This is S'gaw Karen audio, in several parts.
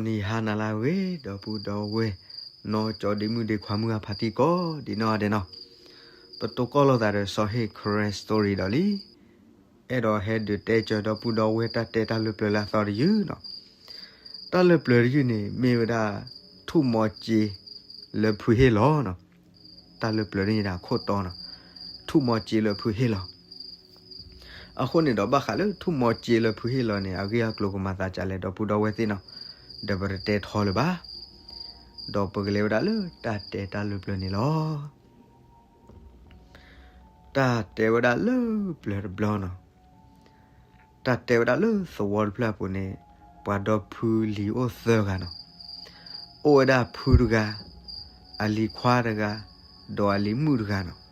နံၤဟါနၤလၢအဂ့ၤ ဒီပုၢ်ဒီဝဲၢ် နီၢ်ကၠီဒ့မုၣ်ဒ့ခွါမုၢ်အဖါတံၢ်ကိးဒံးနီၢ်ဂၤဒဲးနီၤ, ပတိၢ်ကီၢ်လိာ်သးဒီးစီၤဟ့ၣ် Karen Story ဒီးလံ, အဲၣ်ဒိးဟဲဒုးတဲကၢၤဒီပုၢ်ဒီဝဲၢ်တၢ်တဲတၢ်လၢပျၢၤလၢအသီတယုၢ်နီၤ, တၢ်လၢပျၢၤတယုၢ်န့ၣ် မ့ၢ်ဝဲဒၣ် ထူၣ်မီၤစ့လၢဖုဟ့ၣ်လီၤနီၤ, တၢ်လၢပျၢၤန့ၣ်ဒၣ်ခိၣ်တီနီၤ, ထူၣ်မီၤစ့လၢဖုဟ့ၣ်လီၤ အဃိန့ၣ်ဒီးဘၣ်ဃးလၢထူၣ်မီၤစ့လၢဖုဟ့ၣ်လီၤန့ၣ် အဂ့ၢ်အကျိၤကမၤသးဒ်လဲၣ် ဒီပုၢ်ဒီဝဲၢ်သ့ၣ်နီၤ, ဒီးပတတဲထီလၢၤဘၣ်, ဒီးပကလဲၤဝဲဒၣ်လၢတၢ်တဲတၢ်လၢပျၢၤန့ၣ်လီၤ. တၢ်တဲဝဲဒၣ်လၢပျၢၤတဘျီနီၤ, တၢ်တဲဝဲဒၣ်လၢသဝီတဖျၢၣ်အပူၤန့ၣ် ပှၤဒီဖုလံၤအိၣ်သၢဂၤနီၤ, အိၣ်ဝဲဒၣ်ဖုတဂၤ, အလံၤခွါတဂၤ, ဒီးအလံၤမုၣ်တဂၤနီၤ,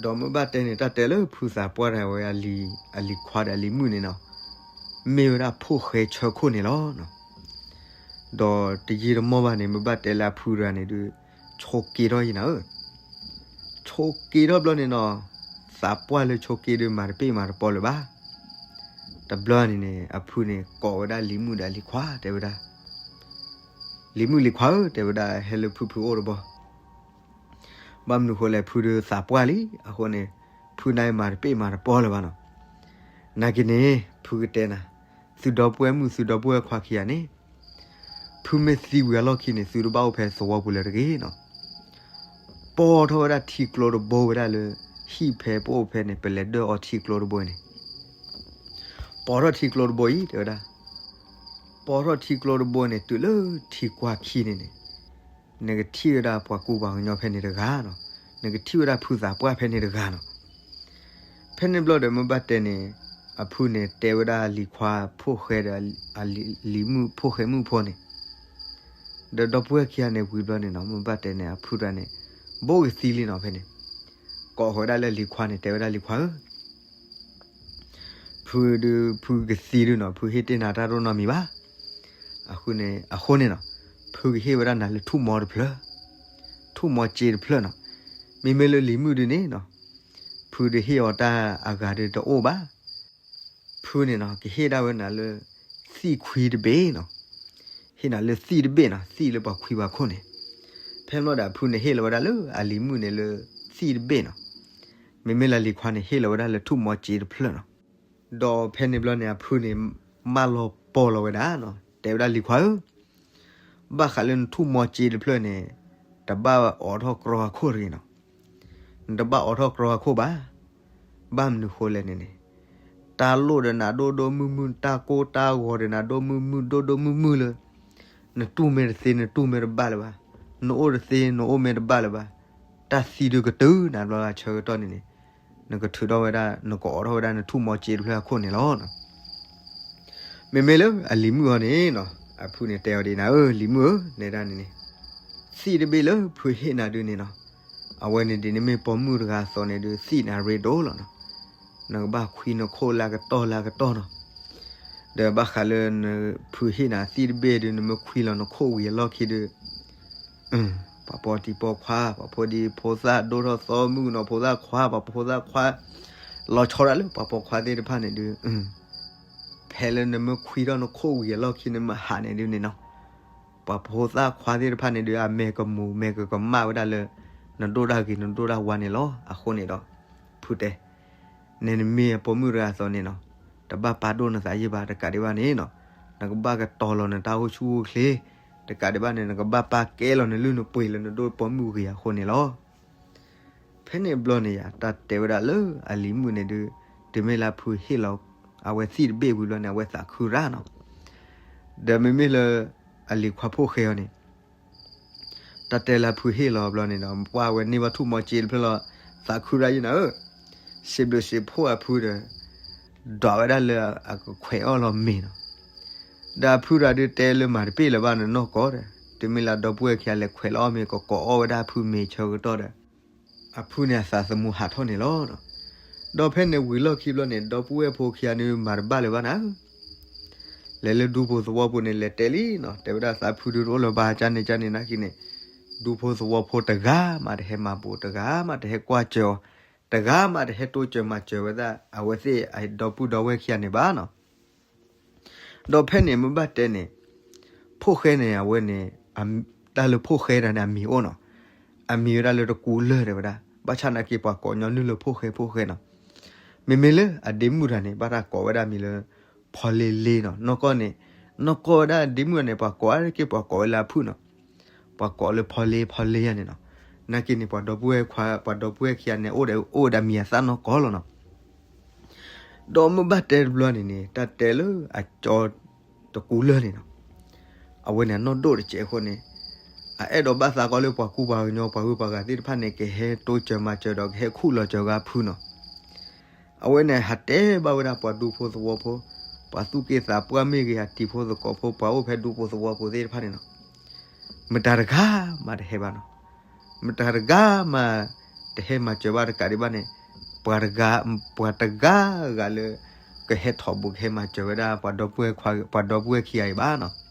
ဒီးမ့ၢ်ဘၣ်တဲန့ၣ် တၢ်တဲလၢဖုသးပှၢ်တဂၤဝဲ အလံၤခွါဒီးအလံၤမုၣ်န့ၣ်နီၤ, မ့ၢ်ဝဲဒၣ်ဖိၣ်ဃဲဆၢခိၣ်န့ၣ်လီၤ. ဒီးတယံာ်တမီၢ်ဘၣ်န့ၣ် မ့ၢ်ဘၣ်တဲလၢအဖုတဂၤန့ၣ်ဒုး ဆိးက့ထီၣ်ယံၤနၤဧၢ, ဆိးက့ထီၣ်ဘျီန့ၣ်နီၤ, သးပှၢ်လၢဆိးက့ဒုးမၤတပ့ၢ်မၤတပီလၢၤဘၣ်. တဘျီန့ၣ်န့ၣ် အဖုန့ၣ်ကိးဝဲဒၣ်လံၤမုၣ်ဒီးအလံၤခွါ တဲဝဲဒၣ်, လံၤမုၣ်လံၤခွါဧၢ တဲဝဲဒၣ် ဟဲလၢဖုဖုအိၣ်တဘျီ, ဘၣ်မနုၤဃိလဲၣ် ဖုဒုးသးပှၢ်လံ အဃိန့ၣ် ဖုန့ၣ်မၤတပ့ၢ်မၤတပီလၢၤဘၣ်နီၤ. နာ်က့န့ၣ် ဖုကတဲနၤ, သုဒီပုၢ်ဝဲၢ်မုၣ်သုဒီပုၢ်ဝဲၢ်ခွါခံဂၤန့ၣ် ဖုမ့ၢ်သံဝံၤအလီၢ်ခံန့ၣ် သုတဘၣ်အိၣ်ဖဲသဝီပူၤလၢၤတဂ့ၤနီၤ. ပိာ်ထီၣ်ဝဲဒၣ်ထံကျိတဘိဝဲဒၣ်လၢ ဟံၣ်ဖဲပအိၣ်ဖဲန့ၣ် ပလဲၤဒၢၣ်အီထံကျိတဘိန့ၣ်, ပိာ်ထီၣ်ထံကျိတဘိအံၤ တဲဝဲဒၣ်, ပိာ်ထီၣ်ထံကျိတဘိန့ၣ် တုၤလၢထံကွၢ်ခံန့ၣ်န့ၣ် နကထံၣ်ဝဲဒၣ်ပှၤကူပှၤကညီဖဲန့ၣ်တဂၤနီၤ, နကထံၣ်ဝဲဒၣ်ဖုသးပှၢ်ဖဲန့ၣ်တဂၤနီၤ. ဖဲန့ၣ်ဘျီဒီးမ့ၢ်ဘၣ်တဲန့ၣ် အဖုန့ၣ်တဲဝဲဒၣ်လံၤခွါဖိၣ်ဃဲဒီး လံၤမုၣ်ဖိၣ်ဃဲမုၣ်ဖိန့ၣ်, ဒီးဒီပုၢ်ဝဲၢ်ခံဂၤန့ၣ်ဝံၤဘျီန့ၣ်နီၤ မ့ၢ်ဘၣ်တဲန့ၣ် အဖုတဂၤန့ၣ် ဘိၣ်ကသံလံနီၤဖဲန့ၣ်, ကိးဃီၤဝဲဒၣ်လၢလံၤခွါန့ၣ် တဲဝဲဒၣ်လံၤခွါဧၢ ဖုဒုးဖုကသံဒုးနီၤ ဖုဟ့ၣ်တ့ၢ်နၤတၢ်တအိၣ်နီတမံၤဘၣ်. အဃိန့ၣ် အဃိန့ၣ်နီၤ ဖုကဟ့ၣ်ဝဲဒၣ်နၤလၢထူၣ်မီၤတဖျၢၣ်, ထူၣ်မီၤစ့တဖျၢၣ်နီၤ. မ့မ့ၢ်လၢလံၤမုၣ်ဒုးန့ၣ်နီၤ ဖုဒုးဟ့ၣ်အီၤတၢ်အဂၤဒုးတအိၣ်ဘၣ်. ဖုန့ၣ်နီၤ ကဟ့ၣ်ဒၣ်ဝဲနၤလၢ သံၣ်ခွံတဘ့ၣ်နီၤ. ဟ့ၣ်နၤလၢသံၣ်တဘ့ၣ်နီၤ သံၣ်လၢပှၤခွံပှၤခိၣ်န့ၣ်. ဖဲန့ၣ်ဘျီဒီးအဖုန့ၣ်ဟ့ၣ်လီၤဝဲဒၣ်လၢအလံၤမုၣ်န့ၣ်လၢ သံၣ်တဘ့ၣ်နီၤ. မ့မ့ၢ်လၢလံၤခွါန့ၣ် ဟ့ၣ်လီၤဝဲဒၣ်လၢထူၣ်မီၤစ့တဖျၢၣ်နီၤ. ဒီးဖဲန့ၣ်ဘျီန့ၣ် အဖုန့ၣ် မၢလီၤပီၢ်လီၤဝဲဒၣ်နီၤ တဲဝဲဒၣ်လံၤခွါဧၢ ဘၣ်ဃးလၢနထူၣ်မီၤစ့တဖျၢၣ်န့ၣ် တဘၣ်အိးထီၣ်ကြီအခိၣ်တဂ့ၤနီၤ. နတဘၣ်အိးထီၣ်ကြီအခိၣ်ဘၣ်. ဘၣ်မနုၤဃိလဲၣ်န့ၣ်န့ၣ် တၢ်လိၣ်ဒီးနၤဒိၣ်ဒိၣ်မုၢ်မုၢ် တၢ်ကိၢ်တၢ်ဂီၤဒီးနၤဒိၣ်မုၢ်မုၢ် ဒိၣ်ဒိၣ်မုၢ်မုၢ်လၢ နတူၢ်မ့ၢ်တသ့ နတူၢ်မ့ၢ်တဘၣ်လၢၤဘၣ်. နအိၣ်တသ့ နအိၣ်မ့ၢ်တဘၣ်လၢၤဘၣ်. တၢ်သံဒုးကတုၤနၤဘျီဆၢကတီၢ်န့ၣ်န့ၣ် နကထုးထီၣ်ဝဲဒၣ် နကအိးထီၣ်ဝဲဒၣ်နထူၣ်မီၤစ့တဖျၢၣ်အခိၣ်န့ၣ်လီၤ. မ့မ့ၢ်လၢအလံၤမုၣ်အီၤန့ၣ်နီၤ အဖုန့ၣ်တဲအီၤဒ်နၤဧၢ လံၤမုၣ်ဧၢ နဲဒၣ်န့ၣ်န့ၣ် သံၣ်တဘ့ၣ်လၢဖုဟ့ၣ်နၤဒုးန့ၣ်နီၤ အဝဲန့ၣ်ဒ်နမ့ၢ်ပိာ်မုၣ်တဂၤအသိးန့ၣ်ဒုး သံၣ်န့ၣ်အရ့ဒိၣ်လီၤနီၤ. နကဘၣ်ခွံနခိၣ်လၢအကတီၢ်လၢအကတီၢ်နီၤ. ဒီးဘၣ်ဃးလၢနဖုဟ့ၣ်နၤသံၣ်တဘ့ၣ်ဒုး နမ့ၢ်ခွံလီၤနခိၣ်ဝံၤအလီၢ်ခံဒုး ပှၤပိာ်တံၤပိာ်ခွါ ပှၤဖိဒံဖိသၣ်ဒိၣ်ထီၣ်သီမုၣ်နီၤ ဖိသၣ်ခွါ ပှၤဖိသၣ်ခွါ လီၤဆီဒၣ်လၢပှၤပိာ်ခွါသ့ၣ်တဖၣ်န့ၣ်ဒုး ဖဲလၢနမ့ၢ်ခွံထီၣ်နခိၣ်ဝံၤအလီၢ်ခံနမ့ၢ်ဟးန့ၣ်ဒုးန့ၣ်နီၤ ပှၤဖိသၣ်ခွါသ့ၣ်တဖၣ်န့ၣ်ဒုး အမဲာ်ကမူၤမဲာ်ကကမၣ်ဝဲဒၣ်လၢ နဒိၣ်တၢ်ဂ့ၤနဒိၣ်တၢ်ဝါန့ၣ်လီၤ. အဃိန့ၣ်ဒီး ဖုတဲ နဲနမ့ၢ်အပိာ်မုၣ်တဂၤအသိးန့ၣ်နီၤ တဘၣ်ပာ်ဒိၣ်နသးယံၣ်ဘၣ် တကးဒံးဘၣ်န့ၣ်နီၤ နကဘၣ်ကတီၤလီၤနတၢ်အိၣ်ဆူၣ်အိၣ်ချ့ တကးဒံးဘၣ်န့ၣ် နကဘၣ်ပာ်ကဲလီၤနလုၢ်နပှ့ၤလၢနဒိၣ်ပိာ်မုၣ်ဂ့ၤအဃိန့ၣ်လီၤ. ဖဲန့ၣ်ဘျီန့ၣ်ယၤ တၢ်တဲဝဲဒၣ်လၢအလံၤမုၣ်န့ၣ်ဒုး တုၤမ့ၢ်လၢအဖုဟ့ၣ်လီၤ အဝဲသံၣ်တဘ့ၣ်ဝံၤဘျီန့ၣ် အဝဲသးခုရၣ်နီၤ ဒီးမ့မ့ၢ်လၢ အလံၤခွါဖိၣ်ဃဲအီၤန့ၣ် တၢ်တဲလၢအဖုဟ့ၣ်လီၤဘျီန့ၣ်ဒီး ပှၤဝဲန့ၢ်ဘၣ်ထူၣ်မီၤစ့တဖျၢၣ်လီၤ သးခုရၣ်ယံၤနၤဧၢ စံးဘျုးစံးဖှိၣ်အဖုဒီး ဒွးဝဲဒၣ်လၢအကခွဲးအီၣ်လီၤမ့ၤနီၤ ဒီးအဖုတဂၤဒုးတဲလၢမၤတပ့ၢ်လၢၤဘၣ်နနီၢ်ကီၢ်ဒီး တုၤမ့ၢ်လၢဒီပုၢ်ဝဲၢ်ခံဂၤလဲၤခွဲးလီၤအီၣ်မ့ၤ ကကိးအီၣ်ဝဲဒၣ်အဖုမ့ၤဆၢကတီၢ်ဒီး အဖုန့ၣ်အသးသမူဟးထီၣ်န့ၣ်လီၤ. ဒီးဖဲန့ၣ်ဝံၤလီၢ်ခံဘျီန့ၣ် ဒီပုၢ်ဝဲၢ်ဖိခံဂၤန့ၣ်မၤတဘၣ်လၢၤဘၣ်နၤဧၢ လဲၤလၢဒူဖိသဝီဖိန့ၣ် လဲၤတဲလံနီၤ, တဲဝဲဒၣ်သးဖုဒုတအိၣ်လၢၤဘၣ် ကန့ၣ်ကန့ၣ်နာ်က့န့ၣ်, ဒူဖိသဝီဖိတဂၤမးတဟဲမၤဘူး, တဂၤမးတဟဲကွၢ်စၢၤအီၤ, တဂၤမးတဟဲတိစၢၤမၤစၢၤဝဲဒၣ် အဝဲသ့ၣ်အဒီပုၢ်ဒီဝဲၢ်ခံဂၤန့ၣ်ဘၣ်နီၤ. ဒီးဖဲန့ၣ်မ့ၢ်ဘၣ်တဲန့ၣ်, ဖိၣ်ဃဲန့ၣ် အဝဲန့ၣ် တၢ်လၢဖိၣ်ဃဲတၢ်န့ၣ် အမံၤအိၣ်နီၤ. အမံၤဝဲဒၣ်လၢတကူလၢၢ်တဲဝဲဒၣ်. ဘၣ်ဆၣ်နာ်က့ ပှၤကိးညီနုၢ်လၢဖိၣ်ဃဲဖိၣ်ဃဲနီၤ. မ့မ့ၢ်လၢအဒ့မုၣ်တၢ်န့ၣ် ဘၣ်တၢ်ကိးဝဲဒၣ်မံၤလၢ ဖီလ့လ့နီၤ. နီၢ်ကီၢ်န့ၣ် နီၢ်ကီၢ်ဝဲဒၣ်အဒ့မုၣ်န့ၣ် ပှၤကိးအါတက့ၢ် ပှၤကိးဝဲလၢအဖုၣ်နီၤ. ပှၤကိးလၢဖီလ့ဖီလ့ယါန့ၣ်နီၤ. နာ်က့န့ၣ် ပှၤဒီပုၢ်ဝဲၢ်ခွါ ပှၤဒီပုၢ်ဝဲၢ်ခံဂၤန့ၣ် အိၣ်ဒီး အိၣ်ဝဲဒၣ်မံၤအသၣ်နီၢ်ကီၢ်လီၤနီၤ. ဒီးမ့ၢ်ဘၣ်တဲတဘျီန့ၣ်န့ၣ် တၢ်တဲလၢအကၠီတကူလၢၢ်န့ၣ်နီၤ. အဝဲန့ၣ်အနီၢ်ဒိၣ်တစဲးအဃိန့ၣ် အအဲၣ်ဒိးဘၣ်သးကီးလၢပှၤကူပှၤကညီ ပှၤဂုၤပှၤဂၤသ့ၣ်တဖၣ်န့ၣ် ကဟဲတိစၢၤမၤစၢၤဒီး ကဟဲခူၣ်လီၤစၢၤဂၤဖုနီၤ. အဝဲန့ၣ်ဟးတဲဘၣ်ဝဲဒၣ်ပှၤဒူဖိသဝီဖိ, ပှၤသူၣ်က့သးပှၢ်မ့ၢ်ဂ့ၤ အတံၤဖိသကိးဖိ ပှၤအိၣ်ဖဲဒူဖိသဝီဖိသ့ၣ်တဖၣ်န့ၣ်နီၤ. မတၤတဂၤမးတဟဲဘၣ်နီၤ. မတၤတဂၤမးတဟဲမၤစၢၤဘၣ်တကးဒံးဘၣ်န့ၣ်, ပှၤတဂၤ, ပှၤတဂၤဂၤလၢ ကဟဲထီၣ်ဘူးကဟဲမၤစၢၤဝဲဒၣ် ပှၤဒီပုၢ်ဝဲၢ်ခွါ, ပှၤဒီပုၢ်ဝဲၢ်ခံဂၤအံၤဘၣ်နီၤ.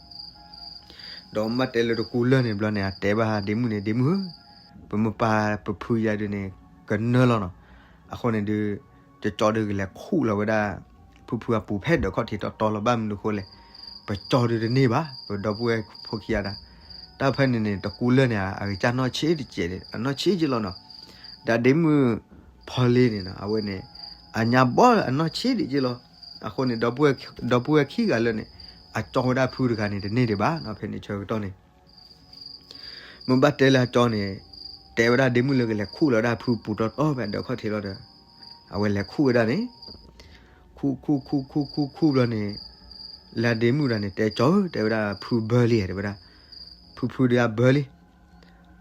ဒီးမ့ၢ်ဘၣ်တဲလၢတကူလၢၢ်န့ၣ်ဘျီန့ၣ် အတဲဘၣ်ဒ့မုၣ်န့ၣ်, ဒ့မုၣ်ဧၢ, ပမ့ၢ်ပာ်ပဖုယၤဒုးန့ၣ် ကနၢလီၤနီၤ. အဃိန့ၣ်ဒုး ကကၠီဒုးကလဲၤခူၣ်လီၤဝဲဒၣ် ဖုဖုအပူၤဖဲဒီးခီၣ်ထံးတီတီလီၤ. ဘၣ်မနုၤအဃိလဲၣ်, ပကၠီဒုးတန့ၢ်ဘၣ်, ပဒီပုၢ်ဝဲၢ်ဖိခံဂၤဒၣ်. တၢ်ဖဲန့ၣ်န့ၣ် တကူလၢၢ်န့ၣ် အကစၢ်နီၢ်ဆံးတကဲး, အနီၢ်ဆံးက့လီၤနီၤ. ဒီးဒ့မုၣ်ဖီလ့န့ၣ်နီၤ အဝဲန့ၣ် အညါဘီအနီၢ်ဆံးဒံးက့လီၤ. အဃိန့ၣ် ဒီပုၢ်ဝဲၢ်ခံဂၤလၢာ်န့ၣ် အကၠီဝဲဒၣ်ဖုတဂၤန့ၣ် တန့ၢ်ဒံးဘၣ်နီၤ. ဖဲန့ၣ်ဆၢကတီၢ်န့ၣ် မ့ၢ်ဘၣ်တဲလၢအကၠီန့ၣ် တဲဝဲဒၣ်ဒ့မုၣ်လၢကလဲၤခူၣ်လီၤဝဲဒၣ်ဖုပူၤတီတီဖဲဒီးခီၣ်ထံးလီၤဒီး အဝဲလဲၤခူၣ်ဝဲဒၣ်န့ၣ် ခူၣ်ခူၣ်ခူၣ်ခူၣ်ခူၣ်ခူၣ်ဘျီန့ၣ် လၢဒ့မုၣ်တၢ်န့ၣ် တဲကၠီဧၢ, တဲဝဲဒၣ်ဖုဘၢလံဧါ, တဲဝဲဒၣ် ဖုဖုဒုးအဘၢလံ.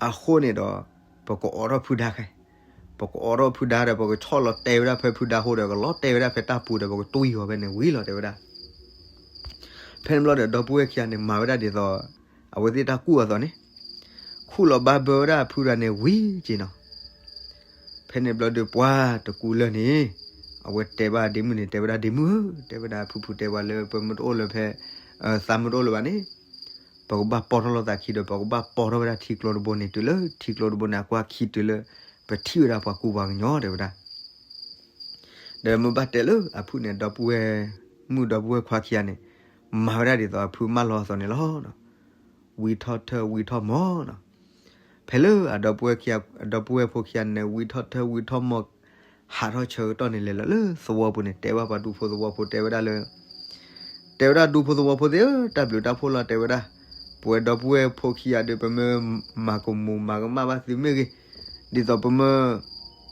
အဃိန့ၣ်ဒီး ပကအိးထီၣ်ဖုဒါခဲ, ပကအိးထီၣ်ဖုဒါဒီး ပကဆီၣ်လီၤတဲာ်ဝဲဒၣ်ဖဲဖုဒါဃိဒီး ကလီၤတဲာ်ဝဲဒၣ်ဖဲတၢ်ပူၤဒီး ပကတွံၢ်အီၤဖဲန့ၣ်ဝံၤလီၤ တဲဝဲဒၣ်. ဖဲန့ၣ်ဘျီဒီး ဒီပုၢ်ဝဲၢ်ခံဂၤန့ၣ် မၤဝဲဒၣ်ဒ်သိး အဝဲသ့ၣ်တၢ်ကူၣ်အသိးန့ၣ် ခူၣ်လီၤဘၣ်ဘၢဝဲဒၣ်ဖုတဂၤန့ၣ်ဝံၤက့နီၤ. ဖဲန့ၣ်ဘျီဒီး ပှၤတကူလၢၢ်န့ၣ် အဝဲတဲဘၣ်ဒ့မုၣ်န့ၣ် တဲဝဲဒၣ်ဒ့မုၣ်ဧၢ, တဲဝဲဒၣ်ဖုဖုတဲပှၤလၢ ပမ့ၢ်တအိၣ်လၢၤဖဲ သးမ့ၢ်တအိၣ်လၢၤဘၣ်န့ၣ် ပကဘၣ်ပိာ်ထီၣ်လိာ်သးခံဒီး ပကဘၣ်ပိာ်ထီၣ်ဝဲဒၣ်ထံကျိတဘိန့ၣ် တုၤလၢထံကျိတဘိန့ၣ် အကွၢ်ခံတုၤလၢ ပထံၣ်ဝဲဒၣ်ပှၤကူပှၤကညီ တဲဝဲဒၣ်. ဒီးမ့ၢ်ဘၣ်တဲလၢအဖုၣ်န့ၣ် ဒီပုၢ်ဝဲၢ်မုၣ်ဒီပုၢ်ဝဲၢ်ခွါခံဂၤန့ၣ် မၤဝဲဒၣ်ဒ်သိးအဖုၣ်မၢလီၤအသိးန့ၣ်လီၤ. ဝံထီၣ်ထၢၣ်ဝံထီၣ်မီၤနီၤ. ဖဲလၢအဒီပုၢ်ဝဲၢ်ခံဂၤ, အဒီပုၢ်ဝဲၢ်ဖိခံဂၤန့ၣ် ဝံထီၣ်ထၢၣ်ဝံထီၣ်မီၤ ဟးထီၣ်ဆၢကတီၢ်န့ၣ် လဲၤလီၤလၢသဝီပူၤန့ၣ် တဲဘၣ်ပှၤဒူဖိသဝီဖိ တဲဝဲဒၣ်လၢ တဲဝဲဒၣ်ဒူဖိသဝီဖိသ့ၣ်ဧၢ, တၢ်ဘျုးတၢ်ဖှိၣ်လီၤ တဲဝဲဒၣ်. ပဝဲဒီပုၢ်ဝဲၢ်ဖိခံဂၤဒီး ပမ့ၢ်မၤကမူၤမၤကမၣ်ဘၣ်သုမ့ၢ်ဂ့ၤ, ဒ်သိးပမ့ၢ်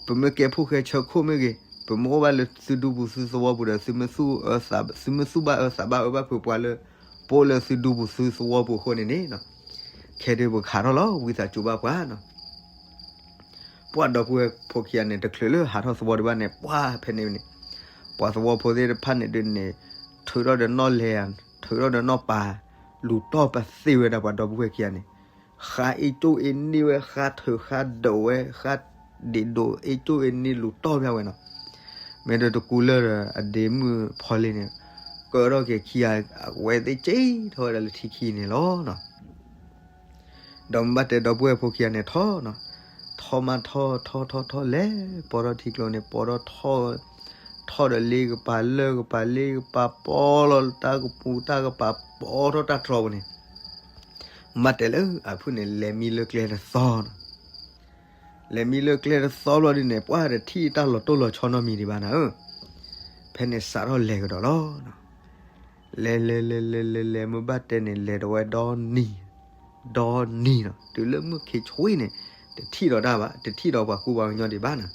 ပမ့ၢ်ကဲဖိၣ်ဃဲဆၢခိၣ်မ့ၢ်ဂ့ၤ, ပမ့ၢ်အိၣ်ဘၣ်လၢသုဒူပူၤသုသဝီပူၤဒီး သုမ့ၢ်သူၣ်ဘၣ်အၢသးဘၣ်အၢဘၣ်ဖုးပှၤလၢ ပအိၣ်လၢသုဒူပူၤသုသဝီပူၤအဃိန့ၣ်န့ၣ် ခဲဒုးပကဟးထီၣ်လီၤ ဝံသးစူၤဘၣ်ပှၤနီၤ. ပှၤဒီပုၢ်ဝဲၢ်ဖိခံဂၤန့ၣ် တချုးလၢဟးထီၣ်သဝီဒံးဘၣ်န့ၣ် ပှၤဖဲန့ၣ်န့ၣ် ပှၤသဝီဖိသ့ၣ်တဖၣ်န့ၣ်ဒုးန့ၣ် ထုးထီၣ်ဒီးနီၣ်လဲၤ, ထုးထီၣ်ဒီးနီၣ်ပၤ, လူၤတီၢ်ပသ့ဝဲဒၣ်ပှၤဒီပုၢ်ဝဲၢ်ခံဂၤန့ၣ်, ဃါအ့ၣ်ကၠိအ့ၣ်န့ၢ်ဝဲ, ဃါထုးဃါဒိးဝဲ, ဃါဒ့းဒိးအ့ၣ်ကၠိအ့ၣ်န့ၢ်လူၤတီၢ်ဖျါဝဲနီၤ. မ့ၢ်ဒီးတကူလၢၢ်ဒီးအဒ့မုၣ်ဖီလ့န့ၣ် ကၢထီၣ်က့ၤခံဂၤ အဝဲသ့ၣ်စ့ၢ်ထီၣ်ဝဲဒၣ်လၢထံခံန့ၣ်လီၤနီၤ. ဒီးမ့ၢ်ဘၣ်တဲဒီပုၢ်ဝဲၢ်ဖိခံဂၤန့ၣ်ထီၣ်နီၤ, ထီၣ်မးထီၣ်ထီၣ်ထီၣ်ထီၣ်လဲၤ ပိာ်ထီၣ်ထံကျိန့ၣ် ပိာ်ထီၣ်ထီၣ်, ထီၣ်ဒီးလ့ကပၤလၢကပၤ လ့ကပၤပိာ်လီၤတၢ်ကပူၤတၢ်ကပၤ ပိာ်ထီၣ်တၢ်တြီၤပူၤန့ၣ်, မ့ၢ်ဘၣ်တဲလၢအဖုၣ်န့ၣ် လဲၤမံလၢကျဲတသီနီၤ. လဲၤမံလၢကျဲတသီဘျီဒုးန့ၣ် ပှၤတထံၣ်တၢ်လီၤတိၢ်လီၤဆီနီတမံၤဒံးဘၣ်နၤဧၢ. ဖဲန့ၣ်စးထီၣ်လဲၤကဒီးလီၤ. လဲၤလဲၤလဲၤလဲၤလဲၤလဲၤ မ့ၢ်ဘၣ်တဲန့ၣ် လဲၤဒီးဝဲဒီနံၤ, ဒီနံၤနီၤ တုၤလၢမုၢ်ခံးဆွံန့ၣ် တထံၣ်ဒီးတၢ်ဘၣ်, တထံၣ်ဒီးပှၤကူပှၤကညီဒံးဘၣ်နၤ.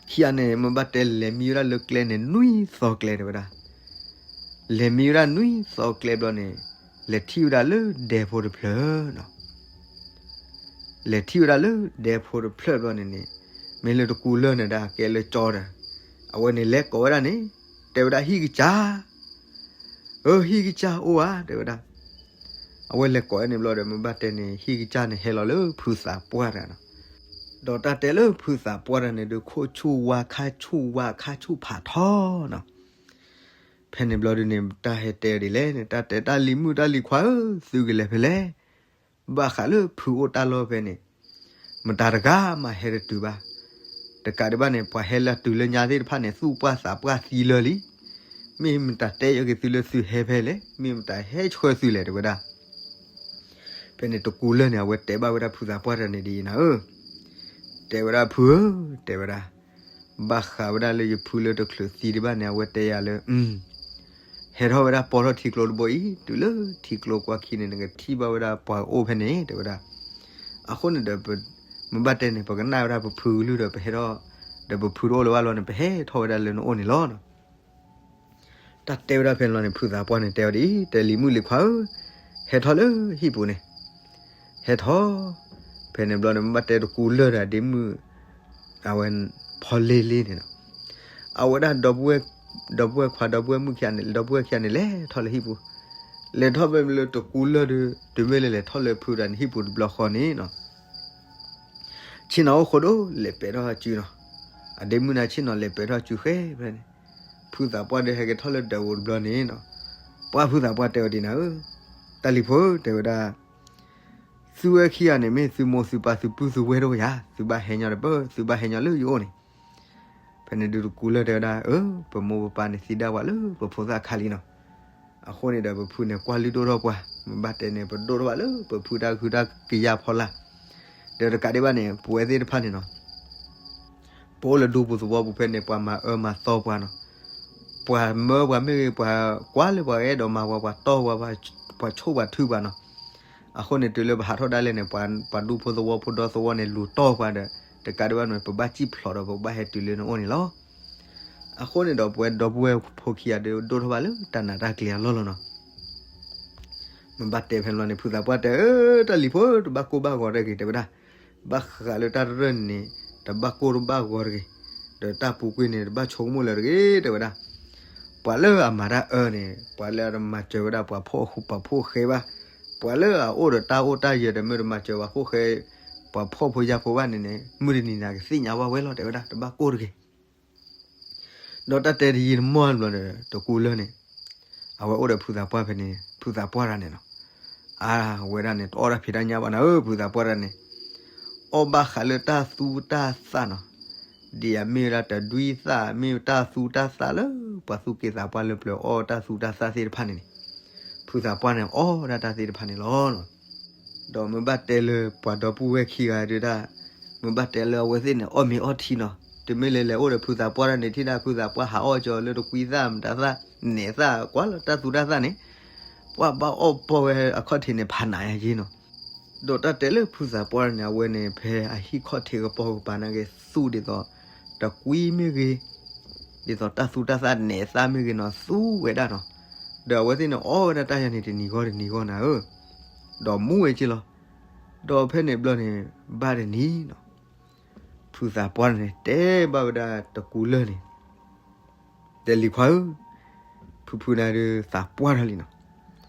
ခံဂၤန့ၣ် မ့ၢ်ဘၣ်တဲလဲၤမံဝဲဒၣ်လၢကျဲန့ၣ် နွံသီကျဲတဲဝဲဒၣ်. လဲၤမံဝဲဒၣ်နွံသီကျဲဘျီန့ၣ် လဲၤထံၣ်ဝဲဒၣ်လၢဒဲဖိတဖျၢၣ်နီၤ. လဲၤထံၣ်ဝဲဒၣ်လၢဒဲဖိတဖျၢၣ်ဘျီန့ၣ်န့ၣ် မ့ၢ်လၢတကူလၢၢ်န့ၣ်ဒၣ်ကဲလၢကၠီဒီး အဝဲန့ၣ်လဲၤကိးဝဲဒၣ်န့ၣ် တဲဝဲဒၣ်ဟံၣ်ကစၢ်, အၢ ဟံၣ်ကစၢ်အိၣ်ဧါ တဲဝဲဒၣ်. အဝဲလဲၤကိးဝဲန့ၣ်ဘျီဒီး မ့ၢ်ဘၣ်တဲန့ၣ် ဟံၣ်ကစၢ်န့ၣ်ဟဲလီၤလၢဖုသးပှၢ်တဂၤနီၤ. ဒီးတၢ်တဲလၢဖုသးပှၢ်တဂၤန့ၣ်ဒုး ခိၣ်ဆူၣ်ဝါခါဆူၣ်ဝါ ခါဆူၣ်ဖးထီနီၤ. ဖဲန့ၣ်ဘျီဒုးန့ၣ် တၢ်ဟဲတဲဒ်လဲၣ်န့ၣ် တၢ်တဲတၢ်လံၤမုၣ်တၢ်လံၤခွါဧၢ သုကလဲၤဖဲလဲၣ်. ဘၣ်ဃးလၢဖုအိၣ်တၢ်လီၢ်ဖဲန့ၣ် မတၤတဂၤမးဟဲတတုၤဘၣ်. တကးဒံးဘၣ်န့ၣ် ပှၤဟဲလၢတုၤလၢညါသ့ၣ်တဖၣ်န့ၣ် သူၣ်ပှၢ်သးပှၢ်သံလၢာ်လံ. မ့ၢ်မတၤတဲယက့ၤသုလၢသုဟဲဖဲလဲၣ်, မ့ၢ်မတၤဟဲဆှၢသုလဲၣ် တဲဝဲဒၣ်. ဖဲန့ၣ်တကူလၢၢ်န့ၣ် အဝဲတဲဘၣ်ဝဲဒၣ်ဖုသးပှၢ်တဂၤန့ၣ်ဒ်အံၤနၤဧၢ, တဲဝဲဒၣ်ဖုဧၢ, တဲဝဲဒၣ်, ဘၣ်ဃးဝဲဒၣ်လၢယဖုလၢတချုးသံဒံးဘၣ်န့ၣ် အဝဲတဲယၤလၢ ဟဲထီၣ်ဝဲဒၣ်ပိာ်ထီၣ်ထံကျိတဘိအံၤ တုၤလၢထံကျိကွၢ်ခံန့ၣ် နကထံၣ်ဘၣ်ဝဲဒၣ်ပှၤအိၣ်ဖဲန့ၣ် တဲဝဲဒၣ်. အဃိန့ၣ်ဒီး မ့ၢ်ဘၣ်တဲန့ၣ် ပကနၣ်ဝဲဒၣ်ပဖုကလုၢ်ဒီးပဟဲထီၣ်, ဒီးပဖုတအိၣ်လၢၤဘၣ်လီၤန့ၣ် ပဟဲထီၣ်ဝဲဒၣ်လၢနအိၣ်န့ၣ်လီၤ. တၢ်တဲဝဲဒၣ်ဖဲန့ၣ်လီၤန့ၣ် ဖုသးပှၢ်န့ၣ်တဲဝဲဒ်အံၤ, တဲလံၤမုၣ်လံၤခွါဧၢ, ဟဲထီၣ်လၢဟံၣ်ပူၤန့ၣ်, ဟဲထီၣ်, ဖဲန့ၣ်ဘျီန့ၣ် မ့ၢ်ဘၣ်တဲတကူလၢၢ်ဒီးဒ့မုၣ် အဝဲ ဖီလ့လ့န့ၣ်လီၤ. အဝဲဒၣ် ဒီပုၢ်ဝဲၢ်ခွါ ဒီပုၢ်ဝဲၢ်မုၣ်ခံဂၤန့ၣ် ဒီပုၢ်ဝဲၢ်ခံဂၤန့ၣ် လဲၤထီၣ်လၢဟံၣ်ပူၤ, လဲၤထီၣ်ဖဲလၢတကူလၢၢ်ဒီး တုၤမ့ၢ်လၢလဲၤထီၣ်လၢဖုတဂၤန့ၣ် ဟံၣ်ပူၤတဘျီဃီန့ၣ်လီၤ ဆ့ၣ်နီၤအိၣ်ဃိဒိၣ် လဲၤပဲာ်ထီၣ်အစုလီၤ. အဒ့မုၣ်န့ၣ်ဆ့ၣ်နီၤလဲၤပဲာ်ထီၣ်စုဃဲဖဲန့ၣ်, ဖုသးပှၢ်ဒီးဟဲက့ၤထီၣ်လၢဒၢးပူၤတဘျီန့ၣ်လီၤ. ပှၢ်ဖုသးပှၢ်တဲဝဲဒ်နၤဧၢ, တၢ်လံၤဖိဧၢ တဲဝဲဒၣ်, သုဝဲခံဂၤန့ၣ် မ့ၢ်သုမိၢ်သုပၢ်သုပုၢ်သုဝဲၢ်တအိၣ်ယၤ, သုဘၣ်ဟဲညီဒီးပၢ်, သုဘၣ်ဟဲညီလၢယအိၣ်န့ၣ် ဖဲန့ၣ်ဒုးတကူလၢၢ်တဲဝဲဒၣ်, အၢ ပမိၢ်ပပၢ်န့ၣ်သံဒၣ်ပှၤလၢပဖိသၣ်ခါလံလီၤ. အဃိန့ၣ်ဒီးပဖုန့ၣ်ကွၢ်လုၢ်ဒိၣ်ထီၣ်ပှၤ, မ့ၢ်ဘၣ်တဲန့ၣ် ပဒိၣ်ထီၣ်ဘၣ်လၢပဖုတၢ်ကဟုတၢ်ကယာ်ဖီလာ်, ဒီးတကးဒံးဘၣ်န့ၣ် ပဝဲသ့ၣ်တဖၣ်န့ၣ်လီၤ ပအိၣ်လၢဒူပူၤသဝီပူၤဖဲန့ၣ် ပှၤမၤအၢမၤသီပှၤလီၤ. ပှၤမၢပှၤမ့ၢ်ဂ့ၤ ပှၤကွၢ်လၢပှၤအဲၣ်ဒိးမၤပှၤ ပှၤတီၢ်ပှၤ ပှၤဆိၣ်ပှၤထုပှၤလီၤ. အဃိန့ၣ် တုၤလၢပဟးထီၣ်ဒၣ်လဲာ်န့ၣ် ပှၤဒူဖိသဝီဖိဒီသဝီန့ၣ် လူၤတီၢ်ပှၤဒီး တကးဒံးဘၣ်န့ၣ် ပဘၣ်စံၣ်ဖျိးဒီး ပဘၣ်ဟဲတုၤလၢနအိၣ်န့ၣ်လီၤ. အဃိန့ၣ်ဒီး ပဝဲဒီပုၢ်ဝဲၢ်ဖိခံဂၤဒီး ဒိၣ်ထီၣ်ဘၣ်လၢတၢ်နးတၢ်ကျံၤအလီၢ်လီၤလီၤ. မ့ၢ်ဘၣ်တဲဖဲန့ၣ်လီၤန့ၣ် ဖုသးပှၢ်တဲ အၢ တၢ်လံၤဖိ တဘၣ်ကိၢ်ဘၣ်ဂီၤတဂ့ၤ တဲဝဲဒၣ်, ဘၣ်ဃးလၢတၢ်တရၢၣ်န့ၣ် တဘၣ်ကိၢ်တဘၣ်ဂီၤတဂ့ၤ, ဒီးတၢ်ပူၤကွံာ်န့ၣ် တဘၣ်ဆိကမိၣ်လၢၤတဂ့ၤ တဲဝဲဒၣ်. ပှၤလၢအမၤတၢ်အၢန့ၣ် ပှၤလၢအတမၤစၢၤဝဲဒၣ်ပှၤဖှီၣ်ပှၤဖိဃဲဘၣ်, ပှၤလၢအအိၣ်ဒီးတၢ်အိၣ်တၢ်ယၢၤဒီး မ့ၢ်တမၤစၢၤပှၤဖိဃဲ ပှၤဖှီၣ်ဖိယာ်ဖိဘၣ်န့ၣ်န့ၣ် မုၢ်တနံၤနၤကသ့ၣ်ညါဘၣ်ဝဲလီၤ တဲဝဲဒၣ်, တဘၣ်ကိၢ်တဂ့ၤ. ဒီးတၢ်တဲတယံာ်တမီၢ်ဘျီဒီး တကူလၢၢ်န့ၣ် အဝဲအိၣ်ဒီးဖုသးပှၢ်ဖဲန့ၣ် ဖုသးပှၢ်တဂၤန့ၣ်လီၤ. အဝဲဒၣ်န့ၣ် တအီၣ်တၢ်ဖံးတၢ်ညၣ်ဘၣ်နၤဧၢ ဖုသးပှၢ်တဂၤန့ၣ်, အီၣ်ဘၣ်ဃးလၢတၢ်သူတၢ်သၣ်လီၤ. ဒ်အမ့ၢ်ဝဲဒၣ်တဒွံသၣ် မ့ၢ်တၢ်သူတၢ်သၣ်လၢ ပှၤသူၣ်က့သးပှၢ်လၢပျၢၤအီၣ်တၢ်သူတၢ်သၣ်သ့ၣ်တဖၣ်န့ၣ်န့ၣ်, ဖုသးပှၢ်န့ၣ်အီၣ်ဝဲဒၣ်တၢ်သ့ၣ်တဖၣ်န့ၣ်လီၤ. ဒီးမ့ၢ်ဘၣ်တဲလၢပှၤဒီပုၢ်ဝဲၢ်ခံဂၤဒၣ်, မ့ၢ်ဘၣ်တဲလၢအဝဲသ့ၣ်န့ၣ်အီၣ်မ့ၤအီထံလီၤ. တမ့ၢ်လၢလဲၤအိၣ်ဒီးဖုသးပှၢ်တဂၤန့ၣ် ထံၣ်ဒၣ်ဖုသးပှၢ်ဟးအီၣ်ကၠီၤလၢတကွံသၣ်မတၤသၣ် နဲးသၣ်ကွၢ်လီၤ တၢ်သူတၢ်သၣ်န့ၣ်, ပှၤဘၣ်အီၣ်ပီၢ်ဝဲအခီၣ်ထံးန့ၣ် ဖးနးယၤက့လီၤ. ဒီးတၢ်တဲလၢဖုသးပှၢ်န့ၣ် အဝဲန့ၣ် ဖဲအဟံၣ်ခီၣ်ထံးကပီၤကပၤန့ၣ်က့ၤ သူဒ်သိး တကွံမ့ၢ်ဂ့ၤ, ဒ်သိးတၢ်သူတၢ်သၣ်နဲးသၣ်မ့ၢ်ဂ့ၤနီၤ သူဝဲဒၣ်နီၤ. ဒီးအဝဲသ့ၣ်န့ၣ်အီၣ်ဝဲဒၣ်တၢ်ယၤန့ၣ်တနံၤဂီၢ်တနံၤဂီၢ်နၤဧၢ, ဒီးမူဝဲက့လီၤ. ဒီးဖဲန့ၣ်ဘျီန့ၣ် ဘၣ်တနံၤနီၤ ဖုသးပှၢ်န့ၣ် တဲဘၣ်ဝဲဒၣ်တကူလၢၢ်န့ၣ်, တဲလံၤခွါဧၢ, ဖုဖုနၤဒုးသးပှၢ်ထီၣ်လံနီၤ.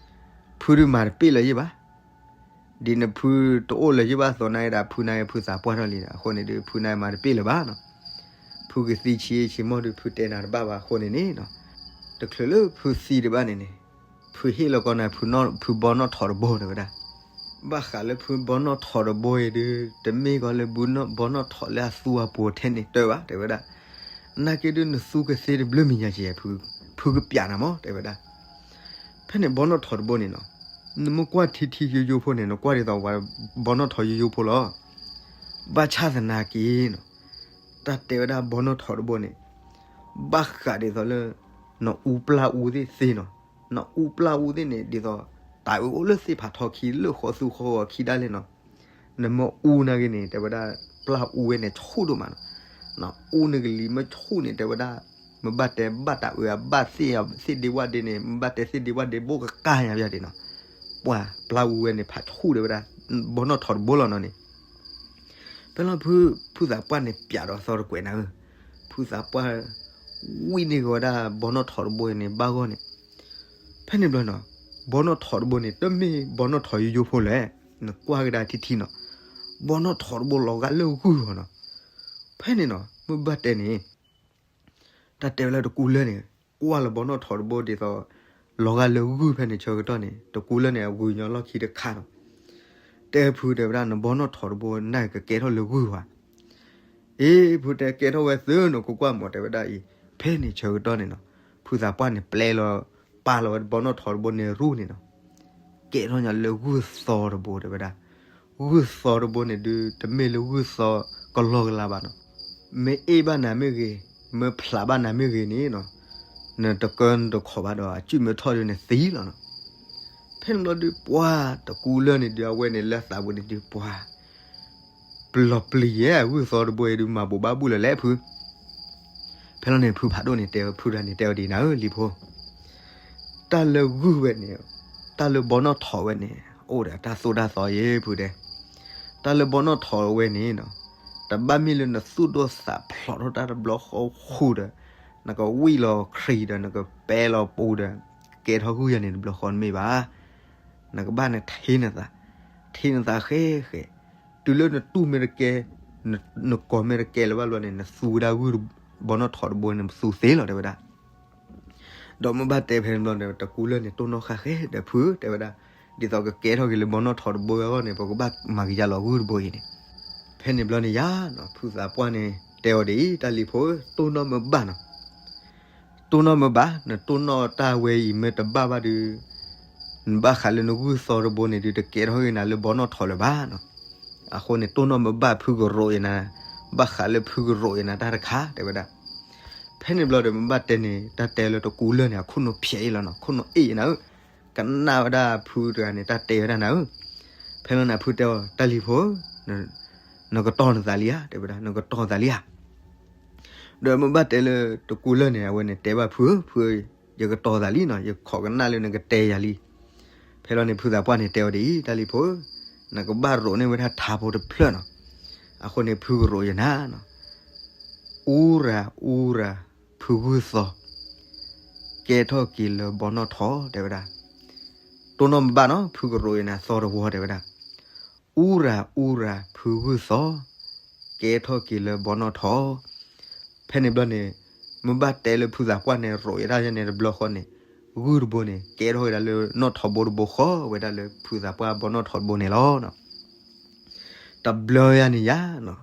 ဖုဒုးမၤတပ့ၢ်လၢၤယဲၢ်ဘၣ်. ဒ်နဖုတအိၣ်လၢၤယဲၢ်ဘၣ်အသိးနၤဒၣ် ဖုနၤဖုသးပှၢ်ထီၣ်လံဒီး အဃိန့ၣ်ဒုး ဖုနၤမၤတပ့ၢ်လၢၤဘၣ်နီၤ. ဖုကသံဆံးဆံးမီၢ်ဒုး ဖုတဲနၤတဘၣ်ဘၣ်အဃိန့ၣ်န့ၣ်နီၤ, တချုးလၢဖုသံဒံးဘၣ်န့ၣ်န့ၣ်, ဖုဟ့ၣ်လီၤကီးနၤ ဖုဘီနီၣ်ထိးတဘိတဲဝဲဒၣ်. ဘၣ်ဃးလၢဖုဘီနီၣ်ထိးတဘိအံၤဒုး တမ့ၢ်ကီးလၢဘီနီၣ်ထိးလၢအသူအပူၤထဲန့ၣ်တၢ်ဘၣ်တဲဝဲဒၣ်. နာ်က့ဒုးနသူကသ့တဘျုးမံၤညါက့ၤ ဖုကပျးနၤမးတဲဝဲဒၣ်. ဖဲန့ၣ်ဘီနီၣ်ထိးတဘိန့ၣ်နီၤ, နမ့ၢ်ကွၢ်ထံထံယိယိဖိန့ၣ် နကွၢ်ဒ်သိးဝဲဘီနီၣ်ထိးယိယိဖိလီၤ. ဘၣ်ဆၣ်သနာ်က့နီၤ, တၢ်တဲဝဲဒၣ်ဘီနီၣ်ထိးတဘိန့ၣ်, ဘၣ်ဃးဒ်သိးလၢ နအူပျၢ်အူသ့ၣ်သ့နီၤ. နအူပျၢ်အူသ့ၣ်န့ၣ် ဒ်သိး တၢ်အုးအိၣ်လၢသ့ၣ်ဖးထီခံလၢဃီသူဃီဂီၤခံဒၣ်လဲာ်နီၤ. နမ့ၢ်အူနာ်က့န့ၣ် တဲဝဲဒၣ် ပျၢ်အူဝဲန့ၣ် ဆူၣ်ဒိၣ်မးနီၤ. နအူနကလံၤမ့ၢ်ဆူၣ်န့ၣ် တဲဝဲဒၣ် မ့ၢ်ဘၣ်တဲဘၣ်တၢ်အုးအဘၣ်သ့ၣ်သ့ၣ်ဒ့ဝၣ်ဒ့န့ၣ် မ့ၢ်ဘၣ်တဲသ့ၣ်ဒ့ဝၣ်ဒ့ဘိကကါညါဘၣ်ဒ့နီၤ. ပှၤပျၢ်အူဝဲန့ၣ် ဖးဆူၣ်တဲဝဲဒၣ် ဘီနီၣ်ထိးတဘိလီၤနီၤန့ၣ်. ဖဲလီၤဖု ဖုသးပှၢ်န့ၣ် ပျးဒီးသီတကွဲးနၤဧၢ, ဖုသးပှၢ် ဝံၣ်န့ၢ်က့ၤဝဲဒၣ်ဘီနီၣ်ထိးတဘိအံၤန့ၣ် ဘၣ်ဂီၢ်န့ၣ်. ဖဲန့ၣ်ဘျီနီၤ, ဘီနီၣ်ထိးတဘိန့ၣ် တမ့ၢ်ဘီနီၣ်ထိးယိယိဖိလဲၣ်, နကွၢ်ကဒါထံထံနီၤ, ဘီနီၣ်ထိးတဘိလီၤဂာ်လၢဂုၢ်ဂီၤနီၤ. ဖဲန့ၣ်နီၤ မ့ၢ်ဘၣ်တဲန့ၣ် တၢ်တဲဝဲလၢတကူလၢၢ်န့ၣ် ကွၢ်လီၤဘီနီၣ်ထိးတဘိဒ်သိး လီၤဂာ်လၢဂုၢ်ဖဲန့ၣ်ဆၢကတီၢ်န့ၣ် တကူလၢၢ်န့ၣ် အဂုၤညီလီၢ်ခံတခါနီၤ. တဲဖုတဲဝဲဒၣ် နဘီနီၣ်ထိးတဘိနကကဲထီၣ်လၢဂုၢ်ဧါ. အ့ ဖုတဲကဲထီၣ်ဝဲသုနီၤ ကွၢ်ကွၢ်မး တဲဝဲဒၣ်အံၤ. ဖဲန့ၣ်ဆၢကတီၢ်န့ၣ်နီၤ, ဖုသးပှၢ်န့ၣ် ပျဲလီၤ ပာ်လီၤဝဲဘီနီၣ်ထိးတဘိန့ၣ်ရူၢ်န့ၣ်နီၤ, ကဲထီၣ်ညါလၢဂုၢ်သီတဘိတဲဝဲဒၣ်. ဂုၢ်သီတဘိန့ၣ်ဒုး တမ့ၢ်လၢဂုၢ်သီကလီကလီဘၣ်နီၤ, မ့ၢ်အ့ၣ်ဘၣ်နၤမ့ၢ်ဂ့ၤ, မ့ၢ်ဖျးဘၣ်နၤမ့ၢ်ဂ့ၤန့ၣ်နီၤ, နတကၢနတခီဘၣ်ဒီး အစုၣ်မ့ၢ်ထီၣ်ဒုးန့ၣ်သံလီၤနီၤ. ဖဲန့ၣ်ဘျီဒုး ပှၤတကူလၢာ်န့ၣ်ဒုး အဝဲန့ၣ်လၢသးပူၤန့ၣ်ဒုး ပှၤ ပလီၤပျံၤယဲ ဂုၢ်သီတဘိအံၤဒုး မၤဘိးဘၣ်ဘူၣ်လၢၤလဲၣ်ဖု. ဖဲလီၤန့ၣ် ဖုဖးဒိၣ်န့ၣ်တဲ ဖုတဂၤန့ၣ်တဲအီၤဒ်အံၤ နၤဧၢ လံၤဖိ, တၢ်လၢဂုၢ်ဝဲန့ၣ်, တၢ်လၢဘီနီၣ်ထိးဝဲန့ၣ် အိၣ်ဒီးတၢ်သိၣ်တၢ်သီယဲဖုတဲ. တၢ်လၢဘီနီၣ်ထိးဝဲန့ၣ်နီၤ, တဘၣ်မ့ၢ်လၢနသူၣ်ဒိၣ်သးဖျိးထီၣ်တၢ်တဘျီဃီဃုာ်ဒီး, နကဝံၣ်လီၤခရံာ်ဒီး နကပဲလီၤပူၤဒီး ကကဲထီၣ်ဂုၢ်ယၤန့ၣ်တဘျီဃီတမ့ၢ်ဘၣ်. နကဘၣ်န့ၣ်ထံၣ်နသး, ထံၣ်နသးဃဲဃဲ, တုၤလၢနတူၢ်မ့ၢ်တကဲ, နကိးမ့ၢ်တကဲလၢၤဘၣ်ဘျီန့ၣ် နသူဝဲဒၣ်ဂုၢ်ဘီနီၣ်ထိးတဘိန့ၣ် နသူသ့လီၤတဲဝဲဒၣ်. ဒီးမ့ၢ်ဘၣ်တဲဖဲန့ၣ်ဘျီန့ၣ် တကူလၢာ်န့ၣ် တိၢ်နီၣ်ဃာ်ဃဲဒီးဖုတဲဝဲဒၣ်, ဒ်သိးကကဲထီၣ်က့ၤလၢဘီနီၣ်ထိးတဘိအဂီၢ်န့ၣ် ပကဘၣ်မၤကယၤလီၤဂုၢ်တဘိအံၤန့ၣ်. ဖဲန့ၣ်ဘျီန့ၣ်ယၤနီၤ ဖုသးပှၢ်န့ၣ် တဲအီၤဒ်အံၤ တၢ်လံၤဖိဧၢ, တိၢ်နီၣ်မ့ၢ်ဘၣ်နီၤ, တိၢ်နီၣ်မ့ၢ်ဘၣ်, နတိၢ်နီၣ်တၢ်ဝဲအံၤမ့ၢ်တဘၣ်ဘၣ်ဒီး နဘၣ်ဃးလၢနဂုၢ်သီတဘိန့ၣ်ဒုး တကဲထီၣ်က့ၤနၤလၢဘီနီၣ်ထိးလၢၤဘၣ်နီၤ. အဃိန့ၣ် တိၢ်နီၣ်မ့ၢ်ဘၣ် ဖုကရိးအံၤနၤ, ဘၣ်ဃးလၢဖုကရိးအံၤနၤတၢ်တခါတဲဝဲဒၣ်. ဖဲန့ၣ်ဘျီဒီး မ့ၢ်ဘၣ်တဲန့ၣ် တၢ်တဲလၢတကူလၢာ်န့ၣ် အခိၣ်နူာ်ဖျဲးအံၤလီၤနီၤ, ခိၣ်နူာ်အ့ၣ်အံၤနၤဧၢ, ကနၣ်ဝဲဒၣ်ဖုတဂၤန့ၣ် တၢ်တဲဝဲဒၣ်နၤဧၢ. ဖဲလီၤန့ၣ် ဖုတဲအီၤ တၢ်လံၤဖိဧၢ, နကတီၢ်နသးလံဧါ တဲဝဲဒၣ်, နကတီၢ်သးလံဧါ. ဒီးမ့ၢ်ဘၣ်တဲလၢတကူလၢာ်န့ၣ် အဝဲန့ၣ်တဲဘၣ်ဖုဧၢ, ဖုဧၢ, ယကတီၢ်သးလံနီၤ, ယခိးကနၣ်လၢနကတဲယၤလံ. ဖဲလီၤန့ၣ် ဖုသးပှၢ်န့ၣ်တဲအီၤဒ်အံၤ တၢ်လံၤဖိဧၢ, နကဘၣ်ရိးန့ၢ်ဝဲဒၣ်ထးဖိတဖျၢၣ်နီၤ. အဃိန့ၣ် ဖုကရိးယၤနၤနီၤ, အူရၤ အူရၤ ဖုဂုၢ်သီ, ကဲထီၣ်က့ၤလၢဘီနီၣ်ထိးတဲဝဲဒၣ်. တိၢ်နီၣ်မ့ၢ်ဘၣ်နီၤ ဖုကရိးယၤနၤသီတဝီတဲဝဲဒၣ်. အူရၤ အူရၤ ဖုဂုၢ်သီ, ကဲထီၣ်က့ၤလၢဘီနီၣ်ထိး. ဖဲန့ၣ်ဘျီန့ၣ် မ့ၢ်ဘၣ်တဲလၢဖုသးပှၢ်န့ၣ် ရိးယၤတၢ်ယဲန့ၣ်တဘျီဃီန့ၣ် ဂုၢ်တဘိန့ၣ် ကဲထီၣ်ဝဲဒၣ်လၢနီၣ်ထိးဘိတဘိဃီ ဝဲဒၣ်လၢဖုသးပှၢ်ဘီနီၣ်ထိးတဘိန့ၣ်လီၤ. တဘျီယၤန့ၣ်ယၤနီၤ,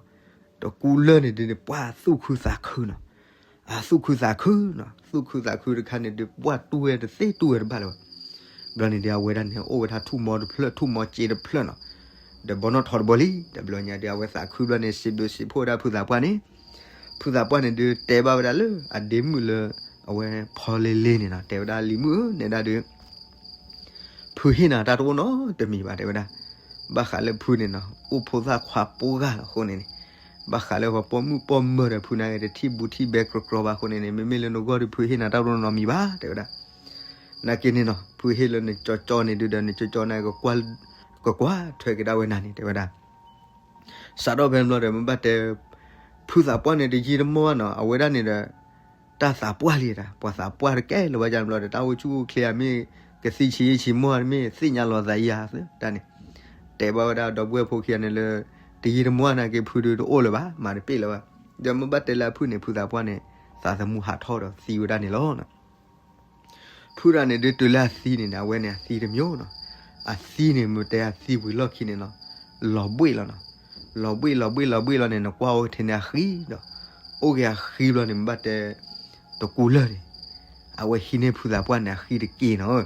တကူလၢာ်န့ၣ်ဒုးန့ၣ် ပှၤသူၣ်ခုသးခုနီၤ, အသူၣ်ခုသးခုနီၤ, သူၣ်ခုသးခုတခါန့ၣ်ဒုး ပှၤတူၢ်ဝဲတသ့တူၢ်ဝဲတဘၣ်လၢၤဘၣ်. ဘျီန့ၣ်ဒုး အဝဲဒၣ်န့ၣ် အိၣ်ဝဲဒၣ်ထူၣ်မီတဖျၢၣ် ထူၣ်မီစ့တဖျၢၣ်နီၤ, ဒီးဘီနီၣ်ထိးတဘိလံ. တဘျီညါဒုး အဝဲသးခုဘျီန့ၣ် စံးဘျုးစံးဖှိၣ်ဝဲဒၣ်ဖုသးပှၢ်န့ၣ်, ဖုသးပှၢ်န့ၣ်ဒုး တဲဘၣ်ဝဲဒၣ်လၢအဒ့မုၣ်လၢ အဝဲဖီလ့လ့န့ၣ်နီၤ, တဲဝဲဒၣ် လံၤမုၣ်ဧၢ, နဲဒၣ်ဒုး ဖုဟ့ၣ်နၤတၢ်တအိၣ်နီတမံၤဘၣ် တဲဝဲဒၣ်. ဘၣ်ဃးလၢဖုန့ၣ်နီၤ အိၣ်ဖိသၣ်ခွါပိာ်ဂၤလီၤအဃိန့ၣ်န့ၣ်, ဘၣ်ဃးလၢပှၤပိာ်မုၣ်ပိာ်မၢၤဒီးဖုန့ၣ်ဂ့ၤ တထံၣ်ဘူးထံၣ်ဘဲကြီကြီဘၣ်အဃိန့ၣ်န့ၣ် မ့မ့ၢ်လၢနဂီၢ်ဒီး ဖုဟ့ၣ်နၤတၢ်တအိၣ်နီတမံၤဘၣ် တဲဝဲဒၣ်. နာ်က့န့ၣ်နီၤ ဖုဟ့ၣ်လၢနကၠီကၠီန့ၣ်ဒုးဒီး နကၠီကၠီန့ၣ် ကကွၢ်ထွဲက့ၤဒၣ်ဝဲနၤန့ၣ် တဲဝဲဒၣ်. စးထီၣ်ဖဲန့ၣ်ဘျီဒီး မ့ၢ်ဘၣ်တဲ ဖုသးပှၢ်န့ၣ် တယံာ်တမီၢ်ဘၣ်နီၤ အဝဲဒၣ်န့ၣ်ဒီး တၢ်သးပှၢ်လံဒၣ် ပှၤသးပှၢ်တကဲလၢၤဘၣ်န့ၣ်ဘျီဒီး တၢ်အိၣ်ဆူၣ်အိၣ်ချ့မ့ၢ် ကသံၣ်ဆံးယံာ်ဆံးမီၢ်မ့ၢ် သ့ၣ်ညါလီၤသးယၤသၢတၢ်န့ၣ်, တဲဘၣ်ဝဲဒၣ်ဒီပုၢ်ဝဲၢ်ဖိခံဂၤန့ၣ်လၢ တယံာ်တမီၢ်နာ်က့ ဖုဒုးတအိၣ်လၢၤဘၣ် မၤတပ့ၢ်လၢၤဘၣ်. ဒီးမ့ၢ်ဘၣ်တဲလၢအဖုၣ်န့ၣ် ဖုသးပှၢ်န့ၣ် သးသမူဟးထီၣ်ဒီးသံဝဲဒၣ်န့ၣ်လီၤ. ဖုတဂၤန့ၣ်ဒုးတုၤလၢအသံန့ၣ် အဝဲန့ၣ်အသံတမံၤနီၤ, အသံန့ၣ် မ့ၢ်တဲအသံဝံၤလီၢ်ခံန့ၣ်နီၤ လီၤဘှ့ၣ်လီၤနီၤ, လီၤဘှ့ၣ်လီၤဘှ့ၣ်လီၤဘှ့ၣ်လီၤန့ၣ် နကွၢ်အိၣ်ထဲန့ၣ်အဃံဒီး အိၣ်က့ၤအဃံဘျီန့ၣ် မ့ၢ်ဘၣ်တဲ တကူလၢာ်န့ၣ် အဝဲဟံးန့ၢ်ဖုသးပှၢ်န့ၣ်အဃံတက့ၢ်နီၤ,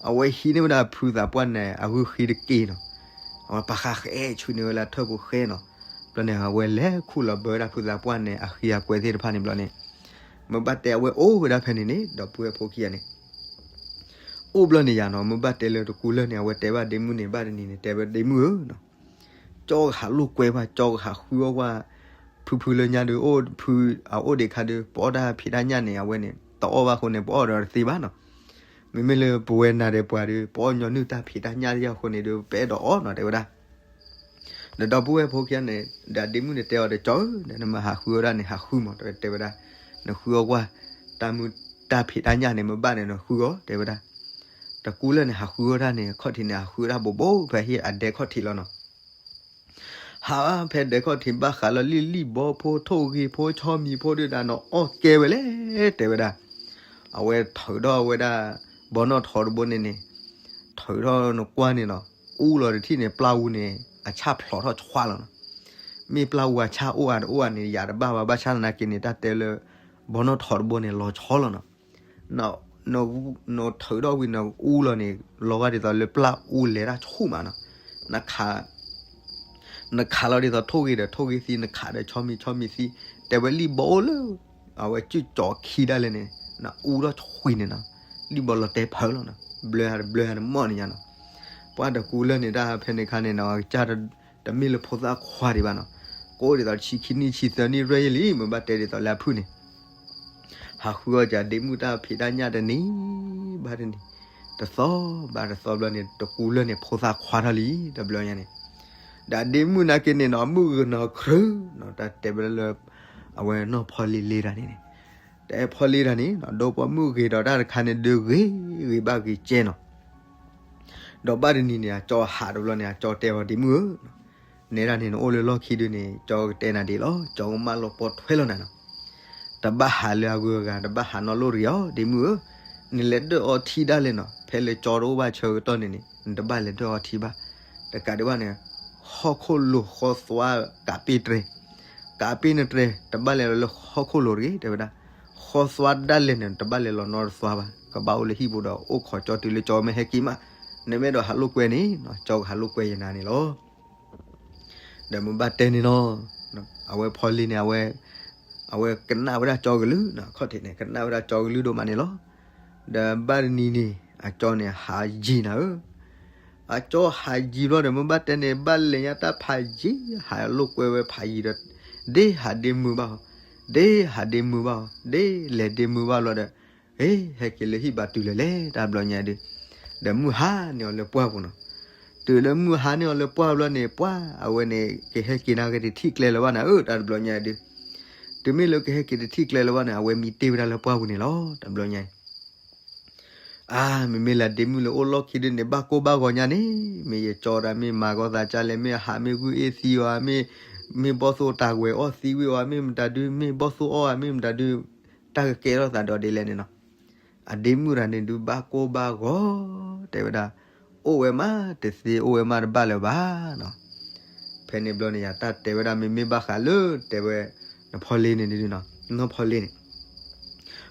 အဝဲဟံးန့ၢ်ဝဲဒၣ်ဖုသးပှၢ်န့ၣ်အဂုၢ်ဃံတက့ၢ်နီၤ, အဝဲပာ်ဃာ်ဃဲဆူန့ၢ်ဝဲလၢထၢၣ်ပူၤဃဲနီၤ, ဘျီန့ၣ် အဝဲလဲၤခူၣ်လီၤဘၢဝဲဒၣ်ဖုသးပှၢ်န့ၣ်အဃံအကွဲသ့ၣ်တဖၣ်န့ၣ်ဘျီန့ၣ် မ့ၢ်ဘၣ်တဲအဝဲအိၣ်ဝဲဒၣ်ဖဲန့ၣ်န့ၣ် ဒီပုၢ်ဝဲၢ်ဖိခံဂၤန့ၣ် အိၣ်ဘျီန့ၣ်ယၤနီၤ မ့ၢ်ဘၣ်တဲလၢတကူလၢာ်န့ၣ် အဝဲတဲဘၣ်ဒ့မုၣ်န့ၣ် ဘၣ်တနံၤန့ၣ် တဲဝဲဒ့မုၣ်ဧၢနီၤ, ကၠီကဟးလိာ်ကွဲပှၤ ကၠီကဟးဃုအီၣ်ကွၢ်, ဖုဖုလၢညါဒုး အိၣ်ဖုအအိၣ်ဒံးခါဒုး ပအီၣ်တၢ်ဖံးတၢ်ညၣ်န့ၣ် အဝဲန့ၣ် တအီၣ်ဘၣ်အဃိန့ၣ် ပအီၣ်ဒီးတသ့ဘၣ်နီၤ, မ့မ့ၢ်လၢပဝဲနၤဒီးပှၤဒုး ပအီၣ်ညီနုၢ်တၢ်ဖံးတၢ်ညၣ်တယၢ်အဃိန့ၣ်ဒုး ပအဲၣ်ဒိးအီၣ်နီၤ တဲဝဲဒၣ် ဒီးဒီပုၢ်ဝဲၢ်ဖိခံဂၤန့ၣ် ဒီးဒ့မုၣ်န့ၣ်တဲအီၤဒီး ကၠီဧၢ, နမ့ၢ်ဟးဃုအီၣ်ဒၣ်န့ၣ် ဟးဃုမး တဲဝဲဒၣ်, နဃုအီၣ်ကွၢ် တၢ်မုၢ်တၢ်ဖံးတၢ်ညၣ်န့ၣ် မ့ၢ်ဘၣ်န့ၣ် နဃုအီၣ် တဲဝဲဒၣ်. တကူလၢာ်န့ၣ် ဟးဃုအီၣ်တၢ်န့ၣ် ခီၣ်ထံးန့ၣ် ဟးဃုအီၣ်တၢ်ဘိးဘိး ဖဲဟံၣ်အဒဲခီၣ်ထံးလီၤနီၤ ဟးဖဲဒဲခီၣ်ထံး ဘၣ်ဃးလီၤလံၣ်လံၣ်ဘီဖိ ထိၣ်ဂ့ၤဖိ ဆီမံၤဖိဒုးဒၣ်နီၤ အီၣ်ကဲဝဲလဲၣ် တဲဝဲဒၣ်. အဝဲထုးထီၣ်ဝဲဒၣ် ဘီနီၣ်ထိးတဘိန့ၣ်န့ၣ်, ထုးထီၣ်နကွၢ်န့ၣ်နီၤ အူလီၤတထံၣ်န့ၣ် ပျၢ်အူန့ၣ် အဆၣ်ဖျိးထီၣ်ဆီလီၤနီၤ. မ့ၢ်ပျၢ်အူအဆၣ်အိၣ်အတအိၣ်န့ၣ် ယၤတဘၣ်ဘၣ် ဘၣ်ဆၣ်သနာ်က့န့ၣ် တၢ်တဲလၢ ဘီနီၣ်ထိးတဘိန့ၣ် လီၤဆီလီၤနီၤ. န, နထုးထီၣ်ဝံၤနအူလီၤန့ၣ် လီၤဂာ်ဒ်သိးလၢပျၢ်အူလဲၤတၢ်ဆူၣ်မးနီၤ, နခး နခးလီၤဒ်သိးထိၣ်ဂ့ၤဒီးထိၣ်ဂ့ၤသံ, နခးဒီးဆီမံၤဆီမံၤသံ, တဲဝဲလံၣ်ဘီအိၣ်လၢ အဝဲစုၣ်ကၠီခံဒၣ်လဲာ်န့ၣ် နအူထီၣ်ဆံးန့ၣ်နီၤ, လံၣ်ဘီလီၤတဲာ်ဖၢလီၤနီၤ, ဘျၢတဘျၢတမီၢ်န့ၣ်ညါနီၤ, ပှၤတကူလၢာ်န့ၣ် တၢ်ဖဲန့ၣ်ခါန့ၣ်နီၤ ကစၢ်တမ့ၢ်လၢဖိသၣ်ခွါဒံးဘၣ်နီၤ, ကအိၣ်ဒ်သိးတဆံခံနံၣ်ဆံသၢနံၣ်ရဲၣ်ယဲၢ်လံ မ့ၢ်ဘၣ်တဲဒ်သိးလၢအဖုၣ်န့ၣ် ဟးဃုအီၣ်ကဒ့မုၣ်တၢ်ဖံးတၢ်ညၣ်တနံၤဘၣ်တနံၤ, တသီဘၣ်တသီဘျီန့ၣ် တကူလၢာ်န့ၣ် ဖိသၣ်ခွါထီၣ်လံ တဘျီညါန့ၣ်, ဒီးဒ့မုၣ်နာ်က့န့ၣ်နီၤ မုၢ်ဂ့ၤနီၤခရၢနီၤ တၢ်တဲဝဲဒၣ်လၢ အဝဲနီၢ်ဖီလ့လ့တၢ်န့ၣ်န့ၣ်, တအဲၣ်ဖီလ့တၢ်န့ၣ်နီၤ ဒီးပှၤမုၢ်ဂ့ၤဒီးတၢ်တခါန့ၣ် ဒုးဂ့ၤဂ့ၤဘၣ်ဂ့ၤကဲနီၤ ဒီးဘၣ်တနံၤန့ၣ် အကၠီဟးတဘျီန့ၣ် အကၠီတဲအီၤဒ့မုၣ်ဧၢ, နဲဒၣ်န့ၣ် နအိၣ်လၢလီၢ်ခံဒုန့ၣ် ကၠီကတဲနၤဒ်လီၤ, ကၠီကမၢလီၤပိာ်ထွဲလီၤနၤနီၤ, တဘၣ်ဟးလၢအဂုၤအဂၤ တဘၣ်ဟးနီၢ်လိၣ်တဂ့ၤအီၤ ဒ့မုၣ်ဧၢ, နလဲၤဒၢၣ်အီထံဒၣ်လဲာ်နီၤ, ဖဲလၢကၠီတအိၣ်ဘၣ်ဆၢကတီၢ်န့ၣ်န့ၣ် နတဘၣ်လဲၤဒၢၣ်အီထံဘၣ်, တကးဒံးဘၣ်န့ၣ် ဟီၣ်ခိၣ်လိၤဃီသွါကးပ့ၢ်တြဲၤ, ကးပ့ၢ်နတြဲၤ တဘၣ်လဲၤလီၤလၢဟီၣ်ခိၣ်လိၤတဂ့ၤ တဲဝဲဒၣ်, ဃီသွါဒၣ်လဲာ်န့ၣ် တဘၣ်လဲၤလီၤနီတသွါဘၣ်, ကဘၣ်အိၣ်လၢဟံၣ်ပူၤဒီးအိၣ်ခိးကၠီတုၤလၢကၠီမ့ၢ်ဟဲက့ၤမး, နမ့ၢ်အဲၣ်ဒိးဟးလိာ်ကွဲန့ၣ်နီၤ ကၠီကဟးလိာ်ကွဲယနၤန့ၣ်လီၤ. ဒီးမ့ၢ်ဘၣ်တဲန့ၣ်နီၤ, အဝဲဖီလ့န့ၣ် အဝဲ အဝဲကနၣ်ဝဲဒၣ်ကၠီကလုၢ်နီၤ, ခီၣ်ထံးန့ၣ် ကနၣ်ဝဲဒၣ်ကၠီကလုၢ်ဒိၣ်မးန့ၣ်လီၤ. ဒီးဘၣ်တနံၤန့ၣ် အကၠီန့ၣ်ဟးယံၤနၤဧၢ, အကၠီဟးယံၤဘျီဒီး မ့ၢ်ဘၣ်တဲန့ၣ် ဘၣ်လဲၤညါတၢ်ဖးယံၤ ဟးလိာ်ကွဲဝဲဖးယံၤဒီး ဒ့ဟးဒ့မုာ်ဘၣ်အီၤ, ဒ့ဟးဒ့မုာ်ဘၣ်အီၤ, ဒ့လဲၤဒ့မုာ်ဘၣ်လီၤဒီး ဟဲက့ၤလၢဟံၣ်ဘၣ်တုၤလၢၤလဲၣ် တၢ်ဘျီညါဒုး, ဒီးမုၢ်ဟါန့ၢ်အီၤလၢပှၢ်ပူၤနီၤ, တုၤလၢမုၢ်ဟါန့ၢ်အီၤလၢပှၢ်ဘျီန့ၣ် ပှၢ်အဝဲန့ၣ် ကဟဲက့ၤနာ်က့ၤတထံၣ်ကျဲလၢၤဘၣ်နၤဧၢ တၢ်တဘျီညါဒုး, တုၤမ့ၢ်လၢကဟဲက့ၤတထံၣ်ကျဲလၢၤဘၣ်န့ၣ် အဝဲမံတ့ၢ်ဝဲဒၣ်လၢပှၢ်ပူၤန့ၣ်လီၤ တၢ်ဘျီညါ အါ မ့မ့ၢ်လၢဒ့မုၣ်လၢအိၣ်လီၢ်ခံဒုန့ၣ် ဘၣ်ကိၢ်ဘၣ်ဂီၤညါန့ၣ် မ့ၢ်ယကၠီဒၣ် မ့ၢ်မၤဂီၤသးကၢ်လဲၣ် မ့ၢ်အဟးမ့ၢ်ဂုၢ်အ့ၣ်သံအီၤ မ့ၢ် မ့ၢ်ဘီၣ်သိၣ်တၢ်ဝဲၤအီၣ်သံဝံၤအီၤ မ့ၢ်မတၤဒု မ့ၢ်ဘီၣ်သိၣ်အီၣ်ဧါ မ့ၢ်မတၤဒု တၢ်ကကဲထီၣ်သးဒီးဒ်လဲၣ်န့ၣ်နီၤ, အဒ့မုၣ်တၢ်န့ၣ်ဒုးဘၣ်ကိၢ်ဘၣ်ဂီၤ တဲဝဲဒၣ်, အိၣ်ဝဲမးတသ့ အိၣ်ဝဲမးတဘၣ်လၢၤဘၣ်နီၤ, ဖဲန့ၣ်ဘျီန့ၣ် ယတၢ်တဲဝဲဒၣ် မ့မ့ၢ်ဘၣ်ဃးလၢ တဲဝဲ နဖီလ့န့ၣ်ဒုနီၤ နီၢ်ဖီလ့န့ၣ်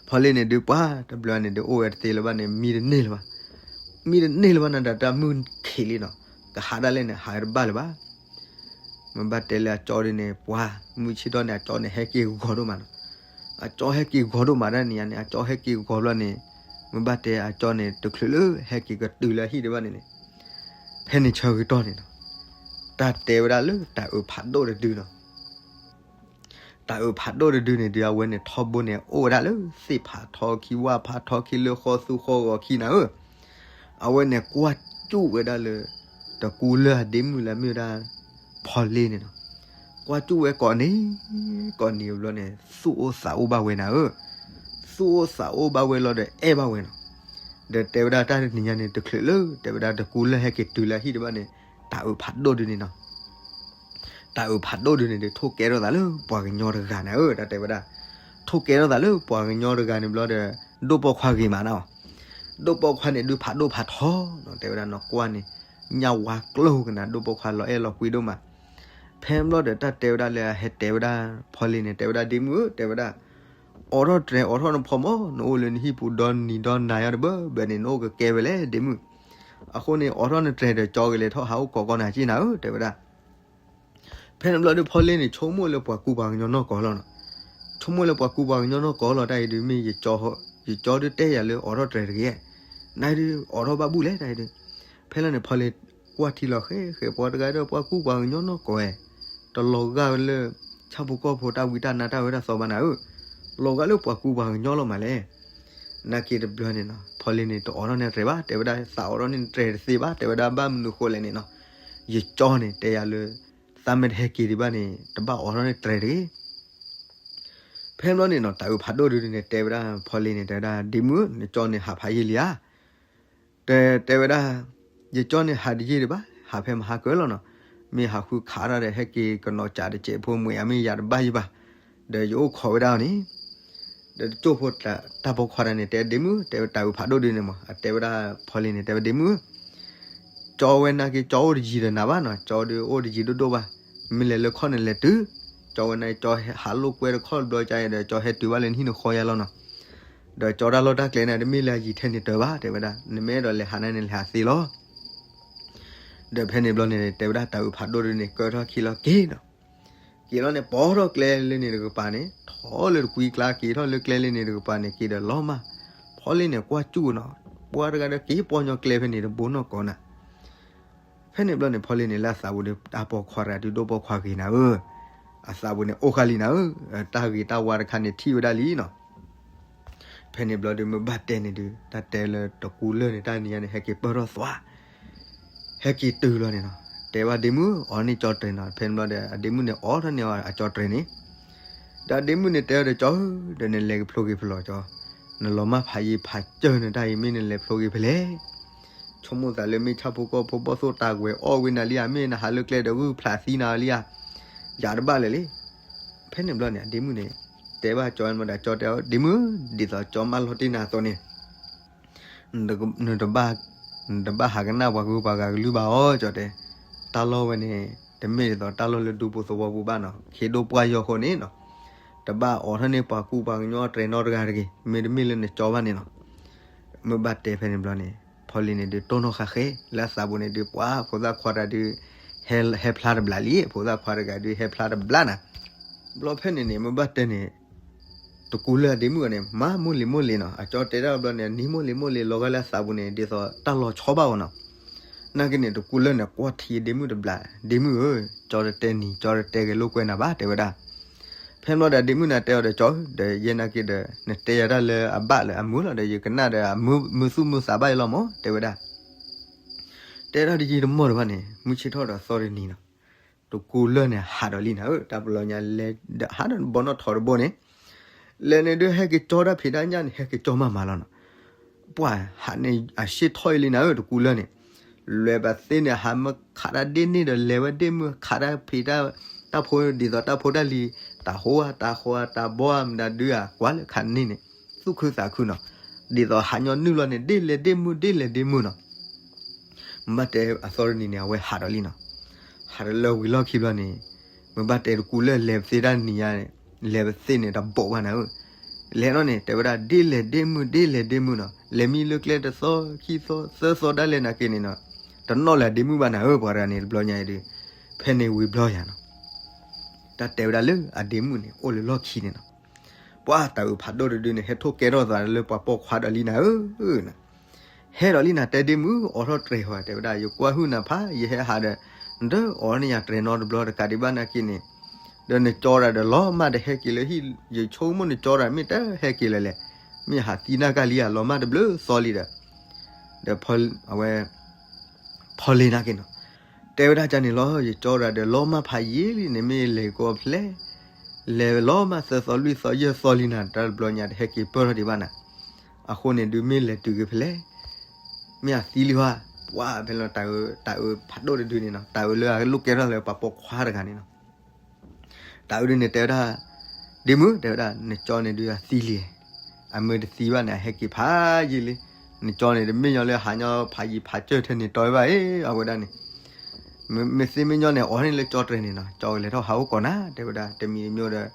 ဖီလ့န့ၣ်ဒုး ပှၤတဘျီန့ၣ်ဒုး အိၣ်ဝဲတသ့လၢၤဘၣ်န့ၣ် မံတန့ၢ်လၢၤဘၣ်, မံတန့ၢ်လၢၤဘၣ်န့ၣ်ဒီး တၢ်မုၢ်ခံးလံနီၤ, ကဟးဒၣ်လဲာ်န့ၣ် ဟးဝဲတဘၣ်လၢၤဘၣ်, မ့ၢ်ဘၣ်တဲလၢအကၠီဒုန့ၣ် ပှၤ မုၢ်ဆ့ၣ်ထီၣ်န့ၣ် အကၠီန့ၣ် ဟဲက့ၤဂီၤဒိၣ်မးနီၤ, အကၠီဟဲက့ၤဂီၤဒိၣ်မးဒၣ်န့ၣ်ညါန့ၣ် အကၠီဟဲက့ၤဂီၤဘျီန့ၣ် မ့ၢ်ဘၣ်တဲအကၠီန့ၣ် တချုးလၢဟဲက့ၤကတုၤလၢအဟံၣ်ဒံးဘၣ်န့ၣ်န့ၣ် ဖဲန့ၣ်ဆၢကတီၢ်န့ၣ်နီၤ, တၢ်တဲဝဲဒၣ်လၢတၢ်အုးဖးဒိၣ်တဒုနီၤ တၢ်အုးဖးဒိၣ်တဒုန့ၣ်ဒုး အဝဲန့ၣ်ထီဘိန့ၣ် အိၣ်ဝဲဒၣ်လၢသ့ၣ်ဖးထီခံ ဝၣ်ဖးထီခံ လၢဃီသူဃီဂီၤခံနၤဧၢ, အဝဲန့ၣ်ကွၢ်စူၣ်ဝဲဒၣ်လၢ တကူလၢာ်အဒ့မုၣ်လၢမ့ၢ်ဝဲဒၣ် ဖီလ့န့ၣ်နီၤ, ကွၢ်စူၣ်ဝဲကိးနံၤ ကိးနံၤဘျီန့ၣ် သူၣ်အိၣ်သးအိၣ်ဘၣ်ဝဲနၤဧၢ, သူၣ်အိၣ်သးအိၣ်ဘၣ်ဝဲလီၤဒီးအဲၣ်ဘၣ်ဝဲနီၤ, ဒီးတဲဝဲဒၣ်တၢ်တနံၤညါန့ၣ် တချုးလၢ တဲဝဲဒၣ်တကူလၢာ်ဟဲက့ၤတုၤလၢအဟံၣ်ဒံးဘၣ်န့ၣ် တၢ်အုးဖးဒိၣ်ဒုန့ၣ်နီၤ တၢ်အုးဖးဒိၣ်ဒုန့ၣ်ဒုး ထိၣ်ကဲထီၣ်သးလၢပှၤကညီတဂၤနၤဧၢ တၢ်တဲဝဲဒၣ်, ထိၣ်ကဲထီၣ်သးလၢပှၤကညီတဂၤန့ၣ်ဘျီဒီး ဒိၣ်ပိာ်ခွါဂ့ၤမးနၤ, ဒိၣ်ပိာ်ခွါန့ၣ်ဒုးဖးဒိၣ်ဖးထီနီၤ တဲဝဲဒၣ်နီၢ်ကွၢ်န့ၣ် ညၣ်ဝါကျိကနၤ ဒိၣ်ပိာ်ခွါလီၤအဲၣ်လီၤကွံဒိၣ်မး, ဖဲဘျီဒီးတၢ်တဲဝဲဒၣ်လၢအဟဲတဲဝဲဒၣ် ဖီလ့န့ၣ် တဲဝဲဒၣ်ဒ့မုၣ်ဧၢ တဲဝဲဒၣ် အိးထီၣ်တြဲၤ အိးထီၣ်နဖီမီၤ နအိၣ်လၢနဟံၣ်ပူၤဒီနံၤဒီနၤယါတဘၢဘၢန့ၣ် နအိၣ်ကကဲဝဲလဲၣ်ဒ့မုၣ်, အဃိန့ၣ် အိးထီၣ်နတြဲၤဒီးကၠီကလဲၤထီၣ်ဟးအိၣ်ကိးကီနၤက့နၤဧၢ တဲဝဲဒၣ် ဖဲန့ၣ်ဘျီဒုးဖီလ့န့ၣ် ဆိကမိၣ်လၢပှၤကူပှၤကညီနီၢ်ကီၢ်လီၤနီၤ, ဆိကမိၣ်လၢပှၤကူပှၤကညီနီၢ်ကီၢ်လီၤ တၢ်အံၤဒုးမ့ၢ်ယကၠီ, ယကၠီဒုးတဲယၤလၢအိးထီၣ်တြဲၤတဂ့ၤ, နဒုးအိးထီၣ်ဘၣ်ဘူၣ်လဲၣ် တၢ်အံၤဒုး, ဖဲလီၤန့ၣ် ဖီလ့ကွၢ်ထံလီၤဃဲဃဲ ပှၤတဂၤဒီးပှၤကူပှၤကညီနီၢ်ကီၢ်ဝဲ, တလီၤဂာ်ဝဲလၢ ဆၣ်ဖိကီၢ်ဖိတၢ်ဝံတၢ်နါတၢ်ဝဲဒၣ်သီဘၣ်နၤဧၢ, လီၤဂာ်လၢပှၤကူပှၤကညီလီၤမးလဲၣ် နာ်က့တဘျီန့ၣ်နီၤ ဖီလ့န့ၣ် တအိးထီၣ်န့ၢ်တြဲၤဘၣ် တဲဝဲဒၣ် သးအိးထီၣ်န့ၢ်တြဲၤတသ့ဘၣ် တဲဝဲဒၣ်ဘၣ်မနုၤဃိလဲၣ်န့ၣ်နီၤ, ယကၠီန့ၣ် တဲယၤလၢ သးမ့ၢ်တဟဲက့ၤဒံးဘၣ်န့ၣ် တဘၣ်အိးထီၣ်န့ၢ်တြဲၤတဂ့ၤ. ဖဲဘျီန့ၣ်နီၤ တၢ်အုးဖးဒိၣ်ဒုန့ၣ် တဲဝဲဒၣ်ဖီလ့န့ၣ် တဲဝဲဒၣ် ဒ့မုၣ်ဧၢ နကၠီန့ၣ်ဟးဖးယံာ်လံဧါ တဲ တဲဝဲဒၣ် ယကၠီန့ၣ်ဟးတယံာ်ဒံးဘၣ် ဟးဖဲမဟါကၢလီၤနီၤ, မ့ၢ်ဟးဃုခးတၢ်ဒီး ဟဲက့ၤကနီၤကးတစဲးဖိမ့ၢ်ဧါ မ့ၢ်ယၤတဘၣ်ယံာ်ဘၣ်, ဒီးယအိၣ်ခိးဝဲဒၣ်အီၤန့ၣ်, ဒီးတကၠိၢ်ဖိတၢ်ပိာ်ခွါတဂၤန့ၣ် တဲဒ့မုၣ် တဲဝဲတၢ်အုးဖးဒိၣ်ဒုန့ၣ်မး အတဲဝဲဒၣ်ဖီလ့န့ၣ် တဲဝဲဒ့မုၣ်ဧၢ ကၠီဝဲနာ်က့ ကၠီအိၣ်တယံၤဒီးနၤဘၣ်နီၤ, ကၠီဒုးအိၣ်တယံၤဒိၣ်ဒိၣ်ဘၣ်, မ့ၢ်လဲၤလၢခီၣ်န့ၣ်လဲၤတုၤ, ကၠီဝဲနာ်က့ ကၠီဟးလိာ်ကွဲတခီတဘျီကါအံၤဒီး ကၠီဟဲတုၤဘၣ်လၢနဟံၣ်နဃီယါလီၤနီၤ. ဒီးကၠီတၢ်လီၢ်တၢ်ကျဲန့ၣ် တမ့ၢ်လၢအယံာ်ထဲန့ၣ်တၢ်ဘၣ် တဲဝဲဒၣ်, နမ့ၢ်အဲၣ်ဒိးလဲၤဟးန့ၣ် နလဲၤဟးသ့လီၤ. ဒီးဖဲန့ၣ်ဘျီန့ၣ် တဲဝဲဒၣ်တၤအုးဖးဒိၣ်ဒုန့ၣ် ကၢထီၣ်ခံလီၤက့ၤနီၤ. က့ၤလီၤန့ၣ် ပိာ်ထီၣ်ကျဲလၢန့ၣ်တကပၤန့ၣ် ထီၣ်လၢတကွံကျါ က့ၤထီၣ်လၢကျဲလၢန့ၣ်တကပၤန့ၣ် က့ၤဒီးလီၤမၢ်. ဖီလ့န့ၣ် ကွၢ်ကၠူၣ်နီၤ, ပှၤတဂၤဒီးက့ၤပိာ်ညီကျဲဖဲန့ၣ်တဘိနီၢ်ကီးနၤ. ဖဲန့ၣ်ဘျီန့ၣ် ဖီလ့န့ၣ် လၢအသးပူၤန့ၣ် တၢ်ပိာ်ခွါတဂၤဒုးဒိၣ်ပိာ်ခွါဂ့ၤနၤဧၢ, အသးပူၤန့ၣ်အိၣ်ဃာ်လံနၤဧၢ, တၢ်ဂ့ၤတၢ်ဝါတခါန့ၣ်ထံၣ်ဝဲဒၣ်လံနီၤ. ဖဲန့ၣ်ဘျီဒုး မ့ၢ်ဘၣ်တဲန့ၣ်ဒုး တၢ်တဲလၢတကူလၢၢ်န့ၣ် တၢ်နံၤညါန့ၣ် ဟဲက့ၤပၢၢ်ထီၣ်သွါ, ဟဲက့ၤတုၤလီၤန့ၣ်နီၤ. တဲဘၣ်ဒ့မုၣ် အီၣ်န့ၢ်ကၠီတြဲၤနီၤ. ဖဲန့ၣ်ဘျီဒီး အဒ့မုၣ်န့ၣ်အီၣ်ထီၣ်န့ၢ်အီၤအကၠီတြဲၤန့ၣ်, ဒီးအဒ့မုၣ်န့ၣ်တဲအီၤဒီး ကၠီဧၢ, ဒီးနလဲၤကဖျိက့ၤဖဲလဲၣ်ကၠီ, နလီၤမၢ်ဖးယံၤဖးစၢၢ်န့ၣ် တၢ်အံၤမ့ၢ်နလဲၤဖျိက့ၤဖဲလဲၣ်. ဆိကမိၣ်သးလၢမ့ၢ်ဆၣ်ဖိကီၢ်ဖိဘီၣ်သိၣ်တၢ်ကွဲၤအီၣ်ဝဲနၤလံဧါ, မ့ၢ်နဟးလၢကျဲဒီးဂုၢ်ဖျးသံနၤလံဧါ, ယၤတဘၣ်လၢၤလံ. ဖဲန့ၣ်ဘျီန့ၣ် အဒ့မုၣ်န့ၣ် တဲဘၣ်ကၠီမ့ၢ်ဒီး ကၠီတဲအီၤ ဒ့မုၣ်, ဒ်သိးကၠီမၢလီၤတ့ၢ်နၤအသိးန့ၣ် နတဘၣ်, နတဘၣ်ဟးကနၣ်ပှၤဂုၤပှၤဂၤကလုၢ်ဘၣ်အီၤ ကၠီတဲ. တၢ်လီၢ်ဝဲန့ၣ် တမ့ၢ်ဒ်သိးတၢ်လီၢ်လၢဒူပူၤသဝီပူၤဘၣ်နီၤ, ခ့ဒိၣ်ပှၢ်ယီၤအဃိန့ၣ်နီၤ, တဘၣ်အိးထီၣ်န့ၢ်ပှၤကူပှၤကညီတြဲၤနီတဂၤတဂ့ၤ, မ့တမ့ၢ်လၢနကၠီဘၣ်န့ၣ်နီၤ. မ့ၢ်ဘၣ်တဲဖဲန့ၣ်ဘျီန့ၣ် ဖီလ့န့ၣ်ဒုးတိၢ်နီၣ်ဃာ်ဃဲ လၢအသးပူၤန့ၣ်ဒုး ပှၤဖိသၣ်ခွါတဂၤဒုး ဟဲဖျါတဘျီလံ, ဖိသၣ်ခွါတဂၤဒုး ဟဲဖျါတဘျီနၤ. ဘျီဖဲန့ၣ်န့ၣ် မ့ၢ်ဘၣ်တဲန့ၣ် တကူလၢၢ်အဒ့မုၣ်အီၤန့ၣ် မၤမိၢ်လံၤမိၢ်လံၤနီၤ, အကၠီတဲတၢ်ဘျီန့ၣ် နံၤမိၢ်လံၤမိၢ်လံၤ လီၤဂာ်လၢအသးပူၤန့ၣ် ဒ်သိးတၢ်လီၤဆီဘၣ်အီၤနီၤ. နာ်က့န့ၣ် တကူလၢၢ်န့ၣ် ကွၢ်ထံအဒ့မုၣ်တဘျီ, ဒ့မုၣ်ဧၢ, ကၠီတတဲနံၤ ကၠီတတဲဂဲၤလိာ်ကွဲနၤဘၣ် တဲဝဲဒၣ်. ဖဲန့ၣ်ဘျီဒီးဒ့မုၣ်န့ၣ်တဲအီၤဒီး ကၠီဧၢ, ဒီးယဲနာ်က့ဒီး နတဲယၤတၢ်လၢအဘၣ်လၢအမုာ်လီၤ, ဒီးယကနၣ်ဒီးအမုာ်သူၣ်မုာ်သးဘၣ်အံၤလီၤမး တဲဝဲဒၣ်. တဲဒၣ်တယံာ်တမီၢ်တဘၣ်န့ၣ် မုၢ်ဆ့ၣ်ထီၣ်ဒီးသီတနံၤနီၤ, တကူလၢၢ်န့ၣ် ဟးဒီးလံနၤဧၢ, တၢ်ပလီၢ်ညါလဲၤဒီးဟးဒီးဘီနီၣ်ထိးတဘိန့ၣ်, လဲၤန့ၣ်ဒုး ဟဲက့ၤကၠီတၢ်ဖံးတၢ်ညၣ်န့ၣ် ဟဲက့ၤကၠီမၤမၤလီၤနီၤ. ပှၤဟးန့ၣ် အရှ့ၣ်ထီၣ်အံၤလံနၤဧၢ, တကူလၢၢ်န့ၣ် လဲၤဘၣ်သ့န့ၣ် ဟးမၢခးတၢ်ဒ့ၣ်န့ၣ်ဒီး လဲၤဝဲဒ့ၣ်မုၢ်ခးတၢ်ဖံးတၢ်, တၢ်ဖိဒ်သိးတၢ်ဖိတၢ်လံၤ, တၤဟိဧါ တၤဃီဧါ တၤဘီဧါ မတၤဒုဧါ ကွၢ်လၢခးန့ၣ်န့ၣ် သူၣ်ခုသးခုနီၤ. ဒ်သိးဟးညီနုၢ်လီၤန့ၣ် ဒ့ၣ်လဲၤဒ့ၣ်မုၢ် ဒ့ၣ်လဲၤဒ့ၣ်မုၢ်နီၤ. မ့ၢ်ဘၣ်တဲအသီတနံၤန့ၣ် အဝဲဟးဒီးလံနီၤ. ဟးဒီးလၢဝံၤလီၢ်ခံဘျီန့ၣ် မ့ၢ်ဘၣ်တဲတကူလၢၢ်လဲၤပသ့တၢ်နံၤညါန့ၣ်, လဲၤပသ့န့ၣ် တဘိးဘၣ်နၤဧၢ. လဲၤနီၣ်န့ၣ် တဲဝဲဒၣ် ဒ့ၣ်လဲၤဒ့ၣ်မုၢ် ဒ့ၣ်လဲၤဒ့ၣ်မုၢ်နီၤ. လဲၤမံလၢကျဲတသီ ခံသီ သၢသီဒၣ်လဲာ်နာ်က့န့ၣ်နီၤ, တနီၣ်လၢၤဒ့ၣ်မုၢ်ဘၣ်နၤဧၢ, ပှၤတဂၤန့ၣ် တဘျီညါအံၤဒုး ဖဲန့ၣ်ဝံၤဘျီယၤနီၤ. တၢ်တဲဝဲဒၣ်လၢအဒ့ၣ်မုၢ်န့ၣ် အိၣ်လၢလီၢ်ခံန့ၣ်နီၤ. ပှၤတၤအုးဖးဒိၣ်တဒုန့ၣ် ဟဲထိၣ်ကဲထီၣ်သးလၢပှၤပိာ်ခွါဒီးလံနၤဧၢ. ဟဲဒီးလံနၤ တဲဒ့ၣ်မုၢ် အိးထီၣ်တြဲၤဃီ တဲဝဲဒၣ် ယကွၢ်ဟုၣ်နၤဖးယံာ် ဟဲဟးဒီး ဒီးအိးန့ၢ်ယၤတြဲၤနီတဘျီတကးဒံးဘၣ်နာ်က့န့ၣ်, ဒီးနကၠီတၢ်ဒီးလီၤမၢ်တဟဲက့ၤလၢဟံၣ်, ယဆိကမိၣ်နကၠီတၢ်မ့ၢ်တဟဲက့ၤလၢၤလဲၣ်, မ့ၢ်ဟးသံနၢ်ကၢ်လံဧါ လီၤမၢ်တဘျုးသီလံဒီး, ဒီးအဝဲ ဖီလ့နာ်က့နီၤ, တဲဝဲဒၣ်ကန့ၣ်လီၤ ယကၠီတၢ်ဒီးလီၤမၢ်ဖးယံာ်လံန့ၣ် မ့ၢ်လဲၤကီဖဲလဲၣ်, လဲၤလီၤမၢ်သၢသီလွံၢ်သီယဲၢ်သီလံနၤ တၢ်တဘျီညါတဟဲက့ၤပၢၢ်ထီၣ်ဒံးဘၣ်နၤ, အဃိန့ၣ်ဒုးမ့ၢ်လဲၤတုၤက့ၤဖဲလဲၣ်, မ့ၢ်အသံလံဧါ, ပှၤဖဲလီၤ တၤအုးဖးဒိၣ်တဒုန့ၣ်နီၤ, တၤအုးလၢအလိၣ်ကဲထီၣ်လၢပှၤပိာ်ခွါတဂၤန့ၣ်နီၤ တၤအုးဒုန့ၣ်တဲဝဲဒၣ်, ဒ့ၣ်မုၢ် တဲဝဲဒၣ် နကၠီန့ၣ်ဒုးအသံလံ, အမ့ၢ်တသံဘၣ်န့ၣ် အဟဲက့ၤဖးယံာ်လံ, နကၠီန့ၣ် တမ့ၢ်ညီလၢဟးညီဖးယံာ်ဖးစၢၢ်ထဲန့ၣ်တီဘၣ်အံၤ အဝဲဒၣ်န့ၣ်, မ့ၢ်သ့မ့ၢ်ညီန့ၣ် အိးန့ၢ်လၢကၠီတြဲၤန့ၣ်နီၤ, ကၠီကလဲၤထီၣ်ဟးအိၣ်ကိးနၤ တဲဝဲဒၣ်, တမံၤတမံၤဒီး,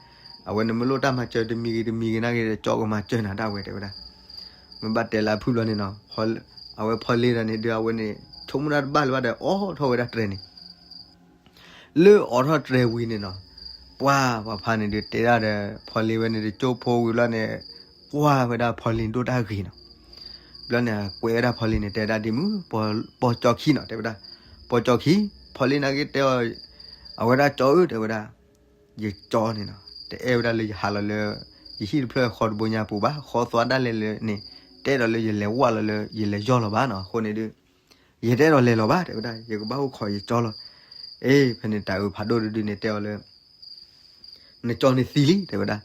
အဝဲနမ့ၢ်လိၣ်တၢ်မၤစၢၤတမံၤဂ့ၤတမံၤဂ့ၤနာ်က့ဒီး ကၠီကမၤစၢၤနၤဒၣ်ဝဲ တဲဝဲဒၣ်, မ့ၢ်ဘၣ်တဲလၢအဖုၣ်ဘျီန့ၣ်နီၤ, အဝဲဖီလ့ဒီးန့ၣ်ဒုးအဝဲန့ၣ်, ဆိကမိၣ်တၢ်တဘၣ်လၢၤဘၣ်ဒီး အိးထီၣ်ဝဲဒၣ်တြဲၤန့ၣ် လၢအိးထီၣ်တြဲၤဝံၤန့ၣ်နီၤ, ပှၤပှၤဖါန့ၣ်ဒုးတဲဒၣ်ဒီး ဖီလ့ဝဲန့ၣ်တကၠိဖိဝံၤဘျီန့ၣ်, ကွၢ်ဝဲဒၣ်ဖီလ့ဒိၣ်တၢ်ဂ့ၤနီၤ, ဘျီန့ၣ် ကွဲးဝဲဒၣ်ဖီလ့န့ၣ် တဲဒၣ်ဒ့ၣ်မုၢ်, ပိာ်ကၠီခံနီၤ တဲဝဲဒၣ်, ပိာ်ကၠီခံ, ဖီလ့နာ်က့တဲအီၤ, အဝဲဒၣ်ကၠီဧၢ တဲဝဲဒၣ်, ယကၠီန့ၣ်နီၤ တအဲၣ်ဝဲဒၣ်လၢယဟးလီၤလၢ ယဟံၣ်တဖျၢၣ်ဃီတဘိညါပူၤဘၣ်, ဃီသွါဒၣ်လဲာ်လၢန့ၣ်, တအဲၣ်ဒိးလၢယလဲၤဝဲလီၤလၢ ယလဲၤယီၢ်လီၤဘၣ်နီၤ, အဃိန့ၣ်ဒုး ယတအဲၣ်ဒိးလဲၤလီၤဘၣ် တဲဝဲဒၣ်, ယကဘၣ်အိၣ်ခိးယကၠီလီၤ. အ့ ဖဲန့ၣ်တၤအုးဖးဒိၣ်တဒုန့ၣ်တဲအီၤလၢ နကၠီန့ၣ်သံလံ တဲဝဲဒၣ်,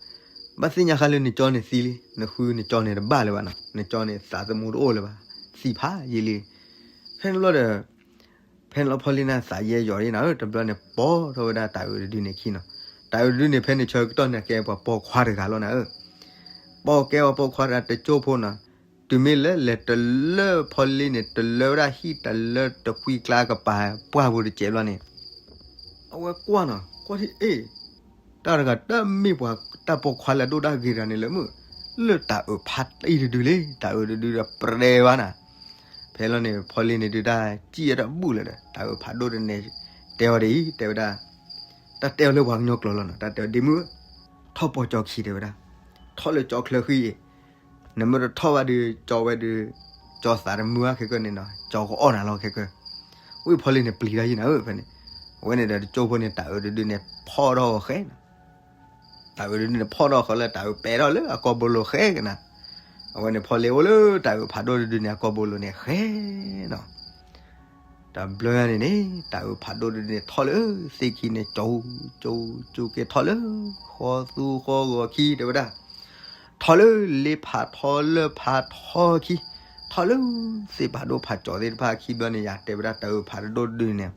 ဘၣ်သ့ၣ်ညါဃါလၢနကၠီန့ၣ်သံလံ, နဃုနကၠီန့ၣ်တဘၣ်လၢၤဘၣ်နီၤ, နကၠီန့ၣ်သးသမူတအိၣ်လၢၤဘၣ်, သံဖးယံာ်လံ. ဖဲန့ၣ်ဘျီဒီး ဖဲန့ၣ်လီၤဖီလ့န့ၣ်သးယဲယိာ်လံနၤဧၢ, တဘျီန့ၣ် ပိာ်ထီၣ်ဝဲဒၣ်တၤအုးတဒုန့ၣ်ခံနီၤ, တၤအုးတဒုန့ၣ် ဖဲန့ၣ်ဆၢကတီၢ်န့ၣ်ကဲပှၤပိာ်ခွါတဂၤလီၤနၤဧၢ, ပိာ်ကဲပှၤပိာ်ခွါတဂၤတကၠိဖိနီၤ, တုၤမ့ၢ်လၢလဲၤတလၢဖီလ့န့ၣ် တလၢဒၣ်ဟံၣ်တလၢတကွံကျါကပၤပှၢ်ပူၤတစဲးဘျီန့ၣ် အဝဲကွၢ်နီၤ, ကွၢ်ထံၣ်အ့ၣ်, တၢ်တဂၤတမ့ၢ်ပှၤတၢ်ပိာ်ခွါလၢအဒိၣ်တၢ်ဂ့ၤတဂၤန့ၣ်လၢမုၢ်, လၢတၢ်အုးဖးတံၢ်တဒုလံ, တၢ်အုးတဒုဒီးပြဲဘၣ်နၤ. ဖဲလီၤန့ၣ် ဖီလ့န့ၣ်ဒုးတၢ်စံၣ်အတဘူၣ်လၢၤဒီး တၢ်အုးဖးဒိၣ်တဒုန့ၣ် တဲအီၤဒ်အံၤ တဲဝဲဒၣ်, တၢ်တဲအီၤလၢပှၤကညီကျိာ်လီၤနီၤ, တၢ်တဲအီၤဒ့မုၣ်, ထီၣ်ပိာ်ကၠီခံတဲဝဲဒၣ်, ထီၣ်လၢကၠီချၢဃံအံၤ, နမ့ၢ်တထီၣ်ဘၣ်ဒီး ကၠီဝဲဒီး ကၠီသးတမုာ်ဘၣ်ခဲကၢန့ၣ်နီၤ, ကၠီကအီၣ်နၤလီၤခဲကၢ. ဝံၢ်ဖီလ့န့ၣ်ပျံၤတၢ်ယံၤနၤဧၢ ဖဲန့ၣ်, အဝဲန့ၣ်ဒီးတကၠိဖိန့ၣ် တၢ်အုးတဒုန့ၣ် ဖီၣ်ထီၣ်ဃဲနီၤ တၢ်အုးတဒုန့ၣ် ဖီၣ်ထီၣ်ဃီလၢ တၢ်အုးပဲာ်ထီၣ်လၢအကီၢ်ဘိလိၤဃဲကနၤ. အဝဲန့ၣ်ဖီလ့အိၣ်လၢတၢ်အုးဖးဒိၣ်တဒုန့ၣ် အကီၢ်ဘိလိၤန့ၣ်ဃဲနီၤ. တဘျီညါန့ၣ်န့ၣ် တၢ်အုးဖးဒိၣ်တဒုန့ၣ် ထီၣ်လၢသ့ၣ်ခံန့ၣ် ကၠိကၠိကၠိက့ၤထီၣ်လၢ ဃီသူဃီဂီၤခံတဲဝဲဒၣ်, ထီၣ်လၢလ့ဖးထီလၢဖးထီခံ, ထီၣ်လၢသ့ၣ်ဖးဒိၣ်ဖးကၠီသ့ၣ်တဖၣ်ခံဘျီန့ၣ် ယတဲဝဲဒၣ်တၢ်အုးဖးဒိၣ်တဒုန့ၣ်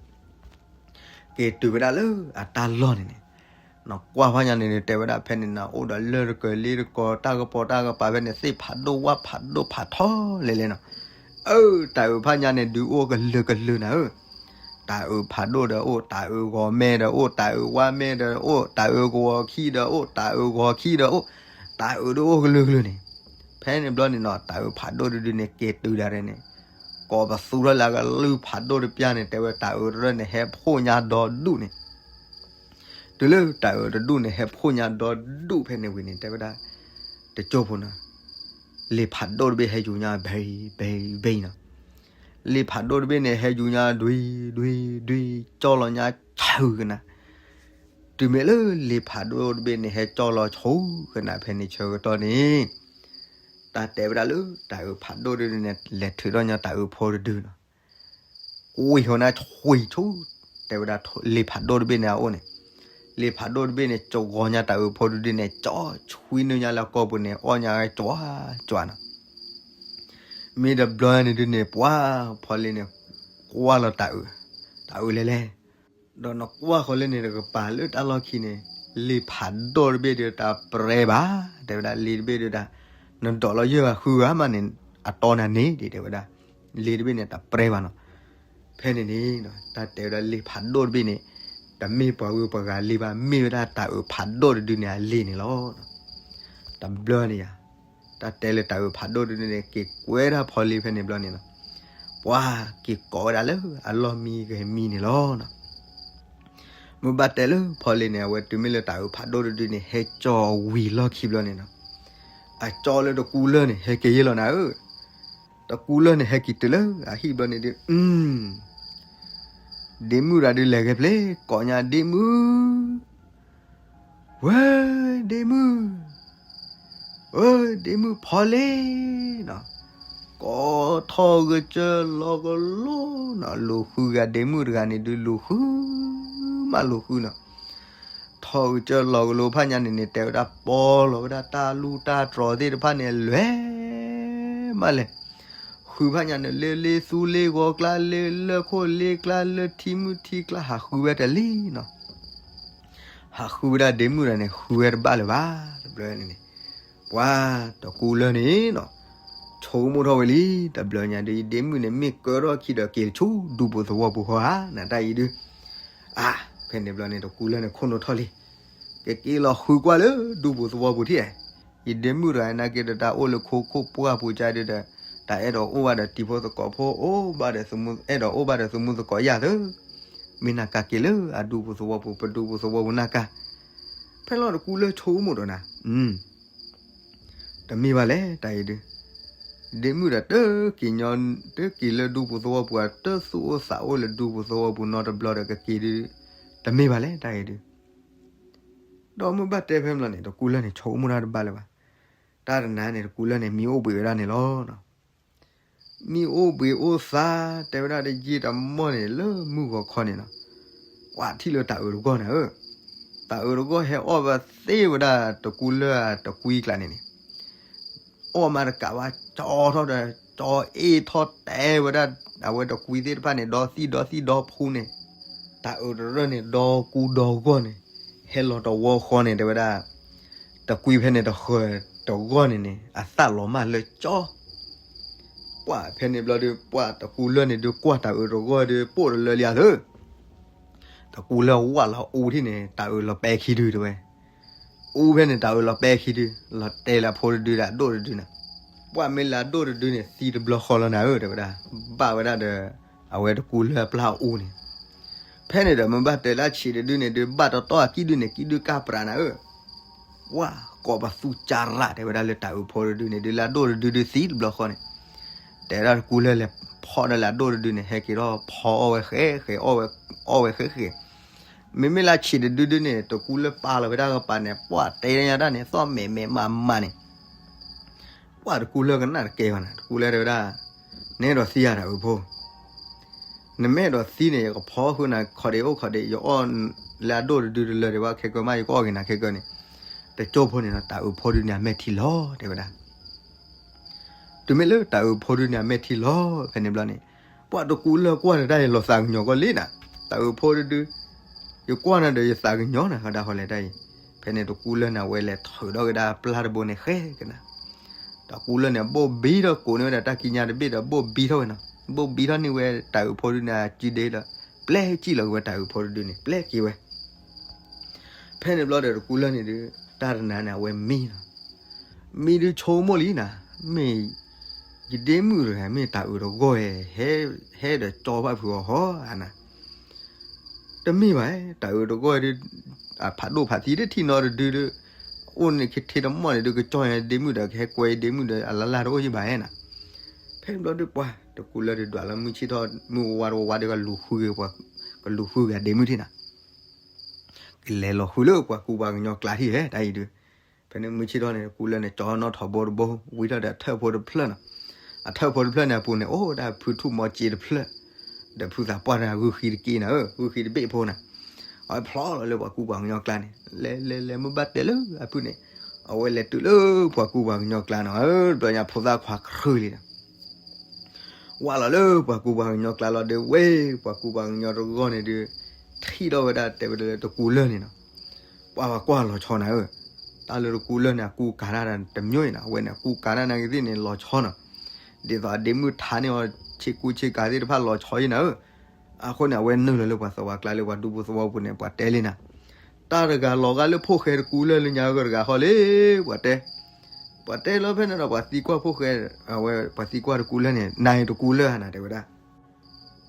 က့ၤတုၤဝဲဒၣ်လၢအတၢ်လီၢ်န့ၣ်န့ၣ်, နကွၢ်ဖးညါန့ၣ်န့ၣ် တဲဝဲဒၣ်ဖဲန့ၣ်နၤ အိၣ်ဒီးလၢၢ်တကၢၤလ့တကီၤ တၢ်ကပီၤတၢ်ကပၤဖဲန့ၣ် သ့ၣ်ဖးဒိၣ်ဝၣ်ဖးဒိၣ်ဖးထီလဲၤလဲၤနီၤ. အၢ တၢ်အုးဖးညါန့ၣ် ဒုးအိၣ်ကလုာ်ကလုာ်နၤဧၢ, တၢ်အုးဖးဒိၣ်ဒီးအိၣ် တၢ်အုးဂီၤမဲဒီးအိၣ် တၢ်အုးဝါမဲဒီးအိၣ် တၢ်အုးဂီၤခံဒီးအိၣ် တၢ်အုးဂီၤခံဒီးအိၣ်, တၢ်အုးဒုးအိၣ်ကလုာ်ကလုာ်န့ၣ်. ဖဲန့ၣ်ဘျီန့ၣ်နီၤ တၢ်အုးဖးဒိၣ်တဒုန့ၣ် က့ၤတုၤဒၣ်န့ၣ် ကိးပသူထီၣ်လၢအကလုၢ်ဖးဒိၣ်တပျၢ်န့ၣ် တဲဝဲတၢ်အုးတရၢၢ်န့ၣ် ဟဲဖှိၣ်ညါဒီဒူၣ်န့ၣ်, တုၤလၢတၢ်အုးတဒူၣ်န့ၣ် ဟဲဖှိၣ်ညါဒီဒူၣ်ဖဲန့ၣ်ဝံၤန့ၣ် တဲဝဲဒၣ် တကၠိဖိနီၤ, လ့ဖးဒိၣ်တဘ့ၣ်ဟဲယူၤညါဘဲဘဲဘဲနီၤ, လ့ဖးဒိၣ်တဘ့ၣ်န့ၣ် ဟဲယူၤညါဒွံဒွံဒွံ ကၠီလီၤညါဆူၣ်ကနၤ, တုၤမ့ၢ်လၢလ့ဖးဒိၣ်တဘ့ၣ်န့ၣ် ဟဲကၠီလီၤဆူၣ်ကနၤဖဲန့ၣ်ဆၢကတီၢ်န့ၣ် တၢ်တဲဝဲဒၣ်လၢတၢ်အုးဖးဒိၣ်တဒုန့ၣ် လဲၤထုးထီၣ်ညါတၢ်အုးဖိတဒုနီၤ, ကွံာ်ဃီၤနၤဆွံဆူၣ်, တဲဝဲဒၣ်လ့ဖးဒိၣ်တဘ့ၣ်န့ၣ်အအိၣ်န့ၣ်, လ့ဖးဒိၣ်တဘ့ၣ်န့ၣ် ကၠီဂီၤညါတၢ်အုးဖိတဒုန့ၣ် ကၠီဆွံနုာ်ညါလၢအကီၢ်ပူၤန့ၣ် အီၣ်ညါကၠီကၠီနီၤ. မ့ၢ်တဘျီန့ၣ်ဒုန့ၣ် ပှၤဖီလ့န့ၣ် ကွၢ်လီၤတၢ်အုး, တၢ်အုးလဲၤလဲၤ ဒီးနကွၢ်ဃီၤလၢန့ၣ်တကပၤလၢတၢ်လီၢ်ခံန့ၣ်, လ့ဖးဒိၣ်တဘ့ၣ်ဒီးတၢ်ပြဲဘၣ်, တဲဝဲဒၣ်လ့တဘ့ၣ်ဒီးတၢ်, နဒိးလီၤယဲၢ်ဂၤဃုဂၤမးန့ၣ်, အတီနၤန့ၣ်ဒံးတဲဝဲဒၣ်, လ့တဘ့ၣ်န့ၣ်တၢ်ပြဲဘၣ်နီၤ. ဖဲန့ၣ်န့ၣ်, တၢ်တဲဝဲဒၣ်လ့ဖးဒိၣ်တဘ့ၣ်န့ၣ်, တမ့ၢ်ပှၤဂုၤပှၤဂၤလ့ဘၣ်, မ့ၢ်ဝဲဒၣ်တၢ်အုးဖးဒိၣ်တဒုန့ၣ်အလ့န့ၣ်လီၤ. တဘျီန့ၣ်ယါ တၢ်တဲလၢတၢ်အုးဖးဒိၣ်တဒုန့ၣ် က့ၤကွဲဒၣ်ဖီလ့ဖဲန့ၣ်ဘျီန့ၣ်လီၤ. ပှၤက့ၤကိးဝဲဒၣ်လၢအလီၢ်မံဂဲၤမံန့ၣ်လီၤ. မ့ၢ်ဘၣ်တဲလၢဖီလ့န့ၣ် အဝဲတုၤမ့ၢ်လၢတၢ်အုးဖးဒိၣ်တဒုန့ၣ် ဟဲကၠီဝံၤလီၢ်ခံဘျီန့ၣ်လီၤ. အကၠီလၢတကူလၢၢ်န့ၣ် ဟဲက့ၤယဲလီၤနၤဧၢ, တကူလၢၢ်န့ၣ်ဟဲက့ၤတုၤလၢအဟံၣ်ဘျီန့ၣ်ဒုး, ဒ့မုၣ်တဂၤဒုးလဲၤဂဲၤဖျ့ကိးညါဒ့မုၣ်, ဝဲဒ့မုၣ်, ဝဲဒ့မုၣ်ဖီလ့နီၤ, ကိးထီၣ်ဂဲၤကၢလီၤကလိနီၤ, လူၤဃုဂၤဒ့မုၣ်တဂၤန့ၣ်ဒုး လူၤဃုမးလူၤဃုနီၤ. ထီၣ်ဂဲၤကၢလီၤကလိဖးညါန့ၣ်န့ၣ် တဲဝဲဒၣ်ပီလီၤဝဲဒၣ်တၢ်လူၢ်တၢ်တြီၤသ့ၣ်တဖၣ်န့ၣ် လွဲမးလဲၣ်. ဃုဖးညါန့ၣ် လၢလ့သူလ့ဂီၤကျါ လၢလၢၢ်ခိၣ်လ့ကျါ လၢထံမုၢ်ထံကျါ ဟးဃုဝဲတလံနီၤ. ဟးဃုဝဲဒၣ်ဒ့မုၣ်တဂၤန့ၣ် ဃုဝဲတဘၣ်လၢၤဘၣ်. တဘျီန့ၣ်န့ၣ် ပှၤတကူလၢၢ်န့ၣ်နီၤ, ဆိကမိၣ်ထီၣ်ဝဲလံ, တဘျီညါဒုး ဒ့မုၣ်န့ၣ် မ့ၢ်ကၢထီၣ်ခံဒီးက့ၤဆူဒူပူၤသဝီပူၤဃီဧါ နတၢ်အံၤဒုး, အါ, ဖဲန့ၣ်ဘျီန့ၣ် တကူလၢၢ်န့ၣ် ခိၣ်နူာ်ထီၣ်လံ, ကက့ၤလီၤဃုကွၢ်လၢဒူပူၤသဝီပူၤထံၣ်ဧါ. ယဒ့မုၣ်တဂၤနာ်က့ဒီး တၢ်အိၣ်လၢခိခိၣ်ပှၢ်ပူၤကါဒုးဒီး, တၢ်အဲၣ်ဒိးအိၣ်ဘၣ်ဒီးတံၤဖိသကိးဖိ အိၣ်ဘၣ်ဒီး, အဲၣ်ဒိးအိၣ်ဘၣ်ဒီးသမူသကိးယၢ်သၢ, မ့ၢ်နၤကးက့ၤလၢအဒူပူၤသဝီပူၤ ပဒူပူၤသဝီပူၤနၤကး. ဖဲလီၤတကူလၢၢ်ဆိကမိၣ်ဒီးနၤ, တမ့ၢ်ဘၣ်လဲၣ်တၢ်အံၤဒုး, ဒ့မုၣ်ဒီးတက့ၤညီ, တက့ၤလၢဒူပူၤသဝီပူၤဧါ, တသူၣ်အိၣ်သးအိၣ်လၢဒူပူၤသဝီပူၤနီတဘျီဒီးကက့ၤဒုး, တမ့ၢ်ဘၣ်လဲၣ်တၢ်အံၤဒုး. ဒီးမ့ၢ်ဘၣ်တဲဖဲမလီၤန့ၣ် တကူလၢၢ်န့ၣ် ဆိကမိၣ်တၢ်တဘၣ်လၢၤဘၣ်. တၢ်တနၤန့ၣ် တကူလၢၢ်န့ၣ် မံအိၣ်ဘှံးဝဲဒၣ်န့ၣ်လီၤ. မံအိၣ်ဘှံးအိၣ်သါ, တဲဝဲဒၣ်တယံာ်တမီၢ်န့ၣ် လၢမုၢ်ဂီၤခီန့ၣ်လီၤ. ကွၢ်ထံၣ်လၢတၢ်အုးတဂီၢ်နၤဧၢ, တၢ်အုးတဂီၢ်ဟဲအီၣ်ဘၣ်သ့ဝဲဒၣ်တကူလၢၢ်တကွံကျါန့ၣ်န့ၣ်, အီၣ်မးတကးဘၣ် ကၠီထီၣ်ဒီး ကၠီအ့ၣ်ထီၣ်တဲဝဲဒၣ် အဝဲတကွံသ့ၣ်တဖၣ်န့ၣ် ဒီသံၣ်ဒီသံၣ်ဒီဖူန့ၣ်, တၢ်အုးတရၢၢ်န့ၣ် ဒီကူဒီဂီၢ်န့ၣ်, ဟဲလီၤတဝီဃီန့ၣ် တဲဝဲဒၣ် တကွံဖဲန့ၣ်တဃၢၤတဂီၢ်န့ၣ်န့ၣ် အသၣ်လီၤမၢ်လၢကၠီ. ပှၤဖဲန့ၣ်ဘျီဒုး ပှၤတကူလၢၢ်န့ၣ်ဒုး ကွၢ်တၢ်အုးတဂီၢ်ဒုး ပိာ်တလၢလံဧါသၢ, တကူလၢၢ်ဝၢ်လီၤအူထံၣ်န့ၣ် တၢ်အုးလီၤပဲာ်ခံဒုးတဲဝဲ, အူဖဲန့ၣ် တၢ်အုးလီၤပဲခံဒု, လီၤတဲလၢအဖိတဒုဒီးအဒိၣ်တဒုန့ၣ်, ပှၢ်မ့ၢ်လၢအဒိၣ်တဒုန့ၣ် သံတဘျီဃီလီၤနၤဧၢ တဲဝဲဒၣ်, ဘၣ်ဝဲဒၣ်ဒီး အဝဲတကူလၢအပျၢ်အူန့ၣ်, ဖဲန့ၣ်ဒီး မ့ၢ်ဘၣ်တဲလၢအဆံးတဒုန့ၣ်ဒုး ဘၣ်တီတီအကံၣ်ဒုန့ၣ် ကံၣ်ဒုကၢ်ပြးနၤဧၢ, ပှၢ်ကိးပသူကၢ်ရၣ် တဲဝဲဒၣ်လၢတၢ်အုးဖိတဒုန့ၣ်ဒုး လၢအဒိၣ်တဒုဒုးသံတဘျီဃီန့ၣ်, တဲဒၣ်တကူလၢလဲၤဖီၣ်ဒီးလၢအဒိၣ်တဒုန့ၣ် ဟဲက့ၤထီၣ်ဖီအီၣ်ဝဲဃဲဃဲ အီၣ်ဝဲဃဲဃဲ မ့မ့ၢ်လၢအဆံးတဒုဒုန့ၣ် တကူလၢပာ်လီၤဝဲဒၣ်ကပၤန့ၣ် ပှၢ်တဲညါဒၣ်န့ၣ် သီၣ်မဲာ်မဲာ်မးမးန့ၣ်, ပှၢ်တကူလၢကနၣ်တကဲဘၣ်နၤ, တကူလၢတဲဝဲဒၣ်, နအဲၣ်ဒိးသံဧါတၢ်အုးဖိ, နမ့ၢ်အဲၣ်ဒိးသံန့ၣ် ယကဖီဃုာ်နၤခီၣ်ဒ့အိၣ်ခီၣ်ဒ့ ယအီၣ်လၢအဒိၣ်တဒုတလၢာ်ဒံးဘၣ် ခဲကၢမး ယကအီၣ်က့ၤနၤခဲကၢန့ၣ်, တကၠိဖိန့ၣ်ဒီး တၢ်အုးဖိဒုန့ၣ် အမဲာ်ထံလီၤ တဲဝဲဒၣ် တုၤမ့ၢ်လၢတၢ်အုးဖိဒုန့ၣ် အမဲာ်ထံလီၤ ဖဲန့ၣ်ဘျီန့ၣ်, ပှၢ်တကူလၢကွၢ်တၢ်တၢ်အံၤ လီၤသးကညီၤကီးလံနၤ, တၢ်အုးဖိဒုဒု, ယကွၢ်နၤဒီးယသးကညီၤနၤ ဟီဒၣ်ဟီလဲၣ်တၢ်အံၤ, ဖဲန့ၣ်တကူလၢန့ၣ် အဝဲလဲၤထုးထီၣ်က့ၤဒၣ်ပျၢ်တဘိန့ၣ်ဃဲကနၤ, တကူလၢန့ၣ် ဘိၣ်ဘံထီၣ်ကိးန့ၢ်ဝဲဒၣ်တၢ်ကံးညာ်တဘ့ၣ်ဒီး ဘိၣ်ဘံထီၣ်ဝဲနီၤ, ဘိၣ်ဘံထီၣ်န့ၢ်ဝဲတၢ်အုးဖိဒုန့ၣ် အစုဒ့ဒီး ပျဲကံၣ်လီၤက့ၤဝဲတၢ်အုးဖိတဒုန့ၣ် ပျဲက့ၤဝဲ ဖဲန့ၣ်ဘျီဒီးတကူလၢန့ၣ်ဒုး တၢ်တနၤန့ၣ် အဝဲမံနီၤ, မံဒုးဆိကမိၣ်လံနၤ, မ့ၢ် ယဒ့မုၣ်တဂၤ မ့ၢ်တၢ်အုးတဂီၢ် ဟဲ ဟဲဒီးကၠီဘၣ်ဖုးအီၤဟီဧါနၤ, တမ့ၢ်ဘၣ် တၢ်အုးတဂီၢ်ဒုး အဖးဒိၣ်ဖးထီတထံၣ်နီတဒုဒုး အိၣ်န့ၣ်ကထံတမီၢ်န့ၣ်ဒုး ကကၠီယဒ့မုၣ်ဒီး ကဟဲကွဲယဒ့မုၣ်ဒီး အလၢ်လၢ်တအိၣ်ယဘၣ်ဧါနၤ, ဖဲန့ၣ်ဘျီဒုးပှၢ် တကူလၢဒုးဒွးလီၤမုၢ်ဆ့ၣ်ထီၣ် မုၢ်ဝါတဝါဒီး ကလူၤဃုက့ၤ ကလူၤဃုက့ၤအဒ့မုၣ်ထံၣ်နၤ ကလဲၤလီၤဃုလၢပှၤကူပှၤကညီကျါထံၣ်ဧဲ တၢ်အံၤဒုး, ဖဲန့ၣ်မုၢ်ဆ့ၣ်ထီၣ်န့ၣ် တကူလၢန့ၣ် ကၠီနီၣ်ထိးဘိတဘိ ဝံထီၣ်ဒီးအထၢၣ်ဖိတဖျၢၣ်နီၤ, အထၢၣ်ဖိတဖျၢၣ်န့ၣ် အပူၤန့ၣ် အိၣ်ဒၣ်ဖုထူၣ်မီၤစ့တဖျၢၣ်, ဒီးဖုသးပှၢ်တဂၤဂုၢ်ဃံတက့ၢ်နၤဧၢ, ဂုၢ်ဃံတဘ့ၣ်ဖိနၤ, အဝဲဖျီလီၤလၢပှၤကူပှၤကညီကျါန့ၣ် လဲၤလဲၤလဲၤ မ့ၢ်ဘၣ်တဲလၢအဖုန့ၣ်, အဝဲလဲၤတုၤလၢပှၤကူပှၤကညီကျါနီၤဧၢ, တဘျီညါဖိသၣ်ခွါခရၢလံဒီး ဝၢ်လီၤလၢပှၤကူပှၤကညီကျါလီၤဒီး ဝဲပှၤကူပှၤကညီတဂီၢ်န့ၣ်ဒုး ထံၣ်ထီၣ်ဝဲဒၣ်တဲဝဲဒၣ်လၢတကူလၢၢ်န့ၣ်နီၤ, ပှၤပှၤကွၢ်လီၤဆီနၤဧၢ, တၢ်လၢတကူလၢၢ်န့ၣ် အကူကၤတၢ်တမံၤအံၤနီၤ, အဝဲန့ၣ် အကူကၤတၢ်နာ်က့ၤသ့ၣ်န့ၣ် လီၤဆီနီၤ, ဒ်သိးအဒ့မုၣ်ထါန့ၢ်အီၤ ဆ့ကူဆ့ကၤသ့ၣ်တဖၣ်လီၤဆီအံၤနၤဧၢ, အဃိန့ၣ် အဝဲနုာ်လီၤလၢပှၤသဝီကျါလၢပှၤဒူဖိသဝီပူၤန့ၣ် ပှၤတဲလံနၤ, တၢ်တဂၤလီၤဂာ်လၢဖိၣ်ဃဲတကူလၢၢ်လၢညါဂၢၢ်တဂၤဃီလံ, ပှၤတဲ ပှၤတဲလီၤဖဲန့ၣ်ဒီး ပှၤသံကွၢ်ဖိၣ်ဃဲ, အဝဲပှၤသံကွၢ်တကူလၢၢ်န့ၣ် နၤအံၤတကူလၢၢ်ဧါနၤ တဲဝဲဒၣ်,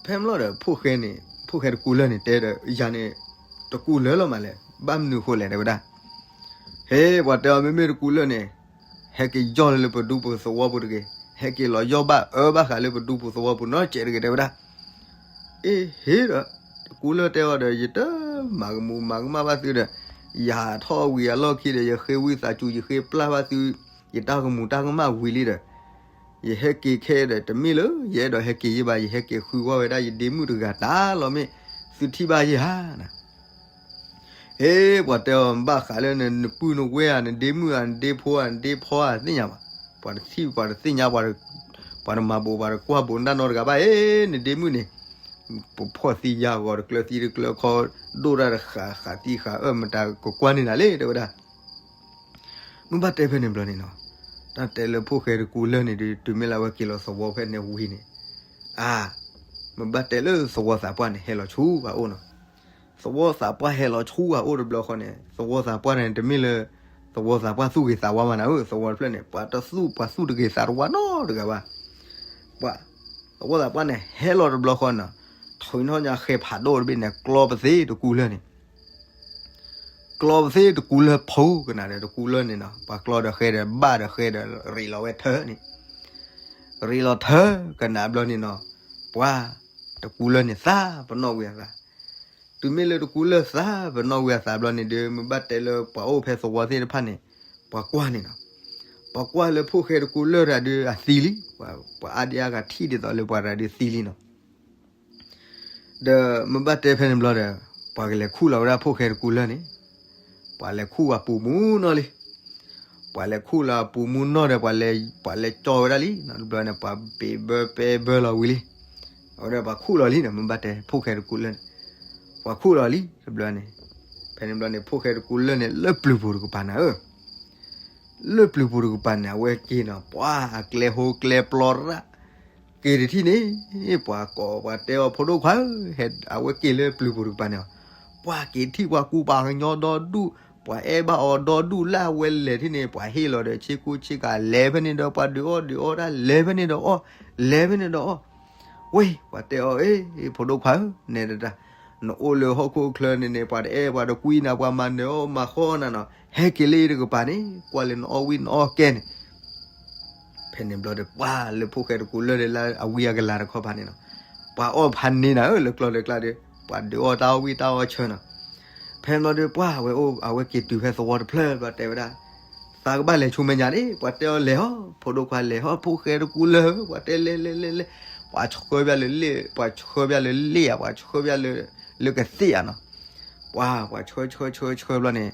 ဖဲမ့ၢ်လီၤဒီး ဖိၣ်ဃဲန့ၣ် ဖိၣ်ဃဲတကူလၢၢ်န့ၣ် တဲဒီး ယၤန့ၣ် တကူလၢၢ်လီၤမးလဲၣ်, ဘၣ်မနုၤဃိလဲၣ် တဲဝဲဒၣ်, ဟ့ ပှၤတဲအီၤ မ့မ့ၢ်တကူလၢၢ်န့ၣ် ဟဲက့ၤယီၢ်လၢပဒူပသဝီပူၤတဂ့ၤ, ဟဲက့ၤလီၤယီၢ်ဘၣ်အၢဘၣ်ဃးလၢပဒူပသဝီပူၤနီတစဲးတဂ့ၤ တဲဝဲဒၣ်, အ့ ဟ့ဒီး တကူလၢၢ်တဲအီၤဒီး ယတမၤကမူၤမၤကမၣ်ဘၣ်သုဒီး ယဟးထီၣ်ဝံၤအလီၢ်ခံဒီး ယဃ့ဝံသးစူၤ ယဃ့ပျၢ်ဘၣ်သု ယတၢ်ကမူၤတၢ်ကမၣ်ဝံၤလံဒီး ယဟဲက့ၤခဲဒီး တမ့ၢ်လၢ ယအဲၣ်ဒိးဟဲက့ၤယ့ၢ်ဘၣ် ယဟဲက့ၤဃုကွၢ်ဝဲဒၣ် ယဒ့မုၣ်တဂၤတၢ်လီၤ မ့ၢ်သုထံၣ်ဘၣ်ယ့ၢ်ဧါနၤ ဟ့ ပှၤတဲအီၤ ဘၣ်ဃးလၢနပုၢ်နဝဲၢ်ဧါ နဒ့မုၣ်ဧါ နဒ့ဖိဧါ နဒ့ဖီဧါ သ့ၣ်ညါဘၣ်, ပှၤတထံၣ် ပှၤတသ့ၣ်ညါ ပှၤတမၤဘိး ပှၤတကွၢ်ဘိးနတၢ်နီတဂၤဘၣ် အ့ နဒ့မုၣ်န့ၣ် ပဖီၣ်သံယါဂီၤတကျၢၤသံတကျၢၤခီ ဒိၣ်တၢ်တဃာ်ဃာ်သံဃာ်အၢ မတၤကကွၢ်န့ၢ်နၤလံ တဲဝဲဒၣ် မ့ၢ်ဘၣ်တဲဖဲန့ၣ်ဘျီန့ၣ်နီၤ, တၢ်တဲလၢဖိၣ်ဃဲတကူလၢၢ်န့ၣ်ဒီး တုၤမ့ၢ်လၢအဝဲက့ၤလီၤသဝီဖဲန့ၣ်ဝံၤန့ၣ်, အါ, မ့ၢ်ဘၣ်တဲလၢသဝီသးပှၢ်န့ၣ် ဟဲလီၤဆူအအိၣ်နီၤ, သဝီသးပှၢ်ဟဲလီၤဆူအအိၣ်တဘျီဃီန့ၣ် သဝီသးပှၢ်န့ၣ် တမ့ၢ်လၢ သဝီသးပှၢ်သူၣ်ဂ့ၤသးဝါမးနၤဧၢ, သဝီတဖျၢၣ်န့ၣ် ပှၤတသူၣ် ပှၤသူၣ်တဂ့ၤသးတဝါနီတဂၤဘၣ်, ပှၤ သဝီသးပှၢ်န့ၣ် ဟဲလီၤတဘျီဃီန့ၣ်, ထုးထီၣ်ညါဃဲဖးဒိၣ်တဘ့ၣ်န့ၣ် ကျီပသ့တကူလၢၢ်န့ၣ် ကျီပသ့တကူလၢၢ်ဖိကနၣ်ဒီးတကူလၢၢ်န့ၣ်နီၤ, ပှၤကျီဒီးဃဲဒီးဘၣ်ဒီးဃဲဒီးရ့းလီၤဝဲထၢန့ၣ်, ရ့းလီၤထၢကနၣ်ဘျီန့ၣ်နီၤ, ပှၤ တကူလၢၢ်န့ၣ်သးပနီၣ်ဝံၤအသး, တုၤမ့ၢ်လၢတကူလၢၢ်သးပနီၣ်ဝံၤအသးဘျီန့ၣ်ဒီး မ့ၢ်ဘၣ်တဲလၢပှၤအိၣ်ဖဲသဝီသ့ၣ်တဖၣ်န့ၣ်, ပှၤကွၢ်န့ၣ်နီၤ, ပှၤကွၢ်လၢဖိၣ်ဃဲတကူလၢၢ်တၢ်ဒုးအသံလံ, ပှၤအါဒံအါဂၤထံၣ်ဒ်သိးလၢပှၤတၢ်ဒုးသံလံနီၤ ဒီးမ့ၢ်ဘၣ်တဲဖဲန့ၣ်ဘျီဒီး ပှၤကလဲၤခူၣ်လီၤဝဲဒၣ်ဖိၣ်ဃဲတကူလၢၢ်န့ၣ်, ပှၤလဲၤခူၣ်အပူၤမူနီၢ်လံ, ပှၤလဲၤခူၣ်လီၤအပူၤမူနီၢ်ဒီး ပှၤလဲၤကၠီဝဲဒၣ်လံ, တဘျီန့ၣ် ပှၤဘ့ၣ်ဘၢပဲဘၢလီၤဝံၤလံ, အဝဲဒၣ်ပှၤခူၣ်လီၤလံဒီး မ့ၢ်ဘၣ်တဲဖိၣ်ဃဲတကူလၢၢ်န့ၣ်, ပှၤခူၣ်လီၤလံတဘျီန့ၣ်, ဖဲန့ၣ်ဘျီန့ၣ် ဖိၣ်ဃဲတကူလၢၢ်န့ၣ် လၢပျုၤပူၤတကပၤနၤဧၢ လၢပျုၤပူၤတကပၤန့ၣ် အဝဲက့ၤနီၤ ပှၤအကျဲဟိကျဲပျီရၣ်, က့ၤတထံၣ်န့ၣ်, ပှၤကိးပှၤတဲအီၤဖိဒိၣ်ခွါဧၢ, ဟဲအဝဲက့ၤလၢပျုၤပူၤတကပၤန့ၣ်, ပှၤက့ၤထံၣ်ပှၤကူပှၤကညီဒီဒူၣ်, ပှၤအဲၣ်ဘၣ်အီၤဒီဒူၣ်လၢအဝဲလဲၤထံၣ်န့ၣ် ပှၤဟ့ၣ်လီၤဒီးဆ့ကူဆ့ကၤ လဲၤဖဲန့ၣ်ဒီး ပှၤဒုးအီၣ်ဒုးအီတၢ် လဲၤဖဲန့ၣ်ဒီးအီၣ် လဲၤဖဲန့ၣ်ဒီးအီၣ်, ဝ့ၢ် ပှၤတဲအီၤ အ့ ဖိဒိၣ်ခွါဧၢ နဲဒၣ်တၢ်, နအိၣ်လၢဟီၣ်ခိၣ်ချၢန့ၣ်န့ၣ် ပှၤတအဲၣ်ပှၤတကွံနၤ ပှၤမၤနၢၤအီၣ်မၤဃီနၤနီၤ, ဟဲက့ၤလၢအံၤတကပၤန့ၣ် ကွၢ်လၢနအီၣ်ဝံၣ်နအီၣ်ကဲန့ၣ် ဖဲန့ၣ်ဘျီဒီး ပှၤလၢဖိၣ်ဃဲတကူလၢာ်ဒီးလၢအဝံအကလၤတခီဖးန့ၣ်နီၤ, ပှၤအီၣ်ဖးန့ၢ်နၤဧၢ လၢကျီၢ်လၢကျါဒီး ပှၤဒုးအီၣ်တၢ်အီၣ်ဝံၣ်တၢ်အီၣ်ဆၢနီၤ, ဖဲန့ၣ်ဘျီဒီး ပှၤဝဲအိၣ် အဝဲက့ၤတုၤဖဲသဝီတဖျၢၣ်ဘျီတဲဝဲဒၣ်, သးကဘၣ်လဲၤဆူမဲာ်ညါန့ၣ် ပှၤတဲအီၤလဲၤဟီၣ် ဖိဒိၣ်ခွါလဲၤဟီၣ် ဖိၣ်ဃဲတကူလၢာ်ဧၢ ပှၤတဲလဲၤလဲၤလဲၤလဲၤ, ပှၤဆှၢပျၢ်လၢလ့ၣ် ပှၤဆှၢပျၢ်လၢလ့ၣ်ဧါ ပှၤဆှၢပျၢ်လၢ လၢကသ့ၣ်ဧါနီၤ, ပှၤ ပှၤဆှၢဆှၢဆှၢဆှၢဘျီန့ၣ်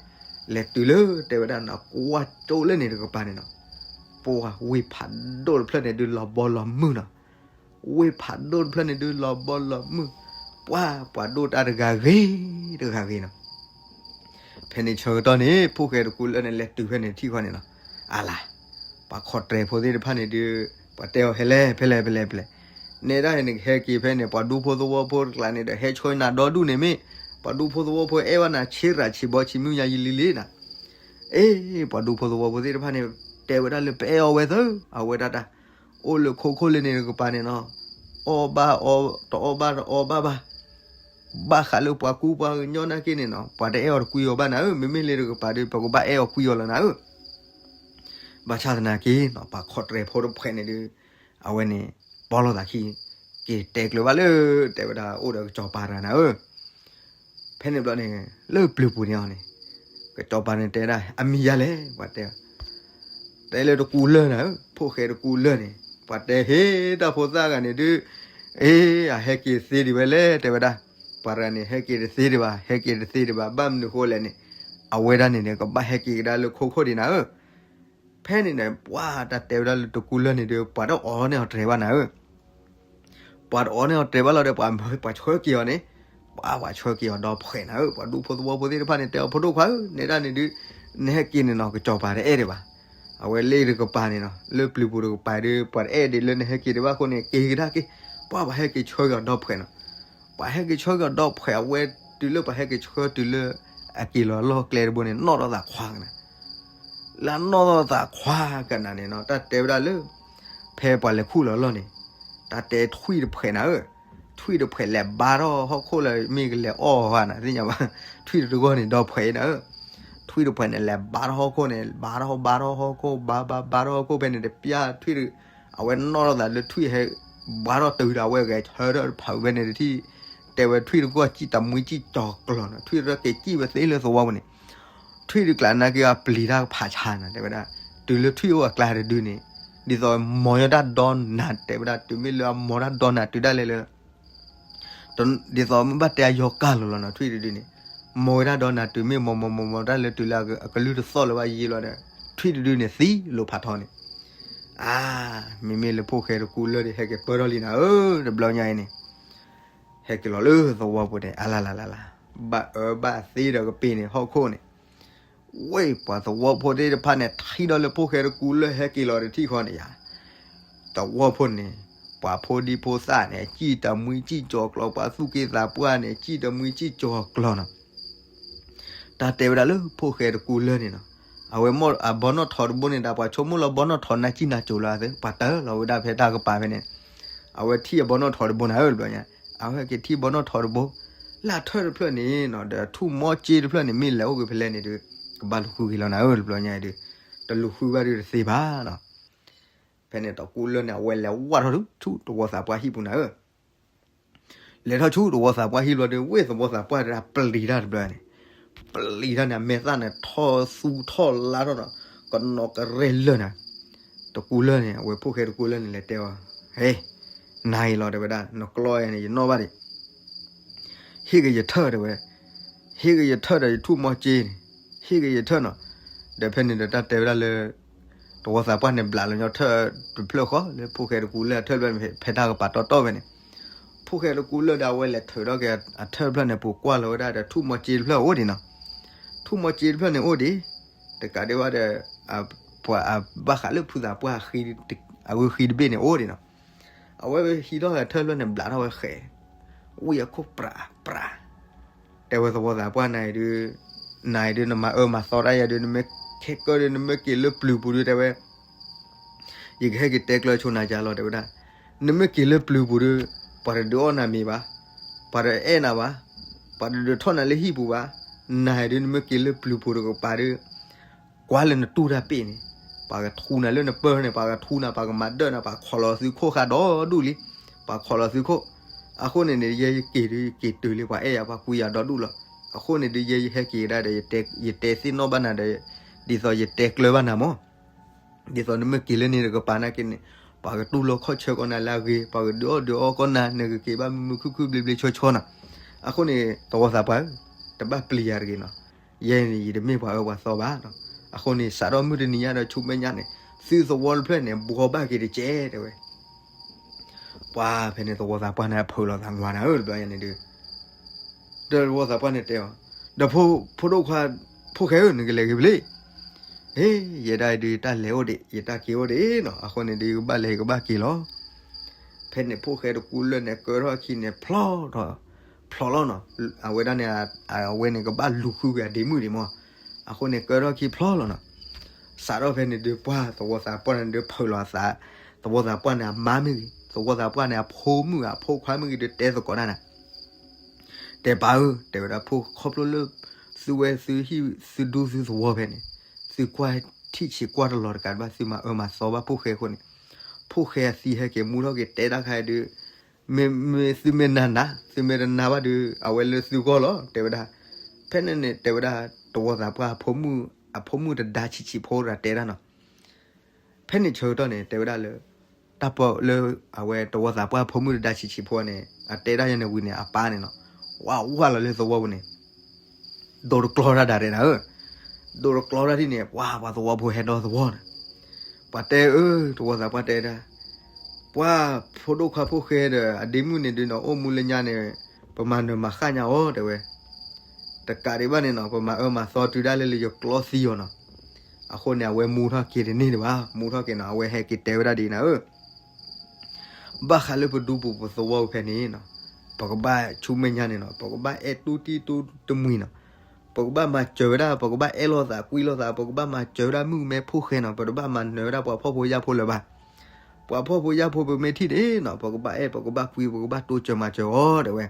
လဲၤတုၤလၢတဲဝဲဒၣ်နီၤ ကွၢ်ကၠိလၢန့ၣ်တကပၤန့ၣ်နီၤ, ပှၤဝ့ၢ်ဖးဒိၣ်တဖျၢၣ်န့ၣ်ဒုးလီၤဘီလီၤမုၢ်နီၤ, ဝ့ၢ်ဖးဒိၣ်တဖျၢၣ်န့ၣ်ဒုးလီၤဘီလီၤမုၢ်, ပှၤ ပှၤဒိၣ်တၢ်တဂၤဂ့ၤ တဂၤဂ့ၤနီၤ, ဖဲန့ၣ်ဆၢကတီၢ်န့ၣ် ဖိၣ်ဃဲတကူလၢာ်န့ၣ် လဲၤတုၤဖဲန့ၣ်ထံၣ်ဃီန့ၣ်နီၤ, အလၤ, ပှၤခီၣ်တြဲၤဖိသ့ၣ်တဖၣ်န့ၣ်ဒုး ပှၤတဲအီၤဟဲလဲၣ် ဖဲလဲၣ် ဖဲလဲၣ် ဖဲလဲၣ်, နဲဒၣ်ဟဲန့ၣ် ဟဲက့ၤဖဲန့ၣ် ပှၤဒူဖိသဝီဖိတကျးန့ၣ်ဒီး ဟဲဆှၢနၤဒီဒူၣ်န့ၣ်မ့ၢ် ပှၤဒူဖိသဝီဖိအဲၣ်ဘၣ်နၤ ဆ့ရၤဆ့ဘီဆံမုၢ်ညါယံာ်လံလံနီၤ, အ့ ပှၤဒူဖိသဝီဖိသ့ၣ်တဖၣ်န့ၣ် တဲဝဲဒၣ်လၢပအဲၣ်အီၤဝဲသၢ အဝဲဒၣ်တၢ်, အိၣ်လၢခိခိၣ်လၢန့ၣ်တကပၤန့ၣ်နီၤ, အီၣ်ဘၣ်အီ တအီၣ်ဘၣ်တအီဘၣ်ဘၣ် ဘၣ်ဃးလၢပှၤကူပှၤကညီနာ်က့န့ၣ်နီၤ ပှၤတအဲၣ်အီၤတကွံအီၤဘၣ်နၤဧၢ, မ့မ့ၢ်လၢတကပၤဒီး ပကဘၣ်အဲၣ်အီၤကွံအီၤလီၤနၤဧၢ, ဘၣ်ဆၣ်သနာ်က့နီၤ ပှၤခီၣ်တြဲၤဖိတဖှဲးန့ၣ်ဒီး အဝဲန့ၣ် ပီလိာ်သးခံ က့ၤတဲကျၢၤဘၣ်လၢ တဲဝဲဒၣ်အိၣ်ဒီးကစီၤပၤတဂၤနၤဧၢ, ဖဲန့ၣ်ဘျီန့ၣ် လၢပျၢၤပူၤန့ၣ်အီၤန့ၣ် ကစီၤပၤန့ၣ်တဲဒၣ် အမံၤယၤလဲၣ် ပှၤတဲ တဲလၢတကူလၢာ်နၤဧၢ, ဖိၣ်ဃဲတကူလၢာ်န့ၣ် ပှၤတဲဟ့ၣ်တၢ်ဖိသၣ်ဂၤန့ၣ်ဒုး, အ့ အဟဲက့ၤတသ့ဒံးဝဲလဲၣ် တဲဝဲဒၣ်, ပှၤတဂၤန့ၣ် ဟဲက့ၤတသ့ဒံးဘၣ် ဟဲက့ၤတသ့ဒံးဘၣ် ဘၣ်မနုၤဃိလဲၣ်န့ၣ်, အဝဲဒၣ်န့ၣ်န့ၣ် ကဘၣ်ဟဲက့ၤကဒါလၢခိခိၣ်ဒံးနၤဧၢ, ဖဲန့ၣ်န့ၣ် ပှၤတၢ်တဲဝဲဒၣ်လၢတကူလၢာ်န့ၣ်ဒီး ပှၤတအီၣ်န့ၢ်အီၤတြဲၤဘၣ်နၤဧၢ, ပှၤတအီၣ်န့ၢ်အီၤတြဲၤဘၣ်လီၤဒီး ပှၤဆှၢက့ၤအီၤန့ၣ်, ပှၤ ပှၤဆှၢက့ၤအီၤဒီဖှဲးနၤဧၢ, ပှၤဒူဖိသဝီဖိသ့ၣ်တဖၣ်န့ၣ် တဲအီၤဖိဒိၣ်ခွါဧၢ နဲဒၣ်န့ၣ်ဒုး, နဟဲက့ၤန့ၣ်နီၤ ကစီၤပၤတအဲၣ်ဒံးဘၣ်, အဝဲလၢတကပၤန့ၣ်နီၤ လၢပျၢၤပူၤတကပၤဒီး ပှၤတအဲၣ်ဒံးလၢနဟဲက့ၤဒံးဘၣ်အဃိန့ၣ် က့ၤကဒါက့ၤ, ပှၤ ပှၤဟဲက့ၤဆှၢက့ၤအီၤဒီဖှဲးနီၤ, ပှၤဟဲက့ၤဆှၢက့ၤအီၤဒီဖှဲး အဝဲတုၤလၢပှၤဟဲက့ၤဆှၢတုၤလၢ အက့ၤလီၤလီၢ်ကျဲတဘိန့ၣ် နီၣ်ထီၣ်သးခွါကနၤ လၢအနီၣ်ထီၣ်သးခွါကနၤန့ၣ်နီၤ တၢ်တဲဝဲဒၣ်လၢ ဖဲပှၤလဲၤခူၣ်လီၤလီၢ်န့ၣ်, တၢ်တဲထွံၣ်တဖှဲးနၤဧၢ, ထွံၣ်တဖှဲးလဲၤဘါထီၣ်ဟီၣ်ခိၣ်လၢမ့ၢ်ကလဲၤအီၣ်ဧါနၤ သ့ၣ်ညါဘၣ်, ထွံၣ်တဂီၢ်န့ၣ် ဒီဖှဲးနၤဧၢ, ထွံၣ်တဖှဲးန့ၣ် လဲၤဘါထီၣ်ဟီၣ်ခိၣ်န့ၣ် ဘါထီၣ်ဘါထီၣ်ဟီၣ်ခိၣ် ဘါဘါဘါထီၣ်ဟီၣ်ခိၣ်ဖဲန့ၣ် တပျၢ်ထွံၣ်တ အဝဲနီၣ်ထီၣ်သးလၢထွံၣ်ဟဲ ဘါထီၣ်တုၤဒီးအဝဲဂဲၤဆၢထၢၣ်တဖးဝဲန့ၣ်တထံၣ်, တဲဝဲထွံၣ်တဂီၢ်စံၣ်တမှံစံၣ်ကၠီၤကျီၤနီၤ, ထွံၣ်တဂီၢ်က့ၤစံၣ်ဝဲသ့လၢသဝီပူၤန့ၣ်, ထွံၣ်တကျးနာ်က့အပျံၤတၢ်ကဖးဆါနၤ တဲဝဲဒၣ်, တုၤလၢထွံၣ်အိၣ်အကျါတဒုန့ၣ်, ဒ်သိးမီၤညီတၢ်ဒီနၤ တဲဝဲဒၣ် တုၤမ့ၢ်လၢအမီၤတၢ်ဒီနၤတုၤဒၣ်လဲာ်လၢ ဒ်သိးမ့ၢ်ဘၣ်တဲအယီၤကၢ်လီၤလီၤနီၤ ထွံၣ်တဒုန့ၣ်, မီၤဝဲဒၣ်ဒီနၤတုၤမ့ၢ်မီၤမီၤမီၤမီၤတၢ်လၢတုၤလၢအကလုၢ်တသီၣ်လၢၤဘၣ်ယံာ်လီၤဒီး, ထွံၣ်တဒုန့ၣ်သံလိာ်ဖးထီန့ၣ်, အါ, မ့မ့ၢ်လၢဖိၣ်ဃဲတကူလၢာ်ဒီး ဟဲက့ၤပၢၢ်ထီၣ်လံနၤဧၢ, တဘျီညါအံၤန့ၣ် ဟဲက့ၤလီၤလၢသဝီပူၤန့ၣ် အလလလလ, ဘၣ်အၢဘၣ်သီဒီးကပ့ၤန့ၣ် ဟီၣ်ခိၣ်န့ၣ်, ဝ့ၢ်ပှၤသဝီဖိသ့ၣ်တဖၣ်န့ၣ် ထံၣ်ဒီးလၢဖိၣ်ဃဲတကူလၢာ်ဟဲက့ၤလီၤတထံၣ်ဃီန့ၣ်ယါ, သဝီဖိန့ၣ်, ပှၤဖိဒံဖိသၣ်န့ၣ် စံၣ်တမှံစံၣ်ကၠီၤကျီၤ ပှၤသူၣ်က့သးပှၢ်န့ၣ် စံၣ်တမှံစံၣ်ကၠီၤကျီၤနီၤ တၢ်တဲဝဲဒၣ်လၢဖိၣ်ဃဲတကူလၢာ်န့ၣ်နီၤ, အဝဲမ့ၢ်အဘီနီၣ်ထိးတဘိန့ၣ်ဒီး ပှၤဆိကမိၣ်လၢဘီနီၣ်ထိးနၢ်စံၣ်နၢ်စိၤလၢအသး ပှၤတၢၢ်လီၤဝဲဒၣ်ဖဲတၢ်ကပၤဖဲန့ၣ်, အဝဲထံၣ်အဘီနီၣ်ထိးတဘိနၤဧၢ တဘျီညါ, အဝဲက့ၤထံၣ်ဘီနီၣ်ထိးတဘိ, လၢအထၢၣ်တဖျၢၣ်န့ၣ်နီၤ ဒီးထူၣ်မီၤစ့တဖျၢၣ်န့ၣ် မ့ၢ်လဲၤအိၣ်က့ၤဖဲလဲၣ်န့ၣ်ဒီး, ကဘၣ်လူၤဃုက့ၤလီၤနၤဧၢ တဘျီညါအံၤဒီး, တလူၤဃုဘၣ်ဒီးတသ့ဘၣ်နီၤ ဖဲန့ၣ်တကူလၢာ်န့ၣ် အဝဲလဲၤဝၢ်ထီၣ်ဆူတဝီသးပှၢ်ဟံၣ်ပူၤနၤဧၢ, လဲၤထီၣ်ဆူတဝီသးပှၢ်ဟံၣ်ဘျီဒီး ဝ့ၢ်သဝီသးပှၢ်တၢ်ပျံၤတၢ်တဘျီန့ၣ်, ပျံၤတၢ်န့ၣ် အမဲာ်သၣ်န့ၣ် ထီၣ်သူထီၣ်လါထီၣ်ဒီး ကနီၤကရဲၣ်လၢာ်နၤ, တကူလၢာ်န့ၣ် အဝဲဖိၣ်ဃဲတကူလၢာ်န့ၣ် လဲၤတဲအီၤ, ဟဲ, နၤအံၤလီၤ တဲဝဲဒၣ် နကျီအံၤန့ၣ် ယနီၣ်ဘၣ်ဒံး ဟ့ၣ်က့ၤယထၢၣ် တဲဝဲ, ဟ့ၣ်က့ၤယထၢၣ်ဒီးယထူၣ်မီၤစ့န့ၣ်, ဟ့ၣ်က့ၤယထၢၣ်နီၤ, ဒီးဖဲန့ၣ်ဒီးတၢ်တဲဝဲဒၣ်လၢ တဝီသးပှၢ်န့ၣ် ဘျးလီၤညီထၢၣ်တဖျၢၣ်ဃီ လၢဖိၣ်ဃဲတကူလၢာ်အထၢၣ်တဖျၢၣ်န့ၣ် ဖဲတၢ်ကပၤတီတီဖဲန့ၣ်, ဖိၣ်ဃဲတကူလၢာ်ဒီး အဝဲလဲၤထုးထီၣ်က့ၤအထၢၣ်တဖျၢၣ်န့ၣ် ပူၤကွၢ်လီၤဝဲဒၣ်ဒီး ထူၣ်မီၤစ့တဖျၢၣ်အိၣ်ဒံးနီၤ, ထူၣ်မီၤစ့တဖျၢၣ်န့ၣ်အိၣ်ဒံး, တကးဒံးဘၣ်ဒီး ပှၤအဘၣ်ဃးလၢဖုသးပှၢ် အဂုၢ်ဃံတဘ့ၣ်န့ၣ်အိၣ်ဒံးနီၤ, အဝဲဟံးထီၣ်အထၢၣ်တဖျၢၣ်န့ၣ် ဘျးထီၣ်ဝဲဃဲၤ, ဝံၣ်အခိၣ်ပြးပြး, တဲဝဲသဝီသးပှၢ်နၤအံၤဒုး နၤအံၤဒုး နမၤအၢမၤသီတၢ်ယၤဒုး နမ့ၢ်ခဲကၢၢ်ဒုး နမ့ၢ်က့ၤလၢပျုၤပူၤဒုး တဲဝဲ ယကဟဲက့ၤတဲကျၢၤဆိနၤကလီၤ တဲဝဲဒၣ်. နမ့ၢ်က့ၤလၢပျုၤပူၤဒီး ပှၤတဒုးအီၣ်နၤမ့ၤဘၣ်, ပှၤတအဲၣ်နၤဘၣ်, ပှၤတဒုးထီၣ်နၤလၢဟံၣ်ပူၤဘၣ်. နၤအံၤဒုး နမ့ၢ်က့ၤလၢပျုၤပူၤတကပၤဒီး ကွၢ်လၢနတူၢ်တၢ်ပ့ၢ်န့ၣ်, ပှၤကထူနၤလၢနပၢၢ်န့ၣ်, ပှၤကထူနၤ, ပှၤကမၤဒၢၣ်နၤ, ပှၤခိးလီၤသုခိၣ်ဃာ်ဒီဒူၣ်လံ. ပှၤခိးလီၤသုခိၣ်. အဃိန့ၣ်န့ၣ် ယဲယက့ၤဒုး ယက့ၤတုၤလံ ပှၤအဲၣ်ယၤ ပှၤကွံယၤဒီဒူၣ်လီၤ. အဃိန့ၣ်ဒုး ယဲယဟဲက့ၤဒၣ်ဒီး ယတဲသ့ၣ်နီၣ်ဘၣ်နၤဒီး ဒ်သိးယတဲကျၢၤဘၣ်နၤမၢ်. ဒ်သိးနမ့ၢ်က့ၤလၢန့ၣ်တကပၤနာ်က့န့ၣ် ပှၤကတူၢ်လိာ်ခီၣ်ဆၢကီးနၤလၢအဂ့ၤ, ပှၤကဒုးအီၣ်ဒုးအီကီးနၤ, နကက့ၤဘၣ်မုာ်မုာ်ခုၣ်ခုၣ် ဘျ့ဘျ့ဆှီဆှီနီၤ. အဃိန့ၣ် သဝီသးပှၢ်ဧၢ, တဘၣ်ပျံၤယၤတဂ့ၤနီၤ. ယဲန့ၣ် ယတမ့ၢ်ပှၤအၢပှၤသီဘၣ်နီၤ. အဃိန့ၣ် စးထီၣ်မုၢ်တနံၤညါဒီး ဆူမဲာ်ညါန့ၣ် သုသဝီတဖျၢၣ်န့ၣ် ဘှီဘၣ်က့ၤတကဲး တဲဝဲ. ပှၤဖဲန့ၣ် သဝီသးပှၢ်န့ၣ် အဖုးလိာ်သးနွၤနၤဧၢ တဘျီညါန့ၣ်ဒုး ဒီးသဝီသးပှၢ်န့ၣ်တဲအီၤ, ဒီးဖိ ဖိဒိၣ်ခွါ ဖိၣ်ဃဲဧၢ, နကလဲၤဂ့ၤဖဲလဲၣ်. ဟ့, ယဲဒၣ်ဒုး ယတၢ်လဲၤအိၣ်ဒံး, ယတၢ်က့ၤအိၣ်ဒံးနီၤ. အဃိန့ၣ်ဒုး ယကဘၣ်လဲၤ ယကဘၣ်က့ၤလီၤ. ဖဲန့ၣ် ဖိၣ်ဃဲတကူလၢာ်န့ၣ် ကၢထီၣ်ခံန့ၣ် ဖျီထီၣ်, ဖျီလီၤနီၤ. အဝဲဒၣ်န့ၣ် အဝဲန့ၣ် ကဘၣ်လူၤဃုက့ၤအဒ့မုၣ်ဒံးမၢ်. အဃိန့ၣ် ကၢထီၣ်ခံဖျီလီၤနီၤ. စးထီၣ်ဖဲန့ၣ်ဒုး ပှၤသဝီသးပှၢ်န့ၣ်ဒုး ဖုးလိာ်အသး, သဝီသးပှၢ်န့ၣ် အမါမ့ၢ်ဂ့ၤ, သဝီသးပှၢ်န့ၣ် အဖိမုၣ်ဂ့ၤ အဖိခွါမ့ၢ်ဂ့ၤဒုး တဲသကိးတၢ်နၤ တဲပၢ်ဧၢ, တဲဝဲဒၣ် ဖိ ခီဖျိလၢ သုဝဲသုဟံၣ်သုဒူသုသဝီဖဲန့ၣ်, သုကွၢ်ထံၣ်ဆံးကွၢ်တလီၤတကးဘၣ် သုမၤအၢမၤသီဘၣ်ဖိၣ်ဃဲအဃိန့ၣ်, ဖိၣ်ဃဲအသံဟဲက့ၤမူထီၣ်က့ၤတဲတၢ်ခါအံၤဒုး, မ့မ့ၢ်သုမ့ၢ်နၤနၤ, သုမ့ၢ်တနၤဘၣ်ဒုး အဝဲလၢသုဂီၢ်လီၤ တဲဝဲဒၣ်. ဖဲန့ၣ်န့ၣ် တဲဝဲဒၣ် သဝီသးပှၢ်အဖိမုၣ်, အဖိမုၣ်တဒါဆံးဆံးဖိတဂၤတဲတၢ်နီၤ. ဖဲန့ၣ်ဆၢကတီၢ်န့ၣ် တဲဝဲဒၣ်လၢ တၢ်ပၢလၢ အဝဲသဝီသးပှၢ်ဖိမုၣ်တဒါဆံးဆံးဖိန့ၣ် အတဲဒၣ်ယဲန့ၣ်ဝံၤန့ၣ် အပၢ်န့ၣ်နီၤ, ဝးဝးလီၤလၢသဝီပူၤန့ၣ် ဒိတကျီတၢ်ဒၣ်တဲဒၣ်ဧၢ, ဒိတကျီတၢ်ဒ်န့ၣ် ပှၤပှၤသဝီဖိဟဲဒီသဝီန့ၣ်, ပှၤတဲအၢ, သဝီသးပှၢ်တဲဒၣ်, ပှၤဖိဒိၣ်ခွါဖိၣ်ဃဲဒီး အဒ့မုၣ်န့ၣ်ဒုးနီၤ အိၣ်မူလၢညါန့ၣ် ပမၤနၢၤမၤဃၣ်ညါအီၤ တဲဝဲ. တကးဒံးဘၣ်န့ၣ်နီၤ ပမၤအၢမၤသီတုၤဒၣ်လဲာ်လၢယကျီသံအီၤနီၤ. အဃိန့ၣ် အဝဲမူထီၣ်က့ၤတန့ၢ်ဒံးဘၣ်, မူထီၣ်က့ၤနီၤ အဝဲဟဲက့ၤတဲဝဲဒၣ်ဒ်အံၤနၤဧၢ, ဘၣ်ဃးလၢပဒူပူၤပသဝီဖဲန့ၣ်နီၤ, ပကဘၣ်ဆူမဲာ်ညါန့ၣ်နီၤ ပကဘၣ်အဲၣ်တူၢ်တံၢ်တူၢ်တမှံၤနီၤ, ပကဘၣ်မၤစၢၤဝဲဒၣ် ပကဘၣ်အဲၣ်လိာ်သးကွံလိာ်သး ပကဘၣ်မၤစၢၤဝဲဒၣ်မုၣ်ကမဲဖိၣ်ဃဲနီၤ, ပတဘၣ်မၤနၢၤဝဲဒၣ်ပှၤဖှီၣ်ဖိယာ်ဖိလၢၤဘၣ်. ပှၤဖှီၣ်ဖိယာ်ဖိပမ့ၢ်ထံၣ်န့ၣ်နီၤ ပကဘၣ်အဲၣ် ပကဘၣ်ကွံ ပကဘၣ်တိစၢၤမၤစၢၤအီၤ တဲဝဲ.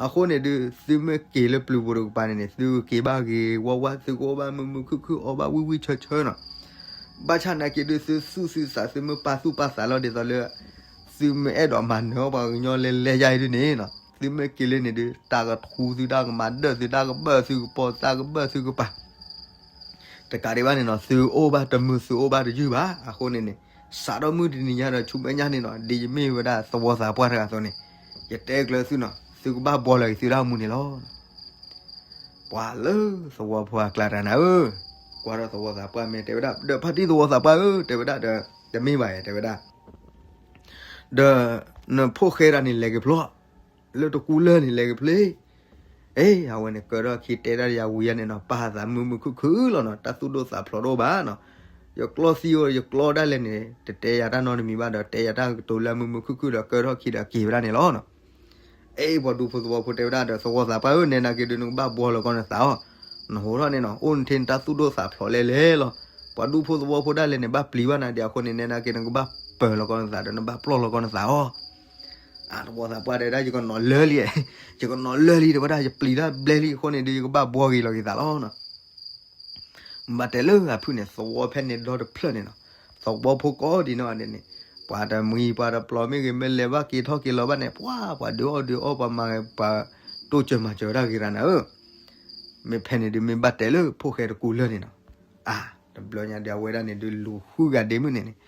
အဃိန့ၣ်ဒုး သုမ့ၢ်က့ၤလၢပျုၤပူၤတကပၤန့ၣ်န့ၣ် သုကက့ၤဘၣ်ဂ့ၤဝါဝါ သုကအိၣ်ဘၣ်မုာ်မုာ်ခုၣ်ခုၣ် အီၣ်ဘၣ်ဝံၣ်ဝံၣ်ဆၢဆၢနီၤ. ဘၣ်ဆၣ်နာ်က့ဒုး သုသူၣ်သုသး သုမ့ၢ်ပာ်သူၣ်ပာ်သးလီၤဒ်သိးလၢ သုမ့ၢ်အဲၣ်ဒိးမၤနၢၤအီၣ်ပှၤကညီလဲၤလဲၤယါအံၤဒုးန့ၣ်နီၤ သုမ့ၢ်က့ၤလၢန့ၣ်ဒုး တၢ်ကထူသုတၢ်ကမၤဒၢၣ်သုတၢ်ကဘၢၣ်သုကပီၤ တၢ်ကဘၢၣ်သုကပၤ တကးဒံးဘၣ်န့ၣ်နီၤ သုအိၣ်ဘၣ်တမုာ် သုအိၣ်ဘၣ်တယုၢ်ဘၣ်. အဃိန့ၣ်န့ၣ် စးထီၣ်မုၢ်တနံၤညါဒီး ဆူမဲာ်ညါန့ၣ်နီၤ ဒ်ယမ့ၢ်ဝဲဒၣ်သဝီသးပှၢ်တဂၤအသိးန့ၣ် ယတဲကျၢၤသုနီၤ သုကဘၣ်ဘှီလီၤက့ၤသုတၢ်အိၣ်မူန့ၣ်လီၤ. ပှၤလၢသဝီဖိအကျါတဂၤနၤဧၢ, ကွၢ်ထီၣ်သဝီသးပှၢ်မ့ၢ်တဲဝဲဒၣ် ဒီးဖါတံၢ်သဝီသးပှၢ်ဧၢ တဲဝဲဒၣ်ဒီး တမ့ၢ်ဘၣ်ယဲ တဲဝဲဒၣ် ဒီးနဖိၣ်ဃဲတဂၤန့ၣ် လဲၤက့ၤဖျိ လၢတကူလၢာ်န့ၣ် လဲၤက့ၤဖျိ. အ့ အဝဲန့ၣ် ကၢထီၣ်ခံတဲဒၣ်ယၤဝံၤယါန့ၣ်နီၤ ပာ်သးမုာ်မုာ်ခုၣ်ခုၣ်လီၤနီၤ တၢ်သူၣ်ဒိၣ်သးဖျိးတအိၣ်ဘၣ်နီၤ. ယကျီသံအိၣ် ယကျီဒၣ်လဲာ်န့ၣ် တတဲယၤတၢ်နီတမံၤဘၣ်ဒီး တဲယၤတၢ်ကတိၤလၢအမုာ်မုာ်ခုၣ်ခုၣ်ဒီး ကၢထီၣ်ခံဒီးက့ၤဝဲဒၣ်န့ၣ်လီၤနီၤ. အ့ ပှၤဒူဖိသဝီဖိတဲဝဲဒၣ်ဒီး သဝီသးပှၢ်ဧၢ နဲနာ်က့ဒုး နကဘၣ်ဘှီလီၤကီးနသးအီၤ, နဟိးထီၣ်န့ၣ်နီၤ အိၣ်နထံနတၢ်သူၣ်ဒိၣ်သးဖျိးလဲၣ်လဲၣ်လီၤ. ပှၤဒူဖိသဝီဖိဒၣ်လဲာ်န့ၣ် ဘၣ်ပျံၤဘၣ်နၤဒံးအဃိန့ၣ် နဲနာ်က့ နကဘၣ်ပၢၤလီၤကီးနသးဒီး နဘၣ်ပျီၢ်လီၤကီးနသးအီၤ. အ သဝီသးပှၢ်တဲဒၣ် ယကနီၤလၢလံ, ယကနီၤလၢလံ တဲဝဲဒၣ် ယပျံၤတၢ်ဘျဲလံအဃိန့ၣ်ဒုး ယကဘၣ်ဘှီဂ့ၤလီၤက့ၤသးလီၤနီၤ. ဘၣ်တဲလၢအဖုၣ်န့ၣ် သဝီဖဲန့ၣ်ဒီတဖျၢၣ်န့ၣ်နီၤ, သဝီဖိကိးဒံးနီၢ်ဂၤဒဲးန့ၣ်, ပှၤတမှံၤပှၤတပျီၤမ့ၢ်ဂ့ၤ မ့ၢ်လဲၤဘၣ်က့ၤထီၣ်က့ၤလီၤဘၣ်န့ၣ် ပှၤ ပှၤဒုးအီၣ်ဒုးအီ ပှၤမၤ ပှၤတိစၢၤမၤစၢၤဝဲဒၣ်ဂ့ၤတဂၤနၤဧၢ. မ့ၢ်ဖဲန့ၣ်ဒုး မ့ၢ်ဘၣ်တဲလၢဖိၣ်ဃဲတကူလၢာ်န့ၣ်နီၤ. အါ တဘျီညါဒုး အဝဲဒၣ်န့ၣ်ဒုး လူၤဃုဂၤဒ့မုၣ်န့ၣ်န့ၣ်,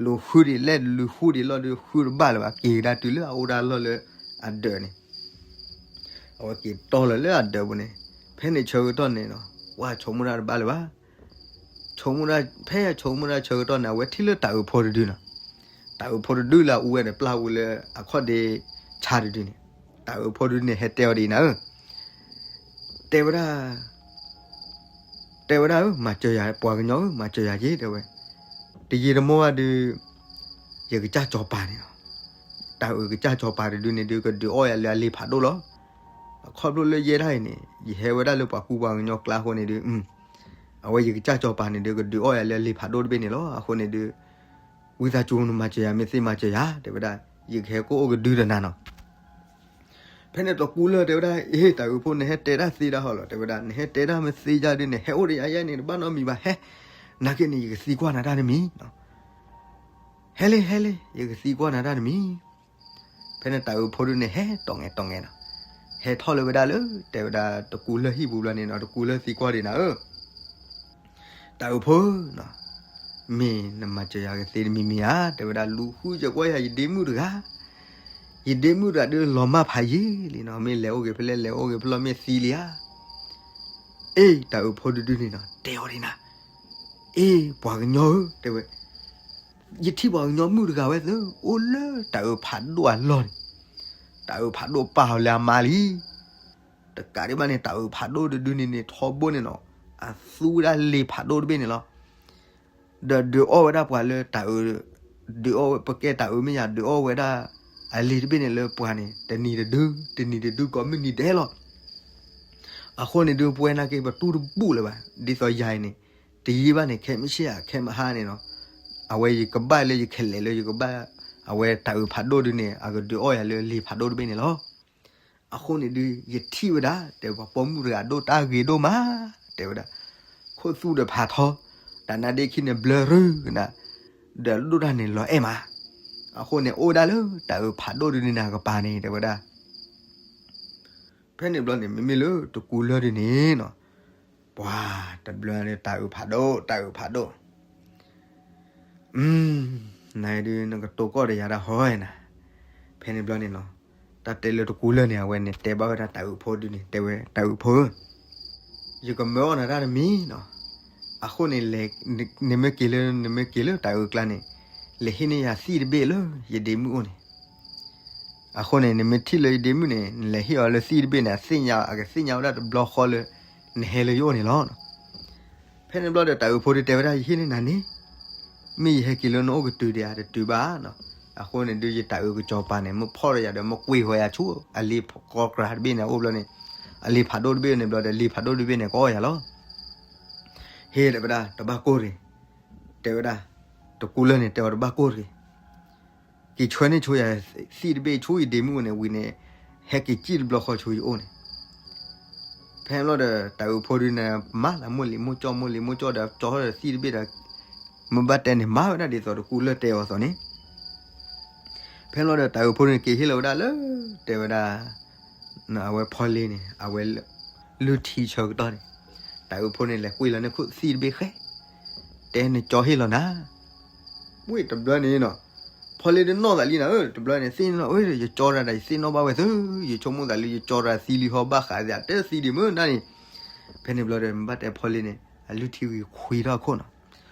လူၤဃုဒံးလဲၣ် လူၤဃုဒံးလီၢ်ဒုး ဃုတဘၣ်လၢၤဘၣ် က့ၤကဒါတုၤလၢအအိၣ်ဒၣ်လီၢ်လၢအဒၢးန့ၣ် အဝဲက့ၤတီၢ်လၢၤလၢအဒၢးပူၤန့ၣ်, ဖဲန့ၣ်ဆၢကတီၢ်န့ၣ်နီၤ ပှၤဆိကမိၣ်တၢ်တဘၣ်လၢၤဘၣ်. ဆိကမိၣ်တၢ် ဖဲအဆိကမိၣ်တၢ်ဆၢကတီၢ်န့ၣ် အဝဲထံၣ်လၢတၤအုးဖိတဒုနီၤ. တၤအုးဖိတဒုလၢအအူဝဲန့ၣ် ပျၢ်ဝဲလၢအခီၣ်ဒ့ဆါတဒုန့ၣ်, တၤအုးဖိတဒုန့ၣ် ဟဲတဲအီၤဒ်အံၤနၤဧၢ, တဲဝဲဒၣ် တဲဝဲဒၣ်ဧၢ မၤစၢၤယၤ ပှၤကညီဧၢ မၤစၢၤယၤက့ၤ တဲဝဲ, တယံာ်တမီၢ်ဘၣ်ဒုး ယကစၢ်စီၤပၤန့ၣ်လီၤ. တၤအုးကစၢ်စီၤပၤတဒုန့ၣ်ဒုး ကဒုးအီၣ်ယၤလၢအလ့ဖးဒိၣ်လီၤ. ခီဖျိလၢယဲဒၣ်အံၤန့ၣ် ယဟဲဝဲဒၣ်လၢပှၤကူပှၤကညီကျါအဃိန့ၣ်ဒုး အဝဲယကစၢ်စီၤပၤန့ၣ်ဒုး ကဒုးအီၣ်ယၤလၢလ့ၤဖးဒိၣ်တဘ့ၣ်န့ၣ်လီၤ. အဃိန့ၣ်ဒုး ဝံသးစူၤနမၤစၢၤယၤမ့ၢ်သ့မၤစၢၤယၤ တဲဝဲဒၣ် ယကဟဲကအိၣ်ကဒုဒီးနၤနီၤ. ဖဲန့ၣ်တကူလၢာ်တဲဝဲဒၣ် အ့ တၢ်အုးဖိ နဟဲတဲတၢ်သ့ဒၣ်ဟီလီၤ တဲဝဲဒၣ် နဟဲတဲတၢ်မ့ၢ်သ့ဒ်န့ၣ် နဟဲအိၣ်ဒီးယၤယဲန့ၣ် တဘၣ်နီတမံၤဘၣ် ဟဲ, နာ်က့န့ၣ် ယကသံကွၢ်နၤတၢ်တမံၤ ဟဲလံ ဟဲလံ ယကသံကွၢ်နၤတၢ်တမံၤ. ဖဲန့ၣ်တၢ်အုးဖိဒုးန့ၣ် ဟဲတီၢ်ငဲတီၢ်ငဲနီၤ, ဟဲထီၣ်လၢဝဲဒၣ်လၢ တဲဝဲဒၣ်တကူလၢာ်ဟံၣ်ပူၤဘျီန့ၣ်နီၤ တကူလၢာ်သံကွၢ်ဒံးနၤဧၢ တၢ်အုးဖိနီၤ, မ့ၢ်နမၤစၢၤယၤကသ့တမံၤမံၤဧါ တဲဝဲဒၣ် လူၤဃုယကွၢ်ယၤ ယဒ့မုၣ်တဂၤ, ယဒ့မုၣ်တဂၤဒုးလီၤမၢ်ဖးယံာ်လံနီၤ, မ့ၢ်လဲၤအိၣ်ဂ့ၤဖဲလဲၣ် လဲၤအိၣ်ဂ့ၤဖဲလဲၣ် မ့ၢ်သံလံဧါ. အ့ တၢ်အုးဖိဒုဒုန့ၣ်နီၤ တဲအီၤဒံးနၤ, အ့ ပှၤကညီဧၢ တဲဝဲ, ယထံၣ်ပှၤကညီမုၣ်တဂၤဝဲသၢ အိၣ်လၢတၢ်အုးဖးဒိၣ်အလီၢ်န့ၣ်, တၢ်အုးဖးဒိၣ်ပာ်အီၤလၢအမါလံ. တကးဒံးဘၣ်န့ၣ် တၢ်အုးဖးဒိၣ်တဒုန့ၣ်န့ၣ် ထီဘိန့ၣ်နီၤ, အသူဝဲဒၣ်လ့ၤဖးဒိၣ်တဘ့ၣ်န့ၣ်လီၤ. ဒီးဒုးအီၣ်ဝဲဒၣ်ပှၤလၢတၢ်အုး, ဒုးအီၣ်ဝဲပကဲတၢ်အုးမ့ၢ်ယၤ ဒုးအီၣ်ဝဲဒၣ်အလ့ၤတဘ့ၣ်န့ၣ်လၢပှၤန့ၣ် တနံၤတဒု တနံၤတဒုကိးမုၢ်နံၤဒဲးလီၤ. အဃိန့ၣ်ဒုး ပဝဲနာ်က့ ပတူၢ်တဘူၣ်လၢၤဘၣ်. ဒ်သိးယၤအံၤန့ၣ် တယံာ်ဘၣ်န့ၣ် ခဲမုၢ်ဆ့ၣ်ဧါ ခဲမုၢ်ဟါန့ၣ်နီၤ, အဝဲယကဘၣ်လၢယခဲလဲၣ်လၢယကဘၣ်, အဝဲတၢ်အုးဖးဒိၣ်ဒုန့ၣ် အကဒုးအီၣ်ယၤလၢလ့ၤဖးဒိၣ်တဘ့ၣ်န့ၣ်လီၤ. အဃိန့ၣ်ဒုး ယထံၣ်ဝဲဒၣ် တဲပှၤပိာ်မုၣ်တဂၤဒိၣ်တၢ်ဂ့ၤဒိၣ်မး, တဲဝဲဒၣ်, ခိၣ်သူဒီးဖးထီ, တၢ်နါဒ့ခံန့ၣ်ဘျၢရုၢ်ကနၣ်, ဒီးဒိၣ်တၢ်န့ၣ်လီၤအဲၣ်မး. အဃိန့ၣ် အိၣ်ဝဲဒၣ်လၢတၢ်အုးဖးဒိၣ်ဒုန့ၣ်နၤကပၤန့ၣ် တဲဝဲဒၣ်. ဖဲန့ၣ်ဘျီန့ၣ် မ့မ့ၢ်လၢတကူလၢာ်ဒုန့ၣ်နီၤ, ပှၤတဘျီန့ၣ်တၢ်အုးဖးဒိၣ် တၢ်အုးဖးဒိၣ် နဒုးနကတိၤကီၢ်ဒီးယၤဒၣ်ဟီနၤ. ဖဲန့ၣ်ဘျီန့ၣ်နီၤ, တၢ်တဲလၢတကူလၢာ်န့ၣ် အဝဲန့ၣ်တဲဘၣ်ဝဲဒၣ်တၢ်အုးဖိဒုန့ၣ် တဲဝဲတၢ်အုးဖိဧၢ, ယကမၢအီၣ်နၤတၢ်တမံၤနီၤ. အဃိန့ၣ် နမ့ၢ်က့ၤလၢ နမ့ၢ်က့ၤလၢတၢ်အုးကျါန့ၣ်, လဲၤဟ့ၣ်န့ၢ်ယၤသံၣ်တဘ့ၣ်လၢယဒ့မုၣ်အိၣ်န့ၣ် အဃိန့ၣ် နမ့ၢ်ထံၣ်လၢယဒ့မုၣ်န့ၣ် နလဲၤဟ့ၣ်အီၤလၢသံၣ်တဘ့ၣ်န့ၣ် အသ့ၣ်ညါ အကသ့ၣ်ညါဝဲဒၣ်တဘျီဃီလၢ နဟဲလၢယအိၣ်န့ၣ်လီၤ. ဖဲန့ၣ်ဘျီဒီးတၢ်အုးဖိဒုတဲဝဲဒၣ် ယဟ့ၣ်န့ၢ်နၤန့ၣ်, မ့ၢ်ယဟဲက့ၤလၢနအိၣ်ကတုၤဒံးဧါ တတုၤဘၣ်နီၤ. အဃိန့ၣ်ဒုး ယတၢ်အုးကစီၤပၤန့ၣ် မ့ၢ်ဖီၣ်ဒီးယၤဒီး မ့ၢ်ကွံာ်ဃီယၤဆူအလ့ၤကီၢ်ကြၤတဘ့ၣ်န့ၣ်အအိၣ်ဘျီန့ၣ်, အလ့ၤဖးဒိၣ်တဘ့ၣ်န့ၣ်ဘျီဒီး လ့ၤဖးဒိၣ်တဘ့ၣ်န့ၣ် ကအီၣ်ယၤလီၤ. ဟ့ၣ်တဲဝဲဒၣ် တဘၣ်ကိၢ်တဂ့ၤ, တဲဝဲဒၣ်, တကူလၢာ်န့ၣ် တဲဝဲတဘၣ်ကိၢ်တဂ့ၤ က့ၤဆှၢန့ၢ်ဆိယၤသံၣ်တဘ့ၣ်ဆူယဒ့မုၣ်န့ၣ်ဝံၤန့ၣ်, ဟဲက့ၤစံၣ်တဘျီဃီဆူယအိၣ်န့ၣ်. ဖဲန့ၣ်ဘျီဒီး တၢ်အုးဖိဒုန့ၣ် မၤလၢမိၢ်လံၤမိၢ်ကၠီၣ် မိၢ်လံၤမိၢ်ကၠီၣ်ဒီး ကၠီၣ်ထီၣ်ဒီးသံၣ်တဘ့ၣ်ဒီး, မ့ၢ်ဘၣ်တဲန့ၣ် မၤဝဲဒၣ်ဒ်သိးတကူလၢာ်တဲအီၤအသိးန့ၣ်. ဖဲန့ၣ်ဘျီဒီး တၢ်အုးဖိန့ၣ်က့ၤဟ့ၣ်လီၤဝဲဒၣ်လၢ, တဲဝဲဒၣ် အဝဲဖီလ့န့ၣ် အဝဲလုၢ်ထံဆၢကတီၢ်န့ၣ်, တၢ်အုးဖိန့ၣ် လဲၤကွံာ်လီၤန့ၢ်ခိၣ်သံၣ်တဘ့ၣ်ဃဲ, တဲနကၠီဟ့ၣ်လီၤနၤ. ဝံၤတဘျီန့ၣ်နီၤ, ဖီလ့တနီၣ်သးလံနၤဧၢ, တဘျီန့ၣ် သ့ၣ်နီၣ်ဝဲ ယကၠီတၢ်ဒီး ယသ့ၣ်နီၣ်ဘၣ်ဝဲသၢ, ယဆိကမိၣ်သးလၢယကၠီတၢ်သံလံဟီ ဘၣ်ဃးသးတဲသံဒံးမ့ၢ်နၤန့ၣ်. ဖဲန့ၣ်ဘျီဒီး မ့ၢ်ဘၣ်တဲဖီလ့န့ၣ် အလုၢ်ထံဝံၤခွံထီၣ်အခိၣ်နီၤ.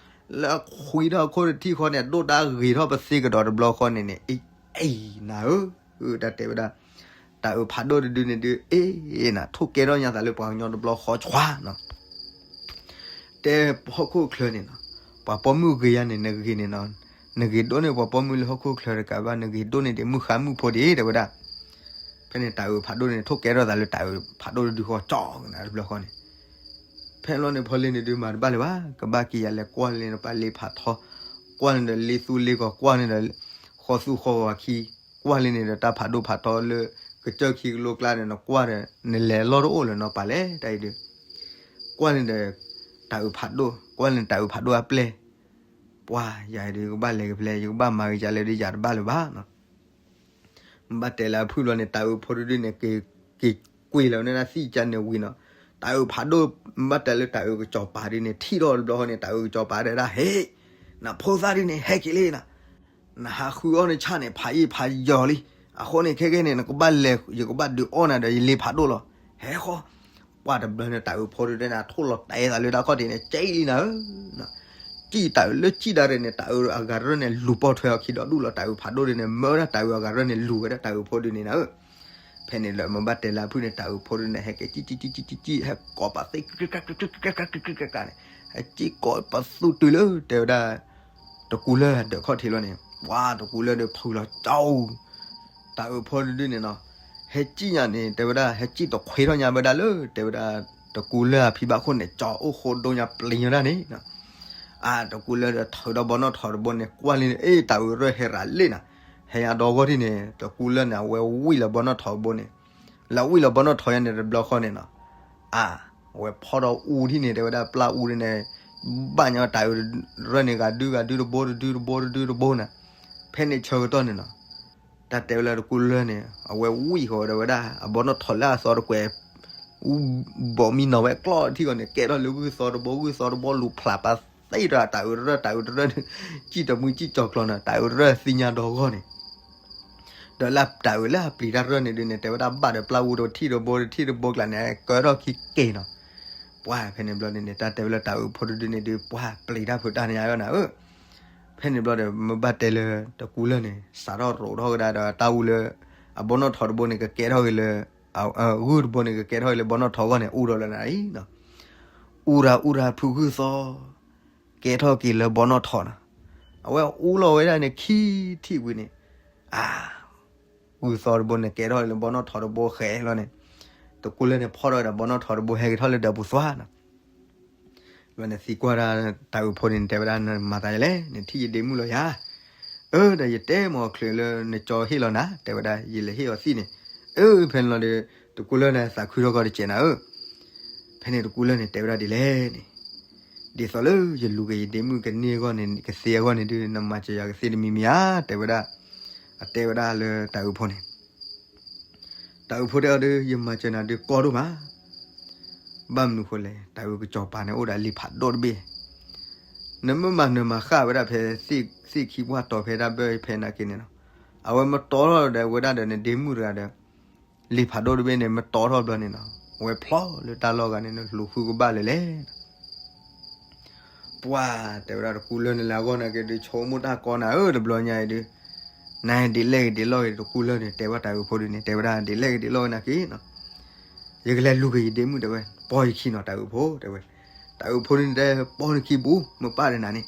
လၢအခွံထီၣ်အခိၣ်တထံၣ်ဃီန့ၣ် အဒိၣ်တၢ်ဂ့ၤထီၣ်ပသ့ကဒီးတဘျီဃီန့ၣ်န့ၣ်, အ့ အံၤ နၤဧၢ, တၢ်တဲဝဲဒၣ် တၢ်အုးဖးဒိၣ်တဒုန့ၣ်ဒုး အ့ နထိၣ်ကဲထီၣ်ညါသးလၢပှၤကညီတဘျီဃီဆှါနီၤ. တဲဟီၣ်ခိၣ်ချၢန့ၣ်နီၤ, ပှၤပိာ်မုၣ်ဂ့ၤယၤန့ၣ် နဂ့ၤန့ၣ်နီၤ, နဂ့ၤဒိၣ်န့ၢ်ပှၤပိာ်မုၣ်လၢဟီၣ်ခိၣ်ချၢတကးဘၣ် နဂ့ၤဒိၣ်န့ၢ်ဒံးမုၢ်ဃါမုၢ်ဖိဒံး တဲဝဲဒၣ်. ဖဲန့ၣ်တၢ်အုးဖးဒိၣ်န့ၣ် ထိၣ်ကဲထီၣ်သးလၢတၢ်အုးဖးဒိၣ်တဒုဃီကၠီကနၣ်တဘျီဃီန့ၣ်. ဖဲန့ၣ်ဘျီန့ၣ် ဖီလ့န့ၣ်ဒုးမၤတဘၣ်လၢၤဘၣ်, ကဘၣ်က့ၤယၤလဲၤကွၢ်လၢန့ၣ် ပှၤလ့ၤဖးထီ, ကွၢ်န့ၣ်ဒီးလ့သူလ့ကီၢ် ကွၢ်န့ၣ်ဒီး ဃီသူဃီဝါခံ, ကွၢ်လၢန့ၣ်ဒီးတၢ်ဖးဒိၣ်ဖးထီလၢ ကစၢၢ်ခံကလိကျါန့ၣ် နကွၢ်ဒီး နလဲၤလီၢ်တအိၣ်လၢၤနီၤ ပာ်လဲၣ်တၢ်အံၤဒုး ကွၢ်န့ၣ်ဒီး တၢ်အုးဖးဒိၣ် ကွၢ်န့ၣ်တၢ်အုးဖးဒိၣ်အပျဲၢ်, ပှၤယၤအံၤဒုး ယကဘၣ်လဲၤကဖဲလဲၣ် ယကဘၣ်မၤဂ့ၤကလဲၣ်ဒုးယၤတဘၣ်လၢၤဘၣ်နီၤ. ဘၣ်တဲလၢအဖုၣ်ဘျီန့ၣ် တၢ်အုးဖိတဒုန့ၣ် က့ၤကွံာ်လီၤန့ၢ်ဒၣ်သံၣ်ကန့ၣ်ဝံၤနီၤ, တၢ်အုးဖးဒိၣ် ဘၣ်တဲလၢတၢ်အုးကစီၤပၤဒုန့ၣ် ထံၣ်ထီၣ်တဘျီဃီန့ၣ် တၢ်အုးကစီၤပၤတဲဒၣ် ဟ့ၣ်, နဖိသၣ်ဒုန့ၣ် ဟဲက့ၤလံနီၤ, နဟးဃုအီၣ်န့ၢ်ဆၣ်န့ၣ် ဖးယံာ်ဖးယီၤလံ, အဃိန့ၣ် ခဲကဲန့ၣ် နကဘၣ်လဲၤ ယကဘၣ်ဒုးအီၣ်နၤဒီးယလ့ၤဖးဒိၣ်လီၤ, ဟဲဃီ. ပှၤတဘျီန့ၣ် တၢ်အုးဖိဒုတဲနၤ ထိၣ်လီၤတဲသးလၢတၢ်ခီၣ်ထံးန့ၣ် ကဲလံနၤဧၢ ကံၣ်တၢ်အုးလၢကံၣ်ဒၣ်ရဲၣ်န့ၣ် တၢ်အုးအဂၤတရၢၢ်န့ၣ် လူၤပိာ်ထွဲအီၤခံဒီးဒူၣ်လီၤ တၢ်အုးဖးဒိၣ်ဒုန့ၣ် မၢဝဲဒၣ်တၢ်အုးအဂၤတရၢၢ်န့ၣ် လူၤဝဲဒၣ်တၢ်အုးဖိဒုန့ၣ်နၤဧၢ. ဖဲန့ၣ်လၢမ့ၢ်ဘၣ်တဲလၢအဖုၣ်န့ၣ် တၢ်အုးဖိဒုန့ၣ် ဟဲက့ၤကံၣ်ကံၣ်ကံၣ်ကံၣ်ကံၣ်ကံၣ် ဟဲကိးပာ်သ့ ကကကကကကကကကန့ၣ် ဟဲက့ၤကိးပာ်သူတုၤလၢ တဲဝဲဒၣ် တကူလၢာ်ဒၢးခီၣ်ထံးလီၤန့ၣ် ပှၤတကူလၢာ်ဒီးဖုးလီၤကၠီ တၢ်အုးဖိတဒုန့ၣ်နီၤ, ဟဲစံၣ်ညါန့ၣ် တဲဝဲဒၣ် ဟဲစံၣ်တခွ့ထီၣ်ညါဝဲဒၣ်လၢ တဲဝဲဒၣ် တကူလၢၢ်အဖံဘၣ်ခိၣ်န့ၣ် ကၠီအိၣ်ဃိဒိၣ်ညါပျံၤဝဲဒၣ်န့ၣ်, အါ တကူလၢၢ်ဒီးထုးဒီးဘီနီၣ်ထိးတဘိန့ၣ် ကွၢ်လံန့ၣ် အ့ တၢ်အုးရၢၢ်ဟဲရၤလ့ၣ်နၤ, ဟဲညါဒီဂီၢ်ထံၣ်န့ၣ် တကူလၢၢ်န့ၣ် အဝဲဝံၣ်လၢဘီနီၣ်ထိးတဘိန့ၣ်, လၢဝံၣ်လၢဘီနီၣ်ထိးညါန့ၣ်တဘျီဃီန့ၣ်နီၤ, အါ အဝဲဖီၣ်ဒီးအူထံၣ်န့ၣ် တဲဝဲဒၣ်ပျၢ်အူဒ်န့ၣ်, ဘၣ်ညါတၢ်အုးရၢၢ်န့ၣ် ဂၤဒုဂၤဒုတဘိတဒုတဘိတဒုတဘိနၤ, ဖဲန့ၣ်ဆၢကတီၢ်န့ၣ်နီၤ တၢ်တဲဝဲလၢတကူလၢၢ်န့ၣ် အဝဲဝံၣ်ဃီဒီးဝဲဒၣ် အဘီနီၣ်ထိးလၢအသီတကွဲး, အူဘီမံနီၤဝဲကျီၢ်ထံၣ်ဃီန့ၣ် ကဲထီၣ်လၢဂုၢ်သီတဘိ ဂုၢ်သီတဘိလူၤဖျးပာ်သ့ဒီးတၢ်အုးရၢၢ် တၢ်အုးရၢၢ်န့ၣ် စံၣ်တမှံစံၣ်ကၠီၤကျီၤနၤ တၢ်အုးရၢၢ်သ့ၣ်ညါဒီဂီၢ်န့ၣ် ဒီးလၢတၢ်အုးလၢအပျံၤတၢ်ရၢၢ်န့ၣ်ဒုးန့ၣ် တဲဝဲဒၣ်ဘၣ်ဒီးပျၢ်အူတထံၣ်တဘိတထံၣ်တဘိကျါန့ၣ် ကၢထီၣ်ခံက့ၤနီၤ, ပှၤဖဲန့ၣ်ဘျီန့ၣ်န့ၣ် တၢ်တဲဝဲလၢတၢ်အုးဖိတဒုန့ၣ်ဒုး ပှၤပျံၤတၢ်ဖုးတၢ်န့ၣ်ညါနၤဧၢ, ဖဲန့ၣ်ဘျီဒီး မ့ၢ်ဘၣ်တဲလၢတကူလၢၢ်န့ၣ် စးထီၣ်ရိးထီၣ်ကဒါဒီးတၢ်အူလၢ အဘီနီၣ်ထိးတဘိန့ၣ် ကကဲထီၣ်က့ၤလၢ ဂုၢ်တဘိန့ၣ် ကကဲထီၣ်က့ၤလၢဘီနီၣ်ထိးဂီၢ်န့ၣ် အူဒီးလၢနၤအံၤနီၤ, အူရၤအူရၤဖုဂုၢ်သီ ကဲထီၣ်က့ၤလၢဘီနီၣ်ထိးနီၤ, အဝဲအူလီၤဝဲဒၣ်န့ၣ်ခံထံၣ်ဝံၤန့ၣ်, အါ ဂုၢ်သီတဘိန့ၣ် ကဲထီၣ်လၢဘီနီၣ်ထိးတဘိဃဲလီၤန့ၣ်, တကူလၢၢ်န့ၣ်ဖီၣ်ထီၣ်ဝဲဒၣ်ဘီနီၣ်ထိးတဘိဟဲက့ၤထီၣ်လၢဒီးပူၤသွါနီၤ, ဘျီန့ၣ်သံကွၢ်ဒၣ်တၢ်အုးဖိန့ၣ် တဲဝဲဒၣ်နမၤသးယလဲၣ် နထံၣ်ယဒ့မုၣ်လီၤယၤ, အၢ ဒီးယတဲမ့ၢ်အီၤချုးလၢနကၠီဟ့ၣ်လီၤနၤ တဲဝဲဒၣ် ယလဲၤဟ့ၣ်အီၤသံၣ်န့ၣ်, အၢ ဖဲန့ၣ်လီၤဒီး တကူလၢၢ်န့ၣ်သးခုထီၣ်ကီၢ်တစဲးနၤဧၢ, ဖဲန့ၣ်တကူလၢၢ်န့ၣ် တဲဝဲဒၣ်ဒ်လဲၣ်န့ၣ်, ဒ်သိးလၢယလူၤက့ၤယဒ့မုၣ်ကန့ၢ်အဂီၢ်န့ၣ် ကသ့အဂီၢ်န့ၣ်ဒုး နမၤစၢၤယၤကသ့တမံၤမံၤဧါ တဲဝဲဒၣ်, အတဲဝဲဒၣ်လၢတၢ်အုးဖိန့ၣ် တၢ်အုးဖိတဲအီၤဒုး ယမၤစၢၤနၤဒုးကီဒိၣ်မး, ဘၣ်မနုၤဃိလဲၣ် တၢ်အုးကစီၤပၤန့ၣ် အိၣ်ဒီးလံာ်ဖးဒိၣ်တဘ့ၣ်, နမ့ၢ်မၤနၢၤမၤဃၣ်ဝဲဒၣ်ဖဲ သ့ၣ်ခံပှၢ်တီၤဖဲဒၣ်ဘၢၣ်ဖဲနာ်က့န့ၣ်နီၤ, အဝဲမတီၤထီၣ်ဒီးဝဲဒၣ်ဒီးနဒ့မုၣ်တဂၤဒီး လံာ်ဖးဒိၣ်တဘ့ၣ်န့ၣ် မတီၤထီၣ်ဘျီန့ၣ်နီၤ အဝဲဖျီလၢတၢ်လီၢ်ဂၤန့ၣ် နလူၤဃုကဘၣ်လၢၤလဲၣ် ပှၤတဲဝဲဒၣ်တကူလၢၢ်န့ၣ်လၢအဂီၢ်နာ်က့ဒုး ဆိကမိၣ်တၢ်ကီနၤဧၢ တဘျီညါအံၤဒုး, နဒ်လဲၣ်ဂ့ၤဒ်လဲၣ်ဂ့ၤ တကူလၢၢ်န့ၣ် တဲဘၣ်တၢ်အုးဖိဒုးန့ၣ် တဲဝဲဒၣ်ဒ်လဲၣ်ဂ့ၤဒ်လဲၣ်ဂ့ၤနာ်က့နီၤ, ယကလဲၤလူၤက့ၤယဒ့မုၣ်တဲဝဲ ပီၢ်ယခံနီၤ တၢ်အုးဖိ တဲဝဲ, တၢ်အုးဖိဒုးန့ၣ်တဲ ပီၢ်နခံပူၤ မ့ၢ်ပၢ်ဒီးနၤန့ၣ်,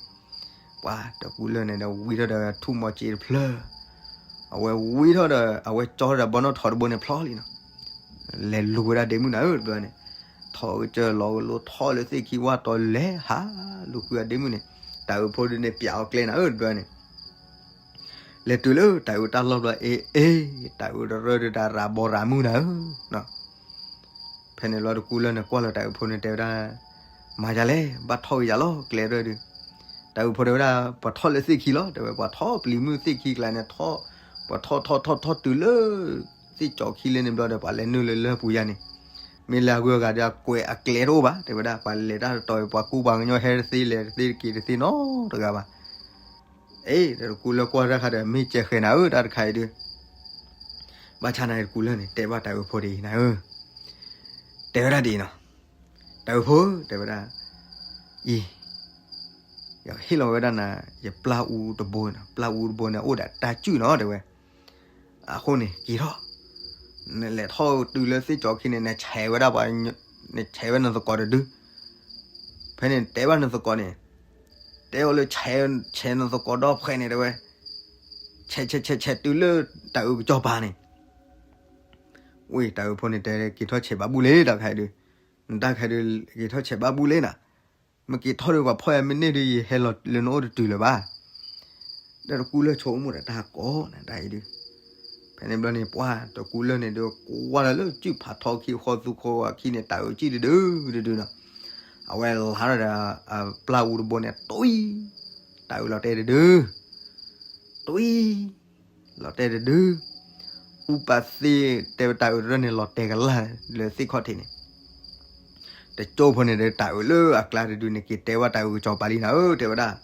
ပှၤတကူလၢၢ်န့ၣ်ဒီးဝံထီၣ်ဒီးထူၣ်မီၤစ့တဖျၢၣ်, အဝဲဝံထီၣ်ဒီး အဝဲကၠီထီၣ်ဒီးဘီနီၣ်ထိးတဘိန့ၣ်ဖျီလံနီၤ လဲၤလူၤဝဲဒၣ်ဒ့မုၣ်နၤဧၢ တဘျီန့ၣ်, ထီၣ်ကစၢၢ်လီၤကလိထီၣ်လၢသ့ၣ်ခံဝၣ်တီၤလဲၤဟးလူၤဃုအဒ့မုၣ်န့ၣ်, တၢ်အုးဖိဒုးန့ၣ် ပျးအီၤကျဲနၤဧၢတဘျီန့ၣ်, လဲၤတုၤလၢတၢ်အုးတၢ်လီၢ်ဘျီ အ့ အ့ တၢ်အုးတရၢဒုးတၢ်ရၤဘီရၤမုၢ်နၤဧၢ ဖဲန့ၣ်ဘျီတကူလၢၢ်န့ၣ်ကွၢ်လီၤတၢ်အုးဖိန့ၣ်တဲဝဲဒၣ်, မၤယၤလဲၣ် ဘၣ်ထီၣ်က့ၤယၤလီၤကျဲရၢဒုး, တၢ်အုးဖိတဲဝဲဒၣ် ပှၤထီၣ်လၢသ့ၣ်ခံလီၤ တဲဝဲ ပှၤထီၣ်ပျံၤမုၢ်သ့ၣ်ခံကျါန့ၣ်ထီၣ်, ပှၤထီၣ်ထီၣ်ထီၣ်ထီၣ်တုၤလၢ သ့ၣ်ကၠီခံလၢန့ၣ်ဘျီဒီး ပှၤလဲၤနုာ်လၢလၢပူၤယါန့ၣ်, မ့ၢ်လၢအဂုၤအဂၤဒီးအကွဲးအကျဲတအိၣ်ဘၣ် တဲဝဲဒၣ် ပှၤလဲၤတၢ်တတီၤ ပှၤကူပှၤကညီဟဲတသ့လဲၤတသ့တက့ၤတသ့နီတဂၤဘၣ် အ့ ဒီးတကူလၢၢ်ကွၢ်တၢ်ခါဒီး မ့ၢ်ကဲဃဲနၤဧၢ တၢ်တခါအံၤဒုး, ဘၣ်ဆၣ်နၤတကူလၢၢ်န့ၣ် တဲဘၣ်တၢ်အုးဖိဒ်အံၤနၤဧၢ, တဲဝဲဒၣ်ဒ်အံၤနီၤ, တၢ်အုးဖိ တဲဝဲဒၣ်, အံၤ ယဟ့ၣ်လီၤဝဲဒၣ်နၤ ယပျၢ်အူတဘိနီၤ, ပျၢ်အူတဘိန့ၣ် အိၣ်ဒီးတၢ်စုၣ်နီၤ တဲဝဲ, အဃိန့ၣ် က့ၤထီၣ်, နလဲၤထီၣ်တုၤလၢသ့ၣ်ကၠီခံန့ၣ် နဆဲးဝဲဒၣ်ပှၤ, နဆဲးဝဲနသကိးတဒု, ဖဲန့ၣ်တဲဘၣ်နသကိးန့ၣ်, တဲအီၤလၢ ဆဲးနသကိးဒီဖှဲးန့ၣ် တဲဝဲ, ဆဲးဆဲးဆဲးဆဲးတုၤလၢတၢ်အုးကစီၤပၤန့ၣ်, ဝံၤတၢ်အုးဖိန့ၣ်တဲ က့ၤထီၣ်ဆဲးဘၣ်ဘူၣ်လံ တၢ်ခါအံၤဒုး, နတၢ်ခါအံၤဒုး က့ၤထီၣ်ဆဲးဘၣ်ဘူၣ်လံနၤ, မ့ၢ်က့ၤထီၣ်ဒီးပှၤဖီၣ်ယၤမ့ၢ်န့ၢ်ဒုး ယဟဲလီၤလၢနအိၣ်တတုၤလၢၤဘၣ် ဒီးတကူလၢၢ်ဆိကမိၣ်ဒီးတၢ်ကိးနၤတၢ်အံၤဒုး, ဖဲန့ၣ်ဘျီန့ၣ် ပှၤတကူလၢၢ်န့ၣ်ဒုး ကွၢ်လီၤလၢစုၣ်ဖးထီခံဃီသူဃီဝဲခံန့ၣ် တၢ်အုးကံၣ်တဒုတဒုနီၤ, အဝဲလါထီၣ်ဒီး ပျၢ်အူတဘိန့ၣ် တွံၢ်, တၢ်အုးလီၤတဲာ်တဒု, တွံၢ်, လီၤတဲာ်တဒု, အူပာ်သ့တဲဝဲတၢ်အုးတရၢၢ်န့ၣ် လီၤတဲာ်ကလၢ်လၢသ့ၣ်ခီၣ်ထံးန့ၣ် တကၠိဖိန့ၣ်ဒီး တၢ်အုးလၢအကျါတဒုန့ၣ် က့ၤတဲဝဲတၢ်အုးကစီၤပၤလံနၤဧၢ တဲဝဲဒၣ်,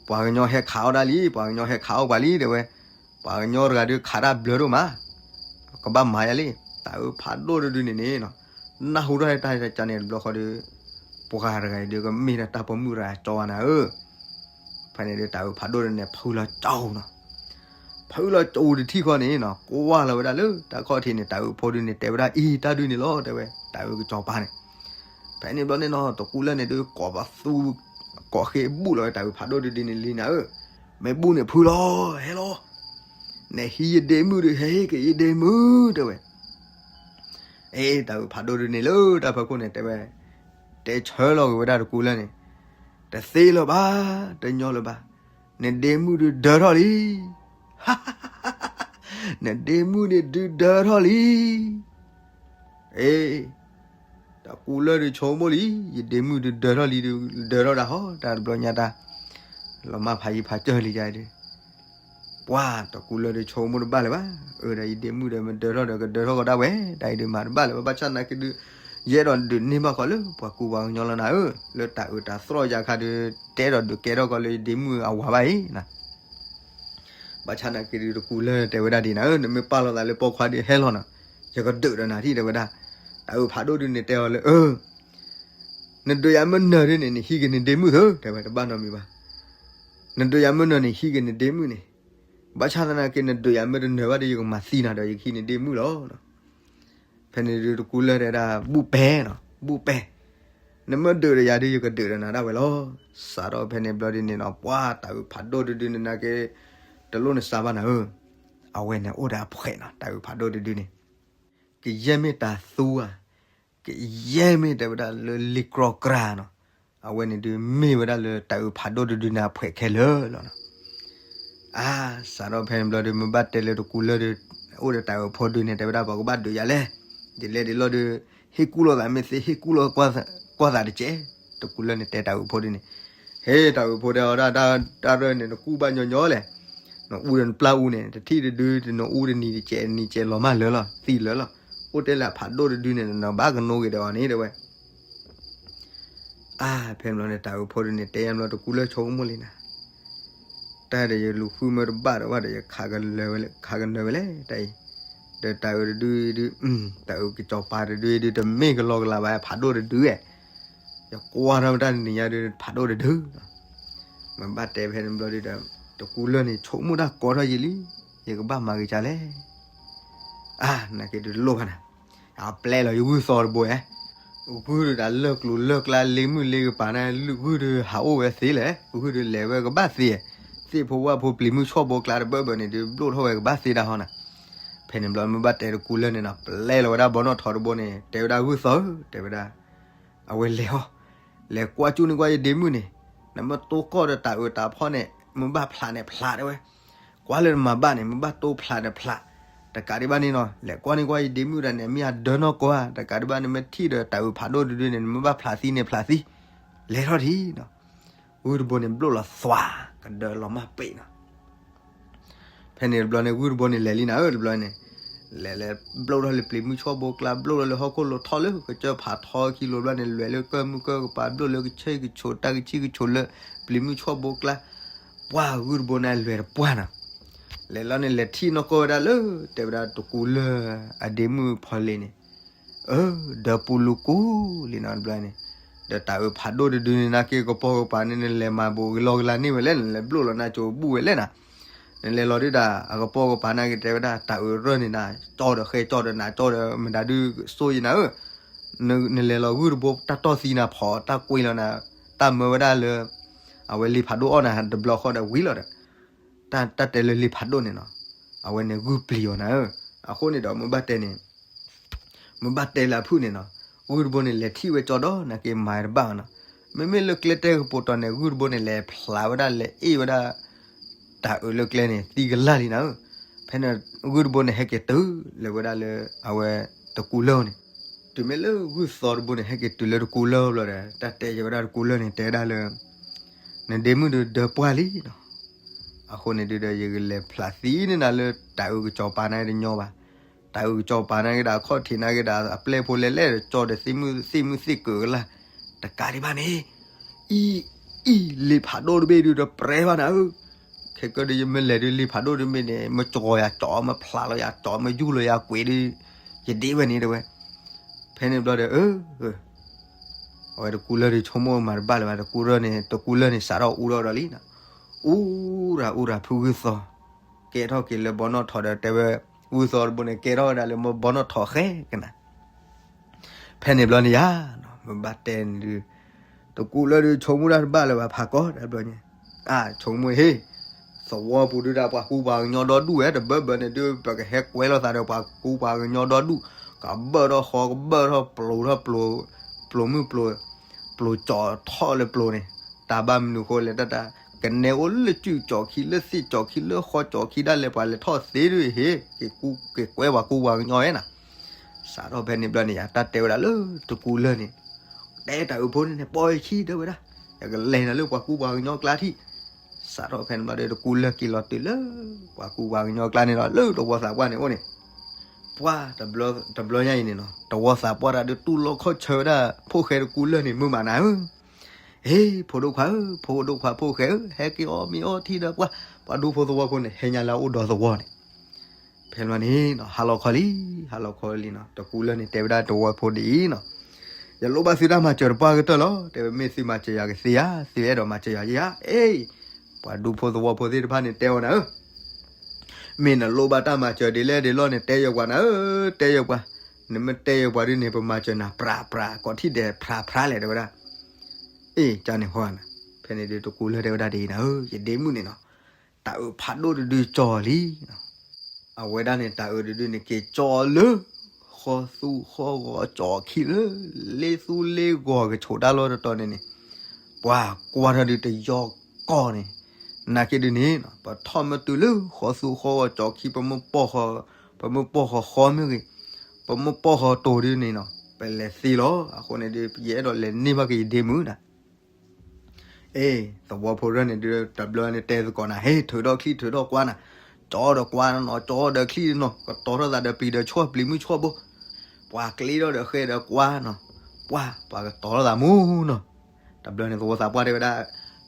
ပှၤကညီဟဲခးအီၣ်ဒၣ်လံ ပှၤကညီဟဲခးအီၣ်ပှၤလံ တဲဝဲ, ပှၤကညီတဂၤဒုးခးတၢ်ဘျၢဒိၣ်မး, ကဘၣ်မၤယၤလံ, တၢ်အုးဖးဒိၣ်တဒုန့ၣ်န့ၣ်, နၢ်ဟူထီၣ်တၢ်တၢ်န့ၣ်တဘျီဃီဒီး, ပှၤတဂၤအံၤဒုးကမ့ၢ်ဒၣ်တၢ်ပိာ်မုၣ်တဂၤကၠီဝဲနၤဧၢ ဖဲန့ၣ်ဒီးတၢ်အုးဖးဒိၣ်ဒုန့ၣ် ဖုလီၤကၠီနီၤ, ဖုလီၤကၠီတထံၣ်ဃီန့ၣ်နီၤ ကွၢ်လီၤဝဲဒၣ်လၢတၢ်ခီၣ်ထံးန့ၣ် တၢ်အုးဖိဒုန့ၣ် တဲဝဲဒၣ်အံၤတၢ်ဒုန့ၣ်လီၤ တဲဝဲ တၢ်အုးကစီၤပၤန့ၣ်, ဖဲန့ၣ်ဘျီန့ၣ်နီၤ တကူလၢၢ်န့ၣ်ဒုး ကိးပသူ, ကိးဃ့အဘူၣ်လီၤဝဲတၢ်အုးဖးဒိၣ်ဒုဒုန့ၣ်လံနၤဧၢ, မ့ၢ်ဘူၣ်န့ၣ်ဖုလီၤ ဟဲလီၤ, နဟံးယဒ့မုၣ်ဒုး ဟဲဟ့ၣ်က့ၤယဒ့မုၣ် တဲဝဲ, အ့ တၢ်အုးဖးဒိၣ်ဒုန့ၣ်လၢတၢ်ဖီခိၣ်န့ၣ် တဲဝဲ, တဲဆၢလီၤက့ၤဝဲဒၣ်တကူလၢန့ၣ်, တသ့လၢၤဘၣ်, တညီလၢၤဘၣ်, နဒ့မုၣ်ဒုဒၢထီၣ်လံ. နဒ့မုၣ်န့ၣ်ဒုဒၢထီၣ်လံ. အ့ တကူလၢဒုဆိကမိၣ်လံ, ယဒ့မုၣ်ဒုဒၢထီၣ်လံ, ဒုဒၢထီၣ်ဒၣ်ဟီ တၢ်တဘျီညါတၢ်, လီၤမၢ်ဖးယံၤဖးစၢၢ်လံယၤဒု, ပှၤတကူလၢဒုဆိကမိၣ်တဘၣ်လၢၤဘၣ်, အၢ ဒီးယဒ့မုၣ်ဒီးမ့ၢ်ဒၢထီၣ်ဒီးကဒၢထီၣ်ကဒါဝဲ, တၢ်အံၤဒုမၤတဘၣ်လၢၤဘၣ်, ဘၣ်ဆၣ်သနာ်က့ဒု, ယအဲၣ်ဒိးဒုးန့ၢ်ဘၣ်ဃီလၢပှၤကူပှၤကညီလီၤနၤဧၢ, လၢတၢ်အုးတၢ်သြီၣ်ယၤခါဒု, တအဲၣ်ဒိးဒုးကဲထီၣ်ကီးလၢယဒ့မုၣ်အဝၤဘၣ်အံၤနၤ ဘၣ်ဆၣ်သနာ်က့ဒု တကူလၢတဲဝဲဒၣ်ဒ်နၤဧၢ, နမ့ၢ်ပာ်လီၤသးလၢပိာ်ခွါဒုဟဲလီၤနီၤ, ယကဒုးဒီးနၤထံၣ်တဲဝဲဒၣ်, တၢ်အုးဖးဒိၣ်ဒုန့ၣ်တဲအီၤလၢအၢ, နဒုးယၤမ့ၢ်နၢၤဒုန့ၣ် နဟံးက့ၤနဒ့မုၣ်သၢ, တဲဝဲတဘၣ်နီတမံၤဘၣ်, နဒုးယၤမ့ၢ်နၢၤန့ၣ် ဟံးက့ၤနဒ့မုၣ်န့ၣ်, ဘၣ်ဆၣ်သနာ်က့ နဒုးယၤမ့ၢ်တနၢၤဘၣ်ဒီး ယကမၤသံနၤဒီး ယကဟံးနဒ့မုၣ်လီၤ. ဖဲန့ၣ်ဒု တကူလၢတဲဒၣ် ဘူၣ်ပဲနီၤ, ဘူၣ်ပဲ, နမ့ၢ်ဒုးဒီးယၤဒု ယကဒုးဒီးနၤဒၣ်ဝဲလီၤ. စးထီၣ်ဖဲန့ၣ်ဘျီဒုန့ၣ်နီၤ ပှၤတၢ်အုးဖးဒိၣ်တဒုန့ၣ်နာ်က့ တလိၣ်နစးဘၣ်နၤဧၢ, အဝဲန့ၣ်အိၣ်ဒီးအဖှဲးနီၤ တၢ်အုးဖးဒိၣ်တဒုန့ၣ်, ကယဲၢ်မ့ၢ်တၤသူဧါ, ကယဲၢ်မ့ၢ်တဲဝဲဒၣ်လၢလံာ်ကြီကြၢ်နီၤ, အဝဲန့ၣ်ဒု မ့ၢ်ဝဲဒၣ်လၢတၢ်အုးဖးဒိၣ်တဒုန့ၣ်အဖှဲးခဲလၢာ်လီၤနီၤ. အါ, စးထီၣ်ဖဲန့ၣ်ဘျီဒု မ့ၢ်ဘၣ်တဲလၢတကူလၢဒု အိၣ်ဒီးတၢ်အုးဖိဒုန့ၣ် တဲဝဲဒၣ်ပှၤကဘၣ်ဒုးယၤလဲၣ်, ဒ်လဲၣ်ဒ်လဲၣ်ဒု ဟ့ၣ်ကူၣ်လိာ်သးမ့ၢ်သ့ ဟ့ၣ်ကူၣ်လိာ်ကွၢ်သးတကဲး, တကူလၢန့ၣ်တဲတၢ်အုးဖိဒုန့ၣ်, ဟ့ၣ် တၢ်အုးဖိတဲအီၤဒၣ် တၢ်ရၢၢ်န့ၣ် နကူၣ်ဘၣ်ညီညီလဲၣ်, နအူဒီးနပျၢ်အူန့ၣ် တထံၣ်တဒု နအူတနံၤတကဲး နံၤကဲးလီၤမၢ်လၢာ်လီၤ သံလၢာ်လီၤ, အိၣ်တဲလၢအဖးဒိၣ်တဒုန့ၣ် နဘၣ်ကနိးက့ၤဒီးအီၤန့ၣ် တဲဝဲ အါ, ဖဲန့ၣ်ဘျီန့ၣ် တၢ်အုးဖိဒုန့ၣ် တဲယါဘျီတကူလၢဆိကမိၣ်လံနၤ, တၢ်ဒီးယလူၤဃုမၢတဘၣ်ဒီးဝဲဒီး ယခးကနၢၤဝဲလဲၣ် တၢ်အံၤ, ဒီးတၢ်အုးတဒုဒု, တၢ်အုးကစီၤပၤတဒုဒု တမ့ၢ်ကလီကလီဘၣ် ဖးဒိၣ်တဒုဧဲ, ယကွၢ်ထီၣ်မတၢ်တနံၤညါဒု ဖးဒိၣ်တဒု မ့ၢ်ဘၣ်တဲဖဲန့ၣ်ဘျီဒုဒီး တကူလၢန့ၣ် ဆိကမိၣ်တၢ်ကီထီၣ်ယံာ်လံ, ယကဘၣ်မၤဂ့ၤကၢ်လဲၣ်, အါ, နာ်က့ဒုတလိၣ်ဘၣ်နၤ, အပျဲလီၤယဂုၢ်သီတဘိဧဲ, ဂုၢ်ဒုးတၢ်လၢၢ်ကျိၤလၢၢ်ကျါ လ့မုၢ်လ့ကပၤန့ၣ် ဂုၢ်ဒုးဟးအိၣ်ဝဲသ့လဲၣ်, ဂုၢ်ဒုးလဲၤဝဲကဘၣ်သ့, သ့ၣ်ဖိဝၣ်ဖိပျံၤမုၢ်ဆီၣ်ဘိကျါတဘၢဘၢန့ၣ်ဒုး ဘျိၣ်ထီၣ်ဝဲကဘၣ်သ့ဒၣ်ဟီနၤ, ဖဲန့ၣ်ဘျီမ့ၢ်ဘၣ်တဲတကူလၢန့ၣ်နီၤ ပျဲလီၤဝဲဒၣ်ဘီနီၣ်ထိးတဘိန့ၣ် တဲဝဲဒၣ်ဂုၢ်သီဧၢ တဲဝဲဒၣ် အဝဲလဲၤဟီၣ်, လဲၤကွၢ်ကၠူၣ်န့ၢ်ကွၢ်ယဒ့မုၣ်န့ၣ်, နမ့ၢ်တိၢ်ကီၢ်ဒီးတၢ်အုးတၢ်ဖီန့ၣ် မ့ၢ်ဘၣ်ဖျးန့ၣ်ဖျးတဲဝဲ, ကွၢ်လၢနမၤဘၣ်န့ၣ် မ့ၢ်ဘၣ်တိၢ်ဖျးန့ၣ်ဖျး, တကးဒံးဘၣ်န့ၣ်နီၤ လဲၤကွၢ်န့ၢ်ကွၢ်ယဒ့မုၣ်တၢ်န့ၣ် မ့ၢ်အဒၢနီၢ်ကီၢ်ဧါ, တကးဒံးဘၣ်န့ၣ် မ့ၢ်ထံၣ်ဒီးတၢ်အုးဖးဒိၣ်တဒုန့ၣ် နမ့ၢ်ဘၣ်ဖျးသံန့ၣ်ဖျးသံ, လဲၤထီၣ်ထံနီၤ, ဂုၢ်တဘိန့ၣ်ဘျိၣ်လီၤသွး, ကဒၢလီၤမၢ်ပ့းနီၤ ဖဲန့ၣ်တဘျီန့ၣ် ဂုၢ်တဘိန့ၣ်လဲၤလံနၤဧၢ တဘျီန့ၣ်, လဲၤလဲၤ ဘျိၣ်ထီၣ်လၢပျံၤမုၢ်ဆီၣ်ဘိကျါ ဘျိၣ်ထီၣ်လၢဟီၣ်ခိၣ်လိၤထီၣ်လၢကစၢၢ်ဖးထီခံလိၤဘျီန့ၣ် လဲၤလၢကၢၢ်မုၢ်ကၢၢ်ကပၤ ဘျိၣ်လၢကဆ့ကဆိးတၢ်ကဆံၣ်ကဆိးလၢ ပျံၤမုၢ်ဆီၣ်ဘိကျါ, ပှၢ်ဂုၢ်တဘိန့ၣ်လဲၤတပှၢ်နီၤ, လဲၤလီၤန့ၣ်လဲၤထံၣ်နီၢ်ကီၢ်ဝဲဒၣ်လၢ တဲဝဲဒၣ်တကူလၢအဒ့မုၣ်ဖီလ့ၤန့ၣ် အၢ ဒၢပူၤလူၤကူလံနီၤတဘျီန့ၣ်, ဒီးတၢ်အုးဖးဒိၣ်တဒုန့ၣ်နာ်က့ ကပိာ်ကပၤန့ၣ် နလဲၤမၤဘူးကလီကလီန့ၢ်ဝဲလဲၣ်, နလဲၤဘျိၣ်လီၤနၤကၠိဘူးဝဲလဲၣ်နၤ, နလဲၤလီၤဒုးဒၣ် အကပိာ်ကပၤနာ်က့တဲဝဲဒၣ် တၢ်အုးရၢၢ်န့ၣ်နၤ ကၠီဒီးဃဲကၠီဒီးနၤ ကၠီဒီးမတၤဒုးစိယနၤဧၢ, နလဲၤလီၤဂုၢ်တဘိတၢ်တီၢ်သံနၤဖီး တၢ်ကွံလီၤနၤ, တၢ်မၢဝဲဒၣ်လၢ အဝဲလံာ်ဖးဒိၣ်အီၣ်နၤတဘျီဃီဒီးဝံၤလီၤဒီး တၢ်တဲလၢလံာ်ဖးဒိၣ်န့ၣ်နီၤ, အဝဲန့ၣ်ဂုၢ်ပျံၤအီၤနၤဧၢ, အဃိန့ၣ်ဒီးမ့ၢ်ဘၣ်တဲန့ၣ် မ့ၢ်ဘၣ်တဲလၢအဖုၣ်န့ၣ်နီၤ, ဂုၢ်တဘိန့ၣ်လဲၤထံၣ်ဝဲကၠီဒီးနာ်က့မၤတဘၣ်အီၤနီၤ, မ့မ့ၢ်လၢကျဲတဲကပိာ်တီၤန့ၣ် ဂုၢ်တဘိန့ၣ်လဲၤဖျးဝဲဒၣ်လဲၤအ့ၣ်ဝဲဒၣ် တၢ်အုးလၢကျဲန့ၣ် သံကလၢ်လံနၤဧၢ, ဖဲန့ၣ် ဂုၢ်တဘိန့ၣ်ဟဲက့ၤတုၤလၢဝဲဒၣ်လၢ အဝဲတကူလၢန့ၣ်, တုၤမ့ၢ်လၢဂုၢ်သီတဘိန့ၣ် ဟဲက့ၤတုၤလၢတကူလၢဘျီဒီး တၢ်တဲယဝဲဒၣ်တကူလၢန့ၣ် တဲဝဲဒၣ်လၢ နဒ့မုၣ်ဒုးဒၢပှၢ်လံနီၤ, အဃိန့ၣ်ဒုးဒီး ယကလဲၤဖျးသံန့ၢ်နၤလၢတၢ်အုးကစီၤပၤန့ၣ်တညီဘၣ်, တၢ်အုးကစီၤပၤန့ၣ်က့ဒီး အခီၣ်ထံးန့ၣ်က့ဒီး အပျဲၢ်ဖိလဲၣ်လဲၣ်ဒီး ကၠီဒီးသ့ၣ်မုၣ်သ့ၣ်ကၢၢ်ကလၢ်, တကးဒံးဘၣ်န့ၣ် အံၤ အံၤ လံာ်ဖးဒိၣ်တဘ့ၣ်ဒုးဒီးပြဲဘၣ်နၤဧၢ, ခဲကၢဒီးယမ့ၢ်လဲၤဒုးလံာ်ဖးဒိၣ်တဘ့ၣ်န့ၣ် မ့ၢ်ကီၤယၤကၠီ မ့ၢ်ဖျးလီၤယၤကၠီ မ့ၢ်ယူၢ်လီၤယၤကွံာ်ဒုး ယဒ့ဝဲန့ၣ်တဲဝဲ, ဖဲန့ၣ်ဘျီဒီး အၢ အဝဲတကူလၢဒုးဆိကမိၣ်မၤတဘၣ်လၢၤဘၣ်, တကူလၢန့ၣ် တကူလၢန့ၣ် စးထီၣ်အူထီၣ်ဒီးလံနီၤ, အူရၤအူရၤဖုဂုၢ်သီ, ကဲထီၣ်က့ၤလၢဘီနီၣ်ထိးဒီးတဲဝဲ, ဂုၢ်သီတဘိန့ၣ် ကဲထီၣ်ဝဲဒၣ်လၢမ့ၢ်ဘီနီၣ်ထိးဃဲကနၤ ဖဲန့ၣ်ဘျီန့ၣ်ယါ, မ့ၢ်ဘၣ်တဲန့ၣ်ဒုး, တကူလၢဒုးဆိကမိၣ်တၢ်တဘၣ်လၢၤဘၣ်ဖးကီတဘျီန့ၣ်, အါ ဆိကမိၣ်ဟ့ၣ်, သဝီပူၤဒုးဒၣ်ပှၤကူပှၤကညီဒီဒူၣ်ဝဲ တဘၢဘၢန့ၣ်ဒုး ပကဟဲကွဲလိာ်သးဒီးပှၤကူပှၤကညီဒီဒူၣ်, ကဘၢၣ်ထီၣ်ဃီ ကဘၢၣ်ထီၣ်ပျိၤထီၣ်ပျိၤ, ပျိၤမုၢ်ပျိၤ, ပျိၤကၠီထီၣ်လၢပျိၤန့ၣ်, တၢ်ဘၣ်မနုၤဃိလဲၣ် တၢ်တၢ်, ကနဲအိၣ်လၢစုၣ်ကၠီခံ လၢသ့ၣ်ကၠီခံ လၢဃီကၠီခံဒၣ်လဲာ် ပှၤလဲၤထီၣ်သ့ဒ်ဟ့ၣ်, က့ၤကွဲပှၤကူပှၤကညီဝဲနၤ. စးထီၣ်ဖဲန့ၣ်ဘျီန့ၣ် ယတၢ်တဲဝဲဒၣ်လၢတကူလၢၢ်န့ၣ်, တဲတၢ်အုးဖိန့ၣ်န့ၣ် ပိာ်ယခံ တဲဝဲဒၣ်, ယကလဲၤနၤလၢပှၤကူပှၤကညီကျါထံၣ်. စးထီၣ်ဖဲန့ၣ်ဘျီဒီး တကူလၢၢ်က့ၤလီၤတုၤလၢ ပှၤကူပှၤကညီကျါန့ၣ်ဒီး လၢတဝီသးပှၢ်န့ၣ်အိၣ်န့ၣ်, ပှၢ်, တဘျီညါအံၤန့ၣ်နီၤ တဝီသးပှၢ်တၢ်ဒုးတူၢ်လိာ်ခီၣ်ဆၢဝဲဒၣ် ဖိၣ်ဃဲတကူလၢၢ်န့ၣ် မုာ်မးနၤဧၢ. ဟ့ၣ်, ဖိဒိၣ်ခွါဧၢ, ဖိဒိၣ်ခွါဖိၣ်ဃဲဧၢ, ဟဲက့ၤအီၣ်မ့ၤအီထံဒီးပှၢ်, ပှၤဒူဖိသဝီဖိန့ၣ် ဟဲညါလၢအအိၣ်ဒီးသဝီန့ၣ်. ဖဲန့ၣ်န့ၣ်နီၤ ဟါလီၤခီလံ, ဟါလီၤခီလံနီၤ တကူလၢၢ်န့ၣ် တဲဝဲဒၣ်တဝီဖိဒ်အံၤနီၤ, ယလိၣ်ဘၣ်သုတၢ်မၤစၢၤတပှၢ်ကတၢၢ်လီၤ. တဲဝဲမ့ၢ်သုမၤစၢၤယၤကသ့ဧါ, သုအဲၣ်ဒိးမၤစၢၤယၤဧါ. အ့ၣ်, ပှၤဒူဖိသဝီဖိသ့ၣ်တဖၣ်န့ၣ် တဲအီၤနၤဧၢ, မ့ၢ်နလိၣ်ဘၣ်တၢ်မၤစၢၤဒ်လဲၣ်ဒ်လဲၣ်န့ၣ် တဲယဲၢ်ပှၤနၤဧၢ, တဲယဲၢ်ပှၤ, နမ့ၢ်တဲယဲၢ်ပှၤဒ်န့ၣ် ပမၤစၢၤနၤ ပြးပြး ကိးထံၣ်ဒဲး ဖြးဖြးလဲၣ် တဲဝဲဒၣ်. အ့ၣ်, ကန့ၣ်ဃီနၤ, ဖဲန့ၣ်ဒုးတကူလၢၢ်တဲဝဲဒၣ်ဒ်အံၤနၤဧၢ, ယဒ့မုၣ်န့ၣ်နီၤ, တၢ်အုးဖးဒိၣ်တဒုကၠီလံ. အဝဲဒၣ်န့ၣ် တၢ်အုးတဒုန့ၣ် က့ၤကၠီလၢ ဃီသူဃီဂီၤကၠီခံလၢ လ့သူလ့ဂီၤကဆိးတၢ်လီၢ်တတီၤန့ၣ်န့ၣ်, ပှၤကွၢ်ထီၣ်ဒုးတယီကီၢ်န့ၣ်, နာ်က့ဒုးန့ၣ် ပထီၣ်မ့ၢ်တုၤလၢဃီသူဃီဂီၤကၠီခံ ပမ့ၢ်ပိာ်ဃီ, ပမ့ၢ်ပိာ်ဃီဃီမ့ၢ်ဂ့ၤ, ပမ့ၢ်ပိာ်ဃီတိၤဒုးန့ၣ်နီၤ ပလဲၤသ့လီၤ. အဃိန့ၣ်ဒုး ယအဲၣ်ဒိးလဲၤန့ၢ်ဘၣ်က့ၤယဒ့မုၣ်နၤ. အ့ၣ်, သဝီဖိရၢၢ်န့ၣ်ဒုး တဘျီန့ၣ်တဲသကိးနၤ, ဟ့ၣ်, ထုးထီၣ်ချံထုးထီၣ်ကွါနၤ, ကၠီဒီးကွါနီၤ, ကၠီဒီးချံနီၤ, ကတီၤထီၣ်သးဒီးပျံၤဒီးဆှီၣ် ပျံၤမုၢ်ဆှီၣ်ဘိ, ပှၤကျ့ထီၣ်ဒီးဃဲဒီးကွါနီၤ, ပှၤ, ပှၤကတီၤထီၣ်သးမူနီၤ. တဘျီန့ၣ် သဝီသးပှၢ်တဲဝဲဒၣ်,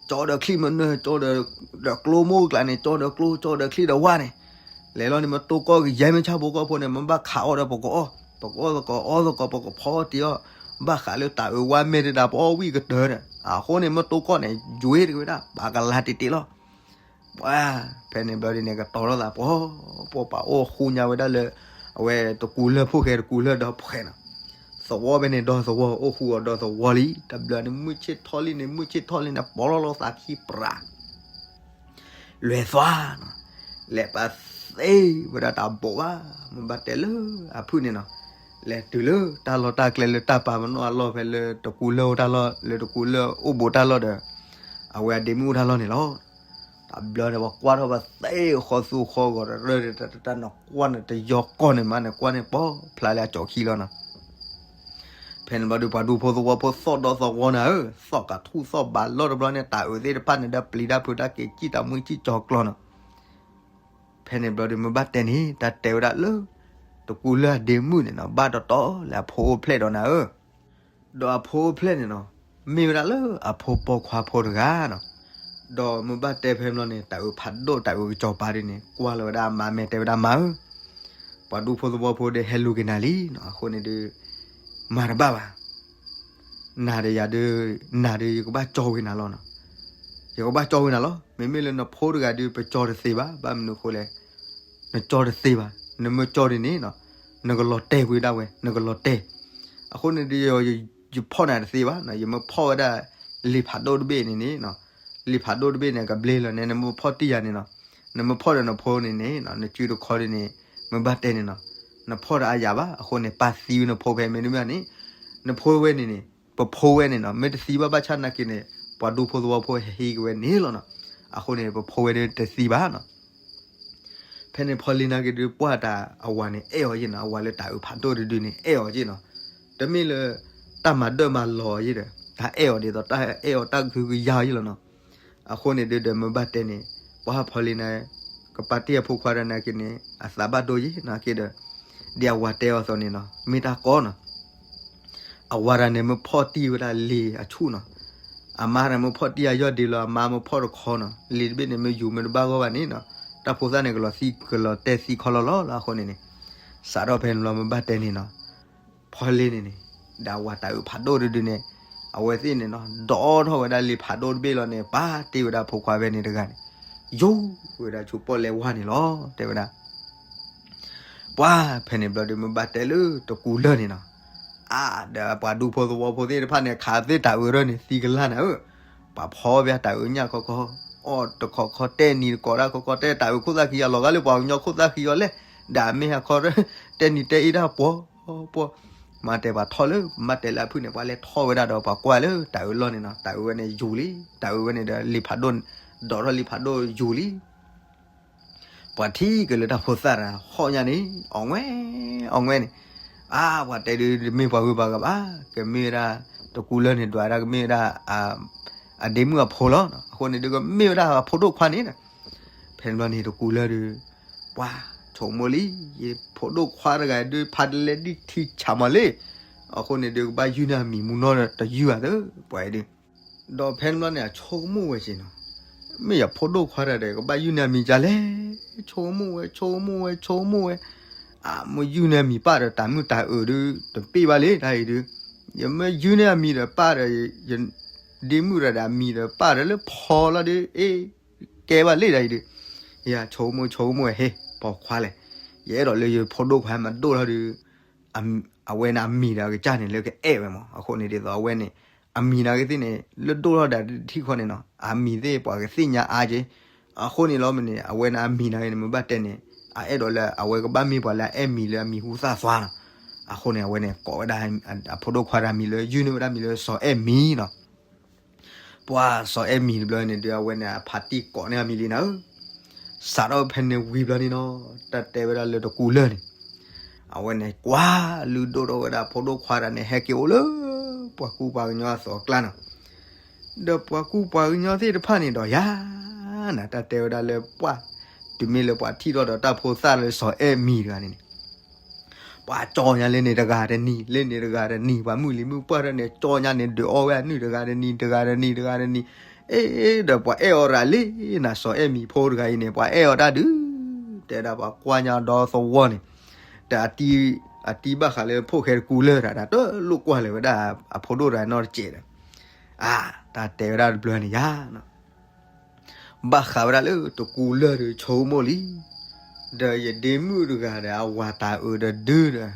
ကၠီဒီးချံမ့ၢ်နၢၤ, ကၠီဒီးကျိမိၢ်ကျါန့ၣ်, ကၠီဒီးကျိ, ကၠီဒီးချံဒီးဝါန့ၣ်, လဲၤလီၤန့ၣ် မ့ၢ်တိၢ်ကီၢ်ကယဲၢ်မ့ၢ်ဆၣ်ဖိကီၢ်ဖိန့ၣ် မ့ၢ်ဘၣ်ခးအီၣ်ဒီးပကအီၣ်, ပကအီၣ်သကိးအီၣ်သကိး ပကဖီတ့ၢ်အီၣ်, ဘၣ်ဃးလၢတၢ်အုးဝါမဲာ်တဒၣ် ပအီၣ်ဝံၣ်ကတၢၢ်ဒီး, အဃိန့ၣ် မ့ၢ်တိၢ်ကီၢ်န့ၣ် ယွ့တက့ၤဝဲဒၣ် ပာ်ကလၤတ့ၢ်တ့ၢ်လီၤ. ပှၤ, ဖဲန့ၣ်ဘျီဒ်န့ၣ် ကတီၤထီၣ်သးပှီၤ, ပှၤပာ်အိၣ်ဃူညါဝဲဒၣ်လၢ အဝဲတကူလၢၢ်ဖိၣ်ဃဲတကူလၢၢ်ဒီဖှဲးနီၤ, သဝီဖဲန့ၣ်ဒီသဝီ အိၣ်ဃူအီၤဒီသဝီလံ. တဘျီန့ၣ် မုၢ်ဆ့ၣ်ထီၣ်လံန့ၣ်, မုၢ်ဆ့ၣ်ထီၣ်လံန့ၣ် ပီလီၤလီၤသးခံပြး လဲၤသွါနီၤ, လဲၤပာ်သ့ဝဲဒၣ်တၢ်ဘိးဘၣ်, မ့ၢ်ဘၣ်တဲလၢအဖုၣ်န့ၣ်နီၤ, လဲၤတုၤလၢတၢ်လီၢ်တၢ်ကျဲလၢတၢ်ပာ်ပနီၣ်အလီၢ်ဖဲလၢတကူလၢၢ်အိၣ်တၢ်လီၢ်, လၢတကူလၢၢ်အိၣ်ဘူးတၢ်လီၢ်ဒီး အဝဲအဒ့မုၣ်အိၣ်တၢ်လီၢ်န့ၣ်လီၤ. တဘျီန့ၣ် ပှၤကွၢ်ထီၣ်ပသ့ဃီသူဃီဂီၤတရၢၢ်တတၢ်တၢ်နကွၢ်န့ၣ် တယီကီၢ်န့ၣ်မးန့ၣ် ကွၢ်န့ၣ်ပီဖျါလၢအကၠီခံလီၤနီၤ. ဖဲန့ၣ်ဘျီဒုး ပှၤဒူဖိသဝီဖိသီၣ်ဒီသဝီနၤဧၢ, သီၣ်ကးထူၣ်သီၣ်ဘးလီၢ်တဘျီန့ၣ် တၢ်အုးသ့ၣ်တဖၣ်န့ၣ်ဒီးပျံၤတၢ်ဖုးတၢ်က့ၤ စံၣ်တၢ်မှံစံၣ်ကၠီၤကျီနီၤ. ဖဲန့ၣ်ဘျီဒုး မ့ၢ်ဘၣ်တဲန့ၣ် တၢ်တဲဝဲဒၣ်လၢ တကူလၢၢ်အဒ့မုၣ်န့ၣ်နီၤ ဘၣ်တတီလၢအဖိအိၣ်ဖျဲၣ်ဒီးနၤဧၢ. ဒီးအဖိအိၣ်ဖျဲၣ်န့ၣ်နီၤ မ့ၢ်ဝဲဒၣ်လၢအဖိပိာ်ခွါဖိတဂၤနီၤ. ဒီးမ့ၢ်ဘၣ်တဲဖဲန့ၣ်ဘျီန့ၣ် တၢ်အုးဖးဒိၣ်တၢ်အုးကစီၤပၤဒ်န့ၣ် ကွၢ်လီၤဝဲဒၣ်အမါမဲာ်တဲဝဲဒၣ်မါဧၢ, ပှၤဒူဖိသဝီဖိဒီးဟဲလူၤက့ၤနၤလံနီၤ, အဃိန့ၣ်ဒုး မၤတဘၣ်ဘၣ် နၤဒီးယၤဒုး နၤဒုးယကဘၣ်ကၠီဝဲနၤလီၤနီၤ. ယကဘၣ်ကၠီဝဲနၤလီၤ. မ့မ့ၢ်လၢနဖိတဂၤဒုး ပကၠီတသ့ဘၣ်. ဘၣ်မနုၤအဃိလဲၣ်, နကၠီတသ့ဘၣ်. နမ့ၢ်ကၠီဒ်န့ၣ်နီၤ နကလီၤတဲာ်ကွံာ်ဒၣ်ဝဲ နကလီၤတဲာ်. အဃိန့ၣ်ဒုး ယဖီၣ်နၤတသ့ဘၣ်နီၤ. ယမ့ၢ်ဖီၣ်ဝဲဒၣ် လံာ်ဖးဒိၣ်တဘ့ၣ်န့ၣ်န့ၣ်နီၤ, လံာ်ဖးဒိၣ်တဘ့ၣ်န့ၣ် ကဘျ့လီၤန့ၣ် နမ့ၢ်ဖီၣ်တံၢ်ယၤန့ၣ်နီၤ, နမ့ၢ်ဖီၣ်ဒီးနဖိန့ၣ်န့ၣ်နီၤ နစုတခီဒ်န့ၣ် မ့ၢ်ဘၣ်တဲန့ၣ်နီၤ နဖီၣ်ဒီးအယၤဘၣ်. အဃိန့ၣ် ပၢ်သံဝဲနဖိဖဲမ့တမ့ၢ်န့ၣ် နဖိဝဲန့ၣ်န့ၣ် ပဖိဝဲန့ၣ်နီၤ မ့ၢ်တသံဘၣ်ဘၣ်ဆၣ်နာ်က့န့ၣ် ပှၤဒူဖိသဝီဖိဟဲဟံးက့ၤဝဲန့ၣ်လီၤနီၤ. အဃိန့ၣ် ပဖိဝဲဒုးတသံဘၣ်နီၤ. ဖဲန့ၣ်ဖီလံနာ်က့ဒုး ပှၢ်တၢ်အဝၤန့ၣ်အဲၣ်အီၤယ့ၢ်နီၤ, အဝၤလၢတၢ်အုးဖးဒိၣ်တဒုန့ၣ် အဲၣ်အီၤယ့ၢ်နီၤ. တမ့ၢ်လၢ တၢ်မၤဒၢၣ်မၤလီၤအီၤယ့ၢ်ဒီး တၢ်အဲၣ်အီၤဒ်သိးတၢ်အဲၣ်အီၤတၢ်ကဟုကယာ်အီၤယ့ၢ်လီၤနီၤ. အဃိန့ၣ်ဒုးဒီးမ့ၢ်ဘၣ်တဲန့ၣ် ပှၢ်ဖီလံနာ် ကပာ်တ့ၢ်အဖိခွါဒီးနာ်က့န့ၣ် အသးဘၣ်ဒိယ့ၢ်နာ်က့ဒီး ဒ်အဝၤတဲအီၤအသိးန့ၣ်နီၤ မ့ၢ်တၢ်ကီနီၤ. အဝၤတဂၤန့ၣ် မ့ၢ်ဖီၣ်တံၢ်ဝဲဒၣ်လံာ်အဆူၣ်နီၤ, အမါတဂၤမ့ၢ်ဖီၣ်တံၢ်အယီၢ်ဒ့လီၤ အမါမ့ၢ်ဖီၣ်တခီနီၤ လံာ်တဘ့ၣ်န့ၣ် မ့ၢ်ယူၤမ့ၢ်တဘၣ်ဂီၢ်ဘၣ်န့ၣ်နီၤ တၢ်ဖိသၣ်န့ၣ် ကလီၤသံကလီၤတဲာ်သံခီလီၤလီၤလီၤ. အဃိန့ၣ်န့ၣ် စးထီၣ်ဖဲန့ၣ်လီၤမ့ၢ်ဘၣ်တဲန့ၣ်နီၤ ဖီလံန့ၣ်န့ၣ် ဒီးအဝၤတၢ်အုးဖးဒိၣ်တဒုန့ၣ် အဝဲသ့ၣ်န့ၣ်နီၤ ဒီးထီၣ်ဝဲဒၣ်လံာ်ဖးဒိၣ်တဘ့ၣ်လီၤန့ၣ် ပာ်တ့ၢ်ဝဲဒၣ်ဖိခွါဖဲန့ၣ်တဂၤန့ၣ် ယိာ်ဝဲဒၣ်ဆူပီၣ်လဲဝါန့ၣ်လီၤ တဲဝဲဒၣ်. ပှၢ်ဖဲန့ၣ်ဘျီဒုးမ့ၢ်ဘၣ်တဲလၢတကူလၢၢ်န့ၣ်နီၤ အါ ဒီးပှၤဒူဖိသဝီဖိသ့ၣ်တဖၣ်န့ၣ် ခးသ့ၣ်တၢ်အုးရၢၢ်န့ၣ် သံကလၢ်နၤဧၢ, ပှၤဖီၣ်ဘၣ်တၢ်အုးညၣ်ခီခီ အီၣ်တခီခီ တဲနံၤတကိးတၢ်ခီခီ တဲတၢ်အုးခိၣ်သၣ်ခံဂၤလီၤဂာ်လၢပှၤကညီခိၣ်သၣ်ခံဂၤလဲၣ်, ဒီးမ့ၢ်ဟးခီ တဲနံၤတဲအ့ၣ်တၢ်ပှီၤ ပှီၢ်ပှီၢ်, မၤတဲပှၤထီၣ်လၢ မၤတဲလၢအဖုၣ်န့ၣ် ပှၤလဲၤထီၣ်ဝဲဒၣ်ဒီးပှၤကွၢ်လၢတၤအၢလီၢ်န့ၣ်နီၤ, တၤအၢဝဲန့ၣ်ယူၤလံ, တၤအၢဝဲန့ၣ်ဒီးလံာ်ဖးဒိၣ်, ဒိးထီၣ်လံာ်ဖးဒိၣ်ယူၤလံ. ပှၤထံၣ်က့ၤလၢတၢ်ဖိသၣ်တဂၤဟီၣ်ညါန့ၣ် အီၣ်ငွဲၣ်, အီၣ်ငွဲၣ်န့ၣ်, အါ ပှၤတဲဒုး တမ့ၢ်ပှၤဂုၤပှၤဂၤဘၣ်, ကမ့ၢ်ဝဲဒၣ် တကူလၢၢ်န့ၣ် ဒွးဒၣ်ကမ့ၢ်ဝဲဒၣ် အဒ့မုၣ်အဖိလီၤ. အဃိန့ၣ်ဒုး ကမ့ၢ်ဝဲဒၣ်အဖိဒိၣ်ခွါန့ၣ်ဒီး, ဖဲန့ၣ်ဘျီန့ၣ် တကူလၢၢ်ဒုး ပှၤဆိကမိၣ်လံ, ယဖိဒိၣ်ခွါတဂၤဒုး ဖးတလဲဒံၣ်ထံဆးမးလံ. အဃိန့ၣ်ဒုး ကဘၣ်ယုၢ်န့ၢ်အမံၤမူနီၢ်ဒီးတယုၢ်ဘၣ်သ့ ပှၤအံၤဒုး ဒီးဖဲန့ၣ်ဘျီန့ၣ် အဆိကမိၣ်ဝဲက့ၤနီၤ, မ့ၢ်ယဖိဒိၣ်ခွါတဂၤဒီး ကဘၣ်ယုၢ်န့ၢ်အမံၤဒ်လဲၣ်, ဆိကမိၣ်ဝဲ ဆိကမိၣ်ဝဲ ဆိကမိၣ်ဝဲ, အမ့ၢ်ယုၢ်န့ၢ်အမံၤပၢ်ဒီး တၢ်မုၢ်တၢ်အုးဒုး တပ့ၢ်ဘၣ်လံ တၢ်အံၤဒုး, ယမ့ၢ်ယုၢ်န့ၢ်အမံၤဒီးပၢ်ဒီး ယဒ့မုၣ်တဂၤဒီးအမံၤဒီးပၢ်ဒီးလၢဖီလီၤဒုး အ့ ကဲဘၣ်လံ တၢ်အံၤဒုး, ယဆိကမိၣ် ဆိကမိၣ်ဝဲ ဟ့ၣ် ပိာ်ခွါလဲၣ်, ယအဲၣ်ဒိးလၢယဖိဒိၣ်ခွါမၤဒိၣ်ထီၣ်ဒုး အဝဲန့ၣ်အမံၤဒီးအကစၢ်န့ၣ် လၢကအဲၣ်ဝဲမး. အဃိန့ၣ်ဒ်သိးအဝဲန့ၣ် အမံၤနာ်က့သ့ၣ်န့ၣ် လၢဒိၣ်ထီၣ်ဒၣ်တထံၣ်ဃီန့ၣ်နီၤ အမံၤသ့ၣ်ပှၤကသ့ၣ်ညါအါက့, အဃိန့ၣ်လီၤမ့ၢ်န့ၣ် အဝဲန့ၣ်အမံၤနာ်က့န့ၣ် မ့ၢ်ဘၣ်တဲန့ၣ် အအဲၣ်ဒိးလၢအဝဲကဘၣ်မ့ၢ်ပှၤလၢအအဲၣ်မံၤလၢအမံၤဟူသၣ်သွါနီၤ. အဃိန့ၣ် အဝဲန့ၣ်ကိးဝဲဒၣ် အဖိဒိၣ်ခွါတဂၤမံၤလၢ ယုၢ်န့ၢ်ဝဲဒၣ်မံၤလၢစီၤအဲၣ်မံၤနီၤ. ပှၤစီၤအဲၣ်မံၤတဘျီန့ၣ်ဒုး အဝဲန့ၣ်အဖါတံၢ်ကိးန့ၢ်အမံၤလံနၤဧၢ, စးထီၣ်ဖဲန့ၣ်ဝံၤဘျီန့ၣ်နီၤ တၢ်တဲဝဲဒၣ်လၢတကူလၢၢ်န့ၣ် အဝဲန့ၣ်ကွၢ်လုၢ်ဒိၣ်ထီၣ်ဝဲဒၣ်ဖိဒိၣ်ခွါတဂၤန့ၣ် ဟဲက့ၤအိၣ်လၢ ပှၤကူပှၤကညီအသိးအကျါနီၤ. ဒီးပှၤကူပှၤကညီသ့ၣ်တဖၣ်န့ၣ်ဒီးယၤ နတၢ်တဲဝဲဒၣ်လၢပှၤ တုၤမ့ၢ်လၢပှၤထံၣ်ထီၣ်ဒီးတၢ်ဖိသၣ်လၢစီၤအဲၣ်မံၤတဂၤန့ၣ်န့ၣ် ပှၤကၠီညါလၢန့ၣ်တဂၤတနံၤ လၢန့ၣ်တဂၤတနံၤ ပှၤမုၢ်လံၤမုၢ်ပှၢ်ထီၣ်န့ၣ် ကၠီညါန့ၣ် ဒုးအီၣ်ဝဲအနုၢ်တဂၤတနံၤ တဂၤတနံၤ တဂၤတနံၤ, အ့ ဒီးပှၤအဲၣ်အီၤတဂၤလံ နၤစီၤအဲၣ်မံၤဖိတဂၤအံၤန့ၣ် ပှၤအဲၣ်အီၤတၢ်ဒုး တဲဒၣ်ပှၤကွၢ်ညါဒီသဝီန့ၣ်, တၢ်အတံ အတံဘၣ်ဃးလၢဖိၣ်ဃဲတကူလၢၢ်တၢ် တၢ်လိၣ်ကွၢ်လၢၤဝဲဒၣ်အဖိဒိၣ်တဂၤနီတစဲးဒီး, အါ တၢ်တဲဝဲဒၣ်တဘျီန့ၣ်ယၤ ဘၣ်ဃးဝဲဒၣ်လၢတကူလၢၢ်ဒီးဆိကမိၣ်လံ, ဒီးယဒ့မုၣ်တဂၤဒီးအဝၤတၤအုးဒီးဒုဒီး,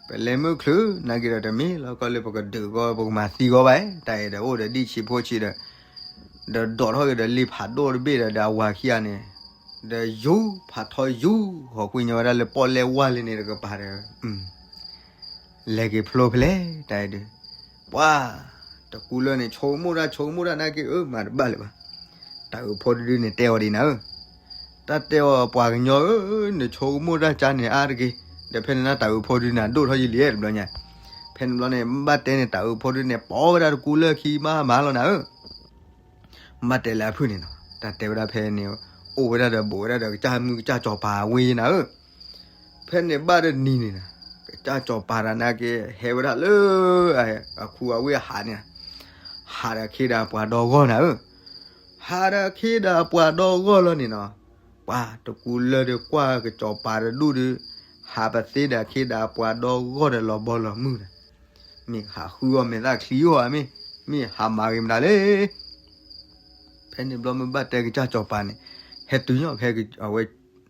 ပလဲၤမုၢ်ချုးနာ်က့ဒီးတမ့ၢ်လီၤကီလၢပကဒုးကီပကမၤသံကီဘၣ်, တၢ်အဲၣ်ဒီးအိၣ်ဒီးဒံၣ်ဆံးဖိဆံးဒီး, ဒီးဒိးထီၣ်က့ၤဒီးလံာ်ဖးဒိၣ်တဘ့ၣ်ဒီး ဒီးအဝၤခံဂၤန့ၣ်, ဒီးယူၤဖးထီယူၤ ဟီၣ်ကွံာ်ညီဝဲဒၣ်လၢပီၣ်လဲၣ်ဝါလံန့ၣ်တကပၤဒီး လဲၤက့ၤဖျိဖဲလဲၣ် တၢ်အဲၣ်ဒုး, ပှၤ တကူလၢၢ်န့ၣ် ဆိကမိၣ်တၢ်ဆိကမိၣ်တၢ်နာ်က့ အၢ မၤတဘၣ်လၢၤဘၣ်, တၤအုးဖိတဒုန့ၣ်တဲအီၤဒ်နၤဧၢ, တၢ်တဲအီၤပှၤကညီဧၢ, နဆိကမိၣ်တၢ်ကါန့ၣ်အါတက့ၢ်, ဒီးဖဲန့ၣ်တၤအုးဖိဒုန့ၣ် ဒိၣ်ထီၣ်ယံာ်လံတဘျီညါ, ဖဲန့ၣ်ဘျီန့ၣ် ဘၣ်တဲန့ၣ် တၤအုးဖိဒုန့ၣ် ပိာ်ဝဲဒၣ်တကူလၢၢ်ခံမးမးလီၤနၤဧၢ ဘၣ်တဲလၢအဖုၣ်န့ၣ်နီၤ, တၢ်တဲဝဲဒၣ်ဖဲန့ၣ်, အိၣ်ဝဲဒၣ်ဒီးဘူးဝဲဒၣ်ဒီးကစၢ်မုၢ်ကစၢ်စီၤပၤဝံၤနၤဧၢ, ဖဲန့ၣ်ဘၣ်တနံၤန့ၣ်, ကစၢ်စီၤပၤတဂၤနာ်က့ ဟဲဝဲဒၣ်လၢ အခူအဝ့ၢ်အဟးန့ၣ်, ဟးဒီးခ့ဒီးပှၤဒီဂီၢ်နၤဧၢ, ဟးဒီးခ့ဒီးပှၤဒီဂီၢ်လီၤန့ၣ်နီၤ, ပှၤတကူလၢၢ်ဒီးကွၢ်ကစီၤပၤတဒူၣ်ဒီး, ဟးပသ့ဒီးခ့ဒီးပှၤဒီဂီၢ်ဒီးလီၤဘီလီၤမုၢ်ဒီး, မ့ၢ်ဟးဃုအီၣ်မဲာ်သၣ်ချံအီၣ်ဧါမ့ၢ်, မ့ၢ်ဟးမၤဂ့ၤမတၤလဲၣ် ဖဲန့ၣ်ဘျီမ့ၢ်ဘၣ်တဲကစၢ်စီၤပၤန့ၣ်, ဟဲတုၤညီဖဲအဝဲ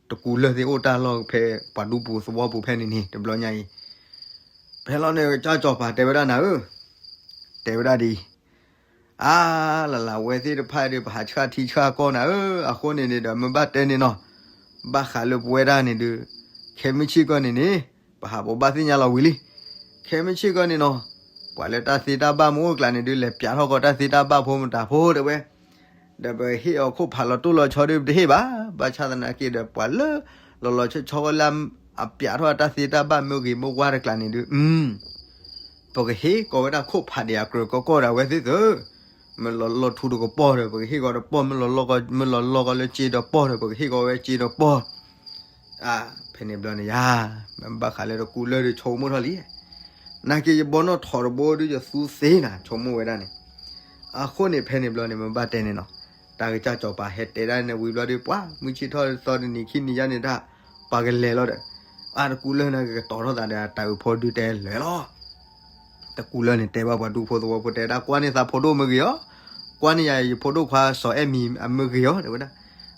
တကူလၢၢ်သ့ၣ်အိၣ်တၢ်လီၢ်ဖဲပှၤဒူပူၤသဝီပူၤဖဲန့ၣ်န့ၣ် တဘျီညါအံၤ, ဖဲလီၤန့ၣ်ကစၢ်စီၤပၤတဲဝဲဒၣ်နၤဧၢ, တဲဝဲဒၣ်ဒ်အံၤ, အါ လၢ်လၢ်ဝဲသ့ၣ်တဖၣ်ဒီး ပဟးဆှၣ်ထံဆှၣ်ကီၢ်နၤဧၢ, အဃိန့ၣ်န့ၣ်ဒီး မ့ၢ်ဘၣ်တဲန့ၣ်နီၤ, ဘၣ်ဃးလၢပဝဲဒၣ်န့ၣ်ဒီး, ခဲမုၢ်ဆ့ၣ်ကီၢ်န့ၣ်န့ၣ်, ပဟးပဘၣ်သ့ၣ်ညါလီၤဝံၤလံ, ခဲမုၢ်ဆ့ၣ်ကီၢ်န့ၣ်နီၤ, ပှၤလၢတၢ်သ့တၢ်ဘၣ်မ့ၢ်အိၣ်ကျါန့ၣ်ဒီး လဲၤပျးထီၣ်ကီးတၢ်သ့တၢ်ဘၣ်ဖိမတၤဖိတဲဝဲ, ဒီးပဟ့ၣ်အီၤခိၣ်ဖးလီၤတိၢ်လီၤဆီဒီးပတဟ့ၣ်ဘၣ်, ဘၣ်ဆၣ်သနာ်က့ဒီး ပှၤလၢ လီၤလီၤဆီဆီဝဲလၢ အပျးထီၣ်တၢ်သ့တၢ်ဘၣ်မ့ၢ်ဂ့ၤမ့ၢ်ဝါတကျါန့ၣ်ဒီး, ပကဟ့ၣ်ကီးဝဲဒၣ်ခိၣ်ဖးဒံးအကြၢးကီကီၢ်ဒီးအဝဲသ့ၣ်သ့ၣ်, မ့ၢ်လီၤလီၤထူတကပီၢ်ဒီး ပကဟ့ၣ်ကီးတပီၢ်, မ့ၢ်လီၤလီၤကီး မ့ၢ်လီၤလီၤကီးလၢစ့တပီၢ်ဒီး ပကဟ့ၣ်ကီးဝဲစ့တပီၢ် အါ ဖဲန့ၣ်ဘျီန့ၣ်ယါ, ဘၣ်ဃးလၢတကူလၢၢ်ဒီးဆိကမိၣ်ထီၣ်လံ, နာ်က့ယဘီနီၣ်ထိးတဘိဒီးယသူသ့နၤ ဆိကမိၣ်ဝဲဒၣ်န့ၣ်, အဃိန့ၣ်ဖဲန့ၣ်ဘျီန့ၣ် မ့ၢ်ဘၣ်တဲန့ၣ်နီၤ, တၢ်ကစၢ်စီၤပၤဟဲတဲဒၣ်န့ၣ်ဝံၤဘျီဒီး ပှၤမုၢ်ဆ့ၣ်ထီၣ်သီတနံၤခံနံၤယါန့ၣ်တၢ်, ပှၤကလဲၤလီၤဒီး, အါ တကူလၢၢ်န့ၣ် ကကတီၤထီၣ်သးဒီးတၤအုးဖိဒုတဲလဲၤလီၤ တကူလၢၢ်န့ၣ် တဲဘၣ်ပှၤဒူဖိသဝီဖိတဲဒၣ် ကွၢ်န့ၢ်သးဖိဒိၣ်မ့ၢ်ဂ့ၤအီၤ, ကွၢ်န့ၢ်ယၤယဖိဒိၣ်ခွါစီၤအဲၣ်မံၤအမ့ၢ်ဂ့ၤအီၤ တဲဝဲဒၣ်,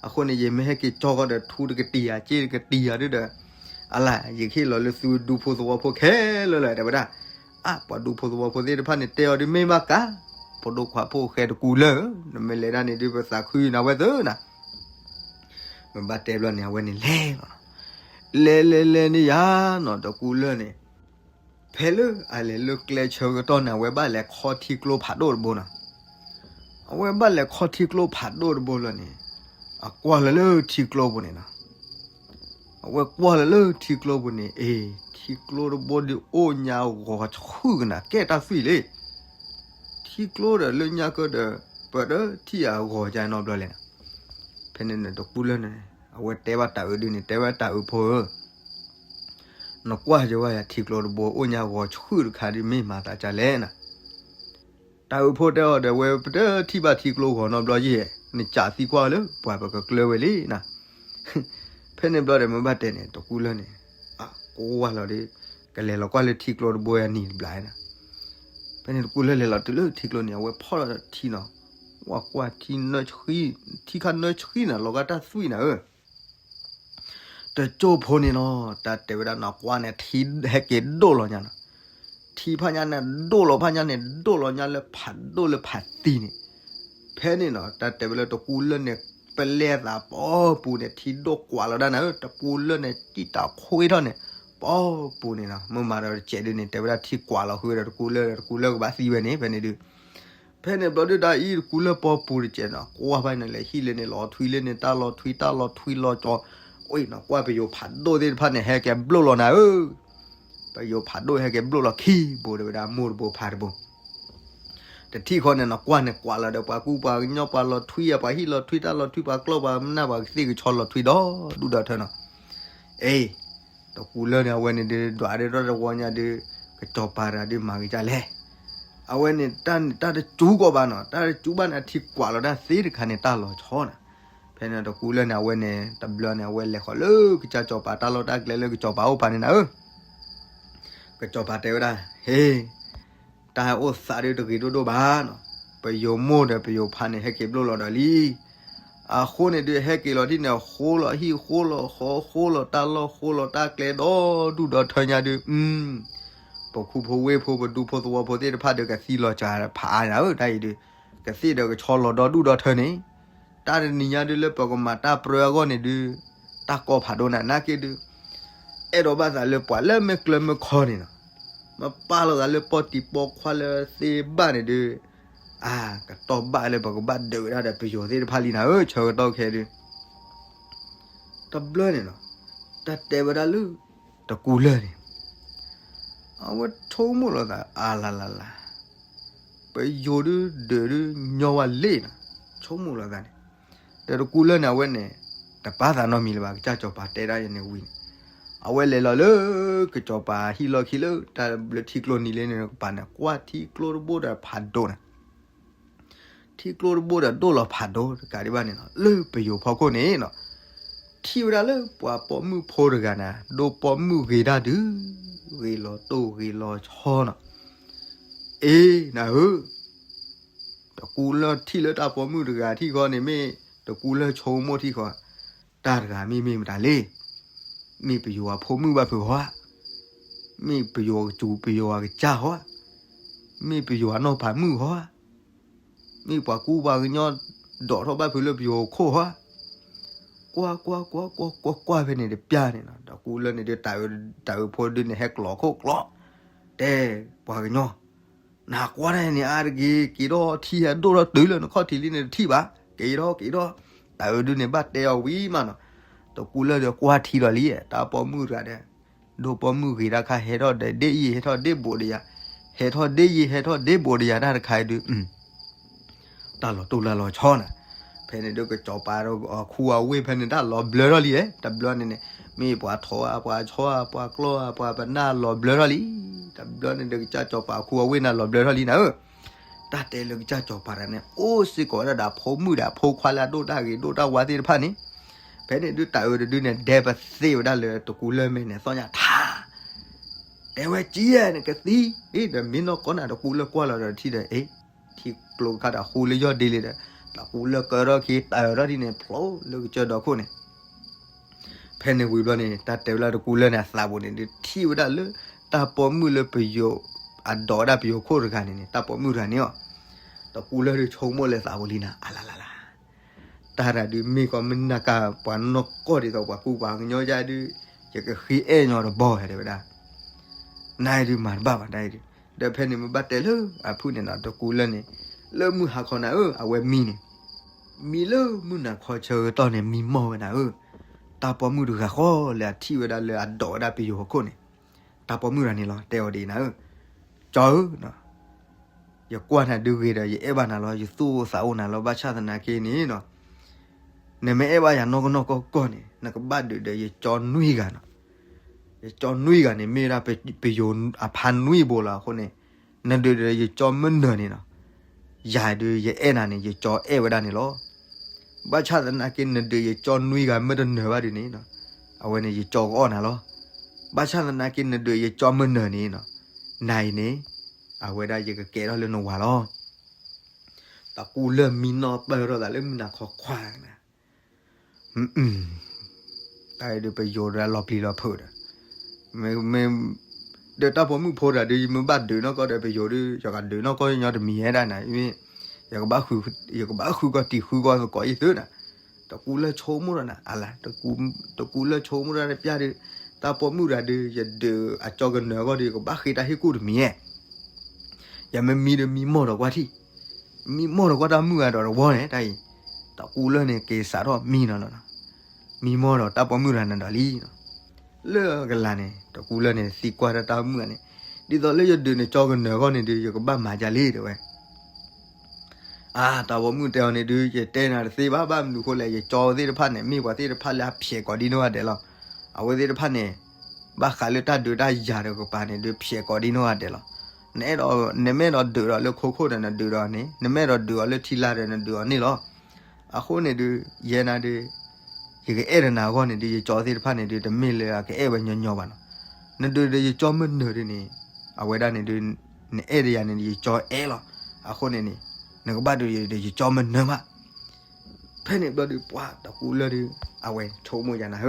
အဃိန့ၣ် ယမ့ၢ်ဟဲက့ၤကၠီကီးဒီးထူတကတံာ်ယၤ စ့တကတံာ်ယၤဒုဒီး, အလၢ် ယကဟ့ၣ်လီၤလၢသုဒူဖိသဝီဖိခဲလၢာ်လၢၤ တဲဝဲဒၣ်, အါ ပှၤဒူဖိသဝီဖိသ့ၣ်တဖၣ်န့ၣ် တဲအီၤဒုးမ့ၢ်ဘၣ်ကါ, ဖိဒိၣ်ခွါဖိၣ်ဃဲတကူလၢၢ်ဧၢ, နမ့ၢ်လဲၤဒၣ်န့ၣ်ဒုး ပသးခုနၤဝဲသ့ၣ်နၤ မ့ၢ်ဘၣ်တဲဘျီန့ၣ် အဝဲန့ၣ်လဲၤလီၤ, လဲၤလဲၤလဲၤန့ၣ်ယါနီၤ တကူလၢၢ်န့ၣ်, ဖဲလၢအလဲၤလၢကျဲဆၢကတီၢ်န့ၣ် အဝဲဘၣ်လဲၤခီထံကျိဖးဒိၣ်တဘိနီၤ. အဝဲဘၣ်လဲၤခီထံကျိဖးဒိၣ်တဘိလီၤန့ၣ်, အကွၢ်လီၤလၢထံကျိပူၤန့ၣ်နီၤ. အဝဲကွၢ်လီၤလၢထံကျိပူၤန့ၣ်, အ့, ထံကျိတဘိဒီးအိၣ်ညါဂီၤဆှုၣ်ကနၤ ကဲတၢ်သွံၣ်လံ. ထံကျိဒီးလၢညါကဒီး ပတထံၣ်အဂီၤကါနီတဘျီလဲၣ်နီၤ. ဖဲန့ၣ်န့ၣ် တကူလၢၢ်န့ၣ် အဝဲတဲဘၣ်တၤအုးဒုန့ၣ်, တဲဝဲတၤအုးဖိဧၢ, နကွၢ်က့ၤဝဲယၤ ထံကျိတဘိအိၣ်ညါဂီၤဆှုၣ်တခါဒီး မ့ၢ်မၤသးဒ်လဲၣ်နီၤ. တၤအုးဖိတဲအီၤဒီး ဝဲပတထံၣ်ဘၣ်ထံကျိဂီၤနီတဘျီယဲၢ်, နစးသံကွၢ်လၢပှၤပကကျၢၤဝဲလံနီၤ. ဖဲန့ၣ်ဘျီဒီး မ့ၢ်ဘၣ်တဲန့ၣ် တကူလၢၢ်န့ၣ် အကွၢ်လီၤဒီး ကလဲၤလီၤကွၢ်လၢထံကျိတဘိအနံၤတဘျီနီၤ. ဖဲန့ၣ်တကူလၢၢ်လဲၤလီၤတုၤလၢထံကျိန့ၣ် အဝဲဖီၣ်လီၤဒီးထံနီၤ, ဝဲကွၢ်ထံ, ထံခါနၢဆှံနီၤ, လီၤဂာ်တၢ်သွံၣ်နၤဧၢ တကၠိၢ်ဖိန့ၣ်နီၤ, တၢ်တဲဝဲဒၣ်နီၤ, ကွၢ်န့ၣ် ထံဟဲက့ၤဒိၣ်လီၤညါနီၤ. ထံဖးညါန့ၣ် ဒိၣ်လီၤဖးညါန့ၣ် ဒိၣ်လီၤညါလၢဖးဒိၣ်လၢဖးသံန့ၣ်. ဖဲန့ၣ်နီၤ တၢ်တဲဝဲလၢတကူလၢၢ်န့ၣ် ပလဲၤသးပီပူၤန့ၣ် ထံဒိၣ်ကွးလီၤဒၣ်နၤဧၢ, တကူလၢၢ်န့ၣ် တံၢ်တၢ်ခွ့ထီၣ်န့ၣ် ပီပူၤန့ၣ်နီၤ. မ့ၢ်မၤဒီးတစဲးဒုန့ၣ် တဲဝဲဒၣ်ထံကွးလီၤဃုာ်ဒီးတကူလၢၢ်ဒီး တကူလၢၢ်ကဘၣ်သံဝဲန့ၣ် ဖဲန့ၣ်ဒု ဖဲန့ၣ်ဘျီဒုတၢ်အံၤ တကူလၢၢ်ပီပူၤတစဲးနီၤ, ကွၢ်ဖဲန့ၣ်လဲၤဟံၣ်လၢန့ၣ် လီၤထွံလၢန့ၣ် တၢ်လီၤထွံ တၢ်လီၤထွံလီၤကၠီ, အံၤနီၤ ကွၢ်ပယိၤဖးဒိၣ်သ့ၣ်တဖၣ်န့ၣ် ဟဲက့ၤဘျိၣ်လီၤနၤဧၢ, ပယိၤဖးဒိၣ်ဟဲက့ၤဘျိၣ်လီၤခံဘိ တဲဝဲဒၣ် မိၢ်တဘိဖးတဘိ တထံၣ်ဃီန့ၣ်နီၤ, ကွၢ်န့ၣ်ကွးလီၤဒီး ပှၤကူပှၤကညီ ပှၤလီၤထွံဧါ, ပှၤဟံၣ်လီၤထွံ တၢ်လီၤထွံ ပှၤကျီၢ်ပှၤနၢ် ပှၤကသ့ၣ်ကဆီလီၤထွံဒီဒူၣ်ဒီထၢနီၤ. အ့ တကူလၢၢ်န့ၣ် အဝဲန့ၣ်ဒုး ဒွးဒၣ်တဝီညါဒုး ကစီၤပၤတဂၤဒုးမၤက့ၤဒ်လဲၣ်. အဝဲန့ၣ် တၢ်န့ၣ် တၢ်တစူၤကီးဘၣ်နီၤ, တၢ်တစူၤဘၣ်န့ၣ် အထံကွးလီၤတၢ်သ့တခါန့ၣ် တၢ်လီၤဆီနီၤ. ဖဲန့ၣ်တကူလၢၢ်န့ၣ် အဝဲန့ၣ် တဘျီန့ၣ် အဝဲလဲၤဃီၤလၢကစၢ်စီၤပၤတၢ်လီၢ်တၢ်ကျဲလၢကစီၤပၤအိၣ်ဖးန့ၣ်နၤဧၢ. ကစီၤပၤတဲဝဲဒၣ်, ဟ့, တၢ်အိၣ်သးဒုးတဂ့ၤဒိၣ်ဒိၣ်ဘၣ်နီၤ, ပယိၤမိၢ်ဒီးပယိၤဖးန့ၣ် ဟဲက့ၤဘျိၣ်လီၤဒီးလံ. အဃိန့ၣ်ဒုး ဟဲက့ၤလီၤဒ်န့ၣ် ဃိလီၤဟံၣ်ဃိလီၤဃီ ဃိလီၤတၢ်လီၢ် ဃိလီၤတၢ်ကျဲဒီဒူၣ်ဒီထၢညါဒုး, ပခူဖိဝ့ၢ်ဖိ ပဒူဖိသဝီဖိသ့ၣ်တဖၣ်ဒီး ကသံလီၤစှၤဖးအါနၤဧၢ, တၢ်အံၤဒုး ကသ့ၣ်ဒီးကဆီလီၤဒီဒူၣ်ဒီထၢန့ၣ်, တၢ်တနံၤညါဒုးလၢပကမၤတၢ်ပြၢအဂီၢ်န့ၣ်ဒုး တၢ်ကီဖးဒိၣ်နၤ နာ်က့ဒုး အဲၣ်ဒိးဘၣ်သးလၢပှၤလၢမ့ၢ်ကျၢၤမ့ၢ်ခီန့ၣ်နီၤ, မ့ၢ်ပာ်လီၤသးလၢပီၣ်တံၢ်ပီၣ်ခွါလၢသ့ဘၣ်န့ၣ်ဒုး, အါ, ကတီၢ်ဘၣ်လၢပကဘၣ်ဒုးဝဲဒၣ်ဒီးပယိၤသ့ၣ်တဖၣ်လံနၤဧၢ, ဆၢကတီၢ်ခဲဒုး တဘျီန့ၣ်နီၤ, တၢ်တဲဝဲဒၣ်လၢ တကူလၢၢ်န့ၣ် အဝဲဆိကမိၣ်လီၤသး အါလါလါလါ, ပယိၤဒုးဒုးဒုးညီဝဲလံနီၤ, ဆိကမိၣ်လီၤသးန့ၣ်, ဒီးတကူလၢၢ်န့ၣ် အဝဲန့ၣ် တပာ်သးနီတမံၤလၢၤဘၣ် ကစၢ်စီၤပၤတဲဒၣ်ယဲန့ၣ်ဝံၤန့ၣ်, အဝဲလဲၤလီၤလၢ ကစီၤပၤဟံၣ်လီၢ်ခံလၢ တၢ်ဘျၢထံကျိနံၤလၢန့ၣ် ကပၤန့ၣ် ကွၢ်ထံကျိတဘိဒီးဖးဒိၣ်နၤ ထံကျိတဘိဒီးဒိၣ်လီၤဖးဒိၣ်တကးဒံးဘၣ်န့ၣ်နီၤ, လၢပယိၤဖီခိၣ်န့ၣ်နီၤ, ထံၣ်ဝဲဒၣ်လၢပှၤပိာ်မုၣ်ဖိတဂၤန့ၣ် ဒိပိာ်မုၣ်ဂ့ၤတၢ်ဒုး ဂ့ၤလီၤတိၢ်ဂ့ၤလီၤဆီနီၤ, အ့ နၤဧၢ, တကူလၢၢ်ထံၣ်လၢတၢ်ပိာ်မုၣ်တဂၤထံၣ်ဃီန့ၣ် မ့ၢ်တကူလၢၢ်ဆိကမိၣ်ထံၣ်ဃီ, တၢ်တဂၤမ့ၢ်မ့ၢ်မတၤလဲၣ်, မ့ၢ်ပယိၤအဖိမုၣ်ဘၣ်ဖုးဃီဧါ, မ့ၢ်ပယိၤအကစူၤပယိၤအကစၢ်ဃီဧါ, မ့ၢ်ပယိၤအနီၢ်ပၤမုၣ်ဃီဧါ, မ့ၢ်ပှၤကူပှၤကညီဒိးထီၣ်ဘၣ်ဖုးလၢပယိၤခိၣ်ဃီဧါ, ကွၢ်ကွၢ်ကွၢ်ကွၢ်ကွၢ်ကွၢ်ဖဲန့ၣ်တပျၢ်န့ၣ်နီၤ, တကူလၢၢ်န့ၣ်ဒုး တၤအုးဖိဒုးန့ၣ် ဟဲကျိးခိၣ်ကျိး, တဲပှၤကညီ နကွၢ်တၢ်န့ၣ်အါတက့ၢ် က့ၤထီၣ်ထံဟဲဒိၣ်ထီၣ်တုၤလၢနခီၣ်ထံးလံန့ၣ်တထံၣ်ဘၣ်, က့ၤထီၣ်က့ၤထီၣ်, တၤအုးဒုးန့ၣ် ဘၣ်တဲအီၤဝံၤမးနီၤ, တကူလၢၢ်ဒီးကွၢ်ထံဒီးလံ, တၢ်ပိာ်မုၣ်တဂၤဒီး, ဒိပိာ်မုၣ်ဂ့ၤတၢ်ခါ ဟဲထီၣ်ဒ့ယံာ်ဟဲထီၣ်ဒ့ဘိးဒီးယၤ, ဟဲထီၣ်ဒ့ယံာ်ဟဲထီၣ်ဒ့ဘိးဒီးယၤတၢ်တခါအံၤဒုး တၢ်လီၤတိၢ်လၢ်လီၤဆီနၤ, ဖဲန့ၣ်ဒုးကစီၤပၤဒီးအခူအဝ့ၢ်ဖဲန့ၣ် တၢ်လီၤဘျၢထီၣ်လံဧါ, တဘျီန့ၣ်န့ၣ်, မ့ၢ်ပှၤထိးဧါ ပှၤဆီဧါ ပှၤကျီဧါ ပှၤပနၢ်လီၤဘျၢထီၣ်လံ, တဘျီန့ၣ်ဒုးကစၢ်စီၤပၤအခူအဝ့ၢ်န့ၣ်လီၤဘျၢထီၣ်လံနၤဧၢ, တၢ်တဲလၢကစၢ်စီၤပၤတဂၤန့ၣ် အိၣ်စ့ၢ်ကီးဝဲဒၣ်ဒီးအဖိမုၣ်ဒီးအဖိခွါလၢအဒိၣ်တၢ်ဂ့ၤဒိၣ်တၢ်ဝါသ့ၣ်တဖၣ်န့ၣ်, ဖဲန့ၣ်ဒုးတၤအုးတဒုန့ၣ် ဒဲပသ့ၣ်ဝဲဒၣ်လၢတကူလၢၢ်မဲာ်န့ၣ် သီၣ်ညါထါ တဲဝဲကံယဲၢ်န့ၣ်ကသံ, အ့ ဒီးမ့ၢ်နီၢ်ကီၢ်နၤတကူလၢၢ်ကွၢ်လီၤဒီးထံၣ်ဒီး အ့ ထံကျိခါဒီးဃူလၢယီၢ်ဒ့လံဒီး, တကူလၢၢ်ကၢထီၣ်က့ၤတၤအုးထီၣ်ဒ်န့ၣ် ဖျိလၢကစၢၢ်ဒီခိၣ်န့ၣ်, ဖဲန့ၣ်ဝံၤဘျီန့ၣ် တၢ်တဲဝဲဒၣ်တကူလၢၢ်န့ၣ် အသးပူၤန့ၣ်ဒုး ထံၣ်ဝဲဒၣ်လၢ တၢ်ပိာ်မုၣ်လၢပယိၤ, အဒိးဝဲဒၣ်ပယိၤခိၣ်တဂၤန့ၣ်န့ၣ် တၢ်ပိာ်မုၣ်တဂၤန့ၣ်အီၤ, တကူလၢၢ်ဒုးဆိကမိၣ်လၢသးပူၤလံနၤ အလါလါလါ တၢ်တၢ်ဒုးမ့ၢ်ကီးမ့ၢ်နၢ်ကၢ်ပှၤနီၢ်ကီၢ်ဒ်သိးပှၤကူပှၤကညီယါဒုး, ယကဃ့အဲၣ်ညီတဘီဧါ တဲဝဲဒၣ်. နဒုးမၤတဘၣ်ဘၣ်ဒ်အံၤဒုး, ဒီးဖဲန့ၣ်မ့ၢ်ဘၣ်တဲလၢအဖုၣ်န့ၣ်ဒီး တကူလၢ်န့ၣ်, လၢမုၢ်ဟါခီနၤဧၢ, အဝဲမံန့ၣ်, မံလၢမုၢ်နၤခီဆၢကတီၢ်န့ၣ် မံမီၢ်ဝဲနၤဧၢ, တၢ်ပိာ်မုၣ်တဂၤဃီလၢအထံၣ်ဝဲဒၣ်လၢအဒိးဝဲဒၣ်ပယိၤဟီၣ်ခိၣ်န့ၣ်, တၢ်ပိာ်မုၣ်တဂၤန့ၣ်လီၤ တဲအီၤဒ်အံၤနၤဧၢ, ကၠီဧၢ ယကွၢ်နၤဒုးဂ့ၤဒီး ယအဲၣ်ဘၣ်နၤလီၤ, ယသူၣ်အိၣ်သးအိၣ်နၤလီၤ, ဘၣ်ဆၣ်သနာ်က့န့ၣ်နီၤ, နမ့ၢ်အဲၣ်ဘၣ်ယၤနီၢ်ကနီၢ်ကီၢ်ကီၢ်န့ၣ် နကဘၣ်ဒုးဒီးယကၠီနွံဂၤနီၤ, ယကၠီနွံဂၤန့ၣ် မ့ၢ်ဝဲဒၣ်ပယိၤအဖါနွံဘိလီၤအဃိန့ၣ်, နဒုးဒီးယကၠီမ့ၢ်နၢၤန့ၣ်နီၤ, ယၤဒုးယအဲၣ်နၤန့ၣ် ယကၠီအဲၣ်ဝဲဒၣ်န့ၣ်လီၤ. ဘၣ်ဆၣ်သနာ်က့ နဒုးယကၠီနွံဂၤမ့ၢ်တနၢၤဘၣ်ဒုးန့ၣ်နီၤ, အဝဲန့ၣ်ယကၠီကအီၣ်နၤလီၤ. ဘၣ်ဆၣ်သနာ်က့ နဒုးယကၠီမ့ၢ်နၢၤန့ၣ်နီၤ, နၤအံၤန့ၣ် အဝဲဒၣ်ယကကဲထီၣ်လၢနဝၤလီၤ. တကူလၢ်မံနီၢ်ပၢၢ်ထီၣ်သးလၢမုၢ်နၤခီခွါနၤ, တၢ်အံၤဒုးပယိၤဒီးလီၤပျံၤလီၤဖုးဒီး, မ့ၢ် ဒီးတၢ်ပိာ်မုၣ်ဖိတဂၤဒုး ယမ့ၢ်ဘၣ်ဒုးနီၢ်ကီၢ်ဒီးပယိၤဒုး ယကဒုးနီၢ်ကီၢ်ညီတမံၤဝဲဒၣ်နၤ, ယကဘၣ်ဃုကီၢ်တံာ်ဃုကီၢ်သကိးယံၤသုနၤ, တကူလၢ်ဆိကမိၣ်ဒီးနၤ, အလၤ, တကူလၢ်ဆိကမိၣ်တၢ်တပျၢ်ဒုး, တၢ်ပိာ်မုၣ်တဂၤဒုး ယဒုးအကၠီကနၢၤအဂီၢ်ဒီး ယကဘၣ်ဃ့တၢ်ဟ့ၣ်ကူၣ်တမံၤဧါ, ယမ့ၢ်မံဒီးမံမီၢ်ဒီးကွၢ်ထံၣ်, မံမီၢ်ဒီးကွၢ်တၢ်မုၣ်ဂၤဒီးတဝီန့ၣ် တၢ်အံၤ, တကူလၢ်န့ၣ်က့ၤစးထီၣ်မံနီၤလီၤ, မံမီၢ်ဒီးတၢ်ပိာ်မုၣ်တဂၤန့ၣ်ဒီးလံ လၢကလၤန့ၣ် တကူလၢ်န့ၣ် သံကွၢ်တၢ်တၢ်မုၣ်ဂၤန့ၣ်, ဒ်သိးလၢယဒုးနကၠီကနၢၤအဂီၢ်န့ၣ်ဒုး ယကဘၣ်မၤဒ်လဲၣ်တဲဝဲ အါ တၢ်ပိာ်မုၣ်တဲအီၤန့ၣ်ဒုး ယတဲနၤတသ့ဘၣ်, ဘၣ်မနုၤဃိလဲၣ်, ယကၠီသ့ၣ်တဖၣ်န့ၣ် မ့ၢ်ပှၤသ့ၣ်တဖၣ်လၢအဖျဲးကိးဒ်နီၢ်ဂၤဒဲးလီၤ. အဝဲသ့ၣ်တဖၣ်န့ၣ် ဘၣ်ဃးလၢတၢ်ဒုးတၢ်ယၤတကပၤန့ၣ်ဒုး ဖျဲးကိးဒ်နီၢ်ဂၤဒဲးလီၤ. နအဲၣ်ဒိး နမ့ၢ်အဲၣ်ဒိးဒုးဒီးလၢခိခိၣ်ဒီးနဒုးဒီးန့ၣ်, နမ့ၢ်အဲၣ်ဒိးဒုးအီၤလၢထံလာ်ဒီးနဒုးအီၤန့ၣ်လီၤ. အဃိန့ၣ်ဒုး ယဲနၤဒုး ယကအဲၣ်ဒီးနၤအဂီၢ်န့ၣ်ဒုး ယကၠီသ့ၣ်တဖၣ်န့ၣ်ဒုး တမ့ၢ်လၢအကအဲၣ်ဝဲညီညီဘၣ်နီၤ. နဒုးဒီးယကၠီမ့ၢ်နၢၤဒုးန့ၣ် အဝဲဒၣ်န့ၣ်ဒုး နအဲၣ်ဒီးယၤန့ၣ် ယကၠီအဲၣ်လီၤ. အဃိန့ၣ်န့ၣ် နကဘၣ်ဒုးဒီးယကၠီမ့ၢ်နၢၤမး. ဖဲန့ၣ်ဘျီဒုး ပှၤတကူလၢ်ဒုး အဝဲဆိကမိၣ်ယၤနၤ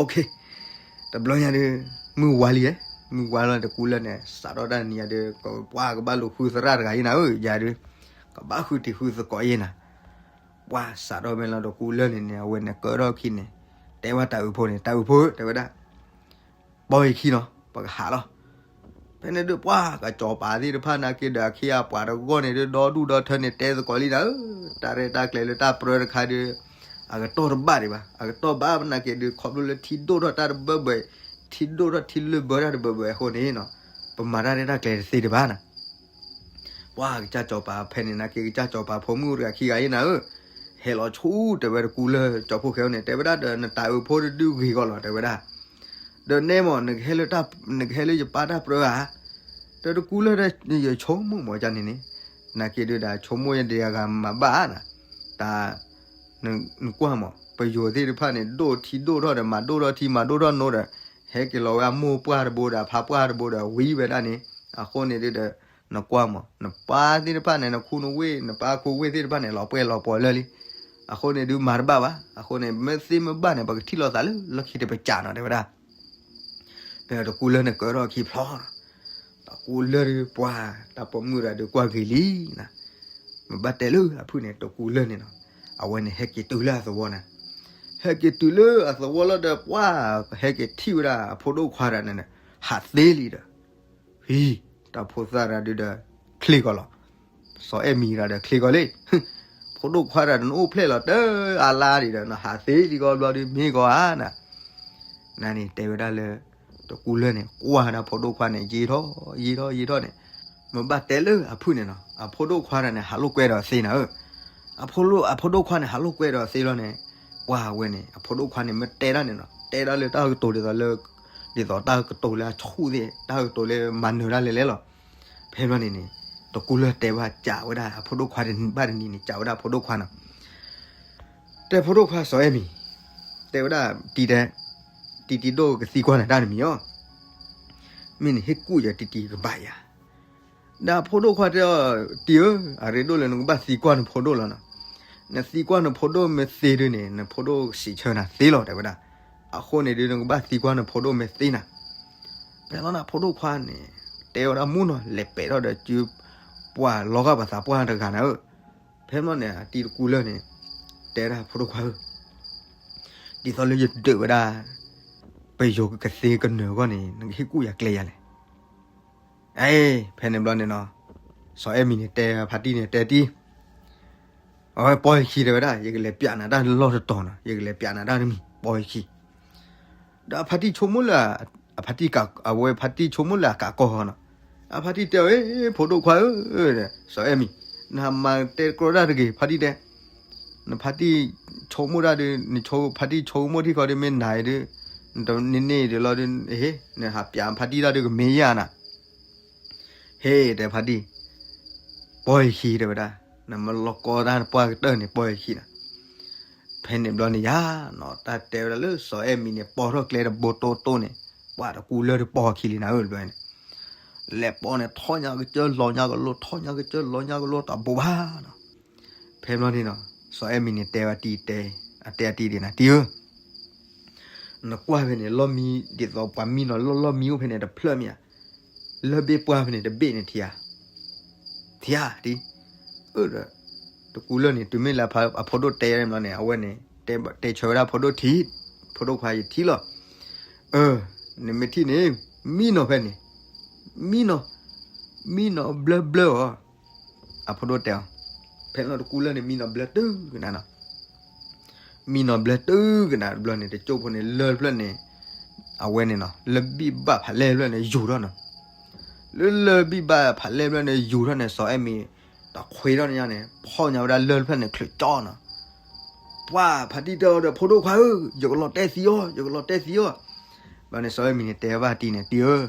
ဧၢ တဘျီညါဒုး မုၢ်ဝါလံဧဲ, မုၢ်ဝါလီၤတကူလၢ်န့ၣ် စးထီၣ်တၢ်နံၤယၤဒုး ပှၤကဘၣ်လူၤဃုသရၣ်တဂၤအံၤနၤဧၢ, ယၤဒုး ကဘၣ်ဃုတံၤဃုသကိးယဲနၤ. ပှၤစးထီၣ်မ့ၢ်လီၤတကူလၢ်န့ၣ်န့ၣ် အဝဲန့ၣ်ကၢထီၣ်ခံန့ၣ် တဲဘၣ်တၤအုးဖိန့ၣ် တၤအုးဖိဧၢ တဲဝဲဒၣ် ဘီယခံနီၤ ပကဟးလီၤ. ဖဲန့ၣ်ဒုး ပှၤကစီၤပၤသ့ၣ်တဖၣ်နာ်က့ဒီး အခ့အပှၤတဂီၢ်န့ၣ်ဒုး ဒီဒူၣ်ဒီထၢန့ၣ် တဲသကိးလံနၤဧၢ, တၢ်ရဲၣ်တၢ်ကျဲၤလၢတၢ်ပြၢတခါဒုး အကတီၢ်တဘၣ်ဒံးဘၣ်, အကတီၢ်ဘၣ်နာ်က့ဒုး ခီဖျိလၢထံဒိၣ်ထီၣ်တၢ်တဘၢဘၢ, ထံဒိၣ်ထီၣ်ထံလၢဘၢတၢ်တဘၢဘၢအဃိန့ၣ်နီၤ ပမၤတၢ်ရဲၣ်တၢ်ကျဲၤတသ့ဒံးဘၣ်နၤ. ပှၤကစၢ်စီၤပၤဖဲန့ၣ်နာ်က့ ကစၢ်စီၤပၤဖိမုၣ်တဂၤခံဂၤအံၤနၤဧၢ, ဟဲလီၤဆူတဲဝဲတကူလၢ်ကၠီဖိၣ်ဃဲန့ၣ် တဲဝဲဒၣ်ဒီး နတၤအုးဖိတဒုဂ့ၤဂီၢ်လီၤ တဲဝဲဒၣ် ဒီးနဲမ့ၢ် နကဟဲလၢယပၢ်တၢ်ပြၢဧါ, ဒီးတကူလၢ်ဒီး ယဆိကမိၣ်မ့ၢ်ကန့ၣ်န့ၣ်, နာ်က့ဒုးဒီး ဆိကမိၣ်ယဒံးအဂၤမၤဘၣ်နၤ, တၢ် နကွၢ်မး ပယိၤသ့ၣ်တဖၣ်န့ၣ် ဒိၣ်ထံဒိၣ်ထီၣ်ဒီး မၤဒိၣ်ထီၣ်ထံမၤဒိၣ်ထီၣ်နိဒီး ဟဲက့ၤလီၤဝဲအမိၢ်ပှၢ်တဘိဒီး အဖါပှၢ်တဘိဒီး ဝံၤဝဲဒၣ်န့ၣ်, အဃိန့ၣ်ဒုးဒီး နကွၢ်မး နပၢ်သ့ၣ်တဖၣ်န့ၣ် နခူနဝ့ၢ် နပၢ်ခူဝ့ၢ်သ့ၣ်တဖၣ်န့ၣ် လီၤပှဲၤလီၤပှီၤလၢာ်လံ, အဃိန့ၣ်ဒုးမၤတဘၣ်ဘၣ်, အဃိန့ၣ် မ့ၢ်သ့မ့ၢ်ဘၣ်န့ၣ် ပကထံၣ်လိာ်သးလၢလီၢ်ခံတပစးနီၤ တဲဝဲဒၣ် ဖဲတကူလၢ်န့ၣ်ကၢထီၣ်အခံဖျီနီၤ, တကူလၢ်ဒုးပှၤ တၢ်ပိာ်မုၣ်တဂၤဒုးကွၢ်ဂ့ၤလံနၤ, မ့ၢ်ဘၣ်တဲလၢအဖုၣ်န့ၣ် တကူလၢ်န့ၣ်နီၤ, အဝဲန့ၣ်ဟဲက့ၤတုၤလၢအသဝီနၤ, ဟဲက့ၤတုၤလၢအသဝီလီၤဒီး ပှၤဟဲက့ၤထံၣ်ဝဲဒၣ်အဖိဒိၣ်ခွါတဂၤန့ၣ် ဟးသ့လံဒီး ဟံ, တၢ်ဖိသၣ်တဂၤဒုးဒီး ချ့ကီးလီၤ, စီၤအဲၣ်မံၤတဂၤဒီးချ့ကီးလံ, ဖိဒိၣ်ခွါတဂၤဒီးနအိၣ်ဖျဲၣ်လီၤတၢ်အလါဒံးဒီး နဟးသ့လံကီးဘျီဒုးမ့ၢ်ကီးဧါနၤ, နန့ၣ်တဲဝဲဒၣ်လၢ တကူလၢ်န့ၣ် ကွၢ်ဒၣ်ဖိဒိၣ်ခွါန့ၣ် ယံာ်ထီၣ်ယံာ်ထီၣ်ယံာ်ထီၣ်န့ၣ်, မ့ၢ်ဘၣ်တဲလၢအဖုၣ်န့ၣ်နီၤ အဖိဒိၣ်ခွါတဂၤန့ၣ် ဟးလိာ်ကွဲဒီးသ့နၤဧၢ, အဖိဒိၣ်ခွါန့ၣ် ဟးလိာ်ကွဲဒီးသ့လီၤန့ၣ်, ပှၤဝဲန့ၣ် အဖိဒိၣ်ခွါန့ၣ် မ့ၢ်တဲဒၣ်န့ၣ်နီၤ တဲဒၣ်လၢတၢ်ကတိၤဒ်သိးလၢ ဒ်သိးတၢ်ကတိၤလၢအဆူၣ်သ့ၣ် တၢ်ကတိၤလၢမၤနၢၤဒၣ်လဲာ်လဲာ်လီၤ, ဖဲဘျီန့ၣ်န့ၣ် တကူလၢ်တဲဘၣ်စံးဝဲဒၣ်အဖိဒိၣ်ခွါတနံၤဘၣ်တနံၤန့ၣ် စံးဝဲဒၣ်အဖိဒိၣ်ခွါနီၤ တဲဖိဒိၣ်ခွါစီၤအဲၣ်မံၤ, တဲဝဲဒၣ် တံၤတဲ, တံၤတံၤဒိၣ်ကသံကွၢ်နၤတၢ်တမံၤအီၤ, မ့ၢ်နဟ့ၣ်ကူၣ်ယၤတံၤတံၤကဘၣ်ယၤ, ဒီးအဖိဒိၣ်ခွါတဲအီၤ တံၤဧၢ, အရ့ဒိၣ်လၢနကဘၣ်သံကွၢ်နဖိဒိၣ်လီၤနီၤ, နသံကွၢ်နဖိဒိၣ်မ့ၢ်သ့ဒုးန့ၣ် နဖိဒိၣ်စံးဆၢနၤသ့လီၤ တဲဝဲဒၣ်, အဃိန့ၣ်ဒုး နကဘၣ်သံကွၢ်နဖိဒိၣ်မ့ၢ်သ့နၤ ဖဲလီၤန့ၣ် အဖိဒိၣ်ခွါန့ၣ် တဲဝဲဒၣ်မူနီၤ လဲၤပဲာ်ထီၣ်ဒီးစု ပှၤလီၤဂာ်ပသးပှၢ်တဂၤနၤဧၢ, ဖဲလီၤန့ၣ် အတံၤတကူလၢ်န့ၣ် တဲဒၣ်ဖိဒိၣ်ခွါဧၢ, ဒ်သိးလၢယဒုးဝဲဒၣ် ပယိၤကသ့ကနၢၤအဂီၢ်န့ၣ် နကဟ့ၣ်ကူၣ်ယၤကျဲယၤလဲၣ်, အ့ ဖဲန့ၣ်ဘျီန့ၣ်နီၤ, စီၤအဲၣ်မံၤန့ၣ်တဲဖါတံၢ်န့ၣ် တဲတံၢ်, အဝဲပီၢ်ယခံတဲဝဲဒၣ် ယကလဲၤပျးနၤတၢ်လီၢ်တတီၤနီၤ, ယကလဲၤပျးနၤတၢ်တမံၤ ပီၢ်ယခံ. ဒီးအဖါတံၢ်ဆိကမိၣ်လၢ အဖါတံၢ်ကး အဝဲဖါတံၢ်ဆိကမိၣ်လၢအကးကီၢ်နီၤ, အဖါတံၢ်တဲအီၤ ဖိဒိၣ်ခွါဧၢ, စီၤအဲၣ်မံၤ, နဟးမၤတဲတကြၢးတၢ်တဂ့ၤ ဖါတံၢ်တဲ, နဖါတံၢ်ဆိကမိၣ်တၢ်ဒီး နဖါတံၢ်ဆိကမိၣ်ထံၣ်ဃီဒီး မ့ၢ်နၤအံၤဒီး နတန့ၢ်န့ၢ်ဒံးလီၤဒီး နဟဲ နဟးပျးဖါတံၢ်တၢ်ဒီးကမ့ၢ်ယၤနၤ ဟ့ၣ်တဲဖါတံၢ်, ပီၢ်ယခံတဲဝဲဒၣ်, နမ့ၢ်လီၤကီတၢ်ပှၢ်ကတၢၢ်န့ၣ် ပီၢ်ယခံနၤ. ဖဲန့ၣ်ဘျီန့ၣ်ယၤနီၤ တၢ်တဲဝဲဒၣ်လၢစီၤအဲၣ်မံၤန့ၣ် ပိာ်ထီၣ်ကျဲတဘိတိတိန့ၣ်, ပှၤတကူလၢၢ်တပီၢ်ခံလံနၤဧၢ တဘျီန့ၣ်, လဲၤပိာ်န့ၣ် ထီၣ်ညါကစၢၢ်လီၤညါကလိ ထီၣ်ညါကစၢၢ်လီၤညါကလိတဘိဘၣ်နီၤ. ဖဲဘျီန့ၣ်နီၤ စီၤအဲၣ်မံၤန့ၣ်တဲဝဲတံၢ်တဲ, အတဲအတံၢ်ဒ်နၤ တံၢ်ဧၢ နကွၢ်ဖဲန့ၣ် လီၢ်မံ ဒ်သိးပှၤမံနီၤ လီၢ်လီၢ်မံအိၣ်ဖဲန့ၣ်တဖျၢၣ်မ့ၢ်ဧါ, လၢၢ်ဘ့ၣ်ပှၢ်ဖဲန့ၣ်တဘ့ၣ်န့ၣ်ထံၣ်ဧါ, ထံၣ်ဧါတံၢ်, အၢ ဒီး တကူလၢၢ်န့ၣ် တုၤမ့ၢ်လၢအဖိဒိၣ်တဲန့ၣ်ဘျီန့ၣ် အဝဲန့ၣ် တဲဆၢဝဲဒၣ်ဖိဒိၣ်ထံၣ်, ဖိဒိၣ်ခွါယထံၣ်လီၤ, အၢ နမ့ၢ်ထံၣ်န့ၣ် မံနီၤဖဲန့ၣ်, မံနီၤ, မံနီၤဘျၢဘျၢအီၤ အဖိဒိၣ်တဲအီၤ, ဖဲလီၤတကူလၢၢ်န့ၣ် မံနီၤဘျၢတုၤကနၤနီၤ, မံနီၤဘျၢတုၤကနၤတဘျီန့ၣ် တကၠိၢ်ဖိန့ၣ် လၢၢ်တဖျၢၣ်န့ၣ်, အဝဲန့ၣ်နီၤ လၢၢ်ဘံၣ်ဘၣ်ဖးလဲၢ်တဖျၢၣ်န့ၣ် ယူၤထီၣ်နီၤ, လၢလၢၢ်ဘံၣ်ဘၣ်ဖးလဲၢ်တဖျၢၣ်န့ၣ် ယူၤထီၣ်န့ၣ် စီၤအဲၣ်မံၤ တခွ့ထီၣ်န့ၣ်ညါန့ၣ် ဖီၣ်ညါဝဲဒၣ်လၢၢ်တဖျၢၣ်န့ၣ် ချုးကၠီနီၤ ပှၤဖါတံၢ်တဲအီၤဒီး ဖိဒိၣ်ခွါဧၢ, ယကလီၤတဲာ်သံအီၤ, ယကလီၤတဲာ်သံအီၤ, ဘျီန့ၣ် စီၤအဲၣ်မံၤန့ၣ်တဲဘၣ်တံၢ်န့ၣ် တံၢ်ဧၢ,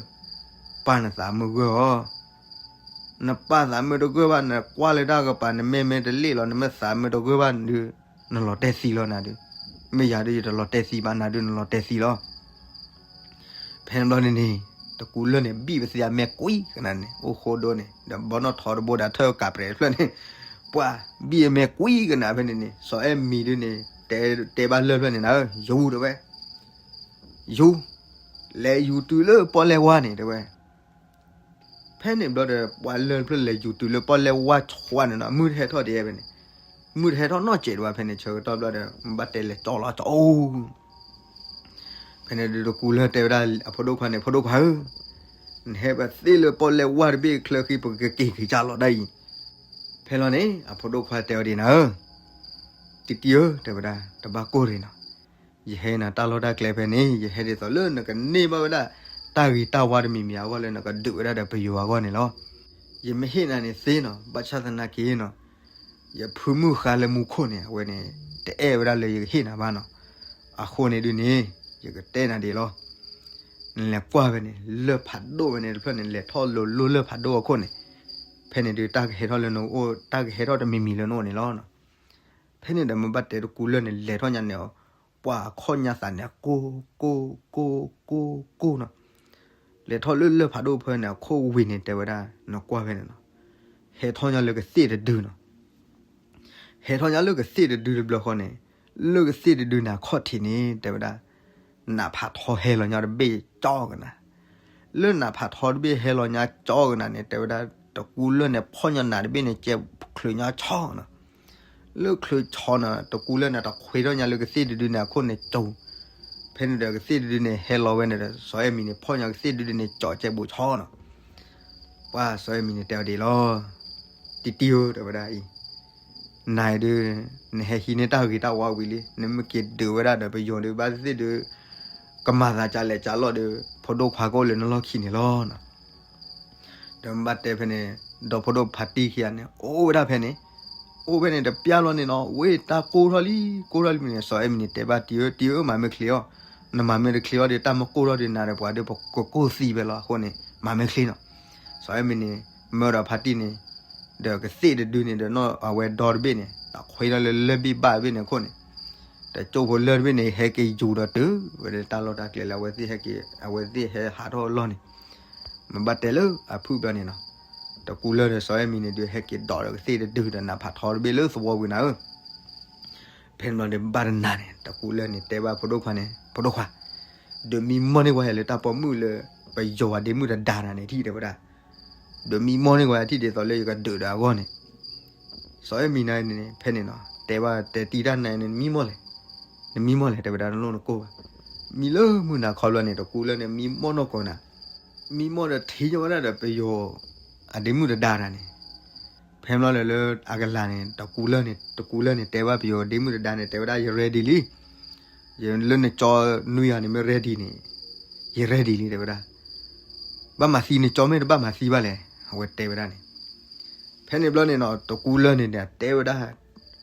ပာ်နသးမုာ်ဂၢၢ်အီၤ, နပာ်သးမုာ်တဂၢၢ်ဘၣ်, နကွၢ်လၢတၢ်ကပၤ နမ့ၢ်မ့ၢ်တလ့ၣ်လီၤ နမ့ၢ်သးမုာ်တဂၢၢ်ဘၣ်ဒုး နလီၤတဲာ်သံလီၤနၤဒုး, မ့ၢ်ယၤဒုး ယတလီၤတဲာ်သံဘၣ် နၤဒုး နလီၤတဲာ်သံလီၤ ဖဲန့ၣ်ဘျီန့ၣ်န့ၣ် တကူလၢၢ်န့ၣ် ဘံၣ်ပသံအမဲာ်ကွံကနၤန့ၣ် အိၣ်ဃိဒိန့ၣ် ဒီးဘီနီၣ်ထိးတဘိဒီး ထၢၣ်ကးပြဲးတဖျၢၣ်န့ၣ် ပှၤဘံၣ်အမဲာ်ကွံကနၤဖဲန့ၣ်န့ၣ် စီၤအဲၣ်မံၤဒုးန့ၣ် တဲဘၣ်လၢၢ်တဖျၢၣ်န့ၣ်နၤဧၢ ယူၤတဲဝဲ, ယူၤ, လဲၤယူၤတုၤလၢပီၣ်လဲၣ်ဝါန့ၣ်တဲဝဲ ဖဲန့ၣ်ဘျီဒီး ပှၤလၢၢ်တဖျၢၣ်လဲၤယူၤတုၤလၢပီၣ်လဲၣ်ဝါဆှါန့ၣ်နီၤ မုၢ်တဟဲထီၣ်ဒံးဖဲန့ၣ်, မုၢ်တဟဲထီၣ်နီတစဲးဒံးဘၣ်ဖဲန့ၣ် ဆၢကတီၢ်ဘျီဒီး ဘၣ်တဲလဲၤကၠီလီၤကၠီအိၣ် ဖဲန့ၣ်ဒုးတကူလၢၢ်တဲဝဲဒၣ်အဖိဒိၣ်ခွါန့ၣ် ဖိဒိၣ်ခွါဧၢ, နဟဲပသ့လၢပီၣ်လဲၣ်ဝါတဘ့ၣ်ချၢဃံ ပကက့ၤက့ၤကၢ်လီၤဒၣ်အံၤ, ဖဲလီၤန့ၣ် အဖိဒိၣ်ခွါတဲဝဲဒၣ်နၤဧၢ, တံၢ်တံၢ်ဧၢ တဲဝဲဒၣ် တဘၣ်ကိၢ်ရ့ၣ်နီၤ, ယဟဲနၤတၢ်လီၢ်တၢ်ကျဲဖဲန့ၣ် ယဟဲဒ်သိးလၢနကန့ၢ်ဘၣ်ဝဲဒၣ် တၢ်ဂ့ၤတၢ်ဝါတမံၤမံၤအဂီၢ်လၢနကဒုးဝဲဒၣ်ဒီးပယိၤအဂီၢ်န့ၣ်လီၤ. ယမ့ၢ်ဟ့ၣ်နၤန့ၣ်သ့နီၤ ဘၣ်ဆၣ်သနာ်က့နီၤ ယဖုမုၣ်ဃါလၢမူခိၣ်န့ၣ် အဝဲန့ၣ် တအဲၣ်ဝဲဒၣ်လၢယကဟ့ၣ်နၤဘၣ်နီၤ, အဃိန့ၣ်ဒုးန့ၣ် ယကတဲနၤဒ်လီၤ နလဲၤကွၢ်ဖဲန့ၣ် လၢၢ်ဖးဒိၣ်ဖဲန့ၣ်တဖျၢၣ်န့ၣ် လဲၤထီၣ်လိၤလိၤလၢၢ်ဖးဒိၣ်အခိၣ်န့ၣ်, ဖဲန့ၣ်ဒုးတၢ်ကဟဲထီၣ်လၢနအိၣ် တၢ်ကဟဲထီၣ်တမံၤမံၤလၢနအိၣ်န့ၣ်လီၤ. ဖဲန့ၣ်ဒီးမ့ၢ်ဘၣ်တဲတကူလၢၢ်န့ၣ် လဲၤထီၣ်ညါန့ၣ် ပှၤအခီၣ်ညါသးန့ၣ် ကိၢ်ကိၢ်ကိၢ်ကိၢ်ကိၢ်နီၤ, လဲၤထီၣ်လၢလၢၢ်ဖးဒိၣ်ဖဲန့ၣ် အခိၣ်ဝံၤန့ၣ် တဲဝဲဒၣ် နကွၢ်ဖဲန့ၣ်နီၤ, ဟဲထီၣ်ညါလၢကသ့ၣ်တဒုနီၤ ဟဲထီၣ်ညါလၢကသ့ၣ်တဒုတဘျီဃီန့ၣ်, လၢကသ့ၣ်တဒုန့ၣ် အခီၣ်ထံးန့ၣ် တဲဝဲဒၣ်, နးဖးထီဟဲလီၤညါတဘ့ၣ်ကၠီကနၤ, လၢနးဖးထီတဘ့ၣ်ဟဲလီၤညါကၠီကနၤန့ၣ် တဲဝဲဒၣ် တကူလၢၢ်န့ၣ် ဖီၣ်ညါနးတဘ့ၣ်န့ၣ် ကဲချုးညါဆီနီၤ, လၢချုးဆီနီၤ တကူလၢၢ်န့ၣ် တခွ့ထီၣ်ညါလၢကသ့ၣ်တဒုန့ၣ် အခိၣ်န့ၣ်ကၠိ, ဖဲန့ၣ်ဒီးကသ့ၣ်တဒုန့ၣ် ဟဲလီၤဝဲန့ၣ်ဒီး စီၤအဲၣ်မံၤန့ၣ် ဖီၣ်ညါကသ့ၣ်တဒုန့ၣ် ကၠီကဲဘိးဆီနီၤ ပှၤစီၤအဲၣ်မံၤန့ၣ်တဲအီၤဒ်အံၤလီၤ, တံၢ်တံၢ်ဧၢ တဲဝဲဒၣ်အံၤ, နၤအံၤဒုး နဟဲဟံးန့ၢ်တၢ်ဂ့ၤတၢ်ဝါဝံၤလံ, နမ့ၢ်က့ၤဒုးဝဲဒၣ်ဒီးပယီၤဒုး ဘၣ်သ့ၣ်သ့ၣ်ဒုး ကမၤသးကလဲာ်ကလီၢ်ဒီး ဖိဒိၣ်ခွါကအိၣ်လၢနလီၢ်ခံန့ၣ်လီၤ. ဒီးမ့ၢ်ဘၣ်တဲဖဲန့ၣ် ဒီဖိဒိၣ်ဖါတံၢ်ခံဂၤန့ၣ် အိၣ်ဝဲဒၣ်ဖဲန့ၣ်, အိၣ်ဖဲန့ၣ်တပျၢ်လီၤန့ၣ်နီၤ, ဝဲတၢ်ကိၢ်ထီၣ်လံ ကိၢ်ထီၣ်လံန့ၣ် စီၤအဲၣ်မံၤန့ၣ်တဲဘၣ်တံၢ်ဧၢ တံၢ်ဧၢ မၤမ့ၢ်ချ့အီၤ, နမၤမ့ၢ်တချ့အီၤဒီး တၢ်မ့ၢ်ကိၢ်ထီၣ်ဒီးနၤဒီးပှၤဒီးပကကိၢ်သံဖဲလီၤအဃိန့ၣ် မၤမ့ၢ်ချ့နီၤ. စီၤအဲၣ်မံၤန့ၣ် မၢဒီးဖါတံၢ်န့ၣ် ဒီးကသ့ၣ်တဒုန့ၣ် ဒီးနီၢ်အဝဲဒီတဘ့ၣ်န့ၣ် တခွ့ထီၣ်လၢလၢၢ်ဘံၣ်ဘၣ်တဘ့ၣ်န့ၣ်အခိၣ်န့ၣ်, တကၠိဖိလၢၢ်တဘ့ၣ်န့ၣ် ဟဲက့ၤယူၤဒီးတုၤဝဲဒၣ်တၢ်လီၢ်တၢ်ကျဲလၢအဝဲသ့ၣ်ဟဲက့ၤ အဝဲသ့ၣ်ဟဲဟးထီၣ်အလီၢ်န့ၣ်, မ့ၢ်ဘၣ်တဲလၢအဖုၣ်ဘျီန့ၣ်နီၤ, တကူလၢၢ်ဒီးစီၤအဲၣ်မံၤန့ၣ်ဒုး ဟဲက့ၤဒိးဒီးကသ့ၣ်တဒုဒီးနးဖးထီတဘ့ၣ်လၢသဝီဝံၤနၤဧၢ ဖဲန့ၣ်ဘျီန့ၣ်ဘၣ်တနၤန့ၣ် တကူလၢၢ်န့ၣ် တဲဘၣ်ဖိဒိၣ်ခွါန့ၣ် ဖိဒိၣ်ခွါ, ဒုးမံမီၢ်န့ၢ်ဝဲယၤလၢတၢ်ပိာ်မုၣ်လၢ ပယီၤဝဲဒ့မုၣ်တဒါနၤန့ၣ်ထံၣ်တဲဝဲဒၣ်, ဒုးမံမီၢ်န့ၢ်ဝဲယၤထံၣ်ဒ်သိးလၢယကဒုးဒီးအဂီၢ်န့ၣ်, စီၤအဲၣ်မံၤနၤန့ၣ် ဖဲန့ၣ်နီၤ တဲဘၣ်တဲတံၢ်တၢ်နၤန့ၣ် နမံမီၢ်လဲၣ်, နမံမီၢ်လဲၣ် တဲဝဲဒၣ် နလိၣ်နကိၢ်ဘၣ်, မံလၢမုၢ်နၤခီဘျီန့ၣ် တကူလၢၢ်န့ၣ် မံမီၢ်နီၢ်ကီးနၤ မံမီၢ်ဒီးထံၣ်ညီဝဲဒၣ်ဒီးပယီၤ အဒ့မုၣ်တဒါတၢ်န့ၣ်, ဖဲမလီၤလၢလၢအကလၤန့ၣ် တကူလၢၢ်န့ၣ် တကူလၢၢ်န့ၣ် တဲဘၣ်ပယီၤဒ့မုၣ်တဒါန့ၣ် တဲဝဲဒၣ် ယ ready လံ. ယလၢနကၠီနွံဂၤန့ၣ်မ့ၢ် ready န့ၣ် ယ ready လံ တဲဝဲဒၣ်. ဘၣ်မၤသံနကၠီမ့ၢ်တဘၣ်မၤသံဘၣ်လဲၣ် အဝဲတဲဝဲဒၣ်န့ၣ်. ဖဲန့ၣ်ဘျီန့ၣ်နီၤ တကူလၢၢ်န့ၣ်ဒီးတဲဝဲဒၣ်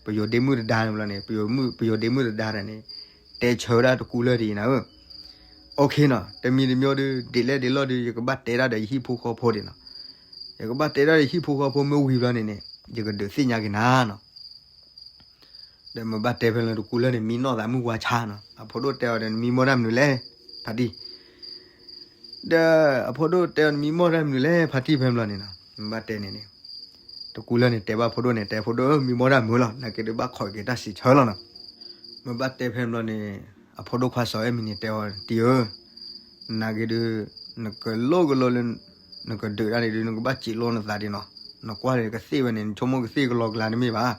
ပယီၤဒ့မုၣ်တဒါန့ၣ်ဘျီန့ၣ် ပယီၤမုၣ် ပယီၤဒ့မုၣ်တဒါတၢ်န့ၣ် တဲဆၢဝဲဒၣ်တကူလၢၢ်ဒ်အံၤနၤဧၢ, OK နီၤ တမံၤတမံၤဒီး ဒ်လဲၣ်ဒ်လဲၣ်ဒီး ယကဘၣ်တဲဒၣ်ဒီးယဟံၣ်ဖိဃီဖိဒံးနီၤ. ယကဘၣ်တဲဒၣ်ဒီးယဟံၣ်ဖိဃီဖိမ့ၢ်ဝံၤဘျီန့ၣ်န့ၣ် ယကဒုးသ့ၣ်ညါက့ၤနၤနီၤ. ဒီးမ့ၢ်ဘၣ်တဲဖဲလၢတကူလၢၢ်န့ၣ် မံနီၢ်သးမုၢ်ဝါဆါနီၤ. အဖိဒိၣ်တဲအီၤဒီး နမံမီၢ်တၢ်မနုၤလဲၣ် ဖါတံၢ်. ဒီးအဖိဒိၣ်တဲအီၤ နမံမီၢ်တၢ်မနုၤလဲၣ် ဖါတံၢ် ဖဲဘျီန့ၣ်နီၤ. မ့ၢ်ဘၣ်တဲန့ၣ်န့ၣ် တကူလၢၢ်န့ၣ် တဲဘၣ်ဖိဒိၣ်န့ၣ် တဲဖိဒိၣ်ဧၢ မံမီၢ်တၢ်မနုၤလီၤ နာ်က့ဒုးဘၣ်ခိးက့ၤတၢ်စံးဆၢလီၤနီၤ. မ့ၢ်ဘၣ်တဲဖဲဘျီန့ၣ် အဖိဒိၣ်ခွါစီၤအဲၣ်မံၤန့ၣ် တဲအီၤ တံၢ်ဧၢ နာ်က့ဒုး နကလိၣ်ကလိလၢ နကဒုးတၢ်န့ၣ်ဒုး နကဘၣ်စံးလိနသးဒံးနီၤ. နကွၢ်န့ၣ် ကသ့ၣ်ဝဲန့ၣ် နဆိကမိၣ်ကသ့ၣ်ကလီကလါတမ့ၢ်ဘၣ်.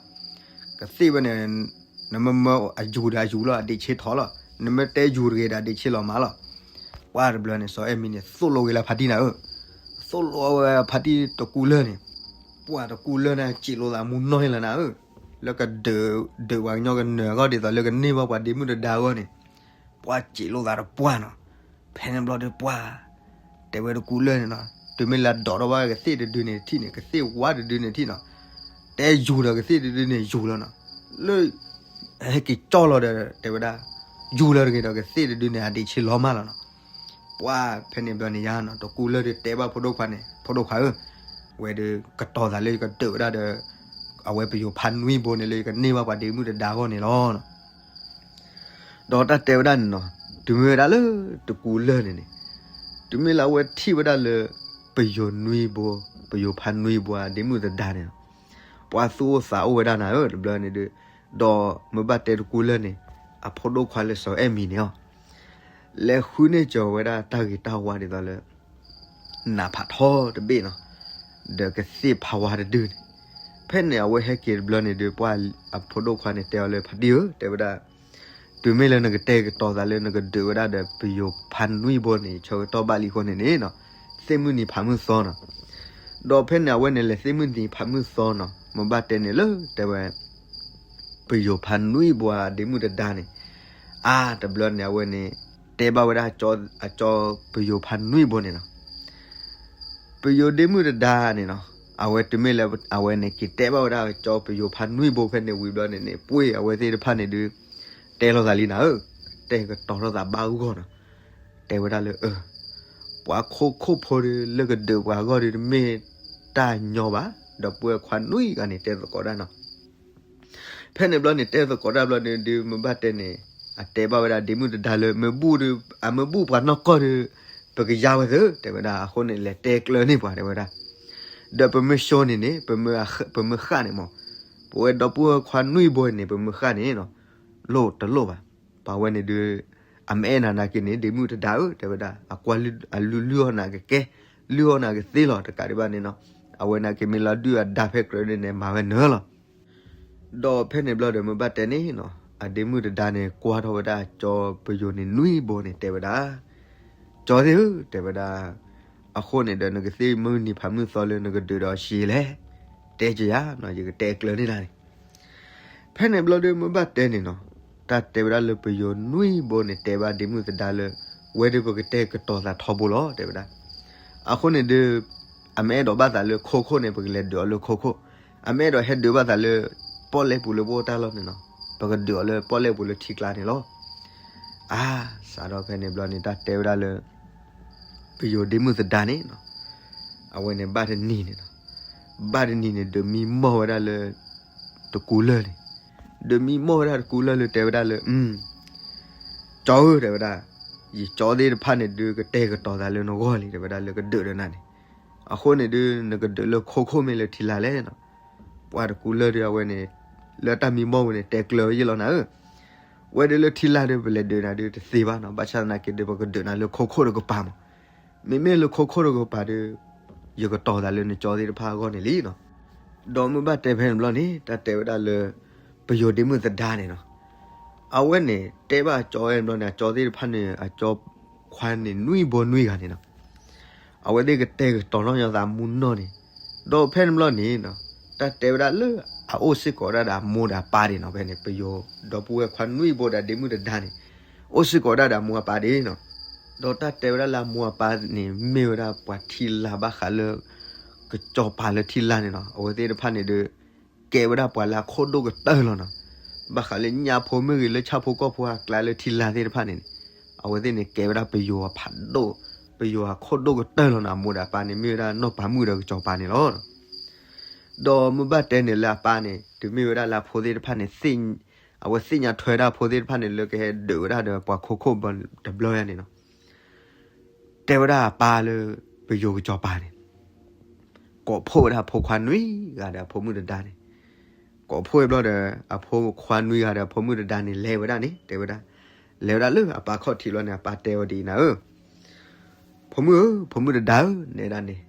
ကသ့ၣ်ဝဲန့ၣ် နမ့ၢ်မၢအယူၤဒီးအယူၤလီၤ အဒ့ဆ့ထီၣ်လီၤ. နမ့ၢ်တဲယူၤတဂ့ၤဒီး အဒ့ဆ့လီၤမးလီၤ. ပှၢ်တဘျီန့ၣ် စီၤအဲၣ်မံၤန့ၣ် သိၣ်လိဝဲလၢဖါတံၢ်နၤဧၢ, သိၣ်လိဝဲဖါတံၢ်တကူလၢၢ်န့ၣ်, ပှၢ်တကူလၢၢ်န့ၣ် စံးလိသးမူနီၢ်လၢနၤဧၢ, လၢကဒုး ဒုးပှၤကညီကနၢၤအဂီၢ် ဒ်သိးလၢကန့ၢ်ဘၣ်ပှၤဒ့မုၣ်တဒါအဂီၢ်န့ၣ်, ပှၢ်စံးလိသးတပှၢ်နီၤ. ဖဲန့ၣ်ဘျီဒီးပှၢ် တဲဝဲတကူလၢၢ်န့ၣ်နီၤ, တုၤမ့ၢ်လၢအဒိးထီၣ်ဘၣ်ကသ့ၣ်တဒုန့ၣ်ထံၣ်န့ၣ် ကသ့ၣ်ဝါတဒုန့ၣ်ထံၣ်နီၤ, တဲယူၤဒီးကသ့ၣ်တဒုန့ၣ်ယူၤလီၤနီၤ, လၢ ဟဲက့ၤကၠီၣ်လီၤဒီး တဲဝဲဒၣ် ယူၤလီၤတဂ့ၤဒီး ကသ့ၣ်တဒုန့ၣ် အဒ့ဆ့လီၤမးလီၤနီၤ. ပှၢ်ဖဲန့ၣ်ဘျီန့ၣ်ယါနီၤ တကူလၢၢ်ဒီးတဲဘၣ်ဖိဒိၣ်ခွါန့ၣ် ဖိဒိၣ်ခွါဧၢ, ဝဲဒီးကတီၤသးလၢယကဒုးဝဲဒၣ်ဒီး အဝဲပယိၤဖးနွံဘိန့ၣ်လၢယကန့ၢ်ဘၣ်ပှၤဒ့မုၣ်တဒါအဂီၢ်န့ၣ်လီၤ. ဒီးတၢ်တဲဝဲဒၣ်န့ၣ်နီၤ, တုၤမ့ၢ်ဝဲဒၣ်လၢတကူလၢၢ်န့ၣ်န့ၣ်, တုၤမ့ၢ်လၢအဝဲထံၣ်ဝဲဒၣ်လၢ ပယိၤနွံဘိ, ပယိၤဖးနွံဘိအဒ့မုၣ်တဒါန့ၣ်နီၤ, ပှၤသူၣ်အိၣ်သးအိၣ်ဝဲဒၣ်နၤဧၢ တဘျီန့ၣ်ဒီး, ဒီးမ့ၢ်ဘၣ်တဲတကူလၢၢ်န့ၣ် အဖိဒိၣ်ခွါလၢစီၤအဲၣ်မံၤန့ၣ်အီၤ, လဲၤဃုန့ၢ်စၢၤဝဲဒၣ်တၢ်ဂ့ၤတၢ်ဝါဒ်သိးလၢ နးဖးထီတဘ့ၣ်နီၤ, ဒီးကသ့ၣ်ဖးဝါတဒုန့ၣ်, ဖဲန့ၣ်အဝဲဟဲက့ၤတဘျီန့ၣ်ဒီး ပှၤအဖိဒိၣ်ခွါန့ၣ်တဲအီၤလၢ ဖါတံၢ်ဧၢ တဲဝဲဒၣ်, တုၤမ့ၢ်လၢနကတဲကတီၤသးလၢနကဒုးဝဲဒၣ်ဒီး ပယိၤဖးနွံဘိန့ၣ် ဆၢကတီၢ်ဘၣ်လံအဃိန့ၣ်န့ၣ်နီၤ, သ့ၣ်မုၢ်နံၤဖးမုၢ်သီနီၤ. ဒီးဖဲန့ၣ်အဝဲန့ၣ်လဲၤသ့ၣ်မုၢ်နံၤဖးမုၢ်သီနီၤ, မ့ၢ်ဘၣ်တဲန့ၣ်လၢတဲဝဲ ပယိၤဖးနွံဘိအဒ့မုၣ်တဒါန့ၣ်, အါ တဘျီန့ၣ်အဝဲန့ၣ် တဲဘၣ်ဝဲဒၣ်အကၠီပယိၤဖးနွံဘိန့ၣ်နီၤ, ပယိၤဒ့မုၣ်တဒါန့ၣ်နီၤ, အဝဲတုၤမ့ၢ်လၢအဝဲန့ၣ် က့ၤတဲဘၣ်ဝဲဒၣ်အကၠီပယိၤဖးနွံဘိဖဲန့ၣ်ဝံၤဘျီန့ၣ်န့ၣ် ပှ့ၢ်အဝဲသ့ၣ်တဖၣ်န့ၣ်ဒုး တဲလိာ်သးလံနၤဧၢ, တဲကတီၤထီၣ်သးဘၣ်ဂီၢ်နီၤ, တဲဝဲဒၣ်လၢအ ပှၤခိၣ်ခိၣ်ဖိဒီး လၢကဒုးပှၤအဂီၢ်ဒီး တမ့ၢ်တၢ်ညီဘၣ်, ဒီပုၢ်ဝဲၢ်ခွါနွံဂၤန့ၣ် တဲသကိးဒၣ်နီၤ. ဖဲန့ၣ်ဘျီန့ၣ် တဲသကိးဒၣ်ဘျီန့ၣ်ဒုး မ့ၢ်ဘၣ်တဲန့ၣ် အတဲဘၣ်ဝဲဒၣ်ဒ့မုၣ်တဒါလၢ မ့ၢ်ဘူၣ်ဒီး အမ့ၢ်ဘူၣ်ပှၤနီၢ်ကီၢ်ဒီး ပကယါဝဲသ့ တဲဝဲဒၣ်, အဃိန့ၣ် လဲၤတဲကျၢၤန့ၢ်ပှၤ တဲဝဲဒၣ်, ဒီးပမ့ၢ်ဆိန့ၣ်န့ၣ် ပမ့ၢ်ဃၣ်န့ၣ်မး, ပဝဲဒီပုၢ်ဝဲၢ်ခွါနွံဘိန့ၣ် ပမ့ၢ်ဃၣ်န့ၣ်နီၤ, လိၣ်တလိၣ်ဘၣ်, ပှၤဝဲန့ၣ်ဒုး အမ့ၢ်အဲၣ်နၤနာ်က့န့ၣ် ဒ့မုၣ်တဒါဧၢ တဲဝဲဒၣ်, အကွၢ်အလုၢ်အီၣ်နၤကကဲ, လုၢ်အီၣ်နၤကသ့လီၤ တကးဒံးဘၣ်န့ၣ်နီၤ, အဝဲနာ်က့မ့ၢ်လီၤဒုၣ်အဒါဖဲကြၢးန့ၣ်န့ၣ် မၤဝဲနၢၤလီၤ. ဒီးဖဲန့ၣ်ဘျီဒီး မ့ၢ်ဘၣ်တဲန့ၣ်နီၤ, အဒ့မုၣ်တဒါန့ၣ် ကွၢ်ထီၣ်ဝဲဒၣ်ကၠီပယိၤန့ၣ်နွံဘိန့ၣ် တဲဝဲဒၣ်, ကၠီသ့ၣ်ဧၢ တဲဝဲဒၣ်, အဃိန့ၣ်ဒီး နကသ့ၣ်မုၢ်နံၤဖးမုၢ်သီလၢနကဒုးဒီးဆံးလဲၣ်, တဲကယၤနီၤ, ယကတဲကျၢၤန့ၢ်နၤန့ၣ်. ဖဲန့ၣ်ဘျီဒီး မ့ၢ်ဘၣ်တဲန့ၣ်နီၤ, တၢ်တဲဝဲဒၣ်လၢပယိၤနွံဘိန့ၣ် တဲဘၣ်ဒ့မုၣ်တဒါလၢ ဝဲဒီးပကတဲကတီၤသးထီဘိလီၤ တဲဝဲဒၣ်. အဃိန့ၣ်ဒီး အမ့ၢ်အဲၣ်ဒိးဘၣ်သးလၢခိခိၣ်န့ၣ် ပကလဲၤဒုးအီၤလၢခိခိၣ်, အမ့ၢ်အဲၣ်ဒိးဟဲဒုးဘၣ်သးလၢ ပီၣ်လဲၣ်ပူၤလၢပအိၣ်တၢ်လီၢ်န့ၣ်နီၤ, ပကဒုးအီၤလၢပီၣ်လဲၣ်ပူၤလၢထံကျါန့ၣ်လီၤ. အါ စးထီၣ်ဖဲန့ၣ်ဘျီန့ၣ် တၢ်တဲဝဲဒၣ်လၢ ပယိၤဒ့မုၣ်သဒါန့ၣ်နီၤ, အဝဲန့ၣ်ဘၣ်တနံၤန့ၣ်နီၤ, ဘၣ်တနံၤန့ၣ် ဒုးမံမီၢ်ဝဲဒၣ်လၢ တကူလၢၢ်န့ၣ်, ဒုးမံမီၢ်ဝဲဒၣ်တကူလၢၢ်လၢတဲဝဲဒၣ်လၢ ကၠီဧၢ တဲဝဲဒၣ်, ယကၠီသ့ၣ်တဖၣ်န့ၣ်ဒုးကတဲာ်ကတီၤသးလၢနဂီၢ်လံ တဲဝဲဒၣ်လၢကဒုးဒီးနၤန့ၣ်, အဃိန့ၣ်ဒုး နကဒုးလၢခိခိၣ်မ့ၢ်လၢထံလာ်လဲၣ်နီၤ. ပှၤတကူလၢၢ်ဒုးအဝဲန့ၣ် လၢတၢ်မံမီၢ်ဝဲန့ၣ် တဲကျၢၤယ့ၣ်လီၤနၤဧၢ, ဝဲဒၣ်လၢထံလာ်ဒုး ပလဲၤဒုးနၤဒုးတသ့ဘၣ်နီၤ, ဘၣ်ဆၣ်သနာ်က့ဒုး ပကဒုးနၤလၢခိခိၣ်တကပၤမး, မ့မ့ၢ်လၢခိခိၣ်တကပၤဒုး ယကတီၤသးလၢနကၠီသ့ၣ်တဖၣ်အဂီၢ်န့ၣ်လံနီၤ. ဒီးမ့ၢ်ဘၣ်တဲဖဲန့ၣ်ဘျီန့ၣ် တၢ်တဲဝဲဒၣ်လၢ ပယိၤဒ့မုၣ်သဒါန့ၣ်နီၤ, အဝဲန့ၣ် တဲဘၣ်ကၠီဝဲန့ၣ်ဘျီန့ၣ် အကၠီသ့ၣ်တဖၣ်န့ၣ် အကၠီခွါန့ၣ်နွံဘိနွံဂၤန့ၣ်နီၤ. အဝဲသ့ၣ်ကတဲာ်ကတီၤထီၣ်ညီသးမူနီၢ်န့ၣ်, ဒီးဖဲန့ၣ်ဘျီန့ၣ်နီၤ, တၢ်တဲဝဲဒၣ်လၢအအိၣ်စ့ၢ်ကီးဒၣ်ဒီးအမိၢ်ဒီးအပၢ်ဒၣ်နီၤ, ဖဲန့ၣ် ပယိၤဒီပုၢ်ဝဲၢ်ခွါနွံဘိဒီးဒ့မုၣ်တဒါန့ၣ်, အိၣ်စ့ၢ်ကီးဒၣ်ဒီးအမိၢ်အပၢ်ဒၣ်နီၤ. ဒီးတၢ်တဲဝဲဒၣ်လၢအမိၢ်အပၢ်န့ၣ် မ့ၢ်ဝဲဒၣ်ပှၤထံလာ်ဘၣ်ဃးလၢ ကစီၤပၤလၢထံလာ်န့ၣ်နီၤ. အဝဲသ့ၣ်တဖၣ်န့ၣ်ဒီး ကဲဝဲဒၣ်ပှၤလၢအခိၣ်ဒိၣ်ကတၢၢ်လီၤနီၤ. ဘၣ်ဃးလၢညၣ်ဖိမ့ၢ်ဂ့ၤ လၢဆၣ်ဖိကီၢ်ဖိအကျါလၢထံလာ်သ့ၣ်တဖၣ်န့ၣ်န့ၣ်, အဝဲသ့ၣ်န့ၣ်ကဲဝဲဒၣ်ပယိၤအဖးဒိၣ်, ပယိၤအခိၣ်ဒိၣ်ကတၢၢ်လီၤနီၤ. အမိၢ်ဒီးအပၢ်န့ၣ် မ့ၢ်ဝဲဒၣ်နီၢ်ပၤမုၣ်ဒီးကစီၤပၤန့ၣ်လီၤ. ဒီးမ့ၢ်ဘၣ်တဲန့ၣ်လၢအပၢ်န့ၣ် တုၤမ့ၢ်ဝဲဒၣ်လၢအဖိသ့ၣ်တဖၣ်န့ၣ် သ့ၣ်, အဝဲသ့ၣ်ညါထွဲဒၣ်အဖိသ့ၣ်တဖၣ်န့ၣ် လၢကဟဲဒုးဝဲဒၣ်ဒီးပှၤခိခိၣ်တဘျီယါန့ၣ်နီၤ, တဲဝဲဒၣ်အပၢ်လၢ ပယိၤကစီၤပၤန့ၣ် ကိးဖှိၣ်ဝဲဒၣ်အဖိခွါနွံဂၤဒီးအဖိမုၣ်တဒါန့ၣ်, ကိးဖှိၣ်ဝဲဘျီဒီး အဖိခွါနွံဂၤဒီးအဖိမုၣ်တဒါန့ၣ် လဲၤဝဲဒၣ်န့ၣ်, တဲဝဲဒၣ်, လဲၤဝဲဒၣ်လၢအပၢ်ခီၣ်ထံးဘျီန့ၣ် အပၢ်တဲဝဲဒ်အံၤနၤဧၢ, ဖိမုၣ်ဧၢ, ဖိမုၣ်တဒါဧၢ, နဲဒၣ်န့ၣ်,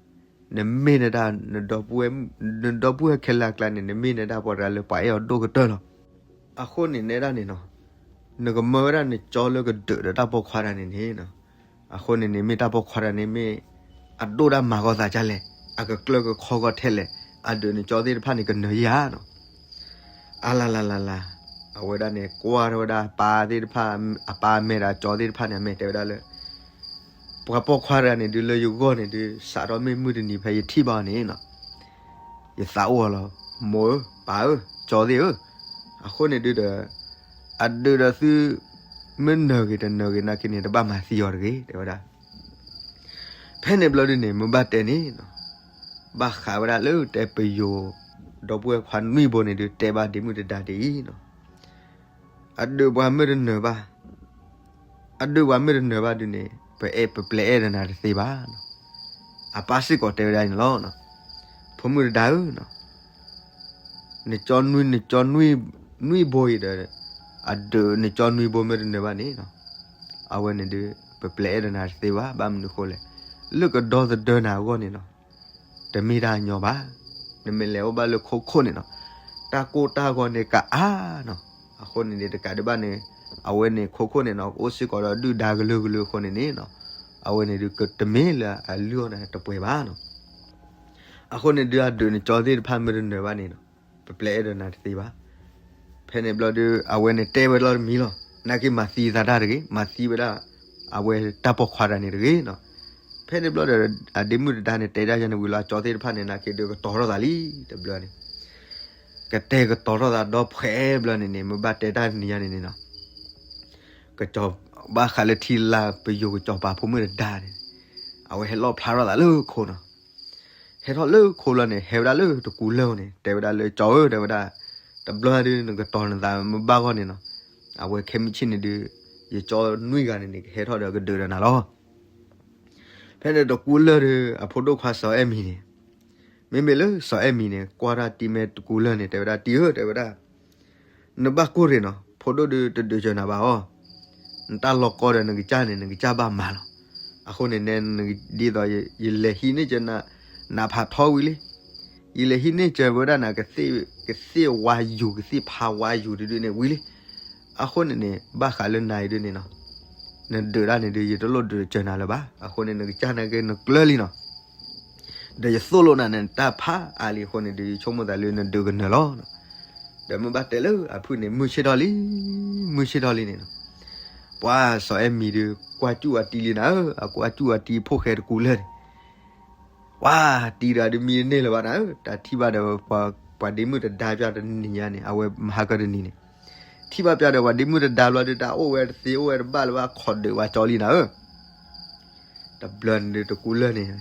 နမ့ၢ်နဒၣ်, နဒီပုၢ်ဝဲၢ်ခဲလၢာ်အကျါန့ၣ် နမ့ၢ်နဒၣ်ပှၤတဂၤလၢပှၤအဲၣ်အီၤဒိၣ်ကတၢၢ်လီၤ. အဃိန့ၣ်နဲဒၣ်န့ၣ်နီၤ, နကမၢဝဲဒၣ်နကၠီလၢကဒုးဒီးတၢ်ပိာ်ခွါတဂၤန့ၣ်န့ၣ်နီၤ, အဃိန့ၣ်န့ၣ် မ့ၢ်တၢ်ပိာ်ခွါတဂၤန့ၣ်မ့ၢ် အဒိၣ်ဒၣ်မၤဂီၤသးဒ်လဲၣ်, အကကျၢၢ်ကခီဂီၤထဲလဲၣ်, အဒုးနကၠီသ့ၣ်တဖၣ်န့ၣ် ကနၢၤယၤနီၤ. အလၤလၤလၤလၤ, အဝဲဒၣ်န့ၣ် ကွၢ်ထီၣ်ဝဲဒၣ်အပၢ်သ့ၣ်တဖၣ်, အပၢ်အမဲာ်ဒီးအကၠီသ့ၣ်တဖၣ်န့ၣ် အမဲာ်တဲဝဲဒၣ်လၢ ပှၤပိာ်ခွါတဂၤန့ၣ် ဒုးလၢယဂီၢ်န့ၣ်ဒုး စးထီၣ်မ့ၢ်မုၢ်တနံၤဖဲယထံၣ်ဘၣ်အီၤန့ၣ်နီၤ, ယသးအိၣ်အီၤလီၤ, မိၢ်ဧၢ, ပၢ်ဧၢ, ကၠီသ့ၣ်ဧၢ, အဃိန့ၣ်ဒုးဒီး အဒုးဒီးသု မ့ၢ်နၢၤဂ့ၤတနၢၤဂ့ၤနာ်က့န့ၣ် တဘၣ်မၤသံအီၤတဂ့ၤ တဲဝဲဒၣ်. ဖဲန့ၣ်ဘျီဒုန့ၣ် မ့ၢ်ဘၣ်တဲန့ၣ်နီၤ, ဘၣ်ဃးဝဲဒၣ်လၢတဲပယိၤ ဒီပုၢ်ဝဲၢ်ခွါနွံဘိန့ၣ်ဒုး တဲဘၣ်ဒ့မုၣ်တဒါဒ်အံၤနီၤ, အဒုးပှၤမ့ၢ်တနၢၤဘၣ်, အဒုးပှၤမ့ၢ်တနၢၤဘၣ်ဒုန့ၣ် ပအဲၣ်ပပျဲအဲၣ်ဒီးနၤတသ့ဘၣ်နီၤ. အပၢ်စ့ၢ်ကီးတဲဝဲဒၣ်န့ၣ်လီၤ. ဖိမုၣ်တဒါဧၢ, နကၠီနွံ, နကၠီနွံဘိအံၤဒီး အဒုးနကၠီနွံဘိမ့ၢ်တနၢၤဘၣ်န့ၣ်နီၤ, အဝဲန့ၣ်ဒုး ပပျဲအဲၣ်ဒီးနၤတသ့ဘၣ်. ဘၣ်မနုၤဃိလဲၣ်, လၢကဒီသဒၢနၤအဂီၢ်န့ၣ်နီၤ, တမ့ၢ်တၢ်ညီဘၣ်. နမ့ၢ်လဲၤအိၣ်ဘၣ်လၢခိခိၣ်န့ၣ်နီၤ, တၢ်ကိၢ်တၢ်ဂီၤန့ၣ်ကအါနီၤ. အဃိန့ၣ်န့ၣ် တကးဒံးဘၣ်န့ၣ် အဝဲန့ၣ်ခိခိၣ်န့ၣ်နီၤ ကအိၣ်စ့ၢ်ကီးဒီးဒုၣ်ဒါကလုာ်ကလုာ်အဃိန့ၣ်န့ၣ်နီၤ, အဝဲန့ၣ်ဒုး ကတမ့ၢ်လၢအလုၢ်အီၣ်နၤတပှဲၤဘၣ်နီၤ. အဃိန့ၣ်ဒုး အဒုးနကၠီသ့ၣ်တဖၣ်မ့ၢ်တနၢၤဘၣ်န့ၣ်နီၤ, ပပျဲအဲၣ်ဒီးနၤတသ့ဘၣ်. ဖဲန့ၣ်ဘျီဒုး အဝဲန့ၣ်တဲဝဲလီၤတမံၤလီၤ. နာ်က့မၤသံသးတၢ်တဂ့ၤ, မၤသံဝဲဒၣ် အဝဲတၢ်ပိာ်ခွါတဂၤန့ၣ်တဂ့ၤနီၤ. ဖဲန့ၣ်ဘျီဒီး အဒ့မုၣ်တဒါန့ၣ် တဲဒၣ်ယၤန့ၣ်ဝံၤလီၤ အကၠီသ့ၣ်တဖၣ်န့ၣ် နာ်က့ဒုးကတီၤထီၣ်သးလံ တဘျီန့ၣ်. ကတဲာ်ကတီၤထီၣ်သးဒီဖှဲဘျီန့ၣ်န့ၣ် မ့ၢ်ဘၣ်တဲတၢ်တနံၤညါန့ၣ်န့ၣ်နီၤ, ကစီၤ, ဘၣ်ဃးလၢထံလာ်ပယိၤကစီၤပၤဖိမုၣ်တဒါန့ၣ်, အဝဲဟဲလီၣ်ဖျါထီၣ်သးလၢခိနီၤ. ဟဲထီၣ်လၢခိလီၤန့ၣ် ဟဲဝဲဒၣ်လၢတကူလၢၢ်န့ၣ် တဲဝဲဒၣ်လၢ ကၠီဧၢ တဲဝဲဒၣ်, တဘျီဒုးနကတီၤနသးမ့ၢ်ဘၣ်ဂီၢ်န့ၣ်နီၤ, အဝဲခဲမုၢ်ဆ့ၣ်န့ၣ်ဒုး ယကၠီနွံဂၤန့ၣ်န့ၣ် ကဟဲထီၣ်ဒီးကဒုးဒီးနၤလီၤ. ဖဲန့ၣ်တကူလၢၢ်ဒီး အဖိဒိၣ်ခွါစီၤအဲၣ်မံၤန့ၣ်, မ့မ့ၢ်လၢစီၤအဲၣ်မံၤန့ၣ် ကွၢ်ထီၣ်တံၤမဲာ်တကူလၢၢ်န့ၣ် တဲဝဲဒၣ် တံၤဧၢ တဲဝဲဒၣ်, နဘၣ်ကိၢ်ရ့ၣ်နီၤ, ဖိဒိၣ်ဒုးတဒုးစၢၤနၤဘၣ်အီၤ, နတၢ်လီၤကီဒီးနကစၢ်န့ၣ် နကစၢ်ဘၣ်မၤလီၤ. အဃိန့ၣ်နဲ ဒ်သိးယလဲၤဟံးန့ၢ်စၢၤနၤဖးထီဝံၤလံ, ယလဲၤဟံးန့ၢ်စၢၤဝဲဒၣ်နၤ ကသ့ၣ်ဝါယူၤ ကသ့ၣ်ဖးဝါယူၤတဒုန့ၣ်ဝံၤလံ. အဃိန့ၣ်န့ၣ် ဘၣ်ဃးလၢနၤအံၤဒုန့ၣ်နီၤ, နဒုးဒၣ်န့ၣ်ဒုး ယတလိၣ်ဒုးစၢၤနၤလၢၤဘၣ်. အဃိန့ၣ် နကစၢ်နာ်က့နကျၢၤလံနီၤ, ဒီးယသိၣ်လိနၤန့ၣ် တၢ်ဖးအါလံအဃိန့ၣ်ဒုး ယဆိကမိၣ်သးလၢနဒုးကနၢၤလီၤ. ဒီးမ့ၢ်ဘၣ်တဲလၢအဖုၣ်န့ၣ် မုၢ်ဆ့ၣ်ထီၣ်လံ, မုၢ်ဆ့ၣ်ထီၣ်လံန့ၣ်နီၤ, ပှၤစီၤအဲၣ်မံၤဒုး ကွၢ်စူၣ်အတံၤလံနၤဧၢ, အကွၢ်စူၣ်အတံၤဖိၣ်ဃဲတကူလၢၢ်န့ၣ် ပှၤတံၤတဂၤဒုးမံတန့ၢ်လၢၤဘၣ်နၤဧၢ, တၢ်ထံၣ်ဘၣ်ဒီးပှၤဒ့မုၣ်တဒါပၠီတနံၤညါန့ၣ် အဝဲမဟါကတနံၤန့ၣ်, ထံၣ်ဘၣ်ပၠီဒီးပှၤဒ့မုၣ်တဒါဘျီဒုး တၢ်အိၣ်ဝဲတသ့အိၣ်ဝဲတဘၣ်လၢၤဘၣ် ခိးဒုးပှၤကၠီလံနၤဧၢ. တဘျီန့ၣ်ဒုးတကူလၢၢ်န့ၣ်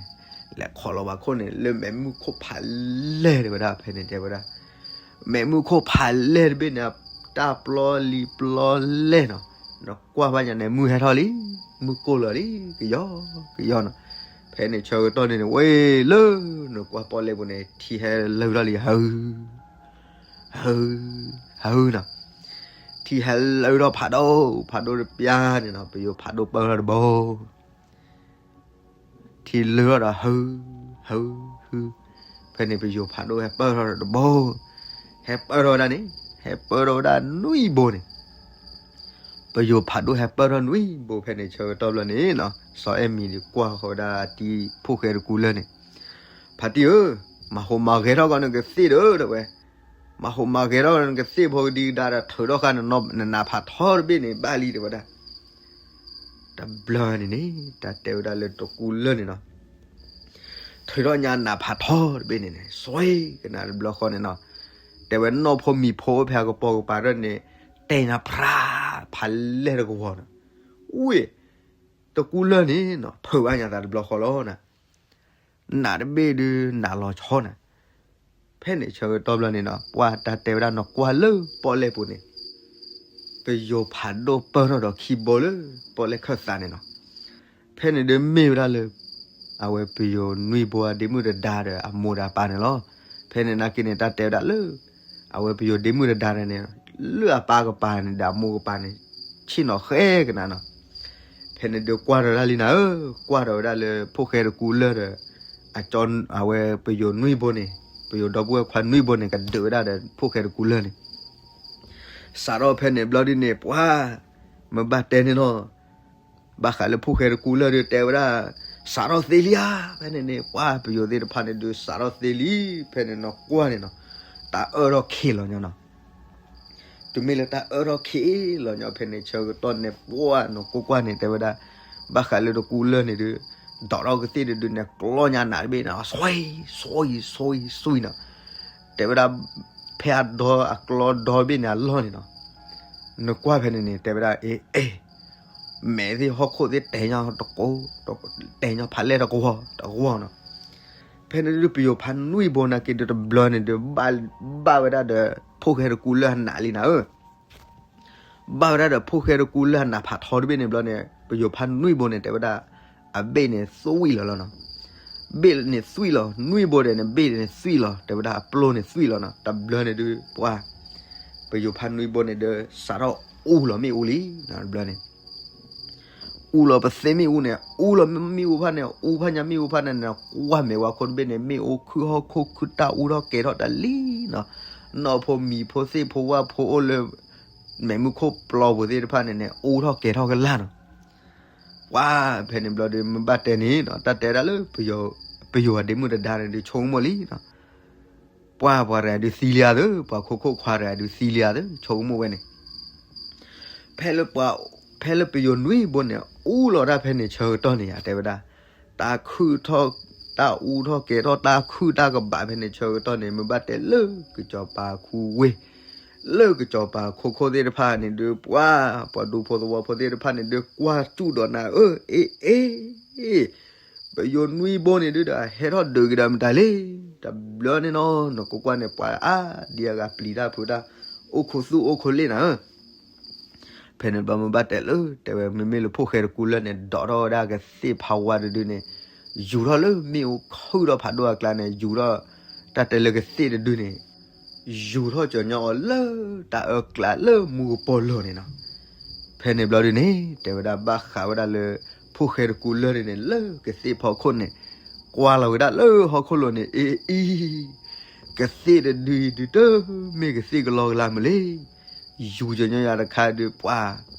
လဲၤခိးလီၤပှၤခိၣ်န့ၣ် လၢမဲးမုၢ်ခိၣ်ဖးလဲၢ်တဲဝဲဒၣ်, ဖဲန့ၣ်တဲဝဲဒၣ်, မဲးမုၢ်ခိၣ်ဖးလဲၢ်တဘ့ၣ်န့ၣ် တၢ်ပျီလံပျီလဲၢ်နီၤ, နကွၢ်ဘၣ်ညါန့ၣ် မုၢ်ဟဲထီၣ်လံ, မုၢ်ကိၢ်လီၤလံ, ကယီကယီနီၤ. ဖဲန့ၣ်ဆၢကတီၢ်န့ၣ်န့ၣ် ဝဲလၢနကွၢ်ပီၣ်လဲၣ်ပူၤန့ၣ် ထံဟဲလၢထီၣ်လံ ဟု, ဟု, ဟုနီၤ, ထံဟဲလၢထီၣ်ဖးဒိၣ်, ဖးဒိၣ်တပျၢ်န့ၣ်နီၤ, ပယိၤဖးဒိၣ်ပၢၢ်ထီၣ်တဘိ ထံလၢထီၣ်ဒီး ဟု, ဟု, ဟု, ဖဲန့ၣ်ပယိၤဖးဒိၣ်ဟဲပၢၢ်ထီၣ်ဒီးတဘိ, ဟဲပၢၢ်ထီၣ်ဝဲဒၣ်န့ၣ်, ဟဲပၢၢ်ထီၣ်ဝဲဒၣ်နွံဘိန့ၣ်, ပယိၤဖးဒိၣ်ဟဲပၢၢ်ထီၣ်နွံဘိဖဲန့ၣ်ဆၢကတီၢ်ဘျီန့ၣ်နီၤ, စီၤအဲၣ်မံၤဒီးကွၢ်ဃီၤဝဲဒၣ်အတံၤဖိၣ်ဃဲတကူလၢၢ်န့ၣ်, ဖါတံၢ်ဧၢ, မၤဟူးမၤဂဲၤထီၣ်ကီးနကသ့ၣ်ဒီးတဲဝဲ, မၤဟူးမၤဂဲၤထီၣ်နကသ့ၣ်ဖိကဒံကဒါဒီးထုးထီၣ်ဃာ်နနးဖးထီတဘ့ၣ်န့ၣ် ဘၣ်လံတဲဝဲဒၣ်. တဘျီန့ၣ်န့ၣ် တၢ်တဲဝဲဒၣ်လၢတကူလၢၢ်န့ၣ်နီၤ, ထုးထီၣ်ညါနးဖးထီတဘ့ၣ်န့ၣ်န့ၣ် စွ့ကနၣ်တဘျီဃီန့ၣ်နီၤ, တဲဝဲနီၢ်ဖိမံၤဖိအိၣ်ဖဲအကပိာ်ကပၤဒီးန့ၣ် တဲညါဖြါ ဖးလဲၢ်တကဝီၤနီၤ, ဝ့ၢ် တကူလၢၢ်န့ၣ်နီၤ ထုးဘၣ်ညါသးတဘျီဃီလီၤနၤ, နးတဘ့ၣ်ဒုးနးလီၤဆီနၤ, ဖဲန့ၣ်ဆၢကတီၢ်ဘျီန့ၣ်နီၤ ပှၢ်တၢ်တဲဝဲဒၣ်နီၤ ကွၢ်လၢပီၣ်လဲၣ်ပူၤန့ၣ် ပယိၤဖးဒိၣ်ပၢၢ်ထီၣ်ဒီးခံဘိလၢပီၣ်လဲၣ်ခၢၣ်သးန့ၣ်နီၤ, ဖဲန့ၣ်ဒုးမ့ၢ်ဝဲဒၣ်လၢ အဝဲပယိၤနွံဘိအဒ့မုၣ်တဒါဒီးအမိၢ်ဒီးအပၢ်န့ၣ်လီၤ. ဖဲန့ၣ်နာ်က့န့ၣ် တၢ်တဲဝဲဒၣ်လၢ အဝဲပယိၤဒ့မုၣ်တဒါန့ၣ် လၢအပၢ်ကပၤန့ၣ်ဒီးအမိၢ်ကပၤန့ၣ် ဆ့ၣ်နီၤဃဲကနၣ်နီၤ, ဖဲန့ၣ်ဒုးကွၢ်ထီၣ်ဒၣ်လံနၤဧၢ, ကွၢ်ထီၣ်ဝဲဒၣ်လၢဖိၣ်ဃဲတကူလၢၢ်ဒီး အဝဲပယိၤနွံဘိန့ၣ် ပယိၤဒီပုၢ်ဝဲၢ်ခွါနွံဘိန့ၣ် ကဒုးဝဲဒၣ်ဒီးဖိၣ်ဃဲတကူလၢၢ်န့ၣ် စးထီၣ်ဖဲန့ၣ်ဘျီဒ်န့ၣ် ပှၤ မ့ၢ်ဘၣ်တဲန့ၣ်နီၤ, ဘၣ်ဃးလၢဖိၣ်ဃဲတကူလၢၢ်ဒုးတဲဝဲဒၣ် စးထီၣ်သ့လံဧါ, ဖဲန့ၣ်န့ၣ် ပှၤပယိၤသ့ၣ်တဖၣ်န့ၣ်ဒုးစးထီၣ်သ့လံ, ဖဲန့ၣ်နီၤကွၢ်န့ၣ်နီၤ, တၢ်အၢထီၣ်ခံးလီၤညီနီၤ, တုၤမ့ၢ်လၢတၢ်အၢထီၣ်ခံးလီၤညီ ဖဲန့ၣ်ဆၢကတီၢ်န့ၣ် ပှၤနီၤကိးကွၢ်န့ၣ် တဲဝဲဒၣ် ဘၣ်ဃးလၢတကူလၢၢ်န့ၣ်ဒုး ဒိးထီၣ်ကသ့ၣ်တဒုန့ၣ် ကျီညါနးတဘ့ၣ်နီၤ စွံ စွံ စွံ စွံနီၤ, တဲဝဲဒၣ် ဖဲအဒီအကျီဒီဘ့ၣ်န့ၣ်အလီၢ်န့ၣ်နီၤ, နကွၢ်ဖဲန့ၣ်န့ၣ် တဲဝဲဒၣ် အ့ အ့ မဲာ်သ့ၣ်ဟီၣ်ခိၣ်သ့ၣ်တဲာ်ညီတကိး တဲာ်ညီဖးလဲၢ်တကဝီၤတကဝီၤနီၤ, ဖဲန့ၣ်ဒုးပယိၤဖးနွံဘိနာ်က့ဒုးတဘျီန့ၣ်ဒုး ဘၣ်ဝဲဒၣ်ဒီး ဖိၣ်ဃဲတကူလၢၢ်အနးလံနၤဧၢ ဘၣ်ဝဲဒၣ်ဒီးဖိၣ်ဃဲတကူလၢၢ်အနးဖးထီတဘ့ၣ်န့ၣ်ဘျီန့ၣ် ပယိၤဖးနွံဘိန့ၣ် တဲဝဲဒၣ် အဘ့ၣ်န့ၣ်သွံၣ်လီၤလီၤနီၤ, ဘ့ၣ်န့ၣ်သွံၣ်လီၤ နွံဘိဒဲးန့ၣ် ဘ့ၣ်န့ၣ်သွံၣ်လီၤ တဲဝဲဒၣ်အပျိန့ၣ်သွံၣ်လီၤနီၤ, တဘျီန့ၣ်ဒုး ပှၤ ပယိၤဖးနွံဘိန့ၣ်ဒီး စးထီၣ်အူလီၤမ့ၣ်အူလံ တဘျီန့ၣ် အူလီၤပသ့မ့ၣ်အူန့ၣ် အူလီၤမ့ၣ်အူဖၣ်န့ၣ် အူဖၣ်ညါမ့ၣ်အူဖၣ်န့ၣ်န့ၣ် ကွၢ်မဲာ်ဝါခိၣ်တဘ့ၣ်န့ၣ် မ့ၣ်အူခုၣ်ဟီၣ်ခိၣ်ခုၣ်တၢ်အူထီၣ်ကဲၤထီၣ်တၢ်လံနီၤ, နီၢ်ဖိမံၤဖိသ့ၣ်ဖိဝၣ်ဖိအိၣ်လၢ မဲာ်မုၢ်ခိၣ်ပျီပူၤသ့ၣ်တဖၣ်န့ၣ်န့ၣ် အူထီၣ်ကဲၤထီၣ်ကလာ်နီၤ, ပှၤ ဖဲန့ၣ်ဘျီဒုး မ့ၢ်ဘၣ်တဲန့ၣ်နီၤ တၢ်တဲဒၣ်လၢ ပယိၤအဒ့မုၣ်တဒါန့ၣ်ဒုး ဆိကမိၣ်လံနီၤ ပှၤပှၤတဂၤဒုးသံလံဧါသၢ, ပှၤခိခိၣ်ခွါတဂၤဒုးသံလံဧါသၢ ဆိကမိၣ်ဝဲန့ၣ်, ဖဲလၢပှၤ ဖဲလၢပယိၤနွံဘိန့ၣ် အူလီၤတၢ်ဖဲန့ၣ်ဆၢကတီၢ်န့ၣ်ယါ တဲဝဲဒၣ်, တၢ်ခုၣ်ထီၣ် တၢ်အူထီၣ်ကဲၤထီၣ် တၢ်ခုၣ်တၢ်ကဘးဖဲန့ၣ်ဆၢကတီၢ်န့ၣ် မ့ၢ်ဘၣ်တဲလၢကစီၤပၤခူဝ့ၢ် လၢကစီၤပၤခိခိၣ်သ့ၣ်တဖၣ်န့ၣ်ဒုး ပှၤ ပှၤဒူဖိသဝီဖိသ့ၣ်တဖၣ်န့ၣ်ဒုး ကွၢ်စူၣ်ဒီးနၤဧၢ အ့ အ့ ပယိၤနွံဘိန့ၣ်ဒုးဒီး ဟဲထီၣ်ဒုးက့ၤဒီးမတၤလဲၣ်, တဘျီန့ၣ်နီၤ နကိးကွၢ်န့ၣ် ပှၤအါဒံအါဂၤပျံၤတၢ်ဖုးတၢ် အိၣ်ခိးသူၣ်အိၣ်ခိးလ့ၣ်နၤဧၢ ဖဲန့ၣ်ဘျီမ့ၢ်ဘၣ်တဲလၢ တဲဝဲမ့မ့ၢ်လၢဖိၣ်ဃဲတကူလၢၢ်န့ၣ် ဒိးထီၣ်ဝဲဒၣ်ကသ့ၣ်ဖးဝါတဒုန့ၣ် ယူၤထီၣ်လၢမ့ၣ်အူခုၣ်ထီၣ်ဖးဒိၣ်အကျါန့ၣ် ယူၤထီၣ် တၢ်တဲလၢကသ့ၣ်တဒုန့ၣ် ယူၤထီၣ်ကၠီၤညီအီၤလၢတၢ်အၢကျးလၢမူကပီၤလီၢ်န့ၣ်နီၤ, ဖဲန့ၣ်ဘျီဒုန့ၣ် တဲဝဲဒၣ်ဘၣ်ဃးဝဲဒၣ်လၢ ဖိၣ်ဃဲတကူလၢၢ်ဒုန့ၣ် လၢကသ့ၣ်ဖီခိၣ်န့ၣ် ကွၢ်လီၤဝဲဒၣ်လၢဟီၣ်ခိၣ်လိၤန့ၣ် အ့ အံၤ ကသ့ၣ်တဒုအံၤဒုးတမ့ၢ်ကသ့ၣ်ကလီကလီမုၢ်လံ, ယူၤကၠီၤညီယၤတခါဒုးပှၤ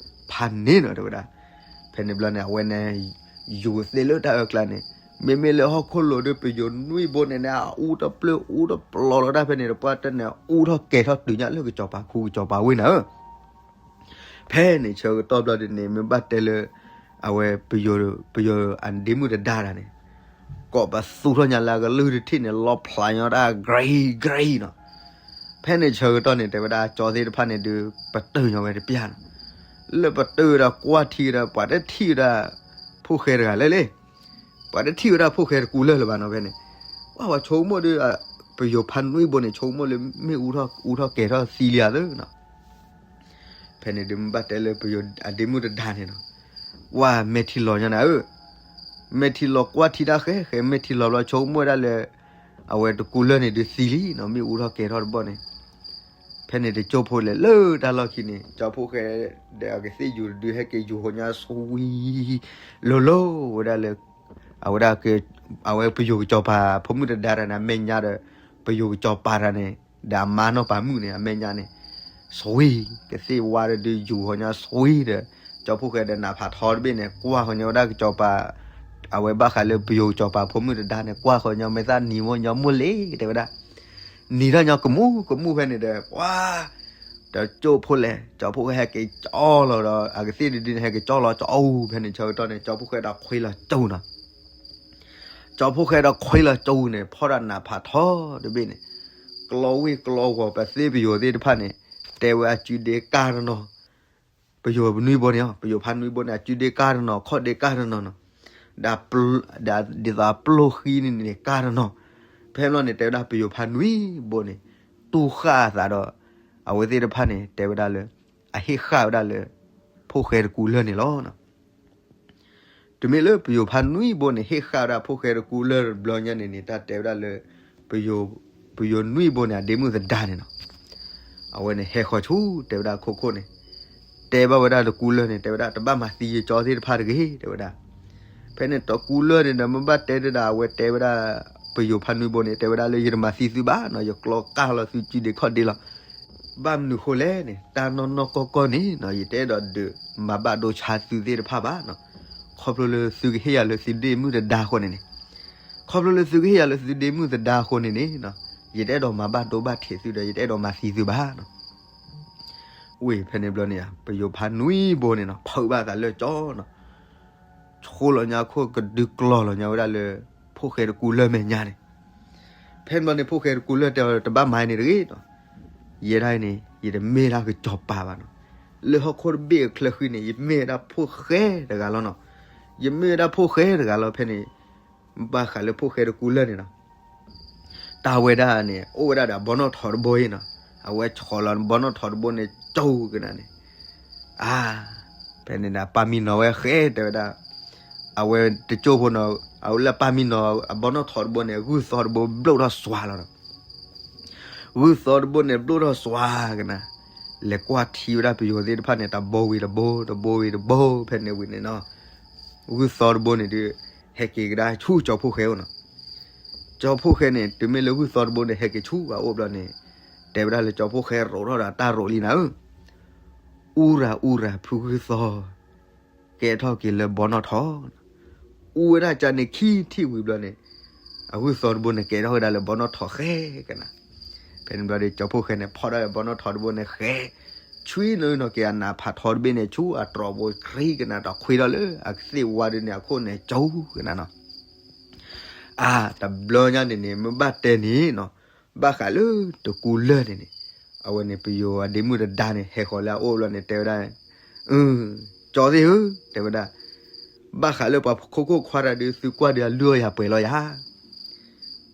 ဖးန့ၢ်နီၤ တဲဝဲဒၣ်, ဖဲန့ၣ်ဘျီန့ၣ် အဝဲန့ၣ် ယူၤသ့လၢတၢ်အၢကျါန့ၣ် မ့မ့ၢ်လၢဟီၣ်ခိၣ်လိၤဒုး ပယိၤနွံဘိန့ၣ်န့ၣ် အအူတပျၢ်အူတပျီၤလီၤတၢ်ဖဲန့ၣ် တပှၢ်တၢ်န့ၣ် အူထီၣ်ကဲၤထီၣ်တုၤညါလၢကစီၤပၤခူကစီၤပၤဝ့ၢ်နၤဧၢ ဖဲန့ၣ်ဆၢကတီၢ်ဘျီဒုန့ၣ် မ့ၢ်ဘၣ်တဲလၢ အဝဲ ပယိၤအဒ့မုၣ်တဒါတၢ်န့ၣ် ကိးပသူထီၣ်ညါလၢအကလုၢ်တထံၣ်န့ၣ် လီဖျးညီတၢ် ကရံ ကရံနီၤ, ဖဲန့ၣ်ဆၢကတီၢ်န့ၣ် တဲဝဲဒၣ်ကၠီသ့ၣ်တဖၣ်န့ၣ်ဒုး ပတုာ်ညီဝဲတပျၢ်နီၤ, လၢပတုာ်ဝဲဒီးကွၢ်ထံဝဲဒီး ပှၤတထံၣ်ဝဲဒၣ် ဖိၣ်ဃဲတဂၤလၢလဲၣ် ပှၤတထံၣ်ဝဲဒၣ်ဖိၣ်ဃဲတကူလၢၢ်လၢၤဘၣ်နီၤ ဖဲန့ၣ်, ပှၤပှၤဆိကမိၣ်ဒုး ပယိၤဖးနွံဘိန့ၣ် ဆိကမိၣ်လၢမ့ၣ်အူထီၣ်အူထီၣ်ကဲၤထီၣ်သံလံဧါသၢနီၤ ဖဲန့ၣ်ဒုးမ့ၢ်ဘၣ်တဲလၢပယိၤအဒ့မုၣ်တဒါန့ၣ်နီၤ, ပှၤမဲာ်ထံလီၤညါနၤဧၢ, မဲာ်ထံလီၤကွၢ်ထံတၢ်ဃဲဃဲ မဲာ်ထံလီၤဘျီဆိကမိၣ်ဝဲဒၣ်လၢ အဝဲတကူလၢၢ်န့ၣ်ဒုးသံလံနီၤ မ့ၣ်အူထီၣ်ကဲၤထီၣ်တဘီန့ၣ်, ဖဲန့ၣ်တကၠိဖိလဲၣ်လၢတၢ်လီၢ်ခံန့ၣ် ကၠီဖိၣ်ဃဲဒီးအကသ့ၣ်ယူၤတဒုဟဲက့ၤယူၤဃီညါ စဝံ လိၤလိၤဝဲဒၣ်လၢ အဝဲဒၣ်က အဝဲပယိၤကစီၤပၤ ဖိမုၣ်တဒါတၢ်န့ၣ် အမဲာ်ညါဒီး ပယိၤကစီၤပၤတၢ်န့ၣ် ဒီးအမါနီၢ်ပၤမုၣ်န့ၣ် အမဲာ်ညါန့ၣ် ဆွံ, ကသ့ၣ်ဝါဒီးဒုးယူၤဃီညီဆွံဒီး ကၠီဖှိၣ်ဃဲဒီးနးဖးထီတဘ့ၣ်န့ၣ် ကွၢ်ဃီညီဝဲဒၣ်ကစီၤပၤ, အဝဲဘၣ်ဃးလၢပယိၤကစီၤပၤဖိမုၣ်တဒါန့ၣ် ကွၢ်ဃီညီမဲာ်သၣ်နံၤဝဲညီမိၢ်လ့ၤ တဲဝဲဒၣ်, နံၤထီၣ်ညီကမူၣ်ကမူၣ်ဖဲန့ၣ်ဒီး ပှၤ တကၠိၣ်ဖိလဲၣ် ကၠီဖှိၣ်ဃဲဟဲက့ၤကၠီလီၤဒီး အကသ့ၣ်ဒုဒုန့ၣ် ဟဲက့ၤကၠီလီၤကၠီအူဖဲန့ၣ် ဆၢကတီၢ်န့ၣ် ကၠီဖှိၣ်ဃဲဒီးခွံလီၤကၠီအူနီၤ ကၠီဖှိၣ်ဃဲဒီးခွံလီၤကၠီအူန့ၣ် ဖီၣ်ဒီးနးဖးထီတဘ့ၣ်န့ၣ်, ကျီဝ့ၢ်ကျီဂီၤ ပသ့ၣ်ပယိၤသ့ၣ်တဖၣ်န့ၣ် တဲဝဲအစုဒ့ကၢ်တနီၤ, ပယိၤနွံဘိန့ၣ် ပယိၤဖးနွံဘိန့ၣ် အစုဒ့ကၢ်တနီၤ ခီၣ်ဒ့ကၢ်တနီၤနီၤ, ဒီး ဒ်သိးအပျိၢ်ဃံန့ၣ်န့ၣ် ကၢ်တနီၤ, ဖဲန့ၣ်ဘျီန့ၣ် တဲဝဲဒၣ်ပယိၤဖးနွံဘိန့ၣ် တူၢ်ဃၣ်အသးဒီး အဝဲသ့ၣ်တဖၣ်န့ၣ် တဲဝဲဒၣ်လၢ အဟ့ၣ်ဃာ်ဝဲဒၣ်လၢ ဖိၣ်ဃဲတကူလၢၢ်န့ၣ်လီၤ. တမ့ၢ်လၢပယိၤဖးနွံဘိန့ၣ် ဟ့ၣ်ဃာ်ဝဲဒၣ်ဖိၣ်ဃဲတကူလၢၢ်တဘျီညါန့ၣ်န့ၣ် တၢ်တဲဝဲဒၣ်လၢ ပယိၤနွံဘိန့ၣ် အဒ့မုၣ်သဒါန့ၣ်နီၤ, အဝဲန့ၣ်ဟဲဃီၤဆူ တဲဝဲဒၣ်ခိၣ်ခိၣ်န့ၣ် တဲဘၣ်ဝဲဒၣ်တကူလၢၢ်န့ၣ် တဲဝဲဒၣ် တဘၣ်မၤသံယကၠီသ့ၣ်တဖၣ်တဂ့ၤ တဲဝဲဒၣ်. ဖဲန့ၣ်တကူလၢၢ်န့ၣ်ဒီး မ့ၢ်ဘၣ်တဲတဒၣ် အဝဲတဲဝဲဒၣ် ပယိၤဖးနွံဘိန့ၣ် တဲဝဲဒၣ်လၢ ယတမၤသံသုဘၣ်နီၤ, ယကျီကၢ်လီၤသုစုဒ့ခီၣ်ဒ့လီၤ. ဘၣ်မနုၤဃိလဲၣ်န့ၣ် တၢ်နီၢ်နီၢ်ကီၢ်ကီၢ်န့ၣ်နီၤ ယတအဲၣ်ဒိးဒုးမၤဘၣ်ဒိဆါသုသ့ၣ်တဖၣ်ဘၣ်နီၤ, ခီဖျိလၢသုကဟ့ၣ်ယၤလၢသုဒ့မုၣ်သဒါအဃိန့ၣ်န့ၣ်, ခီဖျိလၢသုကဟ့ၣ်ယၤလၢသုဒ့မုၣ်သဒါအဃိန့ၣ်န့ၣ် ယတအဲၣ်ဒိးမၤဘၣ်ဒိဘၣ်ထံးသုဒီး ယတအဲၣ်ဒိးမၤသံသုဘၣ်နီၤ. ဝံၤဖဲန့ၣ်ဘျီန့ၣ် ပယိၤဖးနွံဘိန့ၣ်နီၤ ဖုးဘၣ်သးလၢကၠီနီၤ, ဆိလီၤညါခိၣ် ကဒုးကျီၤလီၤညါဝဲဒၣ်လၢ ဖိၣ်ဃဲတကူလၢၢ်မဲာ်ညါန့ၣ်. ဖဲန့ၣ်ဘျီန့ၣ် ဖိၣ်ဃဲတကူလၢၢ်တဲအီၤ တဘၣ်မၤအံၤန့ၣ်တဂ့ၤနီၤ, ယဲဒၣ်အံၤန့ၣ် ယတမ့ၢ်ဒၣ်ကစီၤပၤဘၣ်နီၤ, လၢဟီၣ်ခိၣ်တဘ့ၣ်အချၢဃံန့ၣ် ယမ့ၢ်ဝဲဒၣ်ဖိၣ်ဃဲတဂၤလီၤနီၤ, ယမ့ၢ်ဝဲဒၣ်ဖိၣ်ဃဲတဂၤလီၤ. ဖဲန့ၣ် ဘၣ်ဃးလၢဖိၣ်ဃဲတကူလၢၢ်န့ၣ်နီၤ တၢ်ဝဲဒၣ်န့ၣ် အိၣ်ဝဲဒၣ်ဒီးအဘီနီၣ်ထိးတဘိအံၤနီၤ, အဝဲဆီၣ်လီၤဘီနီၣ်ထိးတဘိန့ၣ် ကၠီကနၤန့ၣ်, အါ, ဖဲန့ၣ်ဒၣ်ပၢ်မံနီၤဝဲဃဲတဲဝဲဒၣ်, အဝဲတကၠိၣ်ဖိနီၤ, အဝဲလၢပၢ်မံနီၤ အဘီနီၣ်ထိးတဘိန့ၣ် ဂုၢ်သီတဘိဘျိၣ်ထီၣ်စွါလီၤဒီး ဂုၢ်သီတဘိန့ၣ် ဘျိၣ်ထီၣ်စွါကနၤ, လဲၤကွၢ်ထံဝဲဒၣ်ပယိၤသ့ၣ်တဖၣ်န့ၣ် တဘိဝံၤတဘိ တဘိဝံၤတဘိ ဖဲန့ၣ်ဝံၤန့ၣ်နီၤ, ဂုၢ်သီတဘိန့ၣ်ဒုး ဟဲက့ၤကဒါဆူကၠီဖှိၣ်ဃဲအိၣ်နီၤ. ကၠီဖှိၣ်ဃဲန့ၣ် တုၤမ့ၢ်လၢဂုၢ်သီတဘိန့ၣ် ဟဲက့ၤဆူအအိၣ်ဘျီန့ၣ်, တဲဝဲဒၣ်လၢကၠီဖှိၣ်ဃဲရိးထီၣ်ဒီးတၢ်ရိးလံနၤဧၢ, အူရၤအူရၤဖုဂုၢ်သီ ကဲထီၣ်က့ၤလၢဘီနီၣ်ထိး, အူဝဲဒၣ်ကန့ၣ်ခံထံၣ်ဝံၤဘျီန့ၣ်, အဂုၢ်သီတဘိန့ၣ် ကဲထီၣ်ဝဲဒၣ်လၢဘီနီၣ်ထိးဃဲကနၤ. ဖဲန့ၣ်ဘျီဒီး ကၠီဖှိၣ်ဃဲန့ၣ် ဖီၣ်ဒၣ်လၢဘီနီၣ်ထိးတဘိန့ၣ်ဃဲ, ဆွံနီၤနီၤက့ၤအနးဖးထီတဘ့ၣ်န့ၣ် ဆူအတြီၤဘိချံကနၤ ဒီးခွံထီၣ်လၢအကသ့ၣ်ဝါဒုန့ၣ် အခိၣ်န့ၣ်ကၠီကနၤနီၤ. အါ, တဘျီညါန့ၣ်န့ၣ် မ့ၢ်ဘၣ်တဲန့ၣ်နီၤ, ဘၣ်ဃးလၢတကူလၢၢ်န့ၣ်န့ၣ်, အဝဲန့ၣ် ပယိၤအဒ့မုၣ်တဒါန့ၣ် ဟဲဃီၤလၢအအိၣ်ဘျီန့ၣ် တဲဝဲဒၣ်, အၢ, ကၠီသ့ၣ်ဧၢ, တဲဝဲဒၣ်, ဘၣ်ဃးလၢပှၤခိခိၣ်ခွါတၢ်ဒုး သုကွၢ်ဒုးအလုၢ်အီၣ်ယၤပှဲၤလီၤယၤ.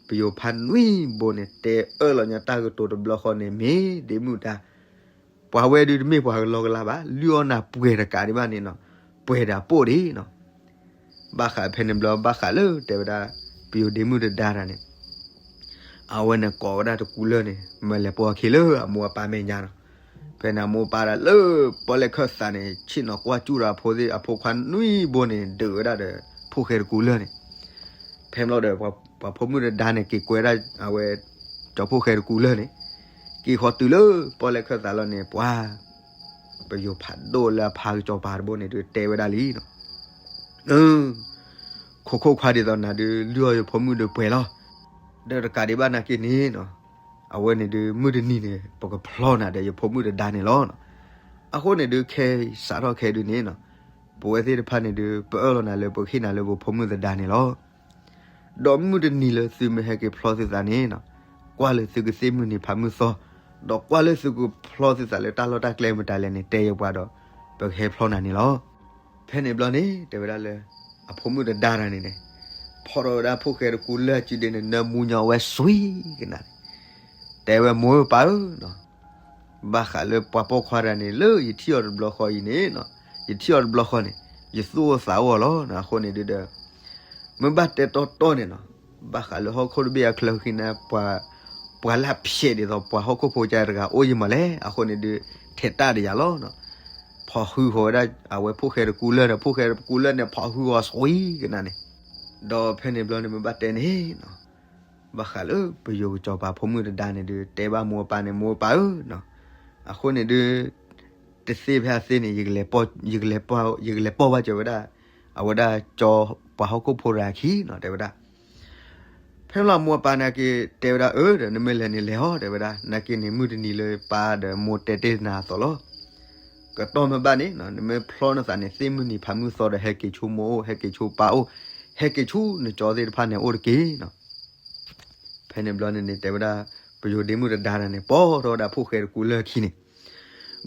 ပယိၤဖးနွံဘိန့ၣ် တဲအၢၣ်လီၤညါတၢ်ကတိၤတဘျီဃီန့ၣ် မ့ၢ်ဒ့မုၣ်တဒါ ပှၤဝဲဒုးတမ့ၢ်ပှၤကလီကလီဘၣ်, လုၢ်အီၣ်နၤပှဲၤတကးဒံးဘၣ်န့ၣ်နီၤ, ပှဲၤဒီးပိၢ်ဒံးနီၤ. ဘၣ်ဃးဖဲန့ၣ်ဘျီ ဘၣ်ဃးလၢတဲဝဲဒၣ် ပယိၤဒ့မုၣ်တဒါတၢ်န့ၣ်, အဝဲန့ၣ်ကိးဝဲဒၣ်တကူလၢၢ်န့ၣ် မၢလဲၤပိာ်အခံလၢအမိၢ်အပၢ်မဲာ်ညါနီၤ. ဖဲန့ၣ်အမိၢ်အပၢ်ဒၣ်လၢပီၣ်လဲၣ်ခၢၣ်သးန့ၣ် ဆ့ၣ်နီၤကွၢ်စူၣ်ဒီးအဖိသ့ၣ်အဖိခွါနွံဘိန့ၣ် ဒုးဝဲဒၣ်ဒီး ဖိၣ်ဃဲတကူလၢၢ်န့ၣ်. ဖဲန့ၣ်ဘျီဒီး ပှၤဖိမုၣ်တဒါန့ၣ် က့ၤကွဲးဒၣ်အဝဲ ကၠီဖှိၣ်ဃဲတကူလၢၢ်န့ၣ်, က့ၤဃီၤတုၤလၢပီၣ်လဲၣ်ခၢၣ်သးလီၤန့ၣ် ပှၤ ပယိၤဖးဒိၣ်လၢအဖါကစီၤပၤတဘိန့ၣ်ဒုးတဲဝဲဒၣ်လံနီၤ. အၢ, ခိခိၣ်ခွါဒ်သိးနၤဒုး လုၢ်အီၣ်ယဖိမုၣ်ဒုးပှဲၤလီၤ. ဒီးတကးဒံးဘၣ်နာ်က့န့ၣ်နီၤ, အဝဲန့ၣ်ဒုး မုၢ်တနံၤန့ၣ် ပကဖျီနၤဒီးယဖိမုၣ်တဒါန့ၣ်လီၤ. အဃိန့ၣ်ဒုး ခဲစးထီၣ်ခဲဒုးန့ၣ်နီၤ, ပဝဲသ့ၣ်တဖၣ်န့ၣ်ဒုး ပအၢၣ်လီၤနၤလၢပကဟ့ၣ်နၤလၢပဖိမုၣ်တဒါန့ၣ်လီၤ. ဒီးမုၢ်တနံၤလၢသုမ့ၢ်ဟဲက့ၤဖျီသုသးန့ၣ်နီၤ, ကွၢ်လၢသုကသ့ၣ်မုၢ်နံၤဖးမုၢ်သီ, ဒီးကွၢ်လၢသုကဖျီသုသးလၢတၢ်လီၢ်တၢ်ကျဲမတၤလဲၣ်န့ၣ် တဲယပှၤဒီး ပကဟဲဖျီနၤန့ၣ်လီၤ. ဖဲန့ၣ်ဘျီန့ၣ် တဲဝဲဒၣ်လၢ အဖိမုၣ်တဒါတၢ်န့ၣ်န့ၣ်, ဖီၣ်ထီၣ်ဝဲဒၣ်ဖိၣ်ဃဲတကူလၢၢ်စုဒ့န့ၣ် နၢမူညီဝဲစွံကနၤန့ၣ်, တဲဝဲမိၢ်ပၢ်ဧၢနီၤ, ဘၣ်ဃးလၢပှၤပိာ်ခွါတၢ်န့ၣ် လၢယထံၣ်အီၤတဘျီဃီအံၤန့ၣ်နီၤ, ယထံၣ်အီၤတဘျီဃီန့ၣ် ယသူၣ်အိၣ်သးအိၣ်အီၤလီၤ. အဃိန့ၣ်ဒုးဒီး မ့ၢ်ဘၣ်တဲတီတီန့ၣ်နီၤ, ဘၣ်ဃးလၢဟီၣ်ခိၣ်တဘ့ၣ်အချၢဃံန့ၣ် ပှၤ ပှၤလၢဖျဲးဒ်သိးပှၤဟီၣ်ခိၣ်ဖိကတဂၤအိၣ်ယံၤမးလဲၣ်. အဃိန့ၣ်ဒုး ထဲးတၢ်ဒီးယၤလီၤနီၤ. ဖီၣ်ဟုဃီၤဝဲဒၣ်အဝဲဖိၣ်ဃဲတကူလၢၢ်ဒီး ဖိၣ်ဃဲတကူလၢၢ်န့ၣ် ဖီၣ်ဟုဃီၤစွံကနၤန့ၣ်, ဒီးဖဲန့ၣ်ဘျီန့ၣ် မ့ၢ်ဘၣ်တဲန့ၣ်နီၤ, ဘၣ်ဃးလၢပယိၤကစီၤပၤဖိမုၣ်တဒါန့ၣ်ဒုး တဲဘၣ်မိၢ်ပၢ်န့ၣ် မိၢ်ပၢ်ဧၢနီၤ, အဃိန့ၣ်ဒုး တသ့ဖဲအသ့န့ၣ် ယကလဲၤပိာ်ဘၣ်စၢၤဝဲဒၣ် အဝဲဒၣ်ကၠီပှၤဟီၣ်ခိၣ်ဖိတဂၤအခံနီၤ တဲဝဲဒၣ်. ဖဲလီၤမိၢ်အပၢ်န့ၣ်က့ၤတဲဝဲဒၣ် အၢ ဒီးနမ့ၢ်လဲၤန့ၣ်လဲၤအီၤ တဲဝဲဒၣ်. နာ်က့န့ၣ် မုၢ်တနံၤလၢပၢ်ဒီးမိၢ်တဲတ့ၢ်နၤအသိးလီၤ. ကတီၢ်မ့ၢ်ဘၣ်န့ၣ် နမ့ၢ်ဖျီနသးန့ၣ် သ့ၣ်မုၢ်နံၤဖးမုၢ်သီဒီး ဟဲက့ၤဆူမိၢ်အိၣ် ဟဲက့ၤဆူပၢ်အိၣ် ဟဲက့ၤဆူနကၠီသ့ၣ်တဖၣ်န့ၣ်အိၣ်တက့ၢ်နီၤ. ဖဲန့ၣ်ဘျီန့ၣ်န့ၣ် တဲဝဲဒၣ် ပယိၤဒ့မုၣ်တဒါတၢ်န့ၣ် ပိာ်ထီၣ်ဝဲဒၣ်ဖိၣ်ဃဲတကူလၢၢ်ခံန့ၣ်.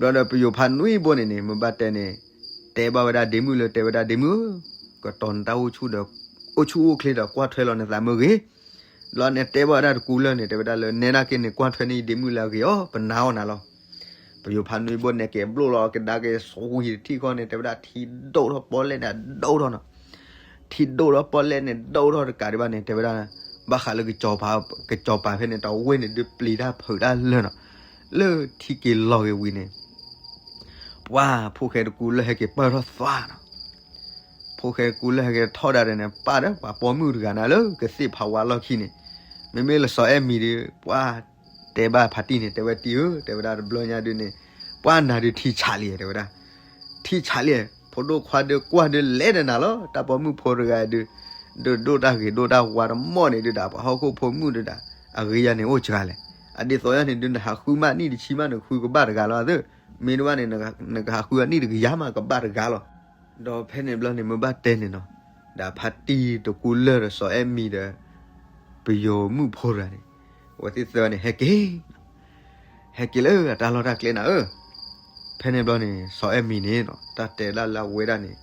ဘျီဒီးပယိၤဖးနွံဘိန့ၣ်န့ၣ် မ့ၢ်ဘၣ်တဲန့ၣ် တဲဘၣ်ဝဲဒၣ်ဒ့မုၣ်လၢ တဲဝဲဒၣ်ဒ့မုၣ်ဧၢ, ကတီၤနတၢ်အိၣ်ဆူၣ်ဒီး အိၣ်ဆူၣ်အိၣ်ချ့ဒီးကွၢ်ထွဲလီၤနသးမ့ၢ်ဂ့ၤ. ဘျီန့ၣ်တဲဘၣ်ဝဲဒၣ်တကူလၢၢ်န့ၣ် တဲဝဲဒၣ်လၢ နဲဒၣ်က့ၤန့ၣ် ကွၢ်ထွဲန့ၢ်ယဒ့မုၣ်လၢအဂ့ၤအီၤ ပနာ်အီၤနၤလီၤ. ပယိၤဖးနွံဘိန့ၣ်က့ၤဘျိၣ်လီၤကဒါက့ၤ စဝံၤတထံၣ်ဃီန့ၣ် တဲဝဲဒၣ်ထံဒိၣ်ထီၣ်ပီၣ်လဲၣ်န့ၣ်ဒိၣ်ထီၣ်နီၤ. ထံဒိၣ်ထီၣ်ပီၣ်လဲၣ်န့ၣ်ဒိၣ်ထီၣ်တကးဒံးဘၣ်န့ၣ် တဲဝဲဒၣ် ဘၣ်ဃးလၢ ကစီၤပၤဖဲန့ၣ် တဝ့ၢ်န့ၣ်ဒုးပျံၤတၢ်ဖုးတၢ်လၢာ်နီၤ လၢထံက့ၤလီၤက့ၤဝံၤန့ၣ် ပှၤဖိၣ်ဃဲတကူလၢၢ်ဟဲက့ၤပၢၢ်ထီၣ်သွါနီၤ. ဖိၣ်ဃဲတကူလၢၢ်ဟဲက့ၤထီၣ်ဒၣ်ဒီးန့ၣ် ပၢ်ဒီးပှၤပိာ်မုၣ်တဂၤန့ၣ် လၢကသ့ၣ်ဖးဝါလီၢ်ခံန့ၣ် မ့မ့ၢ်လၢစီၤအဲၣ်မံၤဒီး ပှၤတဲဘၣ်ဖါတံၢ်န့ၣ် တဲဝဲတံၢ်ဧၢ တဲဝဲဒၣ်တဘျီညါဒုးန့ၣ် ပှၤနၤဒုးထံဆးလံ တဲဝဲဒၣ်. ထံဆးလံ ဖိဒိၣ်ခွါဒုးကွၢ်ဒုးလဲၤဒီးနၤလီၤ တၢ်ပိာ်မုၣ်ဖိတဂၤဒုး ဒုးဒိၣ်တၢ်ဂ့ၤဒိၣ်တၢ်ဝါတမီၢ်န့ၣ်ဒုးဒီး ပှၤဟီၣ်ခိၣ်ဖိမုၣ်ဒုးဒီး အဂ့ၤယၤန့ၣ်အိၣ်စှၤလဲၣ်. အဒ်သိးယၤန့ၣ်ဒုး နဟးဃုမးနံၣ်တဆံမး နဃုကဘၣ်တဂၤလီၤသၢ. မ့ၢ်တဘၣ်န့ၣ် နကဟးဃုအနံၣ်တကယၤမး ကဘၣ်တဂၤလီၤ. ဒီးဖဲန့ၣ်ဘျီန့ၣ် မ့ၢ်ဘၣ်တဲန့ၣ်နီၤ ဒီးဖါတံၢ်တကူလၢၢ်ဒီးစီၤအဲၣ်မံၤဒီး ပယိၤမုၣ်ဖိတဂၤန့ၣ် အဝဲသ့ၣ်သၢဂၤန့ၣ် ဟဲက့ၤ ဟဲက့ၤလၢအတၢ်လီၢ်တၢ်ကျဲနၤဧၢ. ဖဲန့ၣ်ဘျီန့ၣ် စီၤအဲၣ်မံၤန့ၣ်နီၤ တၢ်တဲဒၣ်လၢအဝဲဒၣ်န့ၣ်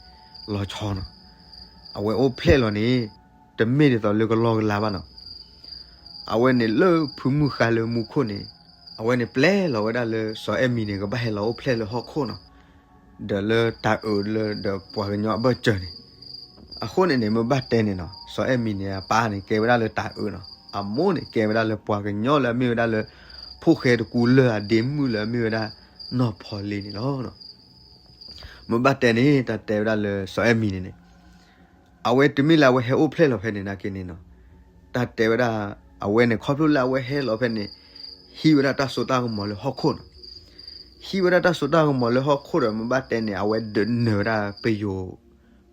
လီၤဆီနီၤ. အဝဲအိၣ်ဖျဲၣ်လီၤန့ၣ် တမ့ၢ်ဒ်သိးလၢကလီကလါဘၣ်နီၤ. အဝဲန့ၣ်လၢဖုမုၢ်ဃါလၢမူခိၣ်န့ၣ် အဝဲန့ၣ်ပျဲလီၤဝဲဒၣ်လၢစီၤအဲၣ်မံၤန့ၣ် ကဘၣ်ဟဲလီၤအိၣ်ဖျဲၣ်လၢဟီၣ်ခိၣ်နီၤ ဒီးလၢတၤအၢလၢဒီးပှၤကညီအဘၢၣ်စၢၤန့ၣ်. အဃိန့ၣ်န့ၣ် မ့ၢ်ဘၣ်တဲန့ၣ်နီၤ စီၤအဲၣ်မံၤန့ၣ် အပၢ်န့ၣ် ကဲဝဲဒၣ်လၢတၤအၢနီၤ. အမိၢ်န့ၣ် ကဲဝဲဒၣ်လၢပှၤကညီလၢအမ့ၢ်ဝဲဒၣ်လၢ ဖိၣ်ဃဲတကူလၢၢ်အဒ့မုၣ်လၢအမ့ၢ်ဝဲဒၣ် နီၢ်ဖီလ့န့ၣ်လီၤ. မ့ၢ်ဘၣ်တဲန့ၣ် တၢ်တဲဝဲဒၣ်လၢစီၤအဲၣ်မံၤန့ၣ်န့ၣ် အဝဲတမ့ၢ်လၢအဝဲဟဲအိၣ်ဖျဲၣ်လီၤဖဲန့ၣ်နာ်က့န့ၣ်နီၤ. တၢ်တဲဝဲဒၣ် အဝဲန့ၣ် ခီဖျိလၢအဝဲဟဲလီၤဖဲန့ၣ် ဟံးဝဲဒၣ်တၢ်စိတၢ်ကမီၤလၢဟီၣ်ခိၣ်နီၤ. ဟံးဝဲဒၣ်တၢ်စိတၢ်ကမီၤလၢဟီၣ်ခိၣ်ဒီး မ့ၢ်ဘၣ်တဲန့ၣ် အဝဲဒုးနၢၤဝဲဒၣ်ပယိၤ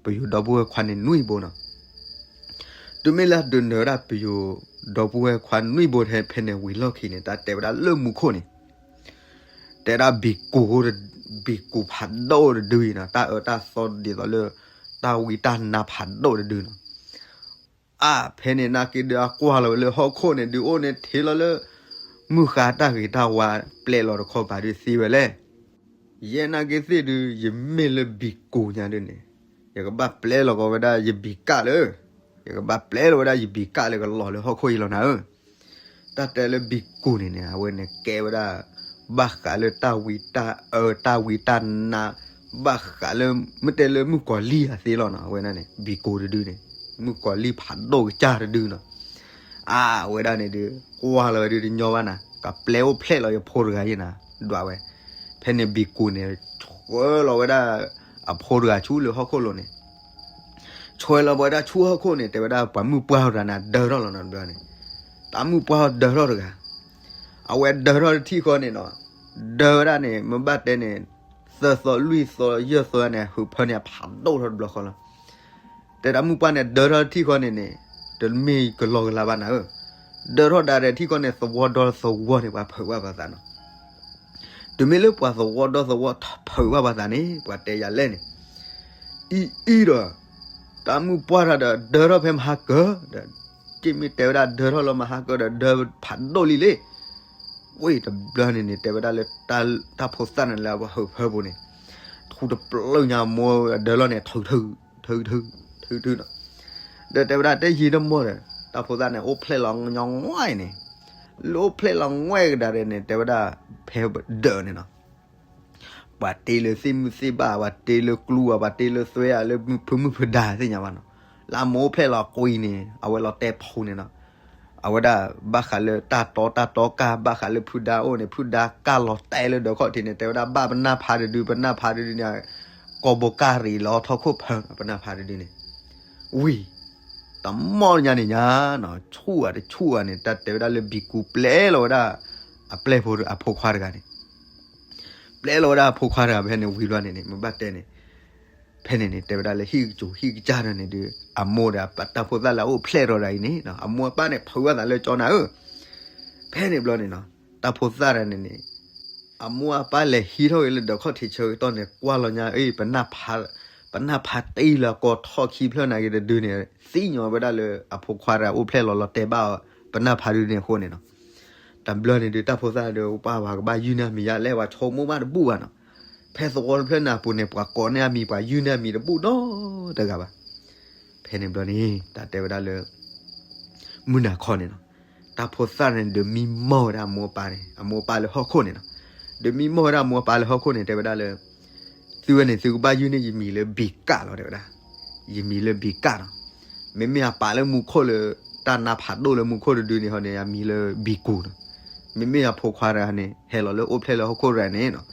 ပယိၤဒီပုၢ်ဝဲၢ်ခွါန့ၣ်နွံဘိနီၤ. တုၤမ့ၢ်လၢဒုးနၢၤဝဲဒၣ်ပယိၤဒီပုၢ်ဝဲၢ်ခွါနွံဘိဖဲန့ၣ်ဝံၤလီၢ်ခံန့ၣ် တၢ်တဲဝဲဒၣ်လၢမူခိၣ်န့ၣ် တဲဒၣ်ဘံၣ်ကူၣ် ဘံၣ်ကူၣ်ဖးဒိၣ်တဒုအံၤနီၤ တၢ်အၢတၢ်သီဒ်သိးလၢ တၢ်ဝံတၢ်နါဖးဒိၣ်တဒုနီၤ. အါ ဖဲန့ၣ်နာ်က့ဒုးအကွၢ်လီၤဝဲလၢဟီၣ်ခိၣ်န့ၣ် ဒုးအိၣ်န့ၣ်ထံၣ်လီၤလၢ မုၢ်ဃါတၢ်ဂ့ၤတၢ်ဝါပျဲလီၤတခီပၤဒုးသ့ဝဲလဲၣ်. ယဲနာ်က့သ့ၣ်ဒုး ယမ့ၢ်လၢဘံၣ်ကူၣ်ညါဒုးန့ၣ် ယကဘၣ်ပျဲလီၤကီးဝဲဒၣ်ယဘံၣ်ကၣ်လၢ ယကဘၣ်ပျဲလီၤဝဲဒၣ်ယဘံၣ်ကၣ်လၢကလီၤလၢဟီၣ်ခိၣ်အံၤလီၤနၤဧၢ. တၢ်တဲလၢဘံၣ်ကူၣ်န့ၣ်န့ၣ် အဝဲန့ၣ်ကဲဝဲဒၣ် ဘၣ်ဃးလၢတၢ်ဝံတၢ်အၢ တၢ်ဝံတၢ်နါ ဘၣ်ဃးလၢ မ့ၢ်တဲလၢမုၣ်ကီၤလံၢ်အသ့လီၤနီၤ အဝဲဒၣ်န့ၣ် ဘံၣ်ကူၣ်တဒုန့ၣ် မုၣ်ကီၤလံၢ်ဖးဒိၣ်ကစၢ်တဒုနီၤ. အါ အဝဲဒၣ်န့ၣ်ဒုး ကွၢ်လီၤဝဲဒုးတညီဘၣ်နၤ ကပျဲအိၣ်ဖျဲၣ်လီၤယဖိတဂၤယဲနၤ ဒွးဝဲ. ဖဲန့ၣ်ဘံၣ်ကူၣ်န့ၣ် ဆှၢလီၤဝဲဒၣ် အဖိတဂၤဆူလၢဟီၣ်ခိၣ်လိၤန့ၣ် ဆှၢလီၤဝဲဒၣ်ဆူဟီၣ်ခိၣ်န့ၣ် တဲဝဲဒၣ်ပှၤမုၣ်ပှၢ်တဂၤန့ၣ် ဒၢထီၣ်လီၤနီၤတဘျီန့ၣ် တၢ်မုၣ်ပှၢ်ဒၢထီၣ်တဂၤ အဝဲဒၢထီၣ်တထံၣ်ဃီန့ၣ်နီၤ ဒၢဝဲဒၣ်န့ၣ် မ့ၢ်ဘၣ်တဲန့ၣ် သၢသီလွံၢ်သီယဲၢ်သီန့ၣ် ဟုးဖၢန့ၣ်အဖးဒိၣ်ထီၣ်တဘျီဃီလီၤ. တဲတၢ်မုၣ်ပှၢ်န့ၣ် ဒၢထီၣ်တထံၣ်ဃီန့ၣ်န့ၣ် တမ့ၢ်ကလီကလါဘၣ်နၤဧၢ. ဒၢထီၣ်ဒၣ်ဒဲးထံၣ်ဃီန့ၣ် သဝီဒီသဝီန့ၣ် ပှၤဖုးဘၣ်ပှၤသးနီၤ တုၤမ့ၢ်လၢပှၤသဝီဒီသဝီဖုးဘၣ်ပှၤသးန့ၣ် ပှၤတဲယၤလဲၣ်န့ၣ် အံၤအံၤဒီး တၢ်မုၣ်ပှၢ်တဂၤဒီး ဒၢထီၣ်ဖဲမဟါကၢၤဒီး တမ့ၢ်တဲဝဲဒၣ်ဒၢထီၣ်လၢမဟါကၢၤဒီး ဒၢဖးဒိၣ်လံလံ ဝ့ၢ်တဘျီန့ၣ်န့ၣ် တဲဝဲဒၣ်လၢ တၢ်ဖိသၣ်န့ၣ်လၢအဟုးဖၢပူၤန့ၣ် ထူတပျုာ်ညါမိၢ်ဒၢထီၣ်လီၤန့ၣ် ထုထု ထုထု ထုထုနီၤ ဒီးတဲဝဲဒၣ်တဲယံာ်တမီၢ်ဒီး တၢ်ဖိသၣ်န့ၣ် အိၣ်ဖျဲၣ်လီၤညီငွဲၢ်န့ၣ် လၢအိၣ်ဖျဲၣ်လီၤငွဲၢ်ကဒါဒီးန့ၣ် တဲဝဲဒၣ် ဖဲဒၢးန့ၣ်နီၤ ပှၤတ့လၢသ့ၣ်မုၢ်သ့ၣ်ဘၣ် ပှၤတ့လၢကျူ ပှၤတ့လၢသွဲ လၢဖုမုၢ်ဖုဒါသ့ၣ်ညါဘၣ်နီၤ လၢအမိၢ်အိၣ်ဖျဲၣ်လီၤကွံာ်န့ၣ် အဝဲလီၤတဲာ်ဖူန့ၣ်နီၤ အဝဲဒၣ်ဘၣ်ဃးလၢတၢ်တီတၢ်တီကၢ် ဘၣ်ဃးလၢဖုဒါအိၣ်န့ၣ် ဖုဒါကၢ်လီၤတဲာ်လၢဒၢးခီၣ်ထံးန့ၣ် တဲဝဲဒၣ်ဘၣ်ပနၢ်ဖးတဒု ပနၢ်ဖးတဒုန့ၣ် ကီၢ်ဘိကၢ်ရံးလီၤထီၣ်ခိၣ်ဖၢ ပနၢ်ဖးတဒုန့ၣ် ဝံၤ တမီၢ်ညါန့ၣ်ညါနီၤ ဆူၣ်ဧါတဆူၣ်ဧါန့ၣ် တၢ်တဲဝဲဒၣ်လၢဘံၣ်ကူၣ်ပျဲလီၤဝဲဒၣ် အပျဲၢ်ဖိအဖိခွါတဂၤန့ၣ် ပျဲလီၤဝဲဒၣ်အဖိခွါတဂၤဖဲန့ၣ်ဝံၤဘျီန့ၣ်န့ၣ် မ့ၢ်ဘၣ်တဲန့ၣ် ဖဲန့ၣ်န့ၣ် တဲဝဲဒၣ်လၢဟံၣ်ကစူၤဟံၣ်ကစၢ်ဒီးန့ၣ်ဒုး အမိၢ်ဒီးတၢ်ဖိသၣ်လၢအအိၣ်ဖျဲၣ်ထီၣ်ဒၣ်အံၤန့ၣ် အမိၢ်အပၢ်န့ၣ် ဖုးဝဲသးလၢကၠီနၤဧၢ, ဖဲန့ၣ်ဘျီန့ၣ်နီၤ တၢ်ဖိသၣ်တဂၤန့ၣ်န့ၣ် အမိၢ်အပၢ်လဲၤဟံးထီၣ်က့ၤလၢဒၢးခီၣ်ထံးဆၢကတီၢ်န့ၣ် ကွၢ်လီၤညါအံၤ ပနၢ်ဖးတအံၤလၢအကိးထီၣ်ခံဖျၢၣ်နာ်က့တဒုန့ၣ် သ့ၣ်ညါဝဲဒၣ်လၢအဖိခွါတဂၤအိၣ်ဖျဲၣ်လီၤလီၤတဲာ်ဘၣ်အီၤ ပနၢ်ဖးဒုန့ၣ်အဃိန့ၣ်နီၤ တဘျီန့ၣ်ဒုး တၢ်ဖိသၣ်ဒီးပၢ်ဝဲကဘၣ်ယုၢ်န့ၢ်မံၤယါလဲၣ် ပှၤဆိကမိၣ်မးတဘူၣ်ဘၣ်နီၤ, ဖဲသဝီတဖျၢၣ်န့ၣ်အပူၤန့ၣ် ပှၤကိးန့ၢ်အမံၤ ပှၤယုၢ်န့ၢ်အမံၤတဘူၣ်နီတဂၤဘၣ်. ဖဲန့ၣ်ဘျီန့ၣ် တၢ်တဲဝဲဒၣ်လၢ မုၢ်နၤခီန့ၣ်နီၤ, တၢ်ဖိသၣ်န့ၣ်ဒုးမံမီၢ်ဝဲဒၣ်အမိၢ်အပၢ်န့ၣ် အမိၢ်အပၢ်လၢဟီၣ်ခိၣ်န့ၣ်နီၤ, ဒုးမံမီၢ်ဝဲဒၣ်အမိၢ်အပၢ်လၢဟီၣ်ခိၣ်န့ၣ် တဲဝဲဒၣ်လၢ သုဝဲန့ၣ် သုကဘၣ်ယုၢ်န့ၢ်ယမံၤလၢဘံၤကၣ်လီၤ တဲဝဲဒၣ်, ယမံၤလၢဘံၤကၣ်နီၤ, မ့မ့ၢ်အပာ်လၢမူခိၣ်လၢ တၢ်နါဖးဒိၣ်လၢမူခိၣ်တဒုန့ၣ်ဟီန့ၣ် အမံၤလၢဘံၤကူၤနီၤ, မ့မ့ၢ်အဖိခွါတဂၤန့ၣ် ဟဲလီၤလၢအိၣ်ဖျဲၣ်လၢဟီၣ်ခိၣ်တဂၤန့ၣ်နီၤ,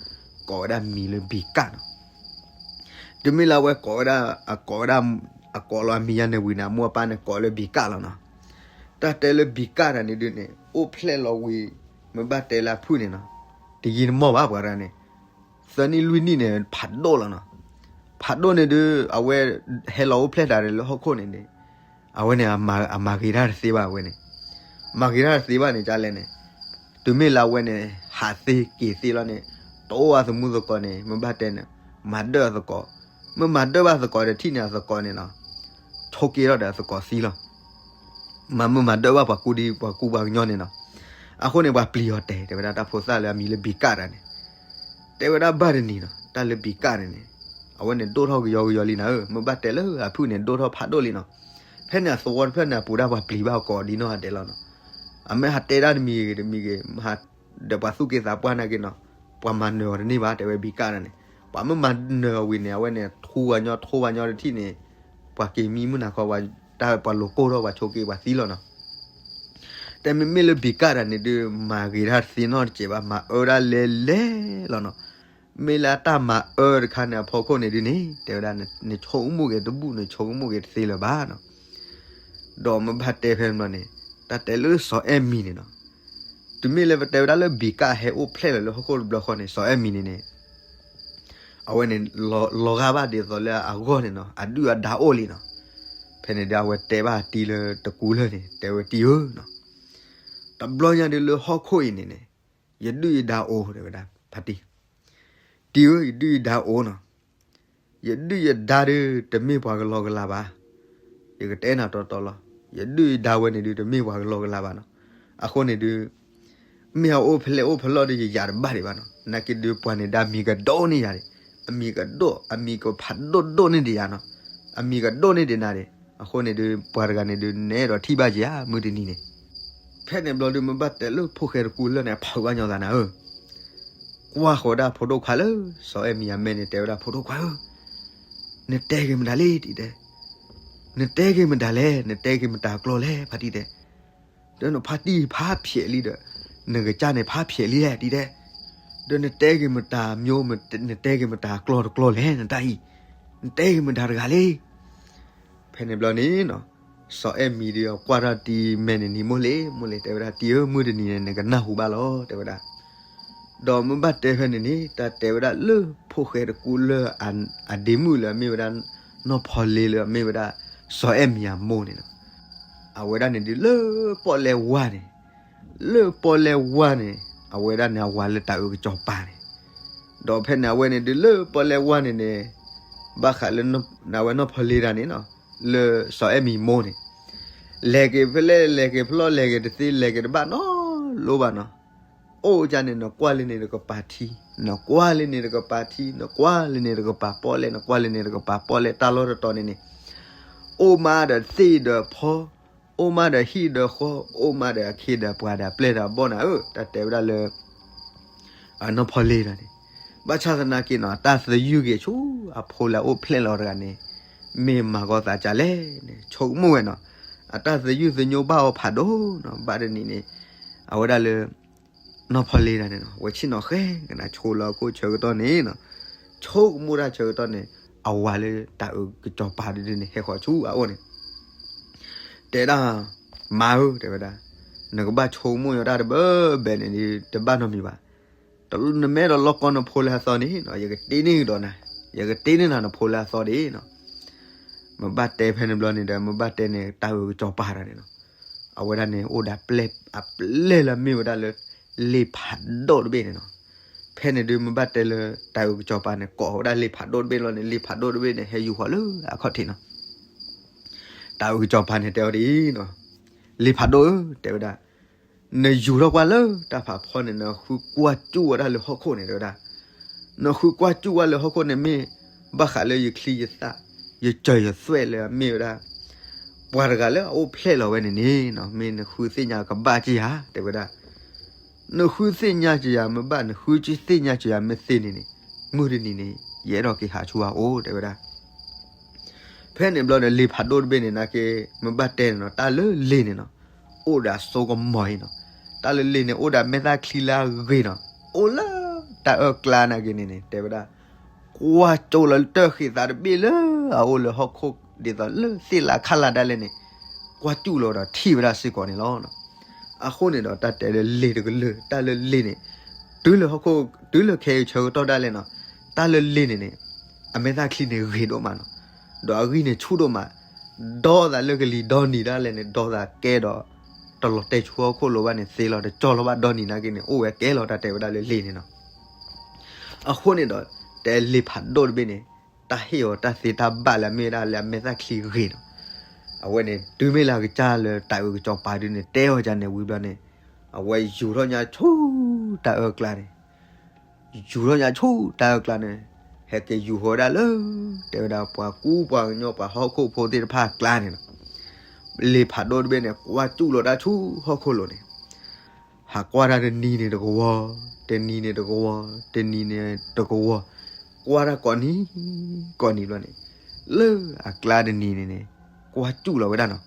ကိးဝဲဒၣ်မံၤလၢဘံၤကၣ်နီၤ, တုၤမ့ၢ်လၢအဝဲကိးဝဲဒၣ် အကိးဝဲဒၣ် အကိးလီၤအမံၤယါန့ၣ်ဝံၤန့ၣ် အမိၢ်အပၢ်န့ၣ်ကိးလၢဘံၤကၣ်လီၤနီၤ, တၢ်တဲလၢဘံၤကၣ်တဂၤန့ၣ်ဒုးန့ၣ် အိၣ်ဖျဲၣ်လီၤဝံၤ မ့ၢ်ဘၣ်တဲလၢအဖုၣ်န့ၣ်နီၤ, တယံာ်တမီၢ်ဘၣ်ပှၤတဂၤန့ၣ် သၢနံၣ်လွံၢ်နံၣ်န့ၣ် ဖးဒိၣ်လီၤနီၤ, ဖးဒိၣ်န့ၣ်ဒုး အဝဲဟဲလီၤအိၣ်ဖျဲၣ်တၢ်လၢဟီၣ်ခိၣ်န့ၣ်န့ၣ် အဝဲန့ၣ် အမၤဂ့ၤတၢ်တသ့ဘၣ်အဝဲန့ၣ်, မၤဂ့ၤတၢ်တသ့ဘၣ်န့ၣ် ကလဲၣ်န့ၣ်, တုၤမ့ၢ်လၢအဝဲန့ၣ် ဟးသ့က့ၤသ့လီၤန့ၣ် တအိၣ်အသမူသကိးန့ၣ် မ့ၢ်ဘၣ်တဲန့ၣ် မၤဒၢၣ်အသကိး, မ့ၢ်မၤဒၢၣ်ဘၣ်သကိးဒီးထံၣ်န့ၣ်အသကိးန့ၣ်နီၤ, ဆိးက့ထီၣ်ဒီးအသကိးသံလီၤ မၤမုာ်မၤဒၢၣ်ဘၣ်ပှၤကူဒံပှၤကူပှၤကညီန့ၣ်နီၤ, အဃိန့ၣ် ပှၤပျံၤအီၤတဲာ် တဲဝဲဒၣ်တၢ်ဖိသၣ်လၢအမံၤလၢဘံၤကၣ်တဂၤန့ၣ်, တဲဝဲဒၣ်ဘၣ်တနံၤနီၤ တၢ်လၢဘံၤကၣ်န့ၣ်န့ၣ်, အဝဲန့ၣ်ဒိၣ်ထီၣ်ကယီကယီလံနၤဧၢ, မ့ၢ်ဘၣ်တဲလၢအဖုၣ်န့ၣ် ဒိၣ်ထီၣ်ဖးဒိၣ်လံနီၤ, ဖဲန့ၣ်အသဝီတဖျၢၣ်န့ၣ် အပူၤဒၣ်ပှၤပျံၤဘၣ်အကိးဒ်နီၢ်ဂၤဒဲးလီၤနီၤ, အမ့ၢ်ဟးတဲဒၣ်တမံၤဂ့ၤတမံၤဂ့ၤ ဒီးပှၤသူၣ်က့သးပှၢ်နာ်က့နီၤ, ပှၤမၤနၢၤအီၤတန့ၢ်ဘၣ် တဲဝဲဘံၤကၣ်တဂၤန့ၣ်, ပှၤမ့ၢ်မၤနၢၤအီၤဝံၤန့ၣ် အဝဲန့ၣ် ထူပှၤညီထူပှၤညီတထံၣ်န့ၣ်, ပှၤက့ၤမံမုၢ်နၤခီ ပှၤတၢ်ပှၤလိၤကိၢ်ထီၣ်ပှၤဆိးက့ပှၤသံလီၤနီၤ, တဲမ့မ့ၢ်လၢဘံၤကၣ်တဂၤန့ၣ်ဒုး မၤဂ့ၤတၢ်တသ့နီတစဲးဘၣ် မၤအၢဒၣ်လဲၤလဲၤလီၤနီၤ, မ့ၢ်လၢအတၢ်မၤအၢတခါန့ၣ်အဖီခိၣ်န့ၣ်ဒုးန့ၣ် တဲဝဲဒၣ် နဆိကမိၣ်က့ၤတဘူၣ် နဆိကမိၣ်က့ၤတသ့လၢၤဘၣ်နီၤ, ဒီးမ့ၢ်ဘၣ်တဲဖဲန့ၣ်ဘျီန့ၣ် တၢ်တဲလၢစီၤအဲၣ်မံၤန့ၣ်နီၤ, တုၤမ့ၢ်လၢပတဲဝဲဒၣ်လၢဘံၤကၣ်ဟဲအိၣ်ဖျဲၣ်လီၤလၢဟီၣ်ခိၣ်တဘျီဃီန့ၣ် စီၤအဲၣ်မံၤန့ၣ်န့ၣ် အဝဲန့ၣ် လီၤဂာ်ဘၣ်ဒ်သိးလၢအဂီၢ်န့ၣ်နီၤ အဒုၣ်အဒါအိၣ်လံနီၤ, ဖဲန့ၣ်ဒီးအဝဲတဲဘၣ်တံၤလၢတကူလၢာ်န့ၣ် တဲဝဲတံၤဧၢနီၤ, တဘျီညါဒုးလၢဟီၣ်ခိၣ်အံၤန့ၣ်န့ၣ် ယဒုၣ်ယဒါအိၣ် တဲဝဲဒၣ် ဖါတံၢ်, တံၤဧၢ ယဒုၣ်ယဒါအိၣ်နီၤ, ယဒုၣ်ယဒါဒုး တမ့ၢ်ပှၤကလီကလီဘၣ်, ယကတဲနၤတီတီလီၤ, ယဒုၣ်ယဒါဝဲန့ၣ်ဒုး တမ့ၢ်ပှၤကလီကလီဘၣ်နီၤ, အဃိန့ၣ်ဒုး မ့ၢ်အအိၣ်ဖဲလဲၣ်အိၣ်ဖဲလဲၣ်ဒီး ယယာ်တဘၣ်ဒံးဘၣ်နီၤ, နာ်က့ဒုးပှၤန့ၣ်ဒါမံၤကဒိၣ်န့ၢ်ယၤဒံး, အမံၤကဒိၣ် အမံၤကဖးဒိၣ်ဒိၣ်န့ၢ်ဒံးယၤနီၤ, အမံၤကဒိၣ်န့ၢ်ဒံးနၤဒံး, အဃိန့ၣ်ဒုး ပှၤတဂၤန့ၣ်ဒုး နအဲၣ်ဒိးထံၣ်ဘၣ်က့ၤဧါ မုၢ်တနံၤန့ၣ် ဖဲန့ၣ်ဘျီဒုး မ့ၢ်ဘၣ်တဲလၢဖိၣ်ဃဲတကူလၢာ်န့ၣ် အဖုးဘၣ်ညီသးနၤဧၢ, ကွၢ်ဃီၤဒၣ်ဖိဒိၣ်ခွါလၢ စီၤအဲၣ်မံၤအမဲာ်န့ၣ် တဲဝဲဒၣ်ဖိဒိၣ်ခွါဧၢ, နတဲက့ၤမတၤလဲၣ် တံၤတဲ, နတဲက့ၤမတၤလဲၣ် နတဲက့ၤမတၤကျိာ်လဲၣ် ဖါတံၢ်တဲ, ဒီးနဖါတံၢ်ဖးဖျဲးလံဒီး နကစၢ်န့ၣ်ဖးဖျဲးလံလဲၣ် တံၤတဲ, ဒီးနတဲက့ၤမတၤမျိုး နတဲက့ၤမတၤကျိာ်တကျိာ်လဲၣ် နတၢ်အံၤ, နတဲက့ၤမတၤတဂၤလဲၣ် ဖဲန့ၣ်ဘျီန့ၣ်နီၤ, စီၤအဲၣ်မံၤဒီးကွၢ်ထီၣ်တံၤမဲာ်န့ၣ်န့ၣ် မိၢ်လ့ၣ် မိၢ်လ့ၣ် တဲဝဲဒၣ် တံၤဧၢ မုၢ်တနံၤန့ၣ် နကနၢ်ဟူဘၣ်လီၤ တဲဝဲဒၣ်, ဒီးမ့ၢ်ဘၣ်တဲဖဲန့ၣ်န့ၣ် တၢ်တဲဝဲဒၣ်လၢဖိၣ်ဃဲတကူလၢာ် အဒ့မုၣ်လၢအမ့ၢ်ဝဲဒၣ် နီၢ်ဖီလ့လၢအမ့ၢ်ဝဲဒၣ် စီၤအဲၣ်မံၤအမိၢ်န့ၣ်နီၤ, အဝဲဒၣ်န့ၣ်ဒုးလၢပီၣ်လဲၣ်ဝါန့ၣ် လၢပီၣ်လဲၣ်ဝါန့ၣ် အဝဲဒၣ်န့ၣ် အဝၤလၢတၢ်အုးကစီၤပၤန့ၣ်, ဒီးဖဲန့ၣ်အဝဲန့ၣ်ဒုးလၢပီၣ်လဲၣ်ဝါန့ၣ်န့ၣ်, ဘၣ်ဃးလၢအဝဲနီၢ်ဖီလ့တၢ်န့ၣ်နီၤ, လၢစီၤအဲၣ်မံၤမိၢ်န့ၣ်, လဲၤက့ၤဖဲလဲၣ် လဲၤက့ၤဖဲလဲၣ် လဲၤက့ၤတသ့ လဲၤက့ၤတဘၣ်နီတဘျီဘၣ်နီၤ, အိၣ်ကန့ၣ် နကွၢ်လၢန့ၣ်တကပၤထံ, နကွၢ်လၢန့ၣ်တကပၤထံ, နကွၢ်လၢန့ၣ်တကပၤပီၣ်လဲၣ်, နကွၢ်လၢန့ၣ်တကပၤပီၣ်လဲၣ်, တၢ်လီၢ်တတီၤန့ၣ်န့ၣ်, အိၣ်မးဒီးသ့ၣ်ဒီးဖီ, အိၣ်မးဒီးဟံၣ်ဒီးဃီ, အိၣ်မးဒီးအခ့ဒီးပှၤဒီးအပျဲၢ်ဒီးအဘီၣ်နၤဧၢ, တၢ်တဲဝဲဒၣ်လၢ အနီၢ်ဖီလ့တၢ်န့ၣ်, ဘၣ်ဆၣ်သနာ်က့နီၤ အတၢ်သယုၢ်က့ၤဆူအဖိလၢအအိၣ်ဖျဲၣ်လီၤတဂၤန့ၣ်, မ့ၢ်မၤကီသးကလဲၣ်န့ၣ် ဆိကမိၣ်ဝဲနီၤ, အတၢ်သယုၢ်သညိဘၣ်အီၤဖးဒိၣ်နီၤ, ဘၣ်တနံၤန့ၣ် အဝဲဒၣ်လၢ နီၢ်ဖီလ့တၢ်န့ၣ်နီၤ ဝဲဆ့ၣ်နီၤဃဲကနၤဆိလၢအခိၣ်ဆၢကတီၢ်န့ၣ်နီၤ, ဆိကမိၣ်တၢ်ဆၢကတီၢ်န့ၣ် အဝၤလၢတၢ်အုးကစီၤပၤဒ်န့ၣ် ဟဲဃီၤဆူအအိၣ်န့ၣ် တဲဒၣ်, မါဧၢ တဲဝဲဒၣ်, နကဘၣ်ဆိကမိၣ်ညီတၢ်တဘၢဘဲန့ၣ် တဘၣ်နီတမံၤဘၣ်. နမ့ၢ်အဲၣ်ဒိးလီၢ်ကီနဖိလၢအသီန့ၣ်နီၤ, ယကတ့န့ၢ်ကဒီးနၤ, ယကတ့န့ၢ်နၤနဖိလၢအသီဒၣ်နီၤ. မ့ၢ်ဘၣ်တဲဖဲန့ၣ်ဘျီန့ၣ်ဒီး မ့ၢ်ဘၣ်တဲန့ၣ် တၢ်အုၣ်ကစီၤပၤတဂၤန့ၣ်နီၤ, အဝဲဒၣ်န့ၣ် အိၣ်ဒီးပျဲၢ်အပျဲၢ်လၢအမ့ၢ်ဝဲဒၣ်လၢ လ့ၣ်ဖးဒိၣ်တဘ့ၣ်န့ၣ်နီၤ. ဖဲန့ၣ်ဒုး မ့ၢ်ဘၣ်တဲလၢ တၢ်အုၣ်ကစီၤပၤန့ၣ် ကိးဝဲဒၣ်လ့ၣ်ဖးဒိၣ်တဘ့ၣ်လီၤန့ၣ်, လ့ၣ်ဖးဒိၣ်တဘ့ၣ်န့ၣ် ဟဲယူၤဃီၤလၢအခီၣ်ထံးနီၤ. တၢ်အုၣ်ကစီၤပၤန့ၣ်တဲအီၤဒ်အံၤနီၤ, လ့ၣ်ဖးဒိၣ်ဧၢ, တဲဝဲဒၣ်, နယူၤထီၣ်ကွၢ်လၢတၢ်ဖးဖီန့ၣ် နဃုကွၢ်စူၣ်ဝဲဒၣ်လၢဟီၣ်ခိၣ်န့ၣ် တဲဝဲဒၣ်. နဃုကွၢ်စူၣ်ဝဲလၢဟီၣ်ခိၣ်န့ၣ် မ့ၢ်ဘၣ်ဃးလၢယချံယသၣ် ယစၢၤယသွဲၣ်လၢအမ့ၢ်ဝဲဒၣ် ပှၤတဂၤလၢအအိၣ်ဖျဲၣ်လီၤဝဲန့ၣ်န့ၣ်နီၤ, မ့ၢ်နဃုသ့ၣ်ညါကဘၣ်က့ၤဧါ တဲဝဲဒၣ်. နဃုသ့ၣ်ညါက့ၤယၤ မ့ၢ်ဘၣ်နဃုသ့ၣ်ညါက့ၤယၤ မ့ၢ်သ့န့ၣ်န့ၣ်, မုၢ်တနံၤန့ၣ် ယအဲၣ်ဒိးက့ၤဟးဆူအအိၣ် တဲဝဲဒၣ်. ဖဲန့ၣ်ဘျီဒီး လ့ၣ်ဖးဒိၣ်တဘ့ၣ်န့ၣ် နာ်က့ မ့ၢ်ဘၣ်တဲန့ၣ်နီၤ, တၢ်လၢလ့ၣ်န့ၣ်နီၤ, အိၣ်ဒီးအစိကမီၤအံၤနီၤ. တၢ်လၢလ့ၣ်န့ၣ် အိၣ်ဒီးမဲၢ်သၣ်ချံလၢအဂ့ၤနီၤ, အိၣ်လၢတၢ်အၢၣ်ကျါနာ်က့န့ၣ်န့ၣ် တဲဝဲဒၣ်, ကွၢ်ကၠိလီၤတၢၢ်ဃံးသးတဘ့ၣ်လၢအအိၣ်လၢဟီၣ်ခိၣ် ဒ်သိးလၢသ့ၣ်လၢခါလၢ်ဒၣ်လဲာ်န့ၣ်, ကွၢ်စူၣ်လီၤဒီးထံၣ်ဝဲဒၣ်စ့ၢ်ကီးန့ၣ်လီၤ. အဃိန့ၣ်ဒီး တၢ်တဲလၢလ့ၣ်တကလုာ်, တၢ်လၢလ့ၣ်န့ၣ် တုၤလၢဟီၣ်ခိၣ် တုၤလၢခဲအံၤဆၢကတီၢ်ဒၣ်လဲာ်နီၤ, တၢ်လၢလ့ၣ်န့ၣ်န့ၣ် အမဲၢ်သၣ်ချံန့ၣ်ဂ့ၤဒိၣ်မးနီၤ, ဒီးအဂံၢ်န့ၣ်ဆူၣ်ဒိၣ်မး, ဒီသးလၢကလံၤဒီနံၤဒၣ်လဲာ်န့ၣ် ဒီသးကဲဒီး တလီၤတဲာ်ဆူဟီၣ်ခိၣ်လိၤဘၣ်န့ၣ် သ့လီၤတကၠီလီၤဘၣ်ဒီနံၤနာ်က့န့ၣ် အိၣ်ဝဲကဲလီၤတၢ်တဲဝဲဒၣ်လၢလ့ၣ်န့ၣ်နီၤ. အဃိန့ၣ်ဒီး တဲလ့ၣ်ဖးဒိၣ်တဘ့ၣ်န့ၣ် တၢ်ဟ့ၣ်အီၤတၢ်သ့တၢ်ဘၣ်လၢအမ့ၢ်ဝဲဒၣ်လၢအမဲၢ်သၣ်ချံဂ့ၤနီၤ. အဝဲန့ၣ် တုၤမ့ၢ်လၢအကစၢ်လၢတၢ်အုၣ်ကစီၤပၤဒုန့ၣ် တဲအီၤဒ်န့ၣ်ဝံၤဘျီန့ၣ်, အဝဲယူၤထီၣ်ညါဆူတၢ်အၢၣ်ကျါန့ၣ် ယူၤထီၣ်ညါဆူတၢ်အၢၣ်ကျါန့ၣ်, ဟဲက့ၤယူၤဃီၤဝဲဒၣ်လၢ တဲဝဲဒၣ်ပှၤကူပှၤကညီပှၤဟီၣ်ခိၣ်ဖိသ့ၣ်တဖၣ်အကျါန့ၣ်လီၤ. လ့ၣ်ဖးဒိၣ်တဘ့ၣ်န့ၣ် ကွၢ်စူၣ်လီၤတၢ်ဆူဟီၣ်ခိၣ်လိၤန့ၣ်, ဟးကွၢ်တၢ်တနံၤန့ၣ်တကဝီၤ, တနံၤန့ၣ်တကဝီၤ, တနံၤန့ၣ်တကဝီၤ, ကွၢ်တၢ်ကိးနံၤ, ကိးနံၤဘျီန့ၣ်, လၢအကျါတနံၤန့ၣ်န့ၣ်, ကွၢ်စူၣ်လီၤဝဲဒၣ်နီၤ.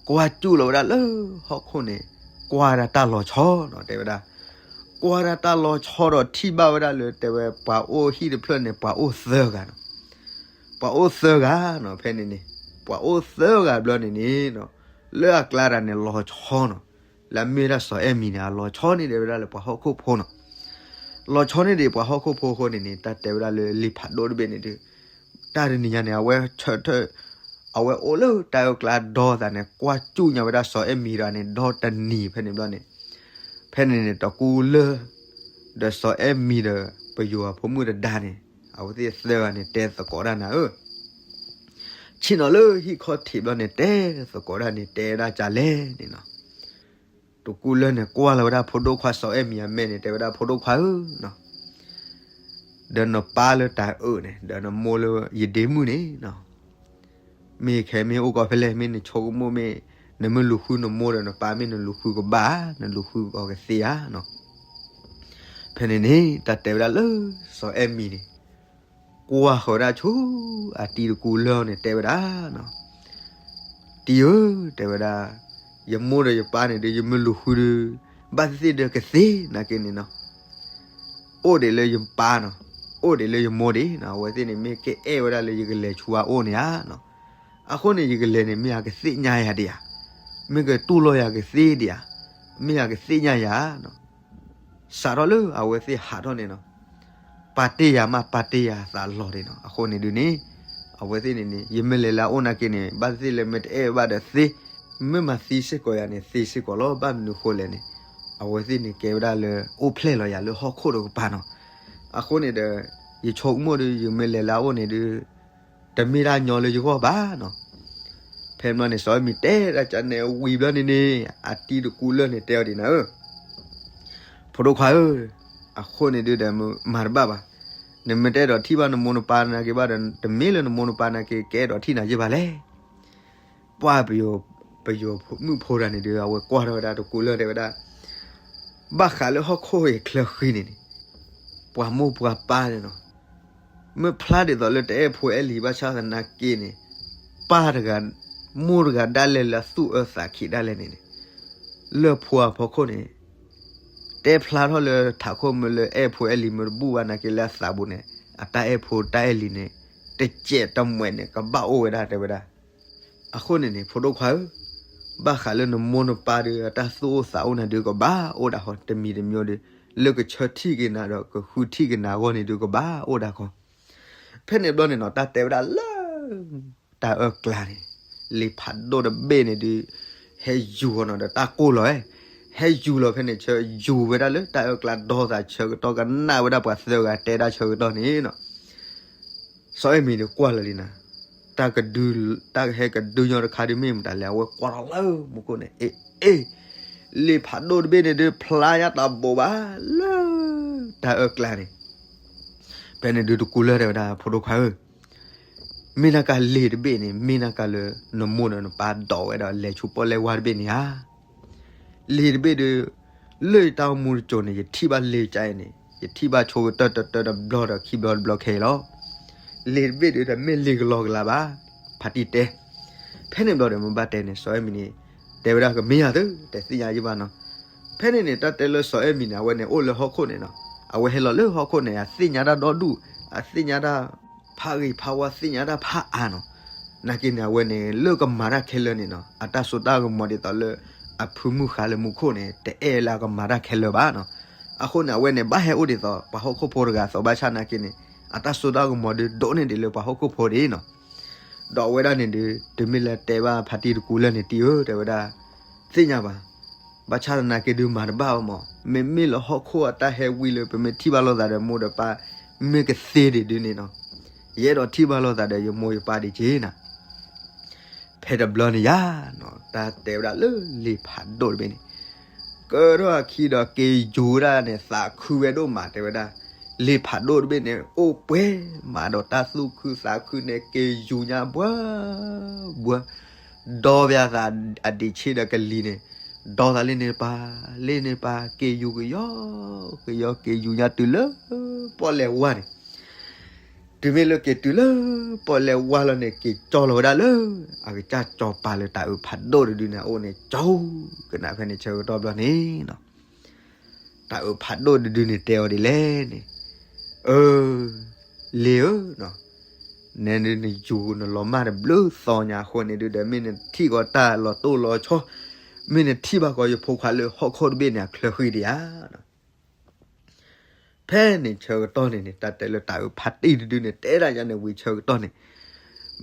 ကွၢ်စူၣ်လီၤဝဲဒၣ်လၢဟီၣ်ခိၣ်န့ၣ်, ကွၢ်ဒၣ်တၢ်လီၤဆီနီၤ တဲဝဲဒၣ်. ကွၢ်ဒၣ်တၢ်လီၤဆီဒီးထံၣ်ဘၣ်ဝဲဒၣ်လၢ တဲဝဲပှၤအိၣ်ဟံၣ်တဖျၢၣ်န့ၣ် ပှၤအိၣ်သၢဂၤနီၤ. ပှၤအိၣ်သၢဂၤနီၤ ဖဲန့ၣ်န့ၣ်, ပှၤအိၣ်သၢဂၤဘျီန့ၣ်န့ၣ်, လၢအကျါတၢ်န့ၣ်လီၤဆီနီၤ. လၢအမ့ၢ်ဝဲဒၣ်စီၤအဲၣ်မံၤန့ၣ် အလီၤဆီန့ၢ်ဒံးဝဲဒၣ်လၢပှၤဟီၣ်ခိၣ်ဖိနီၤ. လီၤဆီန့ၢ်ဒံးပှၤဟီၣ်ခိၣ်ဖိအဃိန့ၣ်န့ၣ် တၢ်တဲဝဲဒၣ်လၢလ့ၣ်ဖးဒိၣ်တဘ့ၣ်န့ၣ်ဒီး, တၢ်တနံၤညါန့ၣ် အဝဲဆၢထၢၣ်, အဝဲအိၣ်လၢတၢ်အၢၣ်ကျါဒီသးန့ၣ် ကွၢ်စူၣ်ညါဝဲဒၣ်စီၤအဲၣ်မံၤတဂၤန့ၣ် ဒီတနံၤဖဲန့ၣ်ဘျီန့ၣ်, ဖဲန့ၣ်န့ၣ် တကူလၢၢ်, ဒီးစီၤအဲၣ်မံၤဒီး ပယိၤအဖိမုၣ်တဒါန့ၣ်, အဝဲသ့ၣ်သၢဂၤန့ၣ် တဲသကိးတၢ်နၤဧၢ ဆ့ၣ်နီၤလၢဟံၣ်ခီၣ်ထံးဘျီန့ၣ် တဲသကိးတၢ်န့ၣ် တဲဒၣ်ကလဲၣ်န့ၣ်နီၤ. တကူလၢၢ်န့ၣ် ကွၢ်လီၤဝဲဒၣ်ဖိဒိၣ်ခွါစီၤအဲၣ်မံၤအမဲာ်န့ၣ် တဲဝဲဒၣ်ဖိဒိၣ်ခွါဧၢ, ဒီးနပၢ်လၢတၢ်အၢၣ်န့ၣ် ဒီးနမိၢ်လၢယဒ့မုၣ်န့ၣ်နီၤ, မ့ၢ်ခဲမ့ၢ်အိၣ်ကီးဖဲလဲၣ်, မ့ၢ်နဆိကမိၣ်မ့ၢ်, နမ့ၢ်လူၤဃုနမိၢ်ဒီးနပၢ် မ့ၢ်နလူၤဃုကဘၣ်ဧါ, နလူၤဃုကီးကသ့ဧါနီၤ. ဖဲန့ၣ်န့ၣ် တၢ်တဲဝဲဒၣ်လၢစီၤအဲၣ်မံၤန့ၣ် ကွၢ်ဃီၤဝဲဒၣ်ဆူ အတံၤတကူလၢၢ်န့ၣ် တဲဝဲဒၣ်နီၤ, တံၤဧၢ, တဲဝဲဒၣ်, ယမိၢ်ဒီးယပၢ်န့ၣ်ဒီး ယမ့ၢ်လူၤဃုဒီး ဘၣ်သ့ၣ်သ့ၣ်ဒီးကသ့နာ်က့န့ၣ်နီၤ, အိၣ်ဒံးလၢယပၢ်နီၤ, အိၣ်ဒံးလၢယမိၢ်ဒံးနီၤ, အဝဲသ့ၣ်န့ၣ် မ့ၢ်ကအဲၣ်ဝဲဒၣ်လၢယကလဲၤဆူအအိၣ်န့ၣ်ဧါနီၤ. အဃိန့ၣ် ယကလဲၤန့ၣ် မ့ၢ်အကသ့ၣ်ညါယၤဒံးဧါ, မ့ၢ်ကတူၢ်လိာ်ယၤကသ့ဒံးဧါ, မ့ၢ်အကသ့ၣ်ညါယၤနီၤ. စးထီၣ်လၢအဝဲသ့ၣ်ဟးထီၣ်န့ၣ်နီၤ, ပာ်တ့ၢ်ယၤမး ပာ်တ့ၢ်ယၤသးလီၤဒံးနီၤ. အဃိန့ၣ်ဒုးန့ၣ်, အဝဲသ့ၣ်န့ၣ်န့ၣ် ယမ့ၢ်လဲၤလၢအအိၣ်နာ်က့န့ၣ် ဘၣ်သ့ၣ်သ့ၣ်လၢမ့ၢ်တအဲၣ်ဘၣ်ဒီးသ့, မ့ၢ်မၤသံစ့ၢ်ကီးယၤန့ၣ် သ့စ့ၢ်ကီးလီၤ. ဘၣ်မနုၤဃိလဲၣ်န့ၣ်, အဝဲသ့ၣ်န့ၣ်ကဲဝဲဒၣ်လၢ အိၣ်ဖျဲၣ်လီၤယၤလၢဟီၣ်ခိၣ်တကပၤနီၤ. အဃိန့ၣ်ဒီး ယဆိကမိၣ်ဒီး ယမ့ၢ်လဲၤလၢအအိၣ်န့ၣ်ဒုး တမ့ၢ်တၢ်ညီလၢယဂီၢ်ဘၣ်နီၤ. ဖဲမ့ၢ်န့ၣ် စီၤအဲၣ်မံၤတဲဒၣ်ကန့ၣ်ဝံၤဘျီန့ၣ်န့ၣ်, အတံၤတကူလၢၢ်န့ၣ်တဲအီၤဒံးနၤဧၢ, ဖိဒိၣ်ခွါဧၢ, အဃိန့ၣ်ဒုးဒီးမၤတဘၣ်ဘၣ်. နမ့ၢ်တအဲၣ်ဒိးထံၣ်ဘၣ်နမိၢ်နပၢ်နာ်က့ဘၣ်ဒီး တမ့ၢ်လၢနမိၢ်နပၢ်နာ်က့ ကအဲၣ်ဒိးထံၣ်နၤယ့ၢ်ဘၣ်လဲၣ်. ပှၢ်ပယိၤ, ပယိၤမုၣ်ဖိတဂၤန့ၣ်ဒုး အဝဲကွၢ်ထီၣ်ဝဲဒၣ်တကူလၢၢ်တဲဝဲဒၣ်, ဘၣ်ဃးလၢဟီၣ်ခိၣ်အံၤချၢဃံန့ၣ်န့ၣ်, ပှၤမိၢ်ပှၤပၢ်န့ၣ်နီၤ, မ့ၢ်ဖျါဒ်သိးလၢတအဲၣ်ဖိအဲၣ်လံၤဘၣ်ဆၣ်သနာ်က့န့ၣ်, ပၢ်တဂၤ, မိၢ်တဂၤဒၣ်လဲာ်လၢအသူၣ်အၢသးခံဒၣ်လဲာ်န့ၣ်န့ၣ်, လၢဖိအဖီခိၣ်န့ၣ် တဲဖျါထီၣ်လၢထးခိၣ်မ့ၢ်လၢအဲၣ်ဖိအဲၣ်လံၤမ့ၢ်တဘူၣ်ဘၣ်နာ်က့လၢအသးပူၤန့ၣ်, အတၢ်အဲၣ်ဖိတၢ်အဲၣ်လံၤန့ၣ် တစဲးတမှဲးန့ၣ် ကဘၣ်အိၣ်ဝဲဒၣ်တဲဝဲဒၣ်. အဃိန့ၣ်န့ၣ် ဖိဒိၣ်ခွါဧၢ, ဘၣ်ဃးလၢနမိၢ်နပၢ်ဒီး အတၢ်သူၣ်အိၣ်သးအိၣ်နၤဒုးကဘၣ်အိၣ်ဒၣ်ဟီတမံၤတမံၤဒီး လၢကဆၢထံၣ်က့ၤနၤဒီးကဃုထံၣ်က့ၤနၤအဂီၢ်န့ၣ်ဒုးကဘၣ်အိၣ်ဒၣ်ခီ. ဖဲန့ၣ်ဘျီန့ၣ်နီၤ တၢ်တဲဝဲဒၣ်လၢ တၢ်အၢၣ်ကျါန့ၣ် လ့ၣ်ဖးဒိၣ်တဘ့ၣ်န့ၣ်ဒုး ဟဲယူၤအီၤနီၤဒီးတၢ်ကိၢ်လီၤဝဲ, ဟဲယူၤလီၤဖဲန့ၣ် ဆၢယူၤဝဲဒၣ်လၢတၢ်အၢၣ်ကျါဒီသးဆၢကတီၢ်ကနၣ်ဝဲဒၣ်ပှၤသၢဂၤတဲဒၣ်ဆၢကတီၢ်န့ၣ်နီၤ စီၤအဲၣ်မံၤဒီးကွၢ်လီၤလံနၤ, တၢ်ကဒု တၢ်ကဟဲကဒုညီတခါဒုးမ့ၢ်မတၤလဲၣ် အဝဲကွၢ်ထီၣ်လၢမူခိၣ်န့ၣ် အ့ အ့ လ့ၣ်ဖးဒိၣ်တဘ့ၣ်န့ၣ်ဒုး ဖျါညါတၢ်ဘိးဘၣ်လၢ တၢ်အၢၣ်ကျါန့ၣ်, ဖဲန့ၣ်ဒုးတကူလၢ်တဲဝဲဒၣ် ဖိဒိၣ်ခွါဧၢ, မ့ၢ်နကလ့ၣ်တဘ့ၣ်န့ၣ် မ့ၢ်နကလၢနမိၢ်ဒီးနပၢ်ဒိးဝဲဒီးလဲၤဆူပီၣ်လဲၣ်ဝါတဘ့ၣ်န့ၣ်ဧါ လ့ၣ်တဘ့ၣ်ဒီး လၢယတၢ်အိၣ်မူတစိၤန့ၣ် ယထံၣ်ဘၣ်လ့ၣ်ကအံၤန့ၣ် ယထံၣ်ဘၣ်ဆိကတၢၢ်တၢတၢတဘျီဒီးခံဘျီတဘျီခဲအံၤလီၤ. လ့ၣ်တဘ့ၣ်ဒီးတမ့ၢ်လ့ၣ်ကလီကလီဘၣ်, ဖါတံၢ်တဲ. ဖဲန့ၣ်ဘျီဒီးမ့ၢ်ဘၣ်တဲန့ၣ် စီၤအဲၣ်မံၤန့ၣ် တဲဝဲဒၣ်ကမ့ၢ်ယၤသု တသ့ၣ်ညါယဘၣ်နီၤ. ဖဲန့ၣ်န့ၣ် တၢ်တဲလၢစီၤအဲၣ်မံၤန့ၣ် အဝဲန့ၣ်အိၣ်လၢဟီၣ်ခိၣ်န့ၣ်နီၤ, အဝဲဟဲလီၤလၢဟီၣ်ခိၣ်န့ၣ် အသ့ၣ်ညါတၢ်ဒီဒူၣ်, အသ့ၣ်ညါတၢ် ဖးဂ့ၤဖးဝါ သ့ၣ်ညါတၢ်ဖးအါနီၤ. နာ်က့န့ၣ် အဝဲန့ၣ် လၢကမၤတၢ်ခဲလၢာ်န့ၣ်နီၤ အတၢ်စိတၢ်ကမီၤဒ်သိးလၢ အဖုမုၢ်ဃါလၢမူခိၣ်န့ၣ် တအဲၣ်လၢအကမၤတၢ်ခဲလၢာ်ဘၣ်နီၤ. အဃိန့ၣ် အဝဲန့ၣ် ဘၣ်ဟဲအိၣ်ဒ်သိး ပှၤဟီၣ်ခိၣ်ဖိတဂၤအသိး ဘၣ်ဆၣ်နာ်က့န့ၣ် အတၢ်စိတၢ်ကမီၤဒုးဒိၣ်န့ၢ်ဒံးလၢပှၤဟီၣ်ခိၣ်ဖိဒံးနီၤ. ဒီးအဝဲဒၣ်န့ၣ်ဒုး တုၤမ့ၢ်လၢတဲဘၣ်ဖါတံၢ်တကူလၢာ်န့ၣ် တံၢ်ဧၢ တဲဝဲဒၣ် သ့ၣ်ညါဘၣ် ဘၣ်ဆၣ်သနာ်က့ဒုးမၤတဘၣ်ဘၣ်မး, မ့မ့ၢ်လၢဟီၣ်ခိၣ်အတၢ်ဟဲဝံၤလၢပမ့ၢ်ထံၣ်ဘၣ်လိာ်သးဒီးမိၢ်ဒီးပၢ် မ့ၢ်ကသ့ဒံးဒုးန့ၣ်နီၤ, ယအဲၣ်ဒိးထံၣ်ဘၣ်လိာ်သးဒီးယမိၢ်ယပၢ်ဒံးက့ၤနၤ. ဖဲတဘျီန့ၣ်ယါနီၤ တၢ်တဲဝဲဒၣ်လၢလ့ၣ်ဖးဒိၣ်တဘ့ၣ်န့ၣ် ကၢထီၣ်အခံဒီးက့ၤယူၤဝဲဒၣ်န့ၣ် သးခုဝဲဒိၣ်မး တဲဝဲဒၣ်, လ့ၣ်ဖးဒိၣ်တဘ့ၣ်န့ၣ် အိၣ်ပှဲၤမးဒီးတၢ်သူၣ်ခုသးခုန့ၣ် က့ၤယူၤညါဘှၢ ဘှၢ ဒီဘၣ်သးအဒံးဆ့ဒီးကလံၤန့ၣ်, ဒီသးလ့န့ၣ်ပၢ် လ့န့ၣ်ပၢ် က့ၤယူၤကယီ ကယီ က့ၤယူၤညါတုၤလၢ ပီၣ်လဲၣ်ဝါန့ၣ်, တုၤမ့ၢ်လၢက့ၤတုၤလၢ ပီၣ်လဲၣ်ဝါလီၤန့ၣ် က့ၤကၠီလီၤဝဲဒၣ်လၢ အကစၢ်စီၤပၤလၢတၢ်အုးဖးဒိၣ်တဒုန့ၣ် အအိၣ်န့ၣ် ကၠီကနၣ်ဖဲန့ၣ်ဆၢကတီၢ်ဘျီန့ၣ်နီၤ တၢ်အုးဖးဒိၣ်တဒုန့ၣ်တဲအီၤဒ်လဲၣ်န့ၣ်, အၢ လ့ၣ်ဧၢ, နဲဒုးနယူၤနလီၤမၢ်တဘျုးသီညါအဃိန့ၣ်ဒုးဒီး မ့ၢ်နထံၣ်ကီးတၢ်လီၤတိၢ်လီၤဆီ, မ့ၢ်နထံၣ်ဘၣ်ကီးယဖိခွါလၢဟီၣ်ခိၣ်တဘ့ၣ်န့ၣ် အချၢဃံဒံးဧါ. ဖဲန့ၣ်ဆၢကတီၢ်န့ၣ်န့ၣ် တၢ်တဲလၢတၢ်အုးဖးတံၢ်တဒုန့ၣ် တဲဒၣ်ယၤန့ၣ်ဝံၤဆၢကတီၢ်န့ၣ်,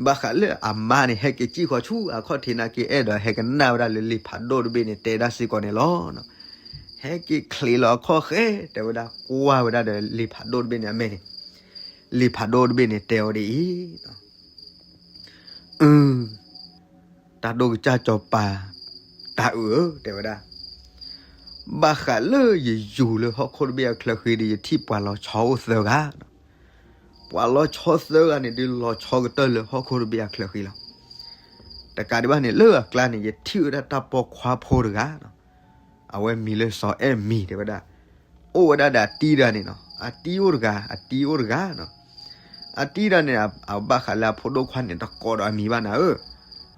ဘၣ်ဃးလၢအမါန့ၣ် ဟဲက့ၤစံၣ်ဃီဆူအခီၣ်ထံးနာ်က့ အဲၣ်ဒိးဟဲကနၣ်ဝဲဒၣ်လၢလ့ၣ်ဖးဒိၣ်တဘ့ၣ်န့ၣ် တဲဒၣ်စ့ၢ်ကီးန့ၣ်လီၤ. ဟဲက့ၤချံးလီၤအခီၣ်ဃဲ တဲဝဲဒၣ် ကွၢ်ဝဲဒၣ်ဒီးလ့ၣ်ဖးဒိၣ်တဘ့ၣ်န့ၣ် အမဲာ်န့ၣ်, လ့ၣ်ဖးဒိၣ်တဘ့ၣ်န့ၣ်တဲအီၤဒ်အံၤ အၢ တၢ်ဒိၣ်ကစၢ်စီၤပၤ တၢ်အုးဧၢ တဲဝဲဒၣ်, ဘၣ်ဃးလၢယယူၤလၢဟီၣ်ခိၣ်တဘ့ၣ်အချၢဃံဒီး ယထံၣ်ပှၤလီၤဆီအိၣ်သၢဂၤ, ပှၤလီၤဆီသၢဂၤန့ၣ်ဒုးလီၤဆီကတၢၢ်လၢဟီၣ်ခိၣ်တဘ့ၣ်အချၢဃံလီၤ. တကးဒံးဘၣ်န့ၣ် လၢအကျါန့ၣ် ယထံၣ်ဝဲဒၣ်တၢ်ပိာ်ခွါဖိတဂၤ အဝဲမံၤလၢစီၤအဲၣ်မံၤတဲဝဲဒၣ်, အိၣ်ဝဲဒၣ်ဒီးအတံၤတဂၤန့ၣ်နီၤ, အတံၤအိၣ်တဂၤ အတံၤအိၣ်တဂၤနီၤ, အတံၤတဂၤန့ၣ် အဘၣ်ဃးလၢအဖိဒိၣ်ခွါန့ၣ် တကိးဒီးအမံၤဘၣ်နၤဧၢ,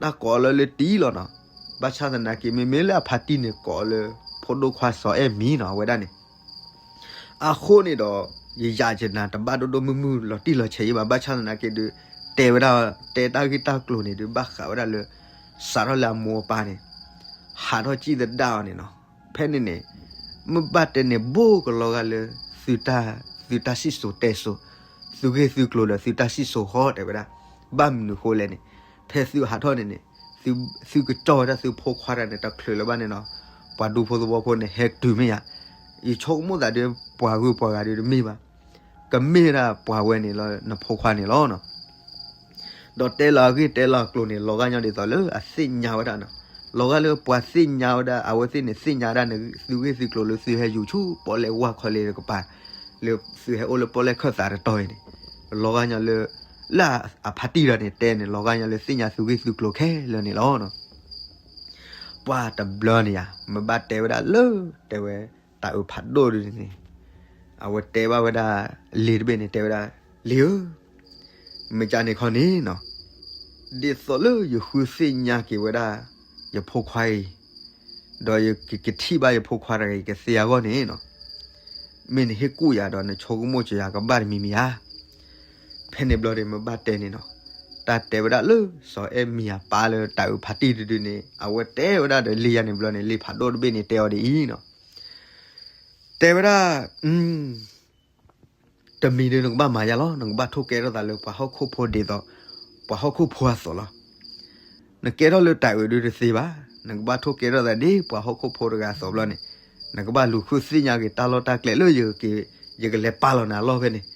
တၢ်ကိးလၢလၢတံၤလီၤနီၤ, ဘၣ်ဆၣ်သနာ်က့ မ့မ့ၢ်လၢအဖါတံၢ်န့ၣ် ကိးလၢဖိဒိၣ်ခွါစီၤအဲၣ်မံၤနီၤ အဝဲဒၣ်န့ၣ် အဃိန့ၣ်ဒီး ယယၤယနၤတဘၣ်ဒိၣ်ဒိၣ်မုၢ်မုၢ်လီၤတံၢ်လီၤဆဲးယံၤဘၣ်, ဘၣ်ဆၣ်သနာ်က့ဒုး တဲဝဲဒၣ် တဲတၢ်ဂ့ၢ်တၢ်ကျိၤန့ၣ်ဒုး ဘၣ်ဃးဝဲဒၣ်လၢ စးထီၣ်လၢအမိၢ်အပၢ်န့ၣ် ဟးထီၣ်စံၣ်သဒါအီၤန့ၣ်နီၤ, ဖဲန့ၣ်န့ၣ် မ့ၢ်ဘၣ်တဲန့ၣ် ဘူးကလီၤဂာ်လၢ သုတၢ်စံၣ်စိၤတဲစိၤ, သုဂ့ၢ်သုကျိၤဒီးသုတၢ်စံၣ်စိၤဃီတဲဝဲဒၣ်, ဘၣ်မနုၤဃိလဲၣ်န့ၣ် ဖဲသုဟးထီၣ်န့ၣ်န့ၣ် သုကကၠီဝဲဒၣ်သုဖိခွါတဂၤန့ၣ် တချုးလၢၤဘၣ်န့ၣ်နီၤ, ပှၤဒူဖိသဝီဖိန့ၣ် ဟဲတုၤမ့ၢ်ယၤ, ယဆိကမိၣ်သးဒုး ပှၤဂုၤပှၤဂၤဒုးတမ့ၢ်ဘၣ်, ကမ့ၢ်ဝဲဒၣ်ပှၤဝဲန့ၣ်လီၤ နဖိခွါန့ၣ်လီၤနီၤ. ဒီးတဲလီၤအဂ့ၢ်တဲလီၤအကျိၤန့ၣ် လီၤဂာ်ညီဒ်သိးလၢအသ့ၣ်ညါဝဲဒၣ်နီၤ, လီၤဂာ်လၢပှၤသ့ၣ်ညါဝဲဒၣ် အဝဲသ့ၣ်န့ၣ် သ့ၣ်ညါဝဲဒၣ်န့ၣ် သုဂ့ၢ်သုကျိၤလၢသုဟဲယူၤဆူပီၣ်လဲၣ်ဝါခီလ့ၣ်တကပၤ လၢသုဟဲအိၣ်လၢပီၣ်လဲၣ်ခၢၣ်သးတတီၤအံၤန့ၣ်, လီၤဂာ်ညီလၢ လၢအဖါတံၢ်ဒီးန့ၣ်တဲန့ၣ် လီၤဂာ်ညီလၢသ့ၣ်ညါသုဂ့ၢ်သုကျိၤခဲလၢာ်န့ၣ်လီၤ. ပှၤတဘျီန့ၣ်ယါ မ့ၢ်ဘၣ်တဲဝဲဒၣ်လၢ တဲဝဲ တၢ်အုးဖးဒိၣ်ဒ်န့ၣ် အဝဲတဲဘၣ်ဝဲဒၣ် လ့ၣ်တဘ့ၣ်န့ၣ် တဲဝဲဒၣ် လ့ၣ်ဧၢ, မ့ၢ်ကန့ၣ်ခီန့ၣ်နီၤ, ဒ်သိးလၢယဃုသ့ၣ်ညါက့ၤဝဲဒၣ် ယဖိခွါအံၤ, ဒီးယကထံၣ်ဘၣ်ယဖိခွါတဂၤအံၤကသ့အဂီၢ်န့ၣ်နီၤ, မ့ၢ်နဟ့ၣ်ကူၣ်ယၤဒီးနဆိကမိၣ်က့ၤယၤကဘၣ်တမံၤမံၤဧါ. ဖဲန့ၣ်ဘျီန့ၣ် မ့ၢ်ဘၣ်တဲန့ၣ်နီၤ, တၢ်တဲဝဲဒၣ်လၢ စီၤအဲၣ်မံၤအပၢ်လၢတၢ်အုးဖးတံၢ်တဒုန့ၣ် အဝဲတဲဝဲဒၣ်ဒီးလ့ၣ်ယါန့ၣ်ဘျီန့ၣ် လ့ၣ်ဖးဒိၣ်တဘ့ၣ်န့ၣ်တဲအီၤဒ်အံၤနီၤ, တဲဝဲဒၣ်, တမံၤဒုးနကဘၣ်မၤယါလီၤ, နကဘၣ်ထိၣ်ကဲထီၣ်သးလၢပှၤဟီၣ်ခိၣ်ဖိဒ်သိး ပှၤဟီၣ်ခိၣ်ဖိအသိးလီၤ. နကဲထီၣ်လၢတၢ်အုးဒုးတသ့ဘၣ်, နကဘၣ်ထိၣ်ကဲထီၣ်သးဒ်ပှၤဟီၣ်ခိၣ်ဖိတဂၤအသိးဘျီန့ၣ်, နကဘၣ်လူၤဃုသ့ၣ်ညါက့ၤတၢ်လီၢ်တၢ်ကျဲလၢယက ယကလဲၤပာ်လီၤနၤအလီၢ်ဖဲန့ၣ်,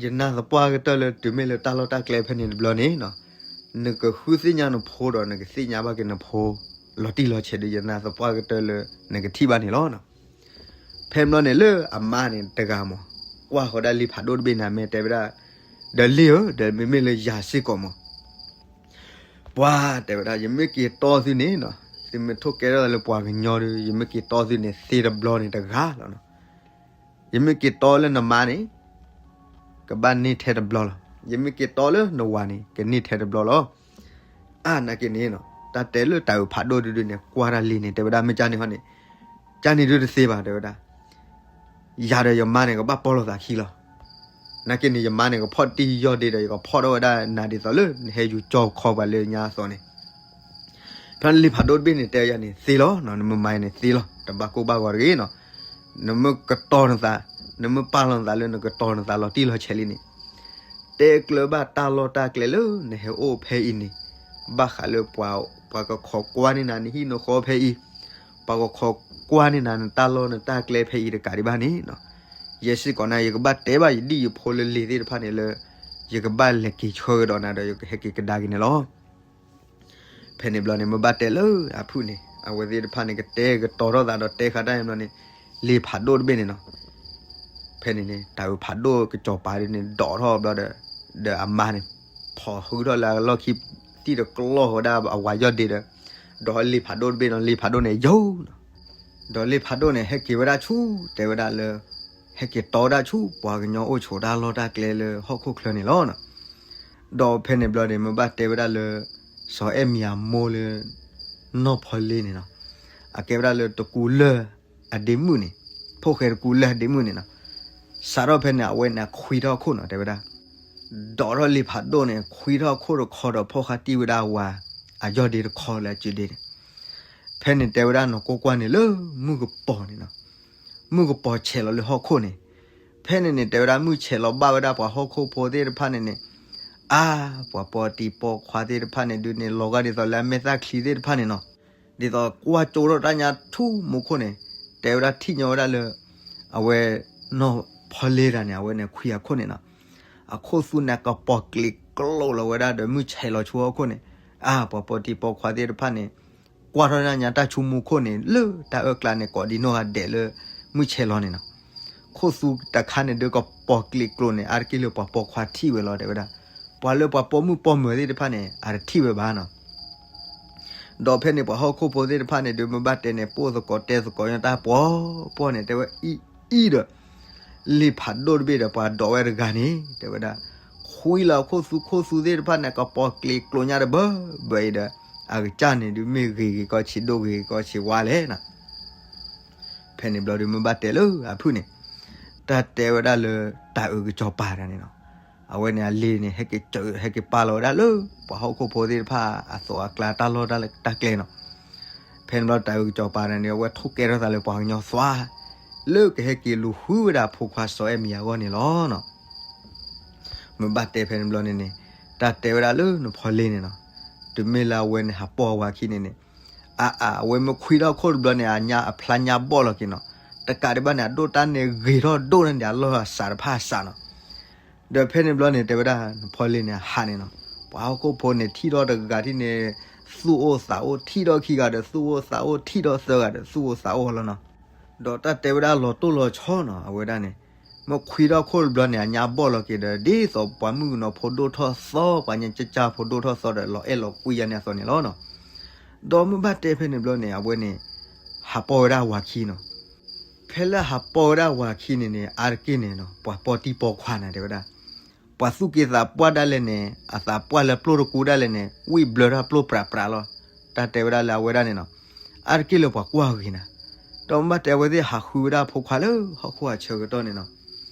ယနာ်သပှၢ်ကတၢၢ်လၢတုၤမ့ၢ်လၢတၢ်လီၢ်တၢ်ကျဲဖဲန့ၣ်တဘျီန့ၣ်, နကဃုသ့ၣ်ညါနဖိဒီးနကသ့ၣ်ညါဘၣ်က့ၤနဖိ လီၤတံၢ်လီၤဆဲးဒုး ယနာ်သပှၢ်ကတၢၢ်လၢနကထံၣ်ဘၣ်န့ၣ်လီၤ. ဖဲဘျီန့ၣ်လၢအမါန့ၣ်တဂၤမး, ကွၢ်ဃီၤဒၣ်လံာ်ဖးဒိၣ်တဘ့ၣ်န့ၣ် မ့ၢ်တဲဝဲဒၣ်, ဒီးလံာ်ဧၢ, ဒီးမ့မ့ၢ်လၢယၤစ့ၢ်ကီးမး, ပှၤတဲဝဲဒၣ် ယမ့ၢ်က့ၤတီသုန့ၣ်နီၤ, သုမ့ၢ်ထိၣ်ကဲထီၣ်သးလၢပှၤကညီဒီး ယမ့ၢ်က့ၤတီသုန့ၣ် သ့တဘျီန့ၣ်တဂၤလီၤ. ယမ့ၢ်က့ၤတီလၢနမါန့ၣ် ကဘၣ်န့ၢ်ထဲတဘျီလီၤ. ယမ့ၢ်က့ၤတီလၢနဝၤန့ၣ် ကန့ၢ်ထဲတဘျီလီၤ. အါနာ်က့န့ၣ်နီၤ, တၢ်တဲလၢတၢ်အုးဖးဒိၣ်ဒုဒုန့ၣ် ကွၢ်တၢ်လံာ်န့ၣ် တဲဝဲဒၣ် မ့ၢ်ကန့ၣ်ဟီန့ၣ်, ကန့ၣ်ဒုတသ့ဘၣ် တဲဝဲဒၣ်. ယၤဒီးယမါန့ၣ် ကဘၣ်ပီၢ်လိာ်သးခံလီၤ. နာ်က့န့ၣ် ယမါန့ၣ် ကဖီၣ်တံၢ်ယီၢ်ဒ့ဒီး ယကဖီၣ်ထီၣ်ဝဲဒၣ်နၤဒ်သိးလၢနဟဲယူၤကၠီခီပှၤလၢညါအသိးန့ၣ်, ဖဲလံာ်ဖးဒိၣ်တဘ့ၣ်န့ၣ် တဲယၤန့ၣ် သ့လီၤ, နမ့ၢ်မၤယၤန့ၣ်သ့လီၤ, တဘၣ်ကိၢ်ဘၣ်ဂီၤတဂ့ၤနီၤ. နမ့ၢ်ကတီၤနသး, နမ့ၢ်ပာ်လီၤနသးလၢနကတီၤနသးလီၤတံၢ်လီၤဆဲးလံန့ၣ်, တဲကျၢၤဘၣ်တၢ်လီၢ်တၢ်ကျဲလၢနဟဲအိၣ်ဖဲအံၤန့ၣ်, ဘၣ်ဃးလၢပှၤ, ပှၤကခိးကွၢ်န့ၢ်နၤနဟံၣ်နဃီဖဲအံၤ, ပှၤကခိးကွၢ်န့ၢ်နၤနတၢ်လီၢ်နတၢ်ကျဲဖဲအံၤတကးဒံးဘၣ်န့ၣ်, ယဲစ့ၢ်ကီးနၤ ယကဘၣ်တဲဘၣ်ယဒ်ယဖိလၢလံာ်သ့ၣ်တဖၣ်န့ၣ်လၢ ယကဘၣ်လဲၤက့ၤဆှၢကဒီးနၤဒီး ယကဟဲက့ၤကဒါက့ၤန့ၣ်လီၤ. ဖဲန့ၣ်ဘျီန့ၣ် မ့ၢ်ဘၣ်တဲလၢအဖုၣ်န့ၣ် အဝဲသ့ၣ်တဖၣ်န့ၣ် ကတဲကတီၤထီၣ်သးဒီးတဲဃာ်တၢ်ဘျီန့ၣ်, လံာ်ဖးဒိၣ်တဘ့ၣ်န့ၣ်နီၤ, ဖဲန့ၣ်န့ၣ် တၢ်အုးဖးဒိၣ်ကစီၤပၤဒ်န့ၣ် ဒိးထီၣ်ဘျီဒီး, ဒီးအမါန့ၣ် ဖီၣ်ဃုထီၣ်လၢအလီၢ်ခံ သံၣ်တကျီၢ်ဝဲဒၣ်အဝၤယီၢ်ဒ့ဒီး, ဒီးလံာ်ဖးဒိၣ်တဘ့ၣ်နီၤ, လံာ်ဖးဒိၣ်န့ၣ်ယိာ်နီၤ, ဒီးလံာ်ဖးဒိၣ်န့ၣ် ဟဲက့ၤဝဲဒၣ်ဆူ, တဲဝဲဒၣ်လၢ, ဟဲက့ၤတီဝဲဒၣ်ဆူ ပှၤကညီအိၣ်ဆိးတၢ်လီၢ်တၢ်ကျဲလၢဟီၣ်ခိၣ်ချၢန့ၣ်လီၤ. ဒီးဖဲန့ၣ်ဘျီန့ၣ် မ့ၢ်ဘၣ်တဲဝဲဒၣ်လၢ စီၤအဲၣ်မံၤအမိၢ်လၢ နီၢ်ဖီလ့န့ၣ်နီၤ, အကဲဝဲဒၣ်လၢတကူလၢၢ်အဒ့မုၣ်န့ၣ်, ဖိၣ်ဃဲတကူလၢၢ်အဒ့မုၣ်န့ၣ်နီၤ, စးထီၣ်ဖဲန့ၣ် အဝဲန့ၣ်ခွံထီၣ်အခိၣ်နီၤ တဲဝဲဒၣ်, ဒိးထီၣ်လံာ်ဖးဒိၣ်န့ၣ် ခွံထီၣ်အခိၣ်တခီဒီး ဖီၣ်ဃာ်တံၢ်ဝဲဒၣ်ဝၤ အယီၢ်ဒ့တခီလၢအစုဒ့န့ၣ်, ဖဲန့ၣ်တဲဝဲဒၣ်နီၢ်ကိးကွၢ်န့ၣ်လၢမုၢ်ကပီၤန့ၣ်နီၤ, မုၢ်ကပီၤဆဲးလီၤလၢဟီၣ်ခိၣ်န့ၣ်, ဖဲန့ၣ်န့ၣ် တဲဝဲဒၣ်မုၢ်ဆဲးလီၤဘၣ်ဝဲဒၣ်ပှၤဟီၣ်ခိၣ်ဖိသ့ၣ်တဖၣ်န့ၣ်န့ၣ်, အါ, ပှၤပိာ်တံၤပိာ်ခွါသ့ၣ်တဖၣ်န့ၣ်ဒုးန့ၣ် လီၤဂာ်ဒ်သိးလၢအမဲာ်သၣ်ချံသ့ၣ်တဖၣ်န့ၣ်နီၤ, ဒ်သိးကွၢ်ကၠိထီၣ်တၢ်ညါဆူမူခိၣ်န့ၣ်, တဲဝဲဒၣ်ထံၣ်ညီဝဲဒၣ်လၢ အဝဲ နီၢ်ဖီလ့တဂၤန့ၣ် အဝဲန့ၣ်ခွံအခိၣ်န့ၣ်နီၤ, အခိၣ်သူန့ၣ်ကပီၤကျ့ၤကျိာ်လီၤဝဲဒၣ်ဒီးမုၢ်ဆဲးလီၤဆူဟီၣ်ခိၣ်န့ၣ်, အါ, ပှၤပိာ်တံၤပိာ်ခွါသ့ၣ်တဖၣ်န့ၣ် ကွၢ်ထီၣ်တၢ်ညါတၢ်ဆူမူခိၣ်န့ၣ် လၢတၢ်အၢၣ်ကျါန့ၣ် ကိးဒံနီၢ်ဂၤဒဲးလၢမုၢ်ဆဲးလီၤန့ၣ်နီၤ, ခိၣ်သူတခါန့ၣ်ဒုးကပီၤကျ့ၤကျိာ်န့ၣ် အါတက့ၢ်လၢပှၤပိာ်ခွါထံၣ်ဝဲလီၤ တဲဝဲဒၣ်, ပှၤလၢပှၤပိာ်မုၣ်ပိာ်မၢၤသ့ၣ်တဖၣ်န့ၣ် အတထံၣ်ဝဲဘၣ်နီၤ. ဒီးဖဲန့ၣ်ပှၤဟီၣ်ခိၣ်ဖိသ့ၣ်တဖၣ်န့ၣ်ဒုး မ့ၢ်ဘၣ်တဲန့ၣ် ပိၢ်သကိးတဲသကိးညီတၢ်ပှီၤပှီၢ်န့ၣ် တဲဝဲအံၤအံၤဒီး လံာ်ဖးဒိၣ်တဘ့ၣ်ဒီးပှၤဒိးဝဲတဂၤန့ၣ် တဲဝဲဒၣ်, ခွံလီၤခိၣ်သူခိၣ်သူသ့ၣ်တဖၣ်န့ၣ် ကပီၤကျ့ၤကျိာ်ညါတဘၢဘၢအံၤဒီး အကစၢ်န့ၣ်ဒုးမ့ၢ်ဂ့ၤဂ့ၤကီဆံးဒိၣ်ဂ့ၤဂ့ၤကီဆံးဝါလဲၣ်နီၤ. ဖဲန့ၣ်ဘျီဒုးမ့ၢ်ဘၣ်တဲလၢအဖုၣ်န့ၣ်, တၢ်တဲဝဲဒၣ်လၢတၢ်အုးကစီၤပၤတဂၤန့ၣ်နီၤ, အဝဲန့ၣ်အလံာ်န့ၣ် ဟဲက့ၤစၢး ဟဲက့ၤပာ်လီၤဝဲဒၣ်လၢ ပှၤဟီၣ်ခိၣ်ဖိသ့ၣ်တဖၣ်အသိးအကျါတၢ်လီၢ်တၢ်ကျဲနီၤ. ဖဲန့ၣ်ဘျီတၢ်အုးကစီၤပၤတဂၤန့ၣ် အဝဲထိၣ်ကဲထီၣ်သးလၢပှၤကညီသွါ လၢကဟဲက့ၤလူၤဃုဝဲဒၣ်ဖိခွါစီၤအဲၣ်မံၤအဂီၢ်န့ၣ်လီၤနီၤ. မ့ၢ်ဘၣ်တဲဖဲန့ၣ်ဘျီန့ၣ်န့ၣ်, တၢ်တဲဝဲဒၣ်လၢနီၢ်ဖီလ့န့ၣ်နီၤ, တုၤမ့ၢ်လၢအဝဲန့ၣ်ဟးပိာ်ဝၤခံန့ၣ်န့ၣ်, အါအါ အဝဲမ့ၢ်ခွံထီၣ်ခိၣ်တဘျီန့ၣ် အညါအဖျါညါဘီၣ်လီၤက့ၤနီၤ, တကးဒံးဘၣ်န့ၣ် အဒိၣ်တၢ်န့ၣ်ဂ့ၤထီၣ်ဒိၣ်န့ၢ်ဒံးအလီၢ်အစးတဖၣ်အစးနီၤ. ဒီးဖဲန့ၣ်ဘျီန့ၣ် တဲဝဲဒၣ်နီၢ်ဖီလ့န့ၣ် အဟးန့ၣ်နီၤ, ပှၤဟီၣ်ခိၣ်ဖိန့ၣ်ထံၣ်ထီၣ်တဂၤထံၣ်န့ၣ် သူၣ်အိၣ်သးအိၣ်, ထံၣ်ထီၣ်ခံဂၤဒီးသူၣ်အိၣ်သးအိၣ်, ထံၣ်ထီၣ်သၢဂၤဒီးသူၣ်အိၣ်သးအိၣ်လီၤနီၤ. ဒီးတၢ်တဲဝဲဒၣ်လီၤတိၢ်လီၤဆီနီၤ အဝဲဒၣ်န့ၣ်, မ့ၢ်ခွံထီၣ်ခိၣ်တဘျီန့ၣ် အညါဘီၣ်လီၤက့ၤဒီး ဒ်သိးပှၤမုၣ်ကနီၤဖိဒိၣ်ထီၣ်သီ, ပှၤညါကၠၢ်ကၠၢ်ဖိဒိၣ်ထီၣ်သီဒီး လီၤအဲၣ်လီၤကွံယါန့ၣ်အသိးန့ၣ်လီၤနီၤ. ဒီးမ့ၢ်ဘၣ်တဲဖဲန့ၣ်ဘျီန့ၣ် အဝဲန့ၣ် ဟးပိာ်ဝဲဒၣ်ဝၤခံနီၤ. ဖဲလၢဟးပိာ်ဝဲဒၣ်ဝၤခံန့ၣ်န့ၣ် အါတက့ၢ်န့ၣ်နီၤ ပှၤပိာ်တံၤပိာ်ခွါန့ၣ် တဲဝဲဒၣ် ပှၤသူၣ်က့သးပှၢ်ဒၣ်လဲာ်န့ၣ် အသးပှၢ်လၢပျိၢ်တကူဒၣ်လဲာ်န့ၣ် ဝံၣ်ဘျၢထီၣ်ပျိၢ်ပြးပြးလီၤ. တၢ်တဲဝဲဒၣ်လၢအဝဲဒၣ်န့ၣ်နီၤ, အါတက့ၢ်လၢပှၤကွၢ်ဂ့ၤနၤ. ဒီးမ့ၢ်ဘၣ်တဲအဝဲသ့ၣ်ဟးဃုဝဲဒၣ်ဖိခွါလၢဟီၣ်ခိၣ်အဆၢကတီၢ်န့ၣ်နီၤ,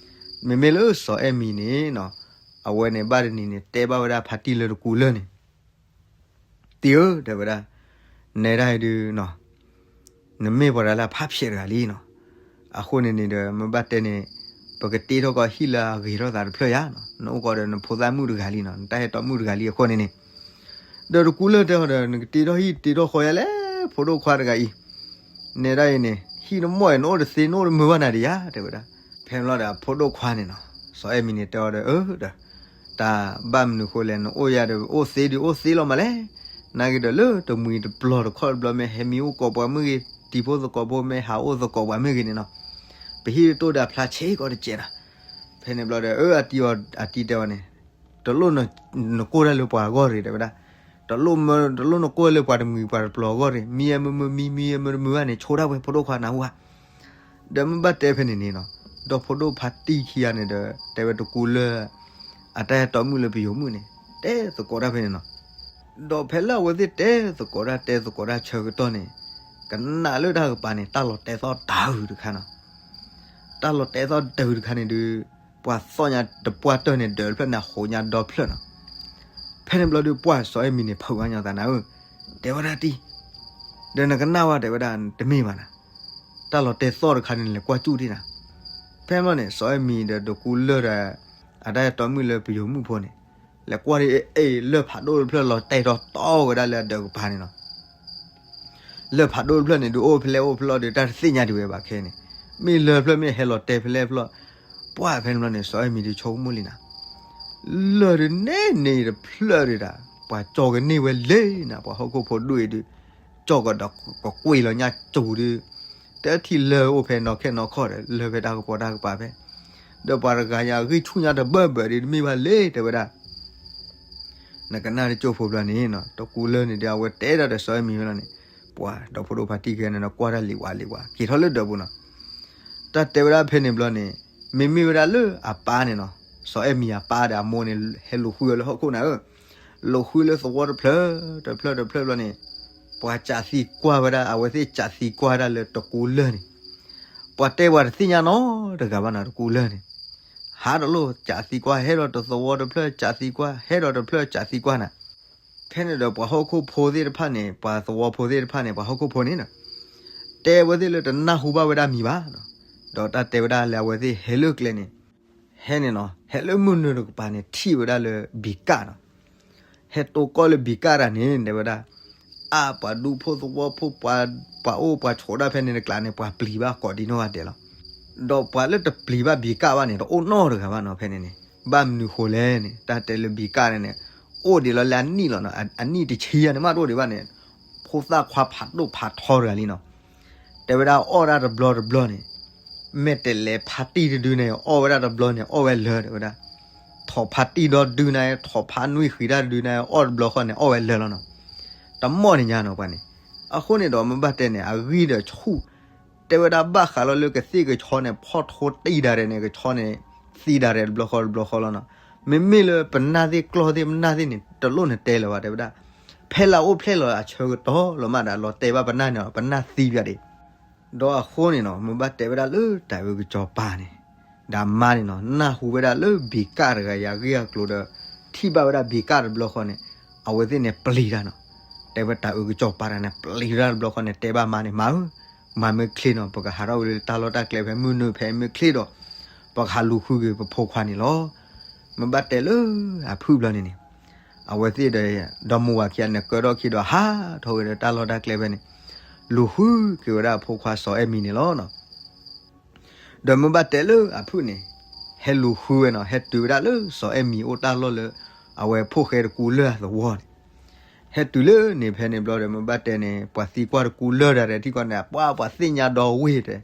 မ့မ့ၢ်လၢစီၤအဲၣ်မံၤန့ၣ်နီၤ, အဝဲန့ၣ်ဘၣ်တနံၤန့ၣ် တဲဘၣ်ဝဲဒၣ်ဖါတံၢ်လၢတကူလၢၢ်န့ၣ် တံၢ်ဧၢ တဲဝဲဒၣ်, နဲဒၣ်အံၤဒုးနီၤ, နမ့ၢ်ပှၤတဂၤလၢအဖးဖျဲးတဂၤလံနီၤ. အဃိန့ၣ်န့ၣ်ဒီး မ့ၢ်ဘၣ်တဲန့ၣ် ပကတ့ထီၣ်ကီးဟံၣ်လၢအဂ့ၤထီၣ်သးတဖျၢၣ်ယါနီၤ, နအိၣ်ကီးဒီးနဖိသၣ်မုၣ်တဂၤလံနီၤ, နတၢ်ဟဲတီမုၣ်တဂၤလံအဃိန့ၣ်န့ၣ်, ဒီးတကူလၢၢ်တဲအီၤဒီး နကတ့ထီၣ်ဟံၣ်တ့ထီၣ်ဃီယါလဲၣ် ဖိဒိၣ်ခွါတဂၤအံၤ, နဲဒၣ်အံၤန့ၣ် ဟံၣ်နမိၢ်အံၤ နအိၣ်တသ့ နအိၣ်တမုာ်ဘၣ်နၤဒံးယါ တဲဝဲဒၣ်. ဖဲန့ၣ်ဘျီဒီးအဖိဒိၣ်ခွါန့ၣ်နီၤ, စီၤအဲၣ်မံၤန့ၣ်တဲအီၤဒီး အၢ ဒီး တၢ်ဘၣ်မနုၤဃိလဲၣ် နအိၣ်ယါဒီး အိၣ်သ့ဒီး အိၣ်သ့လီၤမးလဲၣ်, နာ်က့ဒီးလၢတမှံၤတပျီၤတခီတဘျီ မ့ၢ်ဟဲမံအိၣ်ကိးပှၤမုၣ်ဂ့ၤ တံၤဖိသကိးဖိမ့ၢ်ဟးအိၣ်သကိးပှၤမုၣ်ဂ့ၤန့ၣ်နီၤ, ပဟံၣ်တတိၢ်ဒီးအဖျါဆ့ကီးတစဲးဒီး, ဖဲန့ၣ်ဘျီဒီး အၢ အတံၤအီၤ အတံၤတဲအီၤန့ၣ်, တလိၣ်နကိၢ်တၢ်လၢပှၤအဂီၢ်ရ့ၣ် တဲဝဲဒၣ်, တလိၣ်မၢ တလိၣ်နကိၢ်လၢပှၤတမှံၤပှၤတပျီၤအဂီၢ်ရ့ၣ်, မံယဲမုာ်မုာ် မံ မံယဲမုာ်တမုာ်ဘၣ်န့ၣ် ဆိတၢ်ဝဲ ဖိဒိၣ်ခွါနၢ်ဟူဧါ. ဒီးမ့ၢ်ဘၣ်တဲဖဲန့ၣ်န့ၣ်နီၤ, ဒီးဖိဒိၣ်ဖါတံၢ်ခံဂၤန့ၣ်ဒီး တဲဝဲတကူလၢၢ် အတၢ်ဟဲတီမုၣ်လၢပယိၤမုၣ်န့ၣ် တဲသကိးတၢ်ဖဲန့ၣ်နီၤ. ဒီးဖဲလၢအဝဲသ့ၣ်တဲသကိးတၢ် တဲသကိးတၢ်ဆၢကတီၢ်န့ၣ်, ကနၣ်လၢတၢ်ကပၤန့ၣ် တၢ်လီၤတဲာ်သီၣ်တၢ်အုးတခါနီၤ. တၢ်လီၤတဲာ်သီၣ်တၢ်အုးတခါန့ၣ်ဒုး ပှၤသီၣ်ညါတပှၢ်တၢၢ်န့ၣ် ဒၢးတဖျၢၣ်န့ၣ် အဃိးညါဒီဖျၢၣ်နီၤ. ဖဲန့ၣ်ဘျီဒုး ပှၢ်စီၤအဲၣ်မံၤန့ၣ် ဖုးဝဲညီသးနၤဧၢ, တဲဝဲဒၣ်တံၢ်, ဒီးနကနၣ်ဝဲ တဲဝဲဒၣ် တမ့ၢ်ဘၣ်နၤ, တၢ်လီၤတဲာ်သီၣ်တခါန့ၣ် လဲၤကွၢ်စူၣ်တ့ၢ်နၤ. ဖဲန့ၣ်ဘျီန့ၣ် စီၤအဲၣ်မံၤဒီးတကူလၢၢ်ဒီး အတၢ်ဟဲတီမုၣ်လၢပယိၤမုၣ်ဖိန့ၣ် လဲၤကွၢ်ဒ်အ့ၣ် လၢၢ်ဖးဒိၣ်တဖျၢၣ်လီၤတဲာ်ထီၣ်တီဝဲဒၣ်လၢအဒၢးကပၤန့ၣ်နီၤ. လၢၢ်ဖးဒိၣ်တဖျၢၣ်န့ၣ် ဒုးအိၣ်ဖဲလဲၣ်အိၣ်ဖဲလဲၣ်ဒီး တၢ်တသ့ၣ်ညါဒံးဝဲဘၣ်ခဲန့ၣ်, မ့ၢ်လၢၢ်ဖျၢၣ်မ့ၢ်ဟဲလီၤတဲာ်ဖဲလဲၣ်ဖျၢၣ်, ပှၢ်ဖဲန့ၣ်ဘျီန့ၣ် စီၤအဲၣ်မံၤဒုးဆိကမိၣ်လံနၤ, လၢၢ်ဒုးနဲၣ်န့ၢ်တဖျၢၣ်ဒုးဒၣ် ပှၤကၠီကန့ၢ်ဝဲလဲၣ်နၤ, ပှၤဟီၣ်ခိၣ်ဖိဒိၣ်အံၤဒုး ကၠီကဒီးကကွံာ်လီၤညါစူၤဒုး, တထံၣ်လၢၢ်အိၣ်ဖဲနီၢ်ခဲနီၢ်ခီၣ်ဒီး လၢၢ်ဖဲတၢ်ကပီၤတၢ်ကပၤဖဲ, ဒီးပှၤတဂၤညါအဂံၢ်ဆူၣ်ညါတဘၢၣ်ဘၢၣ်ဒုး တမ့ၢ်ဘၣ်လဲၣ် တဲဝဲဒၣ်. နကနၣ်တကၠိၢ်ဖိဘျီန့ၣ်နီၤ, တကူလၢၢ်န့ၣ်ဒီး အဝဲတဲဒၣ်ဒီးစီၤအဲၣ်မံၤဝဲလီၤန့ၣ်, ပှၤဒီဖိဒိၣ်ဖါတံၢ်ခံဂၤန့ၣ်ဒီး ကွၢ်တၢ်လံၤဝးလံၤဝး က့ၤထီၣ်လၢဒၢးပူၤနီၤ. တၢ်တဲဝဲဒၣ်ဖဲန့ၣ်ဘျီန့ၣ်, မ့မ့ၢ်ဝဲဒၣ်လၢအပၢ်န့ၣ်နီၤ, စီၤအဲၣ်မံၤအပၢ်ဒီးအမိၢ်န့ၣ် ဟဲလူၤဃုဝဲလၢဟီၣ်ခိၣ်နၤဧၢ, လူၤဃုလၢသဝီတဖျၢၣ် တဖျၢၣ်တဖျၢၣ်ဘျီန့ၣ်, ပှၤကးသံကွၢ်ဝဲဒၣ် အဝဲသ့ၣ်ကးသံကွၢ်ဝဲဒၣ်လၢတကူလၢၢ်န့ၣ်, ပှၤတဲပှၤတသ့ၣ်ညါနီတဂၤဘၣ်နီၤ တကူလၢၢ်န့ၣ် ဟးတလိၣ် ကးသံကွၢ် ဟဲဒီးတသဝီတဖျၢၣ် ကးသံကွၢ် ဟဲဒီးတဖျၢၣ် ကးသံကွၢ်နၤ. ဖဲန့ၣ်ဒီးပှၤဟီၣ်ခိၣ်ဖိသ့ၣ်တဖၣ်န့ၣ် ပှၤသဝီဖိသ့ၣ်တဖၣ်န့ၣ် ပှၤဟီၣ်ခိၣ်ဖိန့ၣ်နီၤ, တဲဝဲသ့ၣ်လၢတနၢ်ဟူဘၣ်ဝဲဒၣ်မံၤဘၣ်နီၤ. ဒီးတၢ်တဲဝဲဒၣ်လၢအဝဲသ့ၣ်ဟဲလၢကျဲန့ၣ်, ဟဲန့ၣ်နီၤ ဟဲလၢမုၢ်နုာ်တကပၤန့ၣ် ထံၣ်ဝဲဒၣ်လၢဘံးကၣ်နီၤ. ဟဲတိၢ်ကီၢ်လၢဘံးကၣ်တၢ်န့ၣ် တဲဝဲဒၣ်, အါ ပှၤဒူဖိသဝီဖိ ပှၤအိၣ်ပှၤဆိးဒၣ်ဖဲန့ၣ်တကျါန့ၣ် ပှၤပျံၤဘၣ်ကိးဒံနီၢ်ဂၤဒဲးလီၤ. ဒီးပှၤလၢတပျံၤဘၣ်ဘံးကၣ်ဘၣ်န့ၣ် တအိၣ်နီတဂၤဘၣ်နီၤ ဖဲန့ၣ်န့ၣ်. ဘၣ်မနုၤဃိလဲၣ်န့ၣ် တၢ်တဲလၢဘံးကၣ်န့ၣ်န့ၣ် အိၣ်ဒံးလီၤလၢအနံၣ်လီၤနီၤ. အနံၣ်တဆံယဲၢ်န့ၣ် မးတအိၣ်ဒံးဘၣ်န့ၣ် ဖိသၣ်ခွါဖးဒိၣ်ဖးထီတဂၤလံနီၤ. တဲဝဲဒၣ်အီၣ်ဒၣ်တဘျီတဘျီန့ၣ်, မ့ၢ်တလဲၤဖါတံၢ်တဒုန့ၣ် အီၣ်ဝဲဒၣ်တဘျီန့ၣ် အီၣ်ဝဲလၢာ်တဲဝဲဒၣ်. ထိးဖါတံၢ်ဒီဒုန့ၣ် ထိးဖါနွံဃံးတၢ်တဒုန့ၣ် အီၣ်တဘျီဃီန့ၣ် အီၣ်ဝဲလၢာ်လီၤနီၤ. တမီၢ်န့ၣ်ညါနီၤပှၤန့ၣ်. အဃိန့ၣ်ဒီးမ့ၢ်ဘၣ်တဲန့ၣ် အဂံၢ်ဒီးဆူၣ်, တဲဝဲဒၣ်ဘၣ်ဃးလီၤလၢကသ့ၣ်ကဆီန့ၣ် ဖီၣ်ထိတံၢ်ဒၣ်ရဲၣ်န့ၣ် ကဆီန့ၣ် သံဒၣ်ရဲၣ်တဘျီဃီတဘျီဃီလီၤနီၤ. မ့မ့ၢ်လၢပနၢ်သ့ၣ်ကျီၢ်သ့ၣ်ပနၢ်သ့ၣ်န့ၣ် တလိၣ်နတဲလၢၤဘၣ်တဲဝဲဒၣ်. ဖဲလၢအအိၣ်ဖျဲၣ်လီၤအဆၢကတီၢ်လီၤမးဒီး လီၤတဲာ်ဘၣ်ပနၢ်န့ၣ် ပနၢ်သံပျၢ်ဒံး ဒီးအဃိန့ၣ်နီၤ မ့ၢ်ဘၣ်တဲဝဲဒၣ်လၢတၢ်အုၣ်ကစီၤပၤန့ၣ်, ဒီးအမါန့ၣ်နီၤ နၢ်ဟူဝဲဒၣ်လၢဘံးကၣ်တဂၤအံၤအဂ့ၢ်အကျိၤဒီး ထံၣ်ဘၣ်ဝဲဒၣ်ဘံးကၣ်တဘျီဃီန့ၣ်, အဝဲသ့ၣ်န့ၣ်ပျံၤတၢ်နီၤ. တဲဝဲတၢ်အုၣ်ကစီၤပၤတဂၤန့ၣ် ပျံၤတၢ်တဘျီဃီန့ၣ် တဲဘၣ်မါန့ၣ် မါဧၢ, မၤမ့ၢ်ချ့နီၤ ပကဟးထီၣ်ဝဲလၢတၢ်လီၢ်တၢ်ကျဲဖဲမုၢ်နုာ်ဖဲမ့ၢ်ချ့ဒီး ပကဟးလူၤဃုက့ၤပဖိခွါန့ၣ်လီၤ. မ့ၢ်ဘၣ်တဲလၢအဖုၣ်ဘျီန့ၣ်န့ၣ်, အဝဲသ့ၣ်ဒီး ဒီမါဝၤခံဂၤန့ၣ် ကၢထီၣ်ခံဒီးဟးထီၣ်ဝဲဒီးတၢ်လီၢ်တၢ်ကျဲဖဲန့ၣ်, လူၤဃုက့ၤဝဲဒၣ်အဖိခွါစီၤအဲၣ်မံၤန့ၣ်လီၤနီၤ. ဒီးမ့ၢ်ဘၣ်တဲလၢအဖုၣ်န့ၣ်, ဟဲလူၤဃုဝဲနီၤ ဟဲတုၤဝဲဒၣ်လၢစီၤအဲၣ်မံၤအိၣ်တၢ်လီၢ်လၢ အဝဲဖိၣ်ဃဲတကူလၢၢ်အသဝီန့ၣ်, ဟဲတုၤလၢန့ၣ်ဖဲန့ၣ်ဘျီဒီး မ့ၢ်ဘၣ်တဲန့ၣ် ပှၤသံကွၢ်တကူလၢၢ်ဒၣ်ဒီးထံကီၢ်န့ၣ် ပှၤပှၤသ့ၣ်ညါဒီဝ့ၢ်တဲ,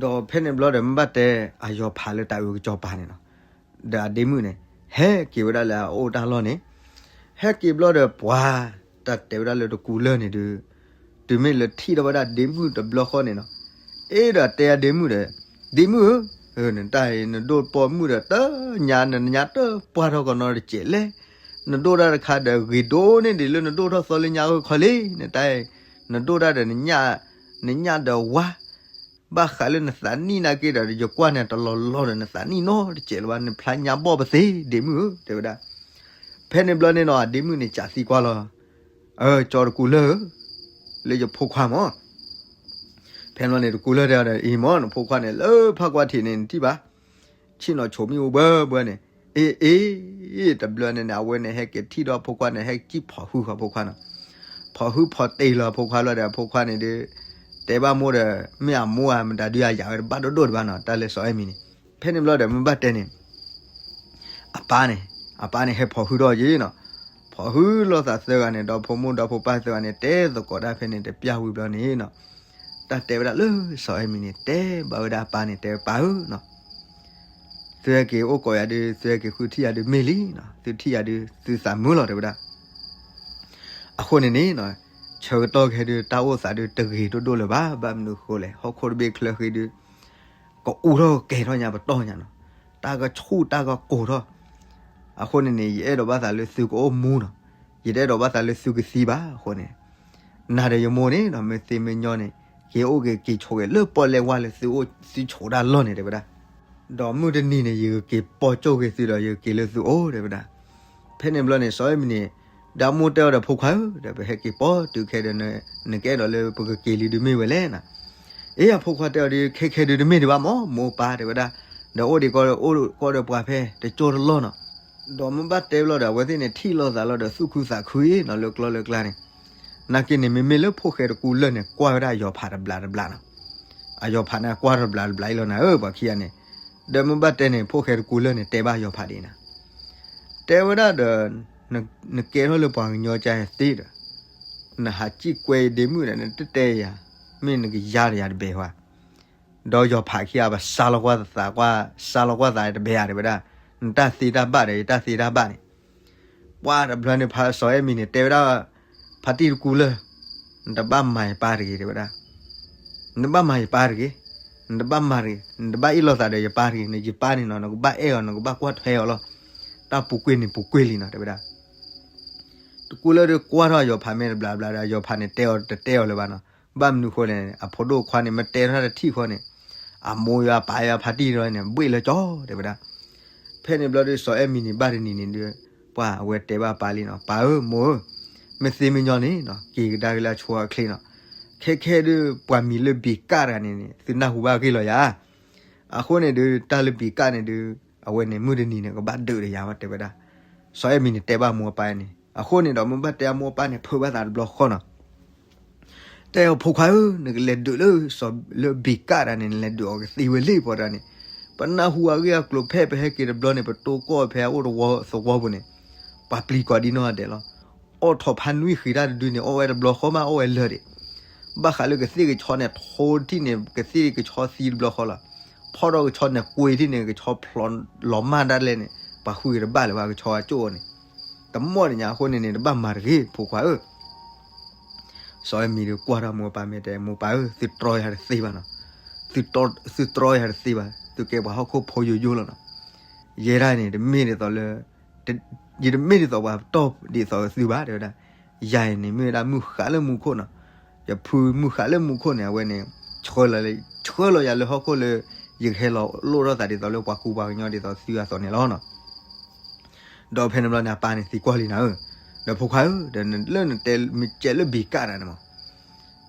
ဒီးဖဲန့ၣ်ဘျီဒီး မ့ၢ်ဘၣ်တဲအယီၤဖးလၢတၢ်အုၣ်ကစီၤပၤန့ၣ်နီၤ, ဒီးအဒ့မုၣ်န့ၣ် ဟဲက့ၤဝဲဒၣ်လၢအအိၣ်တၢ်လီၢ်န့ၣ်, ဟဲက့ၤဘျီဒီးပှၤ တၢ်တဲဝဲဒၣ်လၢတကူလၢၢ်န့ၣ်ဒုး တုၤမ့ၢ်လၢထံၣ်ထီၣ်ဝဲဒၣ်ဒ့မုၣ်တဘျီဃီန့ၣ်နီၤ, အ့ဒီးတဲအဒ့မုၣ်ဒီး, ဒ့မုၣ်ဧၢ, နတၢ်အံၤ နဒိၣ်ပိာ်မုၣ်ဒီးတညါ နညါတပှၢ်ထီၣ်ကီးနီတစဲးလဲၣ်, နဒိၣ်တၢ်တခါဒီးဂ့ၤဒိၣ်န့ၢ်ဒံးလၢနဒိၣ်ထီၣ်သီလၢညါအဂီၢ်ခီလံ, နတၢ်အံၤ နဒိၣ်တၢ်ဒီး နညၣ်ဒီးဝါ ဘၣ်ဃးလၢနသးနံၣ်နာ်က့ဒီး ယကွၢ်န့ၣ်တလီၤလီၤဒီး နသးနံၣ်နီတစဲးလၢၤဘၣ်, နဖျါညါဘီၣ်ပသ့ ဒ့မုၣ်ဧၢ တဲဝဲဒၣ်. ဖဲန့ၣ်ဘျီန့ၣ်နီၤ အဒ့မုၣ်န့ၣ် ကးသံကွၢ်လီၤ, ကၠီတကူလၢၢ်ဧၢ, လၢယဖိခွါမး, ဖဲ ဖဲန့ၣ်တကူလၢၢ်တဲအီၤဒီး အံၤမ့ၢ်နဖိခွါန့ၣ် လၢဖးကွၢ်ထံးန့ၣ် နထံၣ်ဘၣ်, ဆ့ၣ်နီၤဆိးမ့ၣ်အူဘၢဘၢန့ၣ်, အ့ အ့ တဘျီန့ၣ်န့ၣ် အဝဲန့ၣ်ဟဲက့ၤထံၣ်ဒီးဖိခွါန့ၣ် ဟဲကံၣ်ဖီၣ်ဟုဃီဖိခွါနီၤ, ဖီၣ်ဟုဖီၣ်တ့ၢ်လီၤဖိခွါလီၤဒီး ဖိခွါန့ၣ်ဒီး တဲဘၣ်မိၢ်ဒီး မ့ၢ်အမိၢ်ဧါ မတၤဒုးအယၤဝဲတဘၣ်ဒိၣ်ဒိၣ်တဘၣ်နီၤ, တၢ်လၢစီၤအဲၣ်မံၤန့ၣ်, ဖဲန့ၣ်ဘျီဒီး မ့ၢ်ဘၣ်တဲန့ၣ် အပၢ်န့ၣ်, အပၢ်န့ၣ်ဟဲဖီၣ်ဟုထီၣ်က့ၤနီၤ, ဖီၣ်ဟုလိာ်သးသၢဂၤန့ၣ် ဒီးဖိမိၢ်ဒီးဖိပၢ်သၢဂၤန့ၣ် တဲသကိးတၢ်ဖဲန့ၣ်တပျၢ်ဝံၤဘျီန့ၣ်နီၤ, တၢ်တဲဝဲဒၣ်လၢစီၤအဲၣ်မံၤန့ၣ် တဲဘၣ်ဝဲဒၣ်အပၢ်န့ၣ် တဲပၢ်ဧၢနီၤ, သုဟဲက့ၤအိၣ်ကိးယၤဒုး သုဟဲက့ၤဃုထံၣ်ယၤဒုးမ့ၢ်လံနီၤ, သုထံၣ်ယၤဒုး သုသးမုာ်လီၤ တဲဝဲဒၣ်. အဃိန့ၣ်န့ၣ်နီၤ, ဆၢကတီၢ်ခဲဒုး တၢ်အိၣ်သးဒုးတဂ့ၤဒိၣ်ဒိၣ်လၢၤဘၣ်, ဘၣ်မနုၤဃိလဲၣ်, ဟီၣ်ခိၣ်တဘ့ၣ်ချၢဃ့ဒုး ကအူထီၣ်ကကဲၤထီၣ်ညါပတီၢ်ညါနီၤ, တၢ်ကဆူၣ်တၢ်ကကိၢ်ထီၣ်, အဃိန့ၣ်န့ၣ် ယအဲၣ်ဒိးဘၣ်သးလၢသုကအိၣ်မူနီၤ, ယတအဲၣ်ဒိးဘၣ်သးလၢသုကသံဘၣ်အဃိန့ၣ်, နၤဒီးယမိၢ်န့ၣ်နီၤ မ့ၢ်သ့မ့ၢ်ညီန့ၣ် က့ၤအိၣ်က့ၤက့ၤဆိးက့ၤလၢပီၣ်လဲၣ်ဝါလၢသုအိၣ်သုဆိးတၢ်လီၢ်န့ၣ် တဲဝဲဒၣ်. ဒီးမုၢ်တနံၤန့ၣ် ယကက့ၤပိာ်ကၠိၣ်က့ၤသုဒီး ယကက့ၤလၢသုအိၣ် တဲဝဲဒၣ်. ဖဲန့ၣ်ဘျီန့ၣ် စီၤအဲၣ်မံၤန့ၣ် ဒီးမိၢ်တဲအီၤဒီး ဖိခွါဧၢ, ဒီးပဟဲက့ၤပိာ်တုၤခဲဒီး နကအဲၣ်ဒိးလၢပကက့ၤလံဒုးမ့ၢ်ဝဲလဲၣ်နီၤ. အ့ အဖိခွါတဲအီၤဒုး ခဲခဲဒုးတမ့ၢ်ဒံးဘၣ်မၢ်, မိၢ်ပၢ်တဲဝဲဒၣ်, ဒီးအိၣ်ဒံးကီးဒီးအိၣ်ကီးဒီးပှၤဖဲတကၠိၢ်တလီၢ်နီၤ. ဒီးမ့ၢ်ဘၣ်တဲဘျီဒီး အဝဲသ့ၣ်န့ၣ်ထံၣ်လိာ်သးလီၤဒီးသူၣ်ခုသးခုနီၤ လၢကျီလၢကျါန့ၣ်, နာ်က့န့ၣ် မ့မ့ၢ်လၢဖိၣ်ဃဲတကူလၢၢ်န့ၣ် ကွၢ်ဝဲဒၣ်အယီၤဖးတဘျးတဘျးနီၤ. အယီၤဖးန့ၣ် ကွၢ်ထီၣ်တဘျးတဘျးအံၤလီၤနၤဧၢ ပှၤခံဂၤန့ၣ်. ဒီးမ့ၢ်ဘၣ်တဲန့ၣ် ဖိၣ်ဃဲတကူလၢၢ်န့ၣ် တဲဘၣ်ယီၤဖးဒ်အံၤနၤ, တဲဝဲဒၣ်ဒီး နကဲထီၣ်လၢပှၤကညီကၢ်သ့ဒီး နဟးစံၣ်ကွဲဒ့မုၣ်ဒီး နတတဲယၤ, မ့ၢ်နကယါဒီးယၤတဘဲၣ်ဝဲ, ဒီးယီၤဖးခံဂၤ ပစါလီၤကွၢ်သးကွၢ် စါလီၤကွၢ်သးတဘဲၣ်ဧါ တဲဝဲဒၣ်. နတၢ်သ့တၢ်ဘၣ်ဒီး ယတၢ်သ့တၢ်ဘၣ်န့ၣ် ပှၤတဘျီန့ၣ် ဖးစီၤအဲၣ်မံၤန့ၣ် တဲဝဲဒၣ် ဖါတံၢ်တကူလၢၢ်, နတဘၣ်မၤယပၢ်တဂ့ၤ တဲဝဲဒၣ်. နတဘၣ်မၤယပၢ်တဂ့ၤ, နတဘၣ်မၤတဂ့ၤ, နတဘၣ်အ့ၣ်လိာ်သးဒီးယပၢ်တဂ့ၤ, နယပၢ်န့ၣ်နီၤ နကဘၣ်အဲၣ်အီၤ နကဘၣ်ကွၢ်ထွဲအီၤလီၤ. တၢ်ပူၤကွံာ်န့ၣ်ပူၤကွံာ်လံနီၤ တဲဝဲဒၣ်. တကူလၢၢ်ဒီးကွၢ်ထီၣ်အယီၤဖးမဲာ်တဘျးဘျးဒီး အယီၤဖးန့ၣ်တဲအီၤတတဲအီၤလၢၤဘၣ်နီၤ. ဘၣ်မနုၤဃိလဲၣ်န့ၣ် အဖိဒိၣ်ခွါန့ၣ် မ့ၢ်တဲထီၣ်တထံၣ်ဃီန့ၣ် အမိၢ်ယွၤပၢ်ယွၤဖါတံၢ်ဒီးန့ၣ် ဘှ့ၣ်လၢကၠီ တဲဝဲဒၣ်. ဖဲန့ၣ်ဘျီဒီး စီၤအဲၣ်မံၤန့ၣ် ဘၣ်တနံၤန့ၣ်ဒီး ပှၤအဝဲတဲဘၣ်ပၢ်လံနီၤ, ပၢ်ဧၢ မိၢ်ဧၢ, မ့ၢ်သ့မ့ၢ်ညီန့ၣ်နီၤ က့ၤကဒါက့ၤလၢအဆိအချ့နီၤ. ခဲခဲဒီး ပှၤမံၤလၢဘံၤကၣ်တဂၤန့ၣ်န့ၣ် သုနၢ်ဟူဘၣ်ဂ့ၢ်လီၤယၤ. အဃိန့ၣ်ဒီး တၢ်လၢဘံၤကၣ်န့ၣ်ဒီး အဝဲန့ၣ်မုၢ်တနံၤန့ၣ် ကဘၣ်ဒုးဒီးယၤဝဲ တဲဝဲဒၣ်. စီၤအဲၣ်မံၤန့ၣ်တဲဘၣ်မိၢ်ပၢ်န့ၣ် အဃိန့ၣ်ဒီး မ့ၢ်ဘၣ်တဲအမိၢ်ပၢ်န့ၣ် ဖုးဘၣ်သးတဘျီဃီနီၤ. တဲအီၤ ဖိခွါဧၢ, နကလဲၤဒုးလၢ စီၤလၢဘံၤကၣ်တဂၤန့ၣ် နလဲၤဒုးအီၤကသ့ဝဲလံ ပှၤတဂၤန့ၣ်, ပနၢ်ဟူအဂ့ၢ်အကျိၤဖဲပဟဲက့ၤတဘျီန့ၣ် ပတိၢ်ကီၢ်ဖဲအအိၣ်တဝီသဝီပူၤန့ၣ် ပှၤပျံၤကီးဒ်နီၢ်ဂၤဒဲးလီၤ. အီၣ်ထိးဖးနွံဃံးတၢ်တဒုန့ၣ် အီၣ်ဝဲတဘျီဃီမး အီၣ်ဝဲလၢာ်ဒံး. ဘၣ်ဃးလၢကသ့ၣ်ကဆီန့ၣ် ထိထံၣ်န့ၣ် ကသ့ၣ်ကဆီသံတဘျီဃီလီၤ. ဖီၣ်ထီၣ်ကဆီန့ၣ် ကွ့ထံၣ်န့ၣ် ကဆီဖျိးလီၤမၢ်ဒၣ်လဲာ်န့ၣ် ပှၤဃုက့ၤတဘၣ်လၢၤဘၣ် ကဆီအကၠိၣ်န့ၣ်. တမီၢ်တညါအဃိန့ၣ်န့ၣ် တဘၣ်မၤတဂ့ၤ ဖိခွါဧၢ. စီၤအဲၣ်မံၤဒီးကွၢ်ထီၣ်မိၢ်ပၢ်မဲာ်တဲ မိၢ်ပၢ်ဧၢ, သုတြီယၤတသ့ဘၣ်နီၤ. သုတြီယၤတသ့ဘၣ်, သုကဲပှၤဟီၣ်ခိၣ်ဖိယိယိလီၤနီၤ. ယဲဒၣ်န့ၣ် တမ့ၢ်ဒ်သိးလၢ ယတမ့ၢ်ဒ်သိးပှၤပတီၢ်ဒ်သိးသုဘၣ် တဲဝဲဒၣ်. ယၤအံၤန့ၣ် မ့ၢ်ဝဲဒၣ်မုၢ်ဃးလၢမူခိၣ်နီၤ. ယဖုမုၢ်ဃးလၢမူခိၣ်န့ၣ် အဝဲန့ၣ် ဆှၢလီၤလၢ ဆှၢလီၤယၤလၢဟီၣ်ခိၣ်လၢ ယကဟဲလီၤလိၣ်ထီၣ်သးဒ်သိးလၢပှၤကူပှၤကညီဒ်သိးသုအသိးန့ၣ်လီၤနီၤ. ဒီးဖဲန့ၣ်ဘျီန့ၣ် အပၢ်န့ၣ်သံကွၢ်လံနၤဧၢ, ဒီးဖိခွါဧၢ, ဒီးလၢနတဲမ့ၢ်ကဲလၢဘံၤကၣ်တဂၤန့ၣ်မး.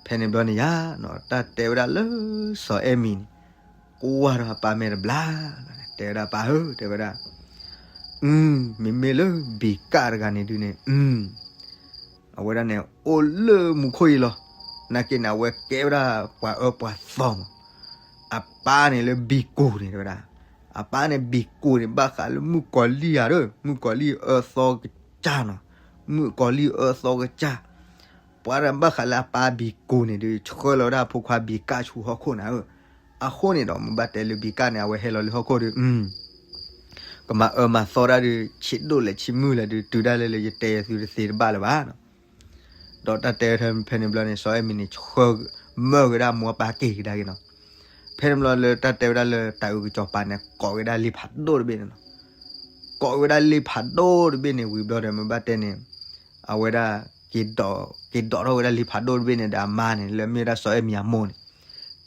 ဖဲန့ၣ်ဘျီန့ၣ်ယၤနီၤ တၢ်တဲဝဲဒၣ်လၢစီၤအဲၣ်မံၤန့ၣ် ကွၢ်ထီၣ်အပၢ်မဲာ်တဘျါ, တဲဝဲဒၣ် ပၢ်ဧၢ, တဲဝဲဒၣ်, အု မ့မ့ၢ်လၢဘံၤကၣ်တဂၤန့ၣ်ဒုးန့ၣ် အု အဝဲဒၣ်န့ၣ် အိၣ်လၢမူခိၣ်အံၤလီၤ. နာ်က့န့ၣ် အဝဲကဲဝဲဒၣ်ပှၤအၢပှၤသီမး. အပၢ်န့ၣ်လၢဘံၤကိၢ်န့ၣ် တဲဝဲဒၣ်, အပၢ်န့ၣ်ဘံၤကိၢ်န့ၣ် ဘၣ်ဃးလၢမုၣ်ကီၤလံၢ်ဧါဒီး မုၣ်ကီၤလံၢ်အၢသီကစၢ်နီၤ, မုၣ်ကီၤလံၢ်အၢသီကစၢ်. ပှၤတဂၤဘၣ်ဃးလၢအပၢ်ဘံၤကိၢ်န့ၣ်ဒီး ဆှၢလီၤဝဲဒၣ်အဖိခွါဘံၤကၣ်ဆူဟီၣ်ခိၣ်နၤဧၢ. အဃိန့ၣ်ဒီး မ့ၢ်ဘၣ်တဲလၢဘံၤကၣ်န့ၣ် အဝဲဟဲလီၤလၢဟီၣ်ခိၣ်ဒီး ကမၤအၢမၤသီတၢ်ဒီး ဆံးဒိၣ်လဲၣ်ဆံးမုၢ်လဲၣ်ဒီး တုၤဒၣ်လဲာ်လၢယတဲယသုတသ့တဘၣ်လၢၤဘၣ်နီၤ. ဒီးတၢ်တဲဝဲဖဲန့ၣ်ဘျီန့ၣ် စီၤအဲၣ်မံၤန့ၣ် ဆှၢမၢက့ၤဝဲဒၣ်မိၢ်အပၢ်က့ၤကဒါက့ၤနီၤ. ဖဲန့ၣ်ဘျီလၢတၢ်တဲဝဲဒၣ်လၢတၤအုးကစီၤပၤန့ၣ် ကိးက့ၤဝဲဒၣ်လ့ဖးဒိၣ်တဘ့ၣ်န့ၣ်နီၤ. ကိးက့ၤဝဲဒၣ်လ့ဖးဒိၣ်တဘ့ၣ်န့ၣ် ဝံၤဘျီဒီး မ့ၢ်ဘၣ်တဲန့ၣ် အဝဲဒၣ် က့ၤဒိးထီၣ်ဝဲဒၣ်လ့ဖးဒိၣ်တဘ့ၣ်န့ၣ်ဒီးအမါန့ၣ် လၢမ့ၢ်ဝဲဒၣ်စီၤအဲၣ်မံၤအမိၢ်န့ၣ်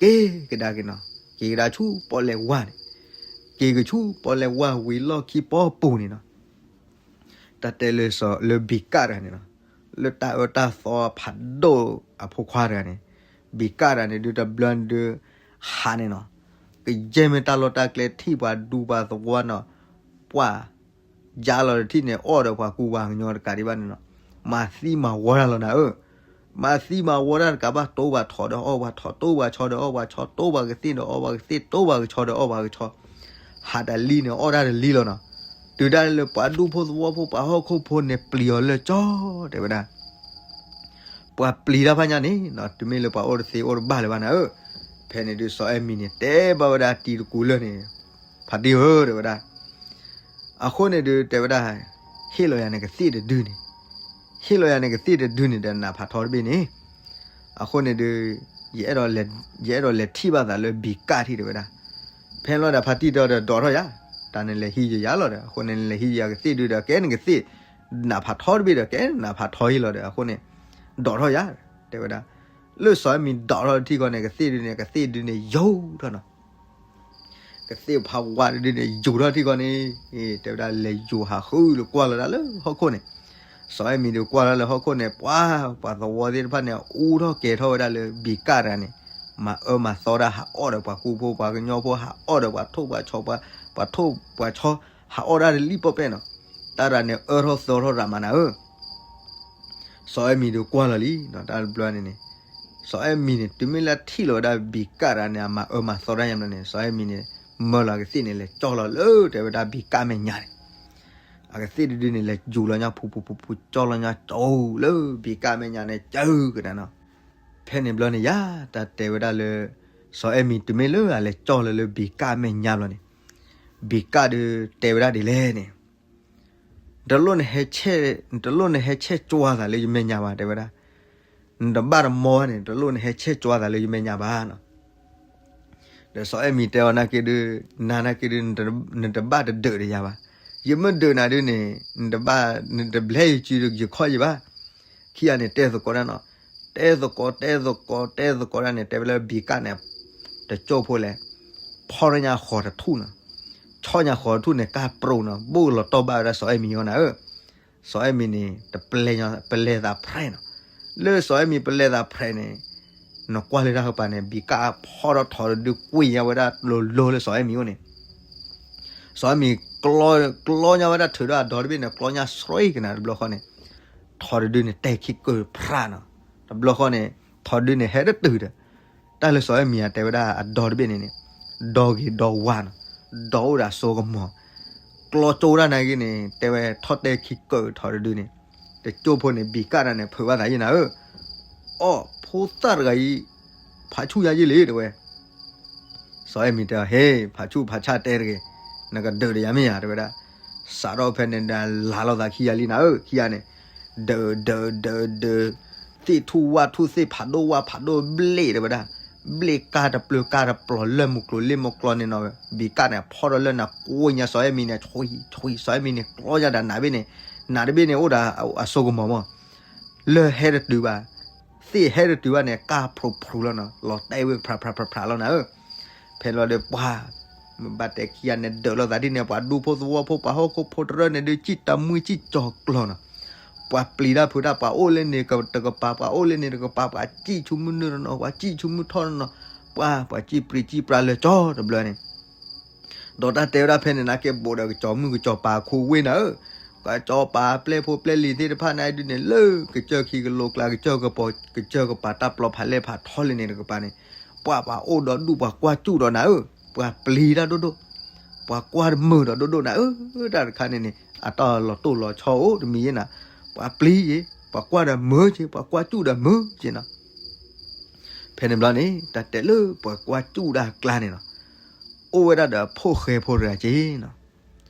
က့ၤကဒါက့ၤနီၤ. က့ၤကဒါဆူပီၣ်လဲၣ်ဝါန့ၣ်, က့ၤကဆူပီၣ်လဲၣ်ဝါဝံၤလီၢ်ခံပီၣ်ပူၤန့ၣ်နီၤ. တၢ်တဲလၢစီၤလၢဘံၤကၣ်တဂၤန့ၣ်နီၤ, လၢတၢ်အၢတၢ်သီဖးဒိၣ်အဖိခွါတဂၤန့ၣ်, ဘံၣ်ကၣ်တၢ်န့ၣ်ဒုး တဘျီန့ၣ်ဒုး ဟးန့ၣ်နီၤ, ကယဲၢ်မ့ၢ်တၢ်လီၢ်တၢ်ကျဲထံၣ်ပှၤဒူပှၤသဝီနီၤ, ပှၤ ယါလီၤတထံၣ်န့ၣ် အီၣ်ဒီးပှၤကူ ပှၤကညီတကးဒံးဘၣ်န့ၣ်နီၤ, မၤသံမၤဝီတၢ်လီၤနၤဧၢ, မၤသံမၤဝီတၢ်တကးဘၣ် တိပှၤထိးဒီးအီၣ်ပှၤထိး, တိပှၤဆီဒီးအီၣ်ပှၤဆီ, တိပှၤကသ့ၣ်ဒီးအီၣ်ပှၤကသ့ၣ်, တိပှၤကဆီဒီးအီၣ်ပှၤကဆီ, ဟးတလံန့ၣ် အီၣ်တၢ်တလံလီၤနီၤ, တုၤဒၣ်လၢပှၤဒူဖိသဝီဖိ ပှၤဟီၣ်ခိၣ်ဖိန့ၣ် ပျံၤအီၤလၢကၠီ တဲဝဲဒၣ် ပှၤပျံၤတၢ်ဖးညါန့ၣ်နီၤ, တုၤမ့ၢ်လၢပှၤအိၣ်တသ့အိၣ်တဘၣ်လၢၤဘၣ်နၤဧၢ, ဖဲန့ၣ်ဒုး စီၤအဲၣ်မံၤန့ၣ် တဲဘၣ်ဝဲဒၣ်တံၤသကိးလၢာ်န့ၣ်, ဖါတံၢ်ဧၢ တဲဝဲဒၣ်, အဃိန့ၣ်ဒုး တဲဝဲဒၣ်, ဟ့ၣ်လီၤယၤန့ၣ်ကသ့ၣ်တဒုန့ၣ်, ဟ့ၣ်လီၤယၤန့ၣ်ကသ့ၣ်တဒုန့ၣ်ဒီးနးဖးထီတဘ့ၣ်န့ၣ်, အဃိန့ၣ်ဒုး ယအဲၣ်ဒိးလဲၤထံၣ်ဘၣ်သးလၢဘံၣ်ကၣ်ထံၣ် တဲဝဲဒၣ်, ဖဲလီၤဒီးဖါတံၢ်တဲဒီး ဒိးထီၣ်ယၤ, တၢ်နလဲၤဟံးယၤလီၤဒီး အဃိန့ၣ် နလဲၤဟံးယၤကသ့ၣ်ဒုဒီး ကဲနကသ့ၣ် နးဖးထီတဘ့ၣ်ဒီး ကဲနးဖးထီဟ့ၣ်လီၤဒီး အဃိန့ၣ် ဒိးထီၣ်ယၤ, တဲဝဲဒၣ်, လၢစီၤအဲၣ်မံၤဒိးထီၣ်ထံၣ်ဃီန့ၣ် ကသ့ၣ်ဒုန့ၣ် ကသ့ၣ်ဒုန့ၣ် ယိာ်ထီၣ်နီၤ ကသ့ၣ်ဖးဝါတဒုန့ၣ် ယိာ်ထီၣ်ထံၣ်ဃီန့ၣ်, တဲဝဲဒၣ်လဲၤယိာ်ဟးဃုလၢကွၢ်လီၤဒၣ်လၢဟီၣ်ခိၣ်န့ၣ်, စီၤအဲၣ်မံၤဒုးကွၢ်လီၤလၢဟီၣ်ခိၣ်န့ၣ် ပှၤ ပှၤသဝီသ့ၣ်တဖၣ်န့ၣ် အူထီၣ်ကဲၤထီၣ်ဝဲဒၣ်လၢဘံၣ်ကၣ်တဂၤန့ၣ်, မၤအၢမၤသီတၢ် ဟးအီၣ်ဒီးပှၤကူဖိပှၤကညီဖိ ဟးအီၣ်ဒီးပှၤထိၣ်ပှၤဆီ, ပှၤထိၣ်ပှၤဆီ, ဟးအီၣ်တၢ်တလံပီၢ်ပဲၣ်နီၤ, တၢ်တဂၤန့ၣ် အၢထီၣ်သီထီၣ်ရးမးနၤဧၢ စီၤအဲၣ်မံၤဒုးကွၢ်လီၤလံ, တၢ်တဘျီန့ၣ်န့ၣ်, စီၤအဲၣ်မံၤန့ၣ် တုၤမ့ၢ်လၢထံၣ်လီၤဝဲဒၣ်ဘံၣ်ကၣ်တဂၤန့ၣ် အမၤအၢမၤသီတၢ်ညါဘျီန့ၣ် စီၤအဲၣ်မံၤန့ၣ် မၢလီၤကသ့ၣ်န့ၣ် လဲၤကၠီလီၤလၢတဲဝဲဒၣ်ဘံၣ်ကၣ်မဲာ်ညါန့ၣ်, အကသ့ၣ်တဒုန့ၣ် လဲၤယူၤလီၤညါဖူဖူဖူဖူ ကၠီလီၤညါကၠီလၢဘံၣ်ကၣ်မဲာ်ညါန့ၣ် ကၠီကဒါနီၤ, ဖဲန့ၣ်ဘျီန့ၣ်ယါ တၢ်တဲဝဲဒၣ်လၢ စီၤအဲၣ်မံၤတုၤမ့ၢ်လၢအလဲၤကၠီလီၤလၢဘံၣ်ကၣ်မဲာ်ညါဘျီန့ၣ်, ဘံၣ်ကၣ်ဒုးတဲဝဲဒၣ်ဒ်လဲၣ်န့ၣ် တလိၣ်နဟဲဆဲး, နတလိၣ်နဟဲဆဲးကွၢ်သးလၢယမဲာ်ညါဘၣ် တဲဝဲဒၣ်, နတဘၣ်တမီဘၣ်န့ၣ် တလိၣ်နဟဲဆဲးကွၢ်သးလၢယမဲာ်ညါဘၣ်နီၤ, ဒီးစီၤအဲၣ်မံၤတဲအီၤနာ်က့ဒုး, နၤနာ်က့ဒုး, နတဘၣ်တဒုးဒီးယၤဘၣ်, ယမ့ၢ်ဒုးနၤဒုးန့ၣ်, နတဘၣ်, နတဘျဲယစုဒီးယခီၣ်ယံၤဘၣ်, ခံဂၤန့ၣ်တဲသကိးတၢ်နီၤ, တဲသကိးတဲသကိးတဲသကိးတၢ်န့ၣ် တဲဝဲလၢဘံၣ်ကၣ်န့ၣ်, တကၠိၢ်ဖိလဲၣ်, ဖီထီၣ်ညါဃီၤတထူၣ်နီၤ, ဆီၣ်ညါဃီၤတထူၣ်န့ၣ် ကၢ်ပြိးနီၤ ဘိၣ်လီၤတီၢ်ဘၣ်ဝဲဒၣ်စီၤအဲၣ်မံၤအီၤနၤဧၢ, စီၤအဲၣ်မံၤန့ၣ် တပလဲၤသးဖြဲးနီၤ, လၢစီၤအဲၣ်မံၤပလဲၤသးဖြဲးန့ၣ်, နကွၢ်လၢတၢ်ဃပၤန့ၣ် ဘံၣ်ကၣ်ဖီထီၣ်ထိးတဒုကွံာ်ညါဝဲဒၣ်လိၤလိၤလၢစီၤအဲၣ်မံၤအိၣ်န့ၣ် စီၤအဲၣ်မံၤကျီ, ကျီညါဝဲဒၣ်ထုးဒီးအဒီတဘ့ၣ်န့ၣ် ကျီညါဆှီကနၤတဘျီဃီန့ၣ်, ထိးတဒုန့ၣ် တဲခံကၢၢ်ဖြးနီၤ, တဘျီဃီန့ၣ်, ထိးတဒုန့ၣ် ဟဲတတုၤဒီး, တၢ်လၢစီၤအဲၣ်မံၤအတဲဝဲဒၣ်အဒီတဘ့ၣ်န့ၣ်န့ၣ်, ဒီဂ့ၤဒီဝါနီၤ, ဒီအိၣ်ဒီးအစိကမီၤ, ကျီကၠိဒၣ်နာ်က့န့ၣ် တဲဝဲထီၣ်တဲခံကၢၢ်ထိးတဒုန့ၣ်, တကၠိၢ်ဖိန့ၣ် ဘံၣ်ကၣ်တၢ်န့ၣ် ဖုးဘၣ်သးယံၤနၤဧၢ အိ ဖိသၣ်တဂၤအံၤ, ဖးဆူၣ်ယၤယံၤလံ တဲဝဲ, စီၤအဲၣ်မံၤတဲအီၤ ဟ့ ဖးဆူၣ်ဖးဆၣ်တဲတဂ့ၤ, နကဒုးဒီးယၤမ့ၢ်ဧါ တဲဝဲဒၣ်, စးထီၣ်ဖဲန့ၣ်ဒီးလၤလိာ်သးခံဂၤလံနၤဧၢ ခံဂၤန့ၣ်, ဒုးဒုးဒုးဒုး, သ့ၣ်ထူၣ်ဝၣ်ထူၣ်သ့ၣ်ဖးဒိၣ်ဝၣ်ဖးဒိၣ်ဘျ့ၣ်တဲဝဲဒၣ်, ဘျ့ၣ်ကၢ်တပျုၤကၢ်တပျီၤလၢမုၢ်ကျိၤလ့ၣ်မုၢ်ကျိၤန့ၣ်နီၤ, ဘံၣ်ကၣ်န့ၣ် ဖီထီၣ်လၢနၤကွံာ်ညါစီၤအဲၣ်မံၤန့ၣ် ဆွံဆွံ စီၤအဲၣ်မံၤန့ၣ် ကျီညါဒီးနးတဘ့ၣ်န့ၣ်, နးတဘ့ၣ်န့ၣ် အိၣ်ဒီးအစိကမီၤမး လၢဟဲတတုၤဘၣ်, သ့ၣ်ဟဲတတုၤဘၣ်န့ၣ် ကၢ်ဖျိဖျိလီၤနီၤ, လီၤတဲာ်ဝဲဖျးဖျးဖျးဖျးလီၤနၤဧၢ, ဖဲလီၤဒီးပှၤ, မ့ၢ်ဘၣ်တဲခံဂၤန့ၣ် ဒုးလိာ်သးဒ်န့ၣ် ပှၤဒူဖိသဝီဖိ ပှၤဟီၣ်ခိၣ်ဖိတရၢန့ၣ်ဒုး စံၣ်တၢ်မုၢ်စံၣ်ကၠီၤကျီၤနီၤ, ပှၤပျံၤတၢ်ဖုးတၢ် ပှၤအိၣ်လၢန့ၣ်တကပၤ ပှၤအိၣ်လၢန့ၣ်တကပၤ ပှၤစံၣ်ဆူမုၢ်နုာ်တနီၤ ပှၤစံၣ်ဆူမုၢ်ထီၣ်တနီၤ, ပှၤ ပှၤစံၣ်ပြံစံၣ်ပြါလၢကၠီတဘျီန့ၣ် ဒီးတၢ်တဲဝဲဒၣ်ဖဲန့ၣ် နာ်က့ဘူးဒီးကစီၤမုၢ်ကစီၤပၤခိဝ့ၢ်နၤဧၢ, ကစီၤပၤပျဲၢ်ဖိပျဲၢ်လံၤသ့ၣ်တဖၣ်န့ၣ်ဒုးန့ၣ် လၢကစၢၢ်ခံကလိကျါ ကစၢၢ်ကပၤ ကစၢၢ်ကပၤတၢ်ပျီဖးလဲၢ်ဖးထီလံန့ၣ်တကပၤန့ၣ်, ပှၤပှၤအိၣ်ဒီးဒူၣ်ပှၤကွၢ်စူၣ်ဒီးနၤဧၢ, ပှၤပျံၤတၢ်ဒိၣ်ဒိၣ်, ပှၤကွၢ်တမုာ်ဒီးဒိၣ်ဒိၣ်နၤဧၢ, တၢ်တခါန့ၣ်န့ၣ် အတၢ်လီၤတိၢ်လီၤဆီအိၣ်တမံၤယဲနၤ, ပှၤပျံၤယဲ, ပှၤကွၢ်ဒီးမုာ်က့ၤ, ပှၤကွၢ်စူၣ်ဒီးမုာ်က့ၤနီၤ ဖဲန့ၣ်ဘျီန့ၣ် တၢ်တဲလၢပှၤကွၢ်စူၣ်တၢ်အကျါန့ၣ်နီၤ, အိၣ်ဝဲဒၣ်ဒီးဖိၣ်ဃဲဖိတဂၤက့ၤနီၤ,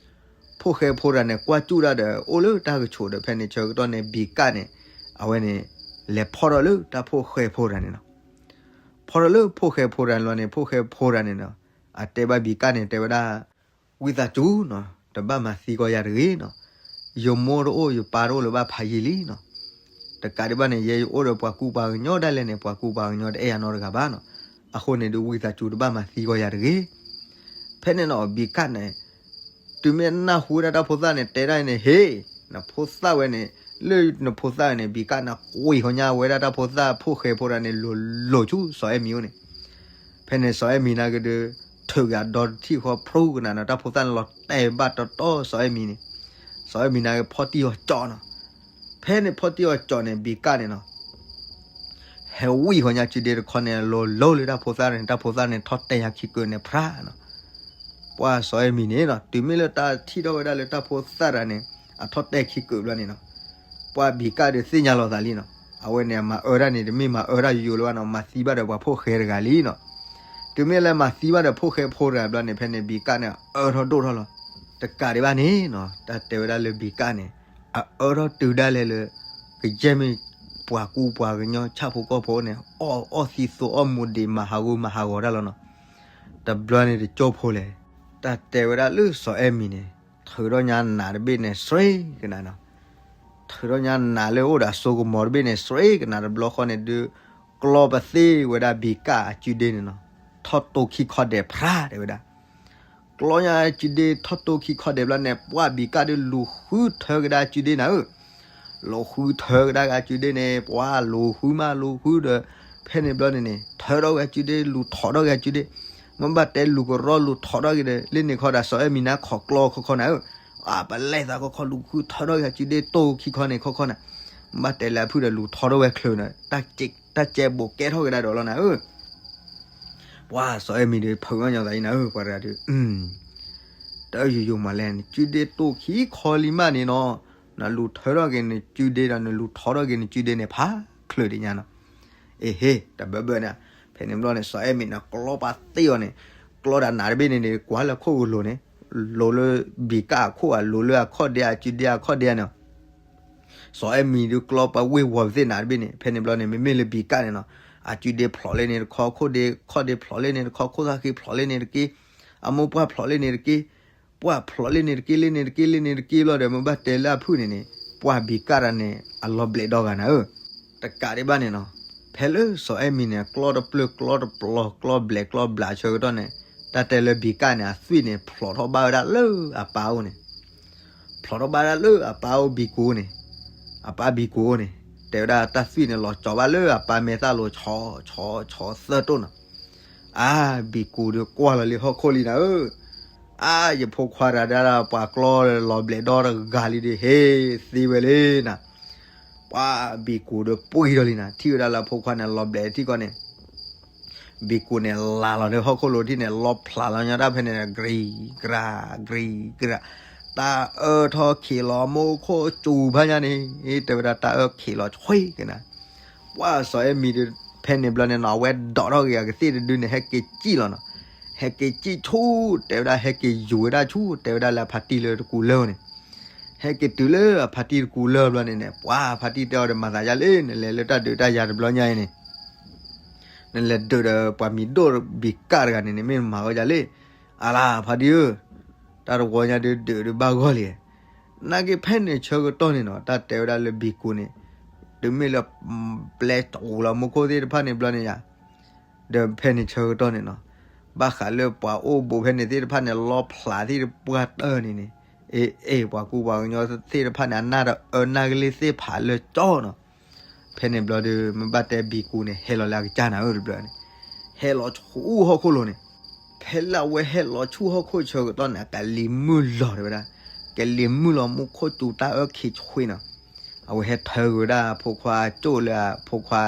ဖိၣ်ဃဲဖိတဂၤန့ၣ် ကွၢ်စူၣ်တၢ်ဒီး အိၣ်လၢတၢ်ကဆိးဒီး ဖဲန့ၣ်ဆၢကတီၢ်န့ၣ် ဘံၣ်ကၣ်န့ၣ် အဝဲန့ၣ် လဲၤဖီၣ်ထီၣ်လၢတၢ်ဖိၣ်ဃဲဖိတဂၤန့ၣ်နီၤ, ဖီၣ်ထီၣ်လၢဖိၣ်ဃဲဖိတဂၤန့ၣ်လီၤန့ၣ် ဖိၣ်ဃဲဖိတဂၤန့ၣ်နီၤ, အတဲဘၣ်ဘံၣ်ကၣ်န့ၣ် တဲဝဲဒၣ် ဝံသးစူၤနီၤ တဘၣ်မၤသံကွၢ်ယၤတဂ့ၤနီၤ, ယမိၢ်တအိၣ်ယပၢ်တအိၣ်လၢၤဘၣ်ဖးယံာ်လံနီၤ, တကးဒံးဘၣ်န့ၣ် ယဲယအိၣ်ဒီးပှၤကူပှၤကညီဒၣ်လဲာ်န့ၣ် ပှၤကူပှၤကညီတအဲၣ်ယၤနီတဂၤဘၣ်နီၤ, အဃိန့ၣ်ဒုး ဝံသးစူၤတဘၣ်မၤသံကွၢ်ယၤတဂ့ၤ, ဖဲန့ၣ်နီၤ ဘံၣ်ကၣ်န့ၣ် တုၤမ့ၢ်နၢ်ဟူဝဲဒၣ်တၢ်ဖိသၣ်န့ၣ် တဲဒၣ်အံၤန့ၣ် ဟ့ၣ်, နဖိသၣ်ဝဲန့ၣ် လၢနဖိသၣ်န့ၣ် ဘံၤကၣ်န့ၣ် ကွံာ်ဃီညါဝဲဒၣ်တၢ်ဖိသၣ်ဖိၣ်ဃဲဖိတဂၤန့ၣ် လိၤလိၤဆူစီၤအဲၣ်မံၤအိၣ်န့ၣ်, ဖဲန့ၣ်စီၤအဲၣ်မံၤနာ်က့ဒီး ထုးက့ၤအဒီတထံၣ်ဃီဖျိကနၤနီၤ တၢ်ဖိသၣ်န့ၣ်လီၤတဲာ်ဘၣ်တီတီစီၤအဲၣ်မံၤန့ၣ်, စီၤအဲၣ်မံၤနာ်က့ဖီၣ်တံၢ်အီၤကၠီနီၤ, ဖဲန့ၣ်ဖီၣ်တံၢ်အီၤကၠီန့ၣ် ဘံၤကၣ်န့ၣ်နီၤ ဟဲဝံၣ်ဃီညါစုဒ့တခီန့ၣ် လိၤလိၤလၢတၢ်ဖိသၣ်န့ၣ် တၢ်ဖိသၣ်န့ၣ် ထီၣ်တဲာ်ညါခံကုာ်န့ၣ် ဖြါနီၤ. ပှၢ်စီၤအဲၣ်မံၤန့ၣ်နီၤ တုၤမ့ၢ်လၢတၢ်ထံၣ်ထီၣ်ဝဲဒၣ်လၢတၢ်ဖိသၣ်တဂၤန့ၣ် အထီၣ်တဲာ်ခံကုာ်ဘျီန့ၣ်နီၤ, ပှၢ်ဘံၤကၣ်ဒီးသ့ၣ်ညါလီၤသးလံနီၤ. အဝဲန့ၣ် အမၤအၢတၢ်န့ၣ် တမ့ၢ်မၤအၢတၢ်ယိယိလၢၤဘၣ်နီၤ, မၤသံဘၣ်ဒီးပှၤဖိၣ်ဃဲတဂၤလံနီၤ. တုၤမ့ၢ်လၢမၤသံဘၣ်ဒီးဖိၣ်ဃဲဖိတဂၤဘျီန့ၣ် ဖဲန့ၣ် ဘံၤကၣ်န့ၣ် အၢထီၣ်ဒိၣ်ထီၣ်လီၤ. တကးဒံးဘၣ်န့ၣ်နီၤ တၢ်တဲဝဲဒၣ်လၢဘံၤကၣ်န့ၣ် အအၢထီၣ်တုၤဒၣ်လဲာ်လၢ ကယဲၢ်မ့ၢ်ပှၤကူပှၤကညီဆၣ်ဖိကီၢ်ဖိန့ၣ် အီၣ်အီၣ်သံသိအီၣ်မူဒံး မၤဟးဂူာ်မၤဟးဂီၤတၢ်လီၤနီၤ. တဘျီန့ၣ်တကၠိဖိလဲၣ်, တၢ်တဲဝဲဒၣ်လၢစီၤအဲၣ်မံၤန့ၣ် ထုးထီၣ်ညါနးတဘ့ၣ်န့ၣ် စှ့ကနၤနီၤ, ထုးထီၣ်ညါနးလၢအိၣ်ဒီးအစိကမီၤတဘ့ၣ်န့ၣ် စှ့ကနၤတဘျီဃီန့ၣ်ဒုး ကျီပသ့ၣ်ဝဲဒၣ်ဘံၤကၣ်အစုဒ့န့ၣ်နီၤ, ထီၣ်တိၢ်ခံခီဒဲးဖြါတဲဝဲဒၣ် ကျီညါစုဒ့ထီၣ်တိၢ်ခံခီဒဲးဘျီန့ၣ် ပှၢ်ဘံၤကၣ်ဒီးလူၤဃုထၢကဒါစုဒ့နၤဧၢ, လူၤဃုထၢကဒါကဒါစုဒ့န့ၣ် ပှၢ်လူၤဃုမးလူၤဃုဒီး ဖဲန့ၣ်ဘျီန့ၣ်န့ၣ် ထၢထီၣ်ကဒါစုဒ့ လူၤထီၣ်ထီၣ်ကဒါစုဒ့, မ့ၢ်ဘၣ်တဲလူၤကရီလူၤထီၣ်ထီၣ်က့ၤဒီး လၢန့ၣ်ခီဒီးစီၤအဲၣ်မံၤနါခိးကျီခီခီနၤဧၢ, အပလဲၤသးခီခီလူၤဃုထၢထီၣ်ကဒါစုဒ့ တိၢ်ခံခီန့ၣ်ခီခီနၤ, မ့ၢ်ဘၣ်တဲလၢအဖုဒီးလူၤထီၣ်ထီၣ်ဝဲချုးန့ၣ် တၢ်ကဲဘိးကဲထီၣ်ကဒါဒီးလီၤနၤဧၢ ပှၢ်စီၤအဲၣ်မံၤဒီး ဖုးအီၣ်ညီသးအံၤနၤဧၢ ပှၤတဂၤဒီး တၢ်ယိယိမးလဲၣ် နစုဒ့တိၢ်ခံခီလံမးန့ၣ်နီၤ, နလူၤထၢထီၣ်က့ၤနစုဒ့ဒီး နလူၤထီၣ်ထီၣ်က့ၤနစုဒ့န့ၣ် ဖးချုးဒံးညါနီၤ. အ့ဟ့ တဘၢဘၢန့ၣ်, ဖဲန့ၣ်ဘျီန့ၣ် စီၤအဲၣ်မံၤန့ၣ် ကျီပာ်သ့ၣ်အီၤန့ၣ်, ကျီဒၣ်နးတဘ့ၣ်န့ၣ်န့ၣ် ကွၢ်လၢခိၣ်ကလိၤန့ၣ်, လိၤလၢဘံၤကၣ်အခိၣ်ဧါ လိၤလၢအခီၣ်ဒ့ဧါ စုဒ့အခီၣ်ဒ့ဧါန့ၣ် စီၤအဲၣ်မံၤဒုးကျီပာ်ဝ့ၢ်ဝီၤပသ့ၣ်နးတဘ့ၣ်န့ၣ်, ဖဲန့ၣ်ဘျီန့ၣ် မ့မ့ၢ်လၢဘံၤကၣ်န့ၣ်နီၤ, အစုဒ့ဖျိးလၢန့ၣ်တခီ, ခိၣ်ဒ့, ခီၣ်ဒ့ဖျိးလၢန့ၣ်တခီ, ခိၣ်သၣ်ဃံဖျိးလၢန့ၣ်တက့ၢ်, အမိၢ်ပှၢ်ဖျိးလၢန့ၣ်တက့ၢ်, ပှၢ်ဖျိးလၢန့ၣ်တက့ၢ် လၢန့ၣ်တက့ၢ် လၢန့ၣ်တက့ၢ်ဘျီဒီး မ့ၢ်ဘၣ်တဲလၢအဖုၣ်န့ၣ်န့ၣ်, ပှၢ်ဘံၤကၣ်တၢ်န့ၣ် အလီၤဘျဲးဒီဂၤနၤဧၢ, တကးဒံးဘၣ်န့ၣ်နီၤ, ဖဲလၢစီၤအဲၣ်မံၤန့ၣ် ကျီတပျၢၢ်ကျီတပျီၤ ကျီဘျဲးကျီဘျးဆၢကတီၢ်န့ၣ်, တၢ်တဲလၢဘံၤကၣ်န့ၣ် အသွံၣ်န့ၣ် ဖျိးထီၣ်ဘၣ်ဝဲဒၣ်လၢအပၢ်အိၣ်န့ၣ် ဖျိးထီၣ်ဘၣ်ဒၣ်လၢအပၢ်အိၣ်ဘံၤကူန့ၣ်, အပၢ်ဘံၤကူန့ၣ်, တဲဝဲဒၣ်တၢ်သွံၣ်န့ၣ် လီၤကၠီၤဘၣ်လၢအပၢ်မဲာ်သၣ်လိၤ ဆီဆီဆီသၢတိၢ်နီၤ, အါ ဘံၤကူဒီးကွၢ်လီၤလံဟီၣ်ခိၣ်လံနၤဧၢ, အါ ယဖိခွါတဂၤဒၣ်ပှၤကျီလီၤဘျဲးဒီတဂၤလံဒီး ဟ့ၣ်သ့ဝဲလံနၤ, ပှၢ်ဘံၤကူဒီးပှံၢ်ထီၣ်လံနၤ, ထံၣ်ဝဲဒၣ်လၢအဖိခွါန့ၣ် လီၤဘျဲးထံၣ်ကီးန့ၣ် ဘံၤကူန့ၣ် လၤလီၤလၢဟီၣ်ခိၣ်လိၤထံၣ်န့ၣ် လီဖျးလီၤညီတၢ်ဖဲန့ၣ် ကြံၤကြၤ ကြံၤကြၤ, တၢ်အၢထီၣ်ခံးလီၤမိၢ်ခိၣ်စူၤဖးညါန့ၣ်, တဲဝဲဒၣ်တၢ်အၢခံးလီၤဆှံကနၤ, ပှၢ်စီၤအဲၣ်မံၤဒီး ဖဲန့ၣ်ဘျီန့ၣ်နီၤ အဝဲဒိးထီၣ်က့ၤအကသ့ၣ်တဒုန့ၣ် ဟဲက့ၤစံၣ်လီၤနီၤ, ဟဲက့ၤစံၣ်ဆူၣ် တဲဝဲဒၣ်ဟဲက့ၤယူၤဝဲဒၣ်ဆူၣ် တဲဝဲဒၣ်လၢအဖါတံၢ်လၢတကူးလၢန့ၣ်, ဟဲက့ၤတုၤလၢအဖါတံၢ်တကူးလၢဘျီန့ၣ်န့ၣ် ပှၢ်ဖါတံၢ်တဲအီၤဒီး မၤသးဒ်လဲၣ် နလဲၤလၢတၢ်ဒုးတၢ်ယၤတဘျီညါအံၤန့ၣ် နလဲၤဒုးဒီးပှၤမံၤဒိၣ်ဘံၤကၣ်တဂၤန့ၣ်န့ၣ် မ့ၢ်မၤဝဲဒ်လဲၣ်, အလါဖါတံၢ်ဧၢ, တၢ်တဝီညါဒုးဒုးဒီးဘၣ်ဂီၢ်လံ, နာ်က့ဖဲန့ၣ်ဆၢကတီၢ်န့ၣ်နီၤ တၢ်တဲဝဲဒၣ်လၢဘံၤကူန့ၣ်, တုၤမ့ၢ်လၢ ပျဲကၠိလီၤမူခိၣ်သ့ၣ်တဖၣ်န့ၣ်ဘျီန့ၣ်ယါ ဒီးဖဲန့ၣ်ဆၢကတီၢ်န့ၣ်နီၤ, ဘၣ်ဃးလၢပှၤအိၣ်ဘူးဖဲန့ၣ်သ့ၣ်တဖၣ်န့ၣ် လီဖျးသ့ၣ်တပှၢ်တၢၢ်န့ၣ်န့ၣ်, အ့ၣ်အ့ၣ် ပှၤကူပှၤကညီသ့ၣ်တဖၣ်န့ၣ် အနၢ်တအၢနၢ်ကလ့ၢ်သ့ၣ်ဖးလၢကၠီနီၤ, ဖဲန့ၣ်ဘျီဒီး မ့ၢ်ဘၣ်တဲဘံၤကူန့ၣ် ဟဲလီၤလၢအကစၢ်နၤဧၢတဘျီန့ၣ်, ဟဲလီၤဆူၣ်ဟီၣ်ခိၣ်လိၤန့ၣ်, ဖဲလၢအဝဲဟဲလီၤဆူၣ်ဟီၣ်ခိၣ်ဆၢကတီၢ်န့ၣ် အကလံၤမုၢ်လီၤတဲဝဲဒၣ်, ကလံၤမုၢ်လီၤမူခိၣ်စူၤတၢ်အၢခံးဆှံနီၤ အဝဲဟဲထၢက့ၤဝဲဒၣ်အဖိခွါကၠိၣ်လၢအဖိခွါ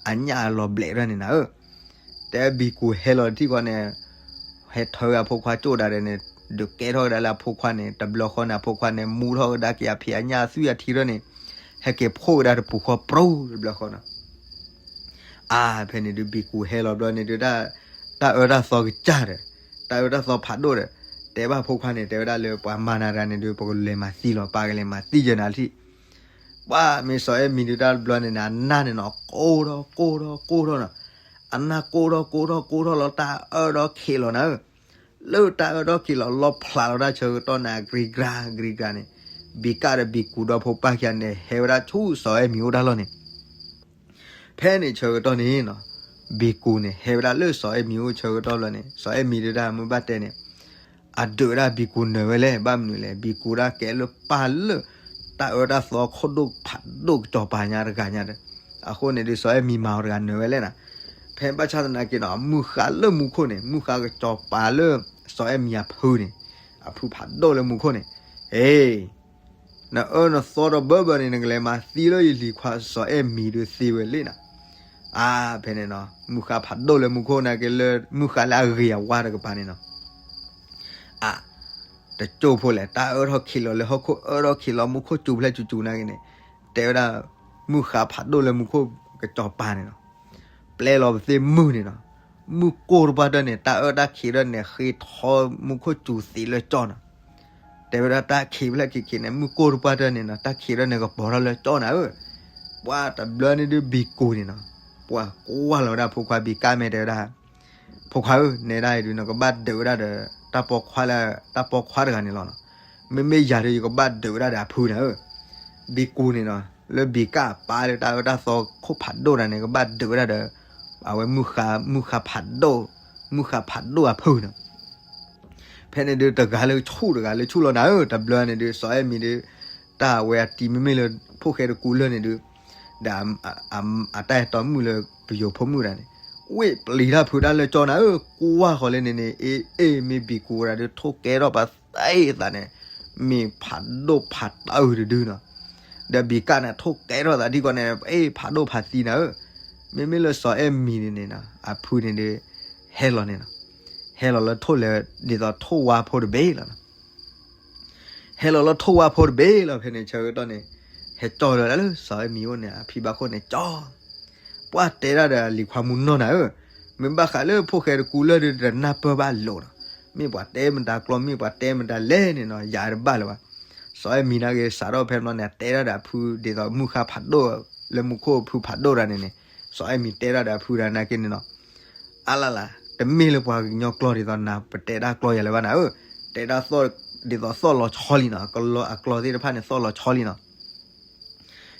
အညၣ်အလီၤဘျဲးဒၣ်န့ၣ်နၤဧၢ, တဲဘံၤကူဟဲလီၤတထံၣ်ဃီန့ၣ်, ဟဲထၢက့ၤအဖိခွါကၠိၣ်ဒၣ်ဒီးန့ၣ်, ဒုးကဲထီၣ်ကဒါလၢအဖိခွါန့ၣ် တဘျီဃီန့ၣ် အဖိခွါန့ၣ် မူထီၣ်ကဒါက့ၤအဖံးအညၣ်အသွံၣ်အထံရၢန့ၣ်, ဟဲက့ၤဖှိၣ်ကဒါတပူၤဃီပြူတဘျီဃီနီၤ အါ ဖဲန့ၣ်ဒုးဘံၤကူဟဲလီၤဘျီန့ၣ်ဒုး တၢ်အၢတၢ်သီကစၢ်ဒီး, တၢ်အၢတၢ်သီဖးဒိၣ်ဒီး, တဲဘၣ်ဖိခွါန့ၣ် တဲဝဲဒၣ်လၢပှၤမၤနၤတဂၤန့ၣ်ဒုး ပကလဲၤမၤသံလီၤ ပာ်ကလဲၤမၤသံယဲနၤထံၣ်, ပှၢ်မ့ၢ်စီၤအဲၣ်မံၤဒုးတၢ်ဘျီန့ၣ်န့ၣ် အနၢ်န့ၣ်နီၤ ကိၢ်ထီၣ်ကိၢ်ထီၣ်ကိၢ်ထီၣ်နီၤ, အနၢ်ကိၢ်ထီၣ်ကိၢ်ထီၣ်ကိၢ်ထီၣ်လီၤ တၢ်အၢဒီးခံးလီၤနၤဧၢ လၢတၢ်အၢဒီးခံးလီၤ လီဖျးလီၤတၢ်ဆၢကတီၢ်န့ၣ် အကြံၤကြၤ အကြံၤကြၤန့ၣ်, ဘံၤကၣ်ဒီးဘံၤကူဒီဖိပၢ်ခံဂၤန့ၣ် ဟဲဝဲဒၣ်ဆူစီၤအဲၣ်မံၤအိၣ်တၢ်လီၢ်န့ၣ်, ဖဲန့ၣ်ဆၢကတီၢ်န့ၣ်နီၤ, ဘံၤကူန့ၣ် ဟဲဝဲဒၣ်လၢစီၤအဲၣ်မံၤအိၣ်ဆၢကတီၢ်ဘျီန့ၣ် စီၤအဲၣ်မံၤဒုးတၢ်မ့ၢ်ဘၣ်တဲန့ၣ်, အဒုးဝဲဒၣ်ဘံၤကူနၢၤဝဲလဲၣ် ဘၣ်မနုၤလဲၣ် ဘံၤကူဒၣ်ကဲလၢပၢ်လၢ တၢ်အၢတၢ်သီခိၣ်ဒိၣ်ဖးဒိၣ်ကစီၤပၤညါတဂၤညါဒီး, အဃိန့ၣ်ဒုး စီၤအဲၣ်မံၤမၤအီၤတဂၤနၢၤဝဲလဲၣ်နၤ. ဖဲဘၣ်ဆၣ်သနာ်က့နီၤ မုၢ်ဃါလၢမူခိၣ်န့ၣ် မုၢ်ဃါကစီၤပၤလၢ စီၤအဲၣ်မံၤအဖုန့ၣ်, အဖုဖးဒိၣ်လၢမူခိၣ်န့ၣ်, အ့ နအၢနသီဒီးဘၢဘၢန့ၣ် နကလဲၤမၤသံလၢယလံၤခွါစီၤအဲၣ်မံၤဒုးသ့ဝဲလံနၤ. အါ ဖဲန့ၣ်နီၤ မုၢ်ဃါဖးဒိၣ်လၢမူခိၣ်နာ်က့လၢ မုၢ်ဃါလၢအဂ့ၤအဝါတကပၤန့ၣ်နီၤ. အါ တကၠိၢ်ဖိလဲၣ် တၢ်အၢထီၣ်ခံးလီၤလၢဟီၣ်ခိၣ် အၢထီၣ်ခံးလီၤမူခိၣ်စူၤဖျဲၣ်စူၤစူၤနာ်က့န့ၣ်, တဲဝဲဒၣ် မုၢ်ဃါဖးဒိၣ်လၢမူခိၣ်ကစီၤပၤန့ၣ်နီၤ. ပျဲလီၤပသ့ၣ်မုၢ်န့ၣ်နီၤ, မုၢ်ကိၢ်တပှၢ်တၢၢ်န့ၣ် တၢ်အၢတၢ်ခံးဒၢန့ၣ် ဃ့ထီမူခိၣ်စူၤသံးလၢကၠီၣ်နီၤ. တဲဝဲဒၣ်တၢ်ခံးဖျဲၣ်ခံးခံးန့ၣ် မုၢ်ကိၢ်တပှၢ်တၢၢ်န့ၣ်နီၤ တၢ်ခံးဒၢန့ၣ်ကပီၤထီၣ်လၢကၠီၣ်နၤဧၢ. ပှၢ်တဘျီန့ၣ်ဒုးဘံၤကူၤန့ၣ်နီၤ, ပှၢ်ကွၢ်လီၤဝဲဒၣ်ဖိခွါဘံၤကၣ်မဲာ်တဲဝဲဒၣ် ဖိခွါဧၢ, နဲဒၣ်အံၤဒုး နကဘၣ်ဒုးဝဲဒၣ်ဒီး တၢ်ပိာ်ခွါလၢ တၢ်ပိာ်ခွါတဂၤန့ၣ်လီၤနီၤ. မ့မ့ၢ်ယၤဒုး ယကဘၣ်ဒုးဝဲဒၣ်ဒီးအဖုန့ၣ်ဧၢ. ဘံၤကူၤန့ၣ်နီၤ လၢဘံၤကၣ်အပၢ်လၢတၢ်အၢတၢ်သီခိၣ်ဖးဒိၣ်တဂၤန့ၣ် ကဘၣ်ဒုးဝဲဒၣ်ဒီး အဝဲမုၢ်ဃါ မုၢ်ဃါဖးဒိၣ်, မုၢ်ဃါဖးဒိၣ်အဖုန့ၣ်. ဖဲန့ၣ်ဒုး တဂၤလၢဆူၣ်တဂၤလၢဆူၣ်လီၤနၤဧၢ, တဘျီန့ၣ်ဒုး စီၤအဲၣ်မံၤဒုး တၢ်ဝဲအတံၤမ့မ့ၢ်လၢ ဖိၣ်ဃဲတကူလၢာ်န့ၣ်ဒုး ဒီး အတၢ်အဲၣ်တီမုၣ်လၢပယိၤဖိမုၣ်တဂၤန့ၣ် ဝ့ၢ်ပျံၤတၢ်ဖုးတၢ်လၢကၠီၣ်နၤဧၢ, ကွၢ်ဃီၤလၢန့ၣ်န့ၣ် အ့ အ့ မ့ၢ်ဘံၤကူၤဝဲဒၣ်ဒုး ထိၣ်ကဲထီၣ်ပသးအံၤသးန့ၣ် မ့ၢ်ဖးဒိၣ်ဖးတၢ်အုးတဒုနီၤ. ဒီးဘံၤကၣ်န့ၣ် ထိၣ်ကဲထီၣ်သးဒ်ကီးန့ၣ် အ့ ဖးဒိၣ်ဖးသံနၤဧၢ. မ့မ့ၢ်လၢစီၤအဲၣ်မံၤန့ၣ်န့ၣ်နီၤ အဖုန့ၣ်ဒုး ဟဲလီၤန့ၣ်နီၤ, ဟဲလီၤလၢထိၣ်လဲၤ ဒ်သိးထိၣ်ဝါဖိတဘ့ၣ်လီၤနီၤ. ဟဲလီၤလၢထိၣ်ဝါဖိတဘ့ၣ်လီၤ ဖဲန့ၣ်ဆၢကတီၢ်န့ၣ် ဟဲကၠီၣ်လီၤဒၣ်လၢစီၤအဲၣ်မံၤအိၣ်န့ၣ် အဖံဘၣ်ခိၣ်န့ၣ်ကၠီၣ်. ပှၢ်တဲဒၣ်ဒီးလံၤခွါမုၢ်နီၢ်နၤဧၢ, မ့ၢ်ဘၣ်ဃးလၢဖိၣ်ဃဲတကူလၢာ်ဒုး တနၢ်ပၢၢ်ဘၣ်လိာ်နီၤ, မ့ၢ်ပှၤတဲမတၤကျိာ် မ့ၢ်ပှၤတဲမတၤလဲၣ်န့ၣ်နီၤ ယၤတဘၣ်လၢၤဘၣ်. စီၤအဲၣ်မံၤနာ်က့ စးထီၣ်ဖဲဘျီန့ၣ် အတဲဒၣ်ဒီးအဖု ဒ်သိးမုၢ်ဃါဖးဒိၣ် လၢမူခိၣ်ဖုဖးဒိၣ်တဂၤန့ၣ်န့ၣ်, စီၤအဲၣ်မံၤတဲဒၣ်ဒီးအဖုတဂၤနာ်က့န့ၣ်နီၤ အါလၢ်လၢ် တမ့ၢ်လၢပှၤကညီကျိာ်ဒ်သိးနၤ ပတဲတၢ်ကျိာ်ယၤလၢၤဘၣ်နၤဧၢ, တဲဒၣ်ဒ်သိးသီၣ်လီၤဆီလံနီၤ, အကျိာ်သ့ၣ်တဖၣ်န့ၣ် သီၣ်လီၤဆီလံနီၤ.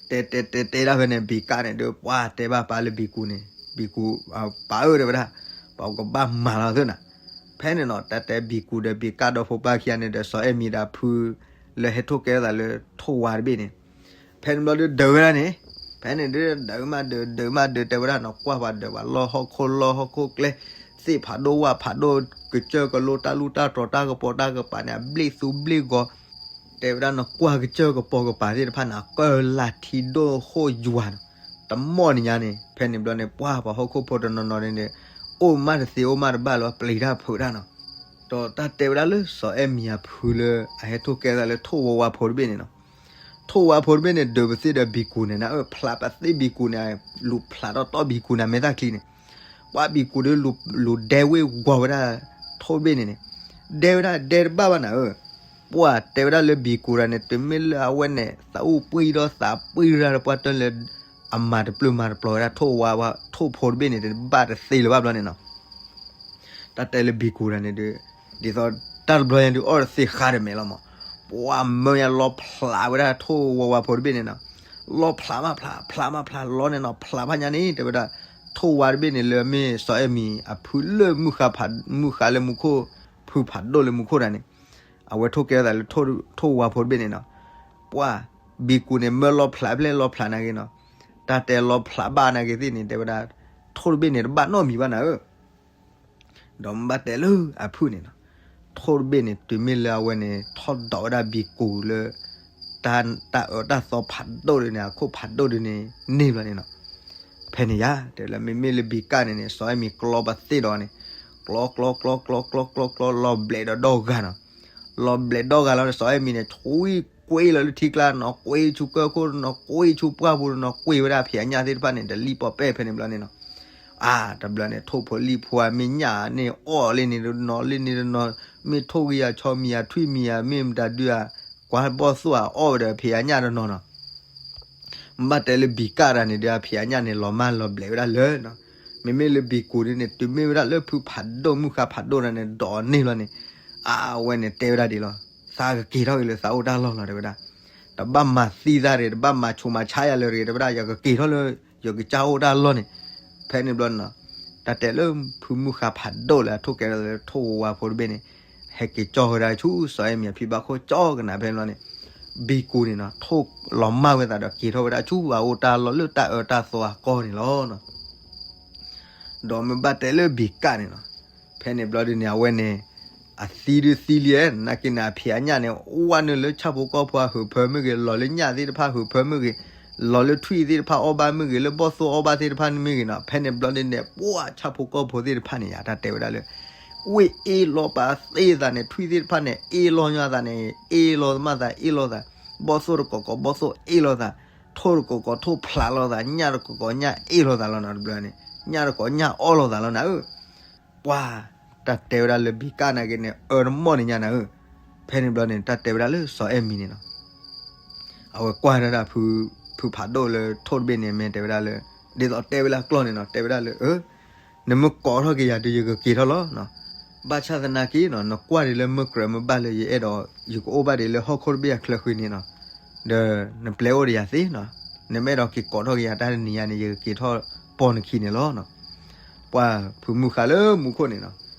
တဲတဲတဲတဲဒၣ်ဖဲန့ၣ် ဘံၤကၣ်န့ၣ်ဒုးပှၢ်တဲဘၣ်ပၢ်လၢဘံၤကူၤန့ၣ်, ဘံၤကူၤ ပၢ်ဧၢ တဲဝဲဒၣ်, ပကဘၣ်မၤလီၤသ့နီၤ. ဖဲန့ၣ်နီၤ တၢ်တဲဘံၤကူၤဒီးဘံၤကၣ်ဒီဖိပၢ်ခံဂၤန့ၣ်ဒီး စီၤအဲၣ်မံၤဒီးအဖု လၢဟဲထိၣ်ကဲထီၣ်သးလၢထိၣ်ဝါတဘ့ၣ်န့ၣ် ဖဲန့ၣ်ဘျီဒုးဒုးဝဲဒၣ်န့ၣ်, ဖဲန့ၣ်ဒုးဒုးမးဒုး ဒုးမးဒုး တဲဝဲဒၣ်နီၤ ကွၢ်ပှၤဒုးပှၤလီၢ်ဟီၣ်ခိၣ်လီၢ်ဟီၣ်ခိၣ်ကျဲ, သ့ၣ်ဖးဒိၣ်ဝၣ်ဖးဒိၣ် ကစၢၢ်ကလိတၢ်လူၢ်တၢ်တြီၤတၢ်ကပီၤတၢ်ကပၤန့ၣ် အဘျ့ၣ်သူဘျ့ၣ်ဂီၤ, တဲဝဲဒၣ်နီၤ ကွၢ်ကစၢၢ်ကပီၤကပၤသ့ၣ်တဖၣ်န့ၣ် အကၢၢ်လၢထံဒိၣ်ဃိၣ်ယွၤနီၤ, တမီၢ်နံၤညါန့ၣ် ဖဲန့ၣ်ဘျီန့ၣ် ပှၢ်ပှၤဟီၣ်ခိၣ်ဖိတနီၤနီၤန့ၣ်န့ၣ် အိၣ်မးတသ့အိၣ်မးတဘၣ်လၢၤ ပျံၤတၢ်ဖုးတၢ်နီၤ. ဒီးတၢ်တဲဝဲဒၣ်လၢစီၤအဲၣ်မံၤအဖုလၢအဟဲထိၣ်ကဲထီၣ်သးလၢထိၣ်ဝါဝါဖိတဘ့ၣ်န့ၣ်နီၤ, ထိၣ်ဝါဖိတဘ့ၣ်န့ၣ် ဒုးပသ့ၣ်ဒီးဘံၤကူၤန့ၣ်နၤဧၢ, ဖျးပသ့ၣ်ဘံၤကူၤန့ၣ်, လူၤဖျးထီၣ်တီၢ်ဘံၤကူၤန့ၣ် မဲာ်သၣ်ချံန့ၣ်, ပှၢ်ဘံၤကူၤဒုး လူၤဒဲဝ့ၢ်ဝီၤဝဲဒၣ်ထိၣ်တဘ့ၣ်န့ၣ်န့ၣ်, ဒဲဝဲဒၣ်ဒဲတဘၣ်ဘၣ်နၤဧၢ, ပှၢ်တဲဝဲဒၣ်လၢဘံၤကူၤတဂၤန့ၣ် တုၤမ့ၢ်လၢအဝဲန့ၣ် သးအိၣ်ပှံၢ်ဒီးသးပှံၢ်တၢ်ဒီးပှၢ်တၢၢ်လၢ အမၤတပျုၢ်မၤတပျီၤဝဲဒၣ်ထိၣ်ဝါဝါထိၣ်ဖိတဘ့ၣ်န့ၣ် တဘၣ်တသ့လၢၤဘၣ်ဘျီန့ၣ်နီၤ. တၢ်တဲလၢဘံၤကူၤတဂၤန့ၣ်ဒုး, ဒ်သိးတၢ်တဘျီညါဒုးအီၣ်တသ့ဃါတမဲာ်လီၤမး, ပှၢ်မၢယါလီၤဖျးဝဲဒၣ်ထိၣ်ဝါဝါဖိတဘ့ၣ်န့ၣ်နီၤ, လီၤဖျးမးဖျး ဖျးမးဖျးလီၤန့ၣ်နီၤ, ဖျးဖးညါန့ၣ် တဲဝဲဒၣ်, ထိၣ်ဝါတဘ့ၣ်န့ၣ် လၢအမ့ၢ်စီၤအဲၣ်မံၤအဖုလၢမုၢ်ဃါဖး မုၢ်ဃါလၢမူခိၣ်ဖုဖးဒိၣ်လၢမူခိၣ်တဂၤန့ၣ်, အဝဲထိၣ်ကဲထီၣ်သးလၢထိၣ်ဝါဖိတဘ့ၣ်န့ၣ်နီၤ, ပှၢ်ဘံၤကူၤန့ၣ် မၢလီၤဖျးဖဲလဲၣ်လီၤဖျးနာ်က့နီၤ, တၢ်တဲလီၤဖျးဘၣ်နာ်က့သ့ၣ်န့ၣ် တဲဝဲဒၣ်, ထိၣ်တဘ့ၣ်န့ၣ် တဘၣ်နီတမံၤဘၣ်နၤဧၢ ဒီးမ့ၢ်ဘၣ်တဲလၢအဖုၣ်န့ၣ်နီၤ, ထိၣ်တဘ့ၣ်န့ၣ် တုၤမ့ၢ်လၢအဝဲန့ၣ် ထီၣ်ဒိးဝဲဒၣ်ဘံၤကူၤလၢ တၢ်အၢတၢ်သီဖးဒိၣ်ဒုးန့ၣ် အခိၣ်ဖးဒိၣ်ဒုးန့ၣ် န့ၢ်ဘျီန့ၣ်နီၤ, ဖဲန့ၣ်ယါ တဲလၢမ့မ့ၢ်လၢဘံၤကၣ်န့ၣ်န့ၣ် စီၤအဲၣ်မံၤကျီပသ့ၣ်ဒီးန့ၣ်, ကျီကျီကျီကျီကျီကျီကျီ လီၤဘျဲးဒီးဒီဂၤနီၤ, လီၤဘျဲးဒီဂၤလီၤ စီၤအဲၣ်မံၤန့ၣ် ဆွံကွ့လီၤလၢထံကျါနီၤ, ကွ့ဆူကၢၢ်ခိၣ်နီၤ, ကွ့ဆူပှၢ်ပူၤနီၤ, ကွ့ဝဲဒၣ်ဖံးအညၣ်သ့ၣ်တဖၣ်န့ၣ် တလံၣ်ပီၣ်ပဲၣ်ဖဲန့ၣ်ဘျီန့ၣ်နီၤ. အါ တဘျီန့ၣ် ထိၣ်ဖိလံၣ်ဖိအမ့ၢ်ညၣ်န့ၣ် အီၣ်လံန့ၣ်တနီၤလံန့ၣ်တနီၤ, မ့ၢ်ထိၣ်ဂံၢ်အဆီမံၤအထွံၣ်မံၤဧါ မ့ၢ်မတၤဒုဧါ, ကွၢ်ဘီၣ်သိၣ်အီၣ်ဝဲဒီးဖံးအညၣ်တနီၤနီၤ. ဘၣ်တဲလၢဘံၤကၣ်တဂၤန့ၣ်ဒီး အဖံးအညၣ်န့ၣ် လီၤမၢ်လီၤဘျဲးဝဲဒၣ်လၢာ်နီၤ. မ့မ့ၢ်လၢဘံၤကူၤဒုန့ၣ် တုၤမ့ၢ်ဝဲဒၣ်လၢဖုဖးဒိၣ်မုၢ်ဃါဖးဒိၣ်တဂၤန့ၣ် ဒိးန့ၢ်ဘျီန့ၣ်, အဝဲန့ၣ်တဲဝဲဒၣ်ဒ်လီၤ, သးကက့ၤထီၣ်က့ၤလၢသးအိၣ်တၢ်လီၢ်လီၤ တဲဝဲဒၣ်. တဘၣ်မၤသံသးတဂ့ၤ, တဘၣ်မၤဆူးမၤဆါယၤလၢၤတဂ့ၤ တဲဝဲဒၣ်, ယကက့ၤထီၣ်လၢ ယကစၢ်အိၣ်တၢ်လီၢ်န့ၣ်. ဖဲန့ၣ်ဘျီန့ၣ်နီၤ, တၢ်တဲလၢဖုမုၢ်ဃါဖးဒိၣ်လၢအထိၣ်ကဲထီၣ်လၢထိၣ်ဝါဝါဖိတဘ့ၣ်န့ၣ်, ဟဲက့ၤကၠီၣ်ဃီၤဒၣ်ဆူစီၤအဲၣ်မံၤအဖံဘၣ်ခိၣ်ကၠီၣ်ကနၣ်ဖဲန့ၣ်ဘျီန့ၣ်, ဘံကူန့ၣ်နီၤ ထိၣ်လီၤမၢ်ဝဲသးဒီးက့ၤထီၣ်ဝဲဒၣ်ဆူအအိၣ်တၢ်လီၢ်လၢတၢ်အၢတၢ်သီအကီၢ်န့ၣ်လီၤ. ဒီးမ့ၢ်ဘၣ်တဲလၢဘံကၣ်န့ၣ်နီၤ, ဖဲန့ၣ်ဘျီဒုန့ၣ် အဝဲန့ၣ် အသံဒုသံလံ, နာ်က့န့ၣ် အဖံးအညၣ်န့ၣ် ဝဲနုာ်လၢဆၣ်ဖိကီၢ်ဖိအဟုးဖၢမ့ၢ်ဂ့ၤ, လီၤလၢညၣ်သ့ၣ်တဖၣ်ဟုးဖၢမ့ၢ်ဂ့ၤ, လီၤလၢထွံၣ်သ့ၣ်တဖၣ်အီၣ်ဘၣ်မ့ၢ်ဂ့ၤ, လၢဘီၣ်သိၣ်အီၣ်ဘၣ်သ့ၣ်တဖၣ်မ့ၢ်ဂ့ၤနီၤ, ဖဲန့ၣ်ဘျီဒုန့ၣ် ပှၤဆၣ်ဖိကီၢ်ဖိသ့ၣ်တဖၣ်န့ၣ် ယတၢ်တဲဝဲဒၣ်လၢ ဝ့ၢ်အ့ၣ်လိာ်ပာ်သ့သးန့ၣ် ထွံၣ်သ့ၣ်တဖၣ်န့ၣ် အ့ၣ်လိာ်ညါသးန့ၣ် အ့ၣ်လိာ်မးသး အ့ၣ်လိာ်သး, ဘီၣ်သိၣ်တကိးကိးဘီၣ်သိၣ်အ့ၣ်လိာ်သး, ထိၣ်တကိးကိးထိၣ်ဖျးလိာ်သး, ညၣ်တကိးကိးညၣ်အ့ၣ်လိာ်သးလီၤနီၤ, တဘျီန့ၣ် ညၣ်တကိးညၣ်အီၣ်လိာ်သးလီၤနၤဧၢ. ပှၤ တၢ်တဲဝဲဒၣ်လၢဘံကၣ်နာ်က့န့ၣ် အၢတမီၢ်န့ၣ်ညါနၤဧၢ. ဖဲန့ၣ်ဘျီန့ၣ် တၢ်တဲဝဲဒၣ်လၢစီၤအဲၣ်မံၤန့ၣ်နီၤ အဝဲကွၢ်ဒၣ်ဒၣ် ဖုဖးဒိၣ်လၢထိၣ်တဘ့ၣ်န့ၣ် မ့ၢ်တဲဝဲဒၣ်လၢ ဒ်သိးတဲဝဲလၢအကျီၢ်န့ၣ်နီၤ တဲဝဲဒၣ်လၢ အၢ နမ့ၢ်ကိးထီၣ်က့ၤယၤဒီး ယကက့ၤထီၣ်လီၤ. ဘၣ်ဆၣ်သနာ်က့နီၤ နကွၢ်ဒံးလၢမ့ၢ်ကြၢးမ့ၢ်ဘၣ်လၢယအဲၣ်ဒိး ယကအိၣ်ဘၣ်ဒံးလၢဟီၣ်ခိၣ်တဘ့ၣ်အချၢဃံန့ၣ်နီၤ, ဒီးနပျဲအိၣ်ဒီးယၤသ့နီၤ, နမ့ၢ်အဲၣ်ဒိးက့ၤကိးထီၣ်က့ၤယၤတၢ်တနံၤညါန့ၣ် ယကက့ၤထီၣ်ပိာ်နခံန့ၣ်လီၤ. ပှၤဖုမုၢ်ဃါလၢမူခိၣ်န့ၣ်နီၤ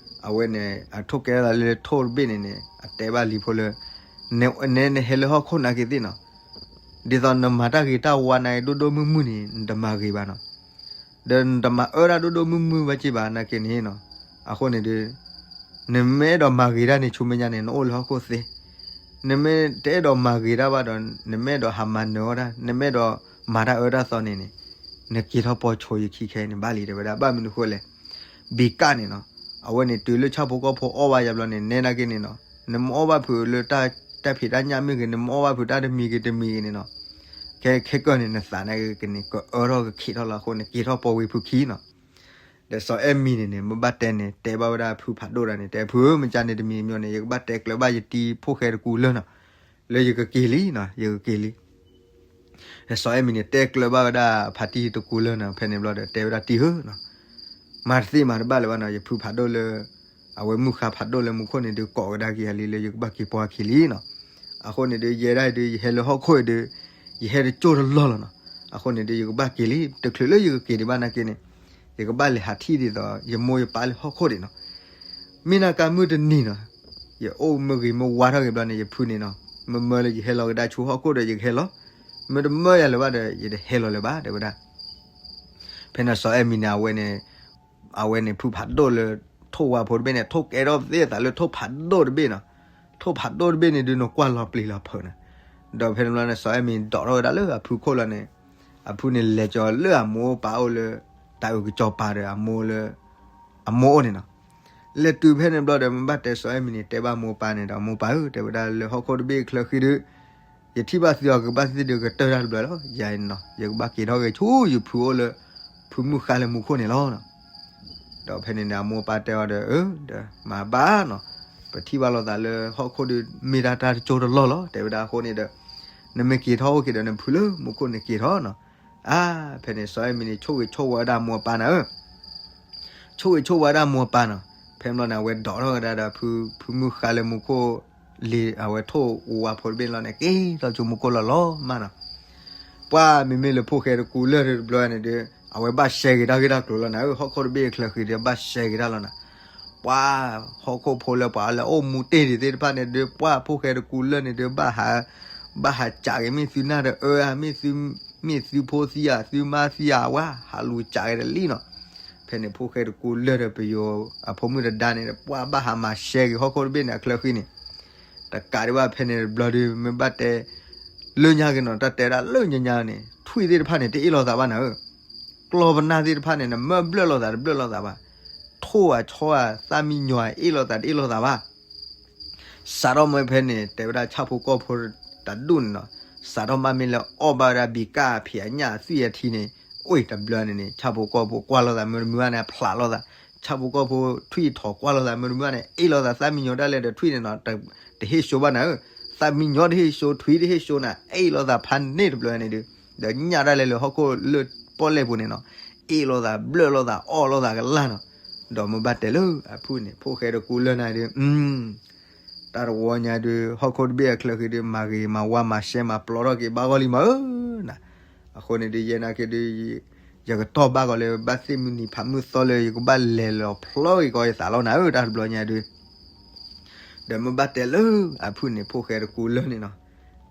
အဝဲန့ၣ် အထိၣ်ကဲထီၣ်သးလၢထိၣ်တဘ့ၣ်န့ၣ်န့ၣ် အတဲဘၣ်လံၤဖိလၢ နဲနဟဲလၢဟီၣ်ခိၣ်နာ်က့သ့ၣ်နီၤ ဒ်သိးနမၤတၢ်ဂ့ၤတၢ်ဝါနာ်က့ ဒိၣ်ဒိၣ်မုၢ်မုၢ်န့ၣ် နတမၤဂ့ၤဘၣ်နီၤ, ဒီးနတမၤအၢတၢ်ဒိၣ်ဒိၣ်မုၢ်မုၢ်ဘၣ်က့ဘၣ်နာ်က့န့ၣ်နီၤ, အဃိန့ၣ်ဒီး နမ့ၢ်အဲၣ်ဒိးမၤဂ့ၤတၢ်န့ၣ် ဆူမဲာ်ညါန့ၣ် နအိၣ်လၢဟီၣ်ခိၣ်သ့, နမ့ၢ်တအဲၣ်ဒိးမၤဂ့ၤတၢ်ဘၣ်ဒီး နမ့ၢ်အဲၣ်ဒိးဟးမၤနၢၤအီၣ်တၢ် နမ့ၢ်အဲၣ်ဒိးမၤတၢ်အၢတၢ်သီန့ၣ်န့ၣ် နက့ၤထီၣ်ပိာ်ဆိယခံခဲအံၤန့ၣ် ဘၣ်လံ တဲဝဲဒၣ် ဘၣ်မနုၤဃိလဲၣ် ဘံကၣ်န့ၣ်နီၤ အဝဲန့ၣ်တုၤလၢဆၣ်ဖိကီၢ်ဖိအီၣ်ဘၣ်ယၤဘျီန့ၣ် နဲနာ်က့န့ၣ်နီၤ နမ့ၢ်အီၣ်ဘၣ်ဖုးလၢတၢ်ဖံးတၢ်ညၣ်မ့ၢ်ဂ့ၤ နမ့ၢ်အီၣ်ဘၣ်ဖုးတၢ်တမံၤဂ့ၤတမံၤဂ့ၤန့ၣ်နီၤ ခဲခဲကၢၢ်န့ၣ် နသးနာ်က့န့ၣ် ကအၢထီၣ်ကခံးထီၣ်လီၤအဃိန့ၣ် က့ၤထီၣ်ပိာ်ဝံၤဖုးခံနီၤ ဒီးစီၤအဲၣ်မံၤန့ၣ်န့ၣ် မ့ၢ်ဘၣ်တဲန့ၣ် တဲဘၣ်ဝဲဒၣ်ဖုဖးဒိၣ်တၢ်န့ၣ် တဲဖုမ့ၢ်ကန့ၣ်တမံၤမ့ၢ်န့ၣ် ယကဘၣ်တဲကျၢၤဘၣ်ယတံၤဖိၣ်ဃဲတကူလၢနီၤ လၢယကက့ၤလံနီၤ ယကက့ၤလံ စီၤအဲၣ်မံၤန့ၣ် တဲကျၢၤဘၣ်ဝဲဒၣ်ဖါတံၤတကူလၢနီၤ ဖဲန့ၣ်ဘျီဒီး တဲဝဲဒၣ်တံၤဧၢနီၤ မၤတသ့မၤတဘၣ်လၢၤဘၣ်နီၤ ယဖုဖးဒိၣ်လၢ အဝဲမုၢ်ဃါဖးဒိၣ်လၢမူခိၣ်န့ၣ်ဒီး ကိးကဒါက့ၤယၤလံလၢယကဘၣ်က့ၤပိာ်အခံလံနီၤ အဃိန့ၣ်ဒီး ယဲဒၣ်ဒီး ယဟဲလၢဟီၣ်ခိၣ်ဒီး ယဟဲတကၠိၢ်တလီၢ်လီၤနီၤ အဃိန့ၣ်ဒီး ယကဘၣ်က့ၤလံ တချုးလၢယကက့ၤဒံးဘၣ်နာ်က့န့ၣ် ယကဘၣ်လဲၤဟးထံၣ်ဒ်သိး ယမိၢ်ယပၢ်လၢဟီၣ်ခိၣ်ဒံးနီၤ မ့ၢ်နာ်က့မုၢ်တနံၤနီၤ ယအိၣ်မ့ၢ်ဂ့ၤမ့ၢ်ဝါထီၣ်က့ၤဘျီန့ၣ် ယဖုန့ၣ်နီၤ မ့မ့ၢ်လၢယဟဲလီၤကဒါဆူဟီၣ်ခိၣ်ဒီး ယကဟဲလီၤ မ့တမ့ၢ်ယၤလၢၤဘၣ်ဒီး ယတဟဲလီၤလၢၤဘၣ် တဲဝဲဒၣ် ဖဲန့ၣ်စီၤအဲၣ်မံၤန့ၣ် အဝဲန့ၣ် အဝဲန့ၣ် ဖုဖးဒိၣ်လၢ ထိၣ်ဝါဖိတဘ့ၣ်န့ၣ် ထိၣ်ကဲထီၣ်သ့အသးလၢထိၣ်ဖးဒိၣ်တဘ့ၣ်နီၤ ထိၣ်ဖးဒိၣ်တဘ့ၣ်န့ၣ်ဒုး နကွၢ်လီၤပျံၤလီၤဖုးနီၤ ဒီးဖဲန့ၣ်ဘျီန့ၣ် စီၤအဲၣ်မံၤဒိးထီၣ်ဝဲဒၣ်လၢအဖုခိၣ်လီၤန့ၣ် အဖုန့ၣ် လဲၤကၠီၤလၢအမိၢ်ပၢ်အိၣ်လၢ တၢ်အုၣ်ကစီၤပၤဒီးအမိၢ်လၢ အမိၢ်အိၣ်န့ၣ်နီၤ လဲၤတုၤဖဲန့ၣ်ဘျီဒီး မ့ၢ်ဘၣ်တဲစီၤအဲၣ်မံၤန့ၣ် တဲဘၣ်မိၢ်ပၢ်န့ၣ်ဒီး မိၢ်ပၢ်ဧၢ တဲဝဲဒၣ်လၢဟီၣ်ခိၣ်တဘ့ၣ်အချၢဃံဒီး ယထံၣ်ဘၣ်သုအီၤကဘၣ်သ့ၣ်ဒီးကတၢၢ်တၢ်တဘျီလီၤ ယၤနီၤ ယကဘၣ်က့ၤထီၣ်ဂဲၤဆူယဖုအိၣ်လၢ ဖုမုၢ်ဃါလၢမူခိၣ်န့ၣ်လီၤ ဒီးဖဲန့ၣ်န့ၣ် အမိၢ်ပၢ်တဲအီၤဒီး အၢ ဒီးမၤဘၣ်နီၤ ပထံၣ်ဘၣ်လိာ်သးလၢဟီၣ်ခိၣ်ဒီး မ့ၢ်တၢ်တၢ်တကၠိတလီၢ်လီၤ တဲဝဲဒၣ်အဃိန့ၣ်ဒီး နမ့ၢ်က့ၤထီၣ်အိၣ်က့ၤဒီးနဖုလၢမူခိၣ်န့ၣ်က့ၤထီၣ်နီၤ အါ ဖဲန့ၣ်စီၤအဲၣ်မံၤန့ၣ် ဆိၣ်ဂ့ၤဆိၣ်ဝါဝဲဒၣ်မိၢ်ပၢ်နၤဧၢ ဆိၣ်ဂ့ၤဆိၣ်ဝါဒၣ်မိၢ်ပၢ်နီၤ ဖဲန့ၣ်ဘျီန့ၣ် အဝဲဒိးထီၣ်ဝဲဒၣ်ဒီး ဖုမုၢ်ဃါလၢမူခိၣ် လံ အဝဲထိၣ်ဝါဖိတဘ့ၣ်လီၤန့ၣ် က့ၤထီၣ်ဆူမူခိၣ်လီၤလီၤမးနီၤ ပှၤမ့မ့ၢ်လၢဖိၣ်ဃဲတကူလၢာ်တဘျီန့ၣ်ဒီး အဝဲဘၣ်ရှဲဂ့ၤတၢ်ဂ့ၢ်တၢ်ကျိၤလီၤနၤဧၢ ဟီၣ်ခိၣ်တဘ့ၣ်အချၢဃံဒီး ဘၣ်ရှဲဂ့ၤတၢ်လီၤနၤ ပှၤဟီၣ်ခိၣ်ဖိလၢပှၤလၢအိၣ်မူတ့ၢ်ဒံးသ့ၣ်တဖၣ်န့ၣ်ဒီး ပှၤဖိၣ်ဃဲတကူလၢာ်န့ၣ်ဒီး ဘၣ်ဟး ဘၣ်ဟးကးက့ၤ မ့ၢ်သုနၢ်တအၢဧါ မ့ၢ်သု မ့ၢ်သုဖိသံဧါ သုမါသံဧါ ဝဲဟးလူၤကးက့ၤတလံနီၤ ဖဲန့ၣ်ဖိၣ်ဃဲတကူလၢာ်ဒီးပယိၤအဖိမုၣ်တဒါန့ၣ်ဒီး ပှၤဘၣ်ဟးမၤရှဲက့ၤဟီၣ်ခိၣ်တဘ့ၣ်န့ၣ် အချၢဃံန့ၣ် တကးဒံးဘၣ်ဖဲန့ၣ်တဘျီဒီး မ့ၢ်ဘၣ်တဲ လၢညါက့ၤနီၤ တၢ်တဲဒၣ်လၢညါညါန့ၣ် ထွံၣ်သ့ၣ်တဖၣ်န့ၣ် တအ့ၣ်လိာ်သးဘၣ်နၤဧၢ ကျီၢ်ပနၢ်သ့ၣ်တဖၣ်န့ၣ် နမၢဘျၢၣ်လိာ်သးတဘျၢၣ်လိာ်သးဘၣ် ထိၣ်ဧါဆီဧါ သၣ်မံယီၤဧါ အ့ၣ်လိာ်သးတအ့ၣ်လိာ်သးဘၣ် စးထီၣ်မ့ၢ်ဖဲန့ၣ် တဲဝဲဒၣ်ဆၣ်ဖိကီၢ်ဖိတဒူၣ်န့ၣ်နီၤ စးထီၣ်မ့ၢ်လၢအီၣ်ဘၣ်ဝဲဒၣ်ဘံကၣ်ဖံးအညၣ်အသွံၣ်အထံန့ၣ် အိၣ်တဘျီန့ၣ်န့ၣ် ဆၣ်ဖိကီၢ်ဖိကွၢ်လိာ်သးမ့ၢ်တမုာ်ဘၣ်န့ၣ် အဖျးလိာ်သး ဆၣ်ဖိကီၢ်ဖိထွံၣ်ထီၣ်ကွၢ်လိာ်သးမ့ၢ်တမုာ်ဘၣ်န့ၣ် အ့ၣ်လိာ်သး သၣ်မံယီၤဒၣ်လဲာ်ဒီးထွံၣ်န့ၣ်နီၤ တဟ့ၣ်ဆိဘၣ်နၤဧၢ သၣ်မံယီၤတဟ့ၣ်ဆိ ထွံၣ်တဟ့ၣ်ဆိနၤ အ့ၣ်လိာ်သးဖးန့ၣ်တဘျီန့ၣ်ဒီး ဒီးညၣ်ဒၣ်လဲာ်လၢဟီၣ်ခိၣ်လၢပီၣ်လဲၣ်ပူၤန့ၣ်နီၤ အ့ၣ်လိာ်သးဘျၢၣ်လိာ်သးအီၣ်လိာ်သးကလၢ်နီၤ ဒီးမ့ၢ်ဘၣ်တဲလၢအဖုန့ၣ် ဖိၣ်ဃဲတကူလၢာ်နၤဒီး တၢ်တဝီညါဒီး ဟီၣ်ခိၣ်တဘ့ၣ်အချၢဃံဒီး မၤဂ့ၤမၤဝါမၤရှဲမၤပျီထီၣ်က့ၤဘၣ်ဂီၢ်လံမးဧၢ နၤ အဃိန့ၣ်ဒီး ယဲနာ်က့ဒီး ယကတီၢ်ဘၣ်ကီးလၢ ဘၣ်သ့ၣ်မုၢ်နံၤဖးမုၢ်သီလၢ ယကဘၣ်လဲၤလီၤဖျီက့ၤကီးယသးလီၤနၤဧၢ တၢ်တဘျီညါဒီး ဒီးမ့ၢ်ဘၣ်တဲလၢအဖုန့ၣ် ဖိၣ်ဃဲတကူလၢာ်န့ၣ်နီၤ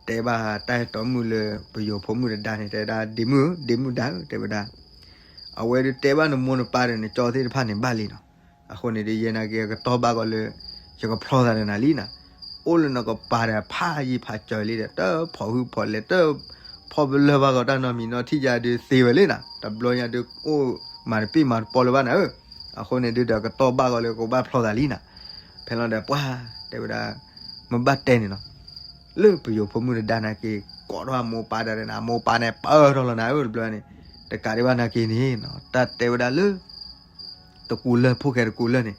တဲဘၣ်တၢ်အဲၣ်တီမုၣ်လၢပယိၤဖိမုၣ်တဒါန့ၣ် တဲဝဲဒၣ် ဒ့မုၣ်ဧၢ ဒ့မုၣ်ဒါဧၢ တဲဝဲဒၣ်, အဝဲဒုးတဲဘၣ်နမိၢ်နပၢ်ဒီးနကၠီသ့ၣ်တဖၣ်န့ၣ်ဘၣ်လံနီၤ. အဃိန့ၣ်ဒုး ယဲနာ်က့ၤအကတီၢ်ဘၣ်ကီးလၢ ယကဖျီသးဒီးနၤလံနီၤ. အိၣ်လၢနကပၤဒီးဖးယံၤဖးစၢၤလံဒီး တၢ်ဖီၣ်ဟုၣ်ဖီၣ်လဲၤ တၢ်ဖီၣ်ပလၢၢ်ဘၣ်ကီးတၢ်နီတမံၤနီတထံၣ်ယၤဒုးသ့ဝဲလံနီၤ. တဘျီညါဒုးအိၣ်မၤတပ့ၢ်မၤတပီလၢၤဘၣ်နၤဧၢ. အဃိန့ၣ်ဒုးဒီးကတီၢ်ဘၣ်ကီးလၢကဘၣ်ဖျီသးလံနီၤ. ဖဲလီၤဒီးပှၢ်တဲဝဲဒၣ် မ့ၢ်ဘၣ်တဲန့ၣ်နီၤ, လၢပယိၤဖိမုၣ်တဒါနာ်က့ၤ ကိးထီၣ်အမိၢ်ပၢ်ဒီးနၤ အမိၢ်ပၢ်န့ၣ်ပၢၢ်ထီၣ်လီၤနၤဧၢ တဘျီန့ၣ်, တကးဒံးဘၣ်နာ်က့ၤန့ၣ်နီၤ တၢ်တဲဝဲဒၣ်လၢ တကူလၢၢ် ဖိၣ်ဃဲတကူလၢၢ်န့ၣ်,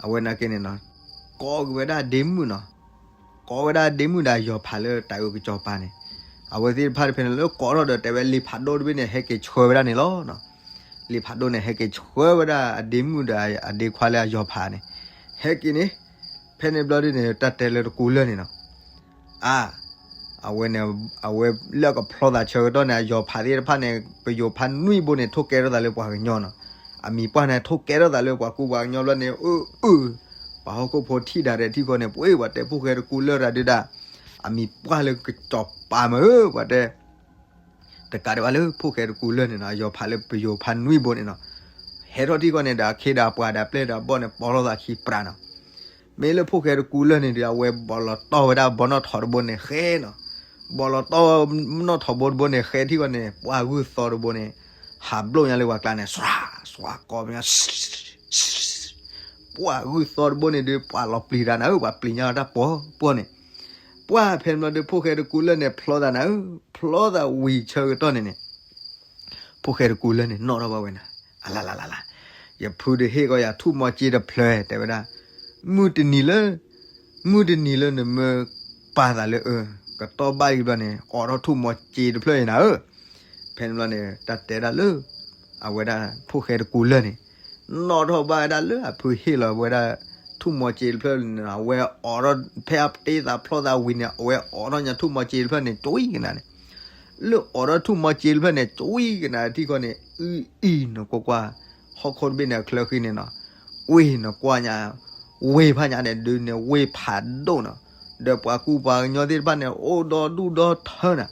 အဝဲနာ်က့ၤန့ၣ်နီၤ, ကိးက့ၤဝဲဒၣ်ဒ့မုၣ်နီၤ, ကိးဝဲဒၣ်ဒ့မုၣ်ဒီးအယီၤဖးလၢတၢ်အုၣ်ကစီၤပၤန့ၣ်, အဝဲသ့ၣ်တဖၣ်တဖဲန့ၣ်လၢကိးထီၣ်ဒီးတဲဝဲလံာ်ဖးဒိၣ်တဘ့ၣ်န့ၣ် ဟဲက့ၤဆှၢဝဲဒၣ်န့ၣ်လီၤ. လံာ်ဖးဒိၣ်န့ၣ် ဟဲက့ၤဆှၢဝဲဒၣ်အဒ့မုၣ်ဒီးအဒ့ခွါလၢအယီၤဖးန့ၣ်, ဟဲက့ၤန့ၣ်, ဖဲန့ၣ်ဘျီဒ်န့ၣ် တၢ်တဲလၢတကူလၢၢ်န့ၣ်နီၤ အါ, အဝဲန့ၣ်, အဝဲလၢအကဖျီသးဆၢကတီၢ်န့ၣ် အယီၤဖးသ့ၣ်တဖၣ်န့ၣ် ပယိၤဖးနွံဘိန့ၣ် ထိၣ်ကဲထီၣ်သးလၢပှၤကညီနီၤ, အမံၤပှၢ်န့ၣ် ထိၣ်ကဲထီၣ်သးလၢပှၤကူပှၤကညီဘျီန့ၣ် အၢ, အၢ, ပှၤဟီၣ်ခိၣ်ဖိထံၣ်ဒၣ်ရဲၣ်ထံၣ်ဃီန့ၣ် ပှ့ၤပှၤတဲဖိၣ်ဃဲတကူလၢၢ်တၢ်ဒုးဒၣ်, အမံၤပှၢ်လၢကစီၤပၤမ့ၢ်ဧၢ ပှၤတဲ တကးဒံးဘၣ်လၢဖိၣ်ဃဲတကူလၢၢ်န့ၣ်နီၤ အယီၤဖးလၢပယိၤဖးနွံဘိန့ၣ်နီၤ, ဟဲထီၣ်ထံၣ်ဃီန့ၣ်ဒီးအခ့ဒီးအပှၤဒီးအပျဲၢ်ဒီးအဘီၣ်န့ၣ် ပိာ်ထီၣ်သးခံပြးနီၤ, မ့ၢ်လၢဖိၣ်ဃဲတကူလၢၢ်န့ၣ်ဒီး အဝဲဘီၣ်လီၤတီၢ်ဝဲဒၣ်ဘီနီၣ်ထိးတဘိန့ၣ်ဃဲနီၤ, ဘီၣ်လီၤတီၢ်နီၣ်ထိးဘိတဘိန့ၣ်ဃဲထံၣ်ဃီန့ၣ် ပှၢ်ဂုၢ်သီတဘိန့ၣ်, ဟးဘျိၣ်ညါလၢပှၤကျါန့ၣ် စှၤ, စှၤကိးပညီ ပှၢ်ဂုၢ်သီတဘိန့ၣ်ဒီး ပှၤလီၤပျံၤတၢ်နၤဧၢ ပှၤပျံၤညါတၢ်ပှီၤပှီၢ်န့ၣ်, ပှၢ်ဖဲန့ၣ်ဘျီဒီး ဖိၣ်ဃဲတကူလၢၢ်န့ၣ် ဖျီသးနၤဧၢ, ဖျီသးဝံၤဆၢကတီၢ်န့ၣ်န့ၣ်, ဖိၣ်ဃဲတကူလၢၢ်န့ၣ် နီၣ်ထီၣ်ဘၣ်ဝဲနၤ, အလါလါလါလါ, ယဖုဒီးဟ့ၣ်ကီးယၤထူၣ်မီၤစ့တဖျၢၣ် တဲဝဲဒၣ်, မုၢ်တနံၤလၢ, မုၢ်တနံၤလၢနမ့ၢ်ပာ်သးလၢအၢ, ကတီၢ်ဘၣ်လံဘျီန့ၣ် အိးထီၣ်ထူၣ်မီၤစ့တဖျၢၣ်အံၤနၤဧၢ, ဖဲန့ၣ်ဘျီန့ၣ် တၢ်တဲဒၣ်လၢ အဝဲဒၣ်ဖိၣ်ဃဲတကူလၢၢ်န့ၣ်, နီၣ်ထီၣ်ဘၣ်ဝဲဒၣ်လၢအဖုဟ့ၣ်လီၤဝဲဒၣ် ထူၣ်မီၤစ့တဖျၢၣ်န့ၣ်, အဝဲအိးထီၣ်ဖဲအတ့သးဖျီသးဝံၤန့ၣ် အဝဲအိးထီၣ်ညါထူၣ်မီၤစ့တဖျၢၣ်န့ၣ် ကွံကနၤန့ၣ်, လၢအိးထီၣ်ထူၣ်မီၤစ့တဖျၢၣ်န့ၣ် ကွံကနၤထံၣ်ဃီန့ၣ် အုၣ်အံၤနကွၢ်ကွၢ်, ဟီၣ်ခိၣ်တဘ့ၣ်န့ၣ်အချၢဃံန့ၣ်နီၤ, ဝ့ၢ်နကွၢ်ညါ, ဝ့ၢ်ဖးညါန့ၣ်ဒုးန့ၣ် ဝ့ၢ်ဖးဒိၣ်နီၤ, ဒီးပှၤကူပှၤကညီသ့ၣ်တဖၣ်န့ၣ် အိၣ်ဒီဒူၣ်ဒီထၢနၤ,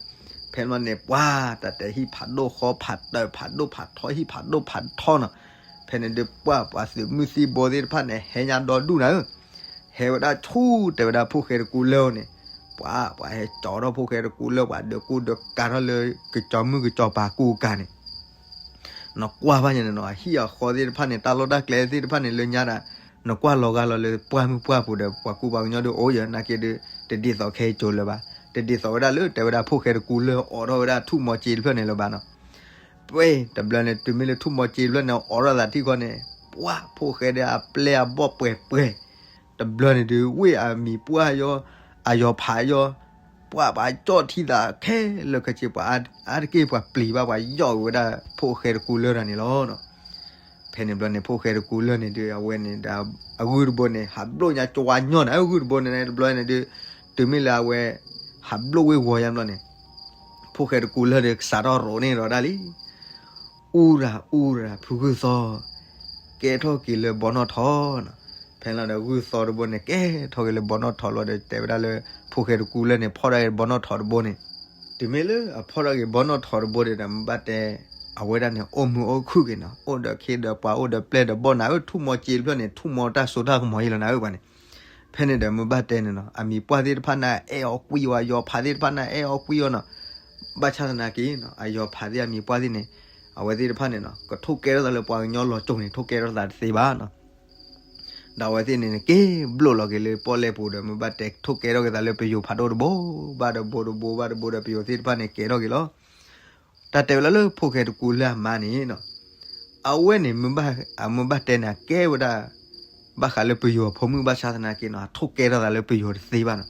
ဖဲန့ၣ်န့ၣ် ပှၤတၢ်တဲဟံၣ်ဖးဒိၣ်ဃီဖးတၢၢ်ဖးဒိၣ်ဖးထီ ဟံၣ်ဖးဒိၣ်ဖးထီနီၤ, ဖဲန့ၣ်ဒုးပှၢ်ပှၤသုးမုၢ်သံဘိသ့ၣ်တဖၣ်န့ၣ် ဟဲညါဒီဒူၣ်နၤဧၢ, ဟဲဝဲဒၣ်ဆူတဲဝဲဒၣ်ဖိၣ်ဃဲတကူလၢၢ်န့ၣ်, ပှၤပှၤဟဲကၠီထီၣ်ဖိၣ်ဃဲတကူလၢၢ် ပှၤဒုးကူဒုးကၤထီၣ်လၢကစီၤမုၢ်ကစီၤပၤကူကၤန့ၣ် နကွၢ်ဘၣ်ညါန့ၣ်နီၤ အဟံၣ်အဃီသ့ၣ်တဖၣ်န့ၣ် တၢ်လီၢ်တၢ်ကျဲသ့ၣ်တဖၣ်န့ၣ် လၢညါဒၣ် နကွၢ်လီၤဂာ်လီၤလၢပှၢ်မုၢ်ပှၢ်ပူၤဒီး ပှၤကူပှၤကညီဒုးအိၣ်ယဲနာ်က့ဒုး တဒ်သိးခဲအံၤကၠိလၢၤဘၣ်, တဒ်သိးဝဲဒၣ်လၢတဲဝဲဒၣ်ဖိၣ်ဃဲတကူလၢၢ်အိးထီၣ်ဝဲဒၣ်ထူၣ်မီၤစ့တဖျၢၣ်န့ၣ်လၢၤဘၣ်နီၤ. ပှဲၤတဘျီန့ၣ် တုၤမ့ၢ်လၢထူၣ်မီၤစ့တဖျၢၣ်န့ၣ် အိးထီၣ်သးထံၣ်ဃီန့ၣ် ပှၢ်ဖိၣ်ဃဲဒီးအပျဲၢ်အဘီၣ်ပှဲၤပှဲၤ, တဘျီန့ၣ်ဒုး ဝ့ၢ်အမံၤပှၢ်ယီၤ အယီၤဖးယီၤ ပှၢ်ပှၤကၠီၣ်ထံသးခဲလၢာ်ခဲဆ့ ပှၤအါတက့ၢ်ပှၤပျံၤဘၣ် ပှၤယီၣ်က့ၤဝဲဒၣ်ဖိၣ်ဃဲတကူလၢၢ်တၢ်န့ၣ်လီၤ. ဖဲန့ၣ်ဘျီန့ၣ် ဖိၣ်ဃဲတကူလၢၢ်န့ၣ်ဒုး အဝဲန့ၣ်ဒီး အဂုၢ်တဘိန့ၣ် ဟးဘျိၣ်ညါကၠွါညီနၤ အဂုၢ်တဘိန့ၣ် တဘျီန့ၣ်ဒုး တုၤမ့ၢ်လၢအဝဲ ဟးဘျိၣ်ဝ့ၢ်ဝီၤယါဘျီန့ၣ် ဖိၣ်ဃဲတကူလၢၢ်ဒီး ကစးထီၣ်ရိးန့ၢ်ဒီးဒၣ်လံ အူရၤ အူရၤ ဖုဂုၢ်သီ, ကဲထီၣ်က့ၤလၢဘီနီၣ်ထိးနီၤ. ဖဲလီၤဒီးဂုၢ်သီတဘိန့ၣ် ကဲထီၣ်က့ၤလၢဘီနီၣ်ထိးလီၤဒီး တဲဝဲဒၣ်လၢ ဖိၣ်ဃဲတကူလၢၢ်န့ၣ် ဖီၣ်ထီၣ်က့ၤဘီနီၣ်ထိးတဘိန့ၣ်, တုၤမ့ၢ်လၢအဖီၣ်ထီၣ်က့ၤဘီနီၣ်ထိးတဘိဒီး မ့ၢ်ဘၣ်တဲ အဝဲဒၣ်န့ၣ် အိၣ်မုာ်အိၣ်ခုၣ်က့ၤနီၤ, အိၣ်ဒီးခ့ဒီးပှၤ အိၣ်ဒီးပျဲၢ်ဒီးဘီၣ်နၤဧၢ, ထူၣ်မီၤစ့တဖျၢၣ်န့ၣ် ထူၣ်မီၤတၢ်စိတၢ်ကမီၤအံၤလီၤနၤဧၢ ပှၤန့ၣ်. ဖဲန့ၣ်ဒီးမ့ၢ်ဘၣ်တဲန့ၣ်နီၤ အမံၤပှၢ်သ့ၣ်တဖၣ်န့ၣ် အဲၣ်အီၤကွံအီၤ အယီၤဖးသ့ၣ်တဖၣ်န့ၣ် အဲၣ်အီၤကွံအီၤနီၤ. ဘၣ်ဆၣ်သနာ်က့နီၤ အယီၤဖးသ့ၣ်အမံၤပှၢ်သ့ၣ်န့ၣ် အဝဲသ့ၣ်တဖၣ်န့ၣ်နီၤ ကထိၣ်ကဲထီၣ်သးလၢပှၤကညီလီၤစိၤန့ၣ် ထိၣ်ကဲထီၣ်သးတသ့ဘၣ်နီၤ. ဒီးအဝဲသ့ၣ်န့ၣ်န့ၣ် က့ၤဘျိၣ်လီၤက့ၤလၢပီၣ်လဲၣ်ပူၤဒီး မ့ၢ်ဘၣ်တဲထိၣ်ကဲထီၣ်က့ၤသးလၢပယိၤဖးဒိၣ်တဘိ ဘၣ်တဘိတဘိ ဘၣ်တဘိဒီးပယိၤသ့ၣ်တဖၣ်န့ၣ် ကဲထီၣ်က့ၤလီၤ. တၢ်တဲဝဲဒၣ်လၢဖိၣ်ဃဲတကူလၢၢ်အမါန့ၣ်နီၤ အဝဲန့ၣ် အမ့ၢ်ဘၣ်တဲန့ၣ် အကဲဝဲဒၣ် ဘၣ်ဃးလၢပယိၤအဖိမုၣ် ဘၣ်ဆၣ်သနာ်က့နီၤ အထိၣ်ကဲထီၣ်သးလၢပယိၤတသ့ဘၣ်နီၤ.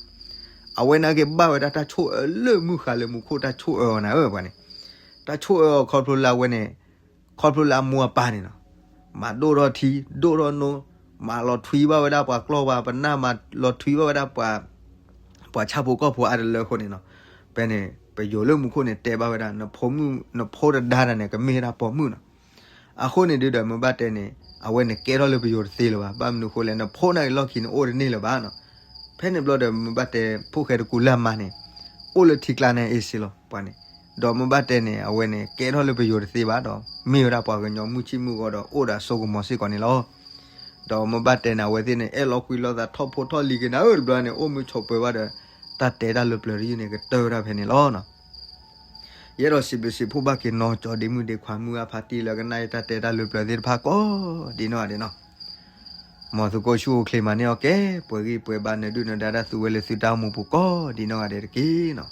အဝဲနာ်က့ဘၣ်ဝဲဒၣ်တၢ်ဆိၣ်အၢလၢမုၢ်ဃါလၢမူခိၣ် တၢ်ဆိၣ်အၢအီၤနၤဧၢ ပှၤန့ၣ်. တၢ်ဆိၣ်အၢအီၤခီဖျိလၢအဝဲန့ၣ် ခီဖျိလၢအမိၢ်အပၢ်န့ၣ်နီၤ မၤဒိၣ်ထီၣ်ထံ ဒိၣ်ထီၣ်နိ, မၤလီၤထွံဘၣ်ဝဲဒၣ်ပှၤကျီၢ်ပှၤပနၢ် မၤလီၤထွံဘၣ်ဝဲဒၣ် ပှၤဆၣ်ဖိကီၢ်ဖိအါတလၢအဃိန့ၣ်နီၤ. ဖဲန့ၣ် ပယိၤလၢမူခိၣ်န့ၣ် တဲဘၣ်ဝဲဒၣ် နဖိမုၣ် နဖိတဒါတၢ်န့ၣ် ကမ့ၢ်ဝဲဒၣ်ပိာ်မုၣ်နီၤ. အဃိန့ၣ်ဒုးဒီး မ့ၢ်ဘၣ်တဲန့ၣ် အဝဲန့ၣ်ကဲထီၣ်လၢပယိၤတသ့လၢၤဘၣ်. ဘၣ်မနုၤအဃိလဲၣ် နဖိနာ်က့ၤလီၢ်ခံန့ၣ် အိၣ်တန့ၢ်လၢၤဘၣ်နီၤ. ဖဲန့ၣ်ဘျီဒီး မ့ၢ်ဘၣ်တဲ ဖိၣ်ဃဲတကူလၢၢ်အမါန့ၣ် အိၣ်လၢထံကျါန့ၣ် အ့ၣ်စ့လီၤ ပှၤန့ၣ်. ဒီးမ့ၢ်ဘၣ်တဲန့ၣ် အဝဲန့ၣ် ကဲထီၣ်လၢပယိၤတသ့ဘၣ်ဒီး မ့ၢ်ဝဲဒၣ်ပှၤကညီမုၢ်ဆ့ၣ်မုၢ်ဂီၤဒီး အိၣ်ဒီးအစိကမီၤစ့ၢ်ကီးန့ၣ်လီၤ. ဒီးမ့ၢ်ဘၣ်တဲန့ၣ် အဝဲသ့ၣ်န့ၣ် အဲၣ်လီၤကွံလီၤသး ထီၣ်ဖိထီၣ်လံၤက့ၤနၤဧၢ တဘျီန့ၣ် အိၣ်မုာ်ဆိးပၢၤဘၣ်ဒီး တၢ်တဲတၢ်လၢပျၢၤတယုၢ်န့ၣ် ကတၢၢ်ဝဲဒၣ်ဖဲန့ၣ်လီၤ. ယအဲၣ်ဒိးစံးဘျုးစံးဖှိၣ်ဘၣ်က့ၤနီၢ်ကၠီဒ့မုၣ်ဒ့ခွါ မုၢ်အါဖးတံၢ်လၢကနၣ်အံၤ တၢ်တဲတၢ်လၢပျၢၤသ့ၣ်တဖၣ်ကိးဒ်နီၢ်ဂၤဒဲးနီၤ. မ်သုးခိၣ်ဆူၣ်အိၣ်ချ့မၤန့ၢ်အီၣ်ကဲ ပှဲၤဂံၢ်ပှဲၤဘါ နၢၤဒုၣ်နၢၤဒါတၢ်သူဝဲလၢသုတၢ်အိၣ်မူပူၤ ကိးဒ်နီၢ်ဂၤဒဲးတက့ၢ်နီၤ.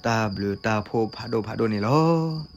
တၢ်ဘျုးတၢ်ဖှိၣ်ဖးဒိၣ်ဖးဒိၣ်န့ၣ်လီၤ.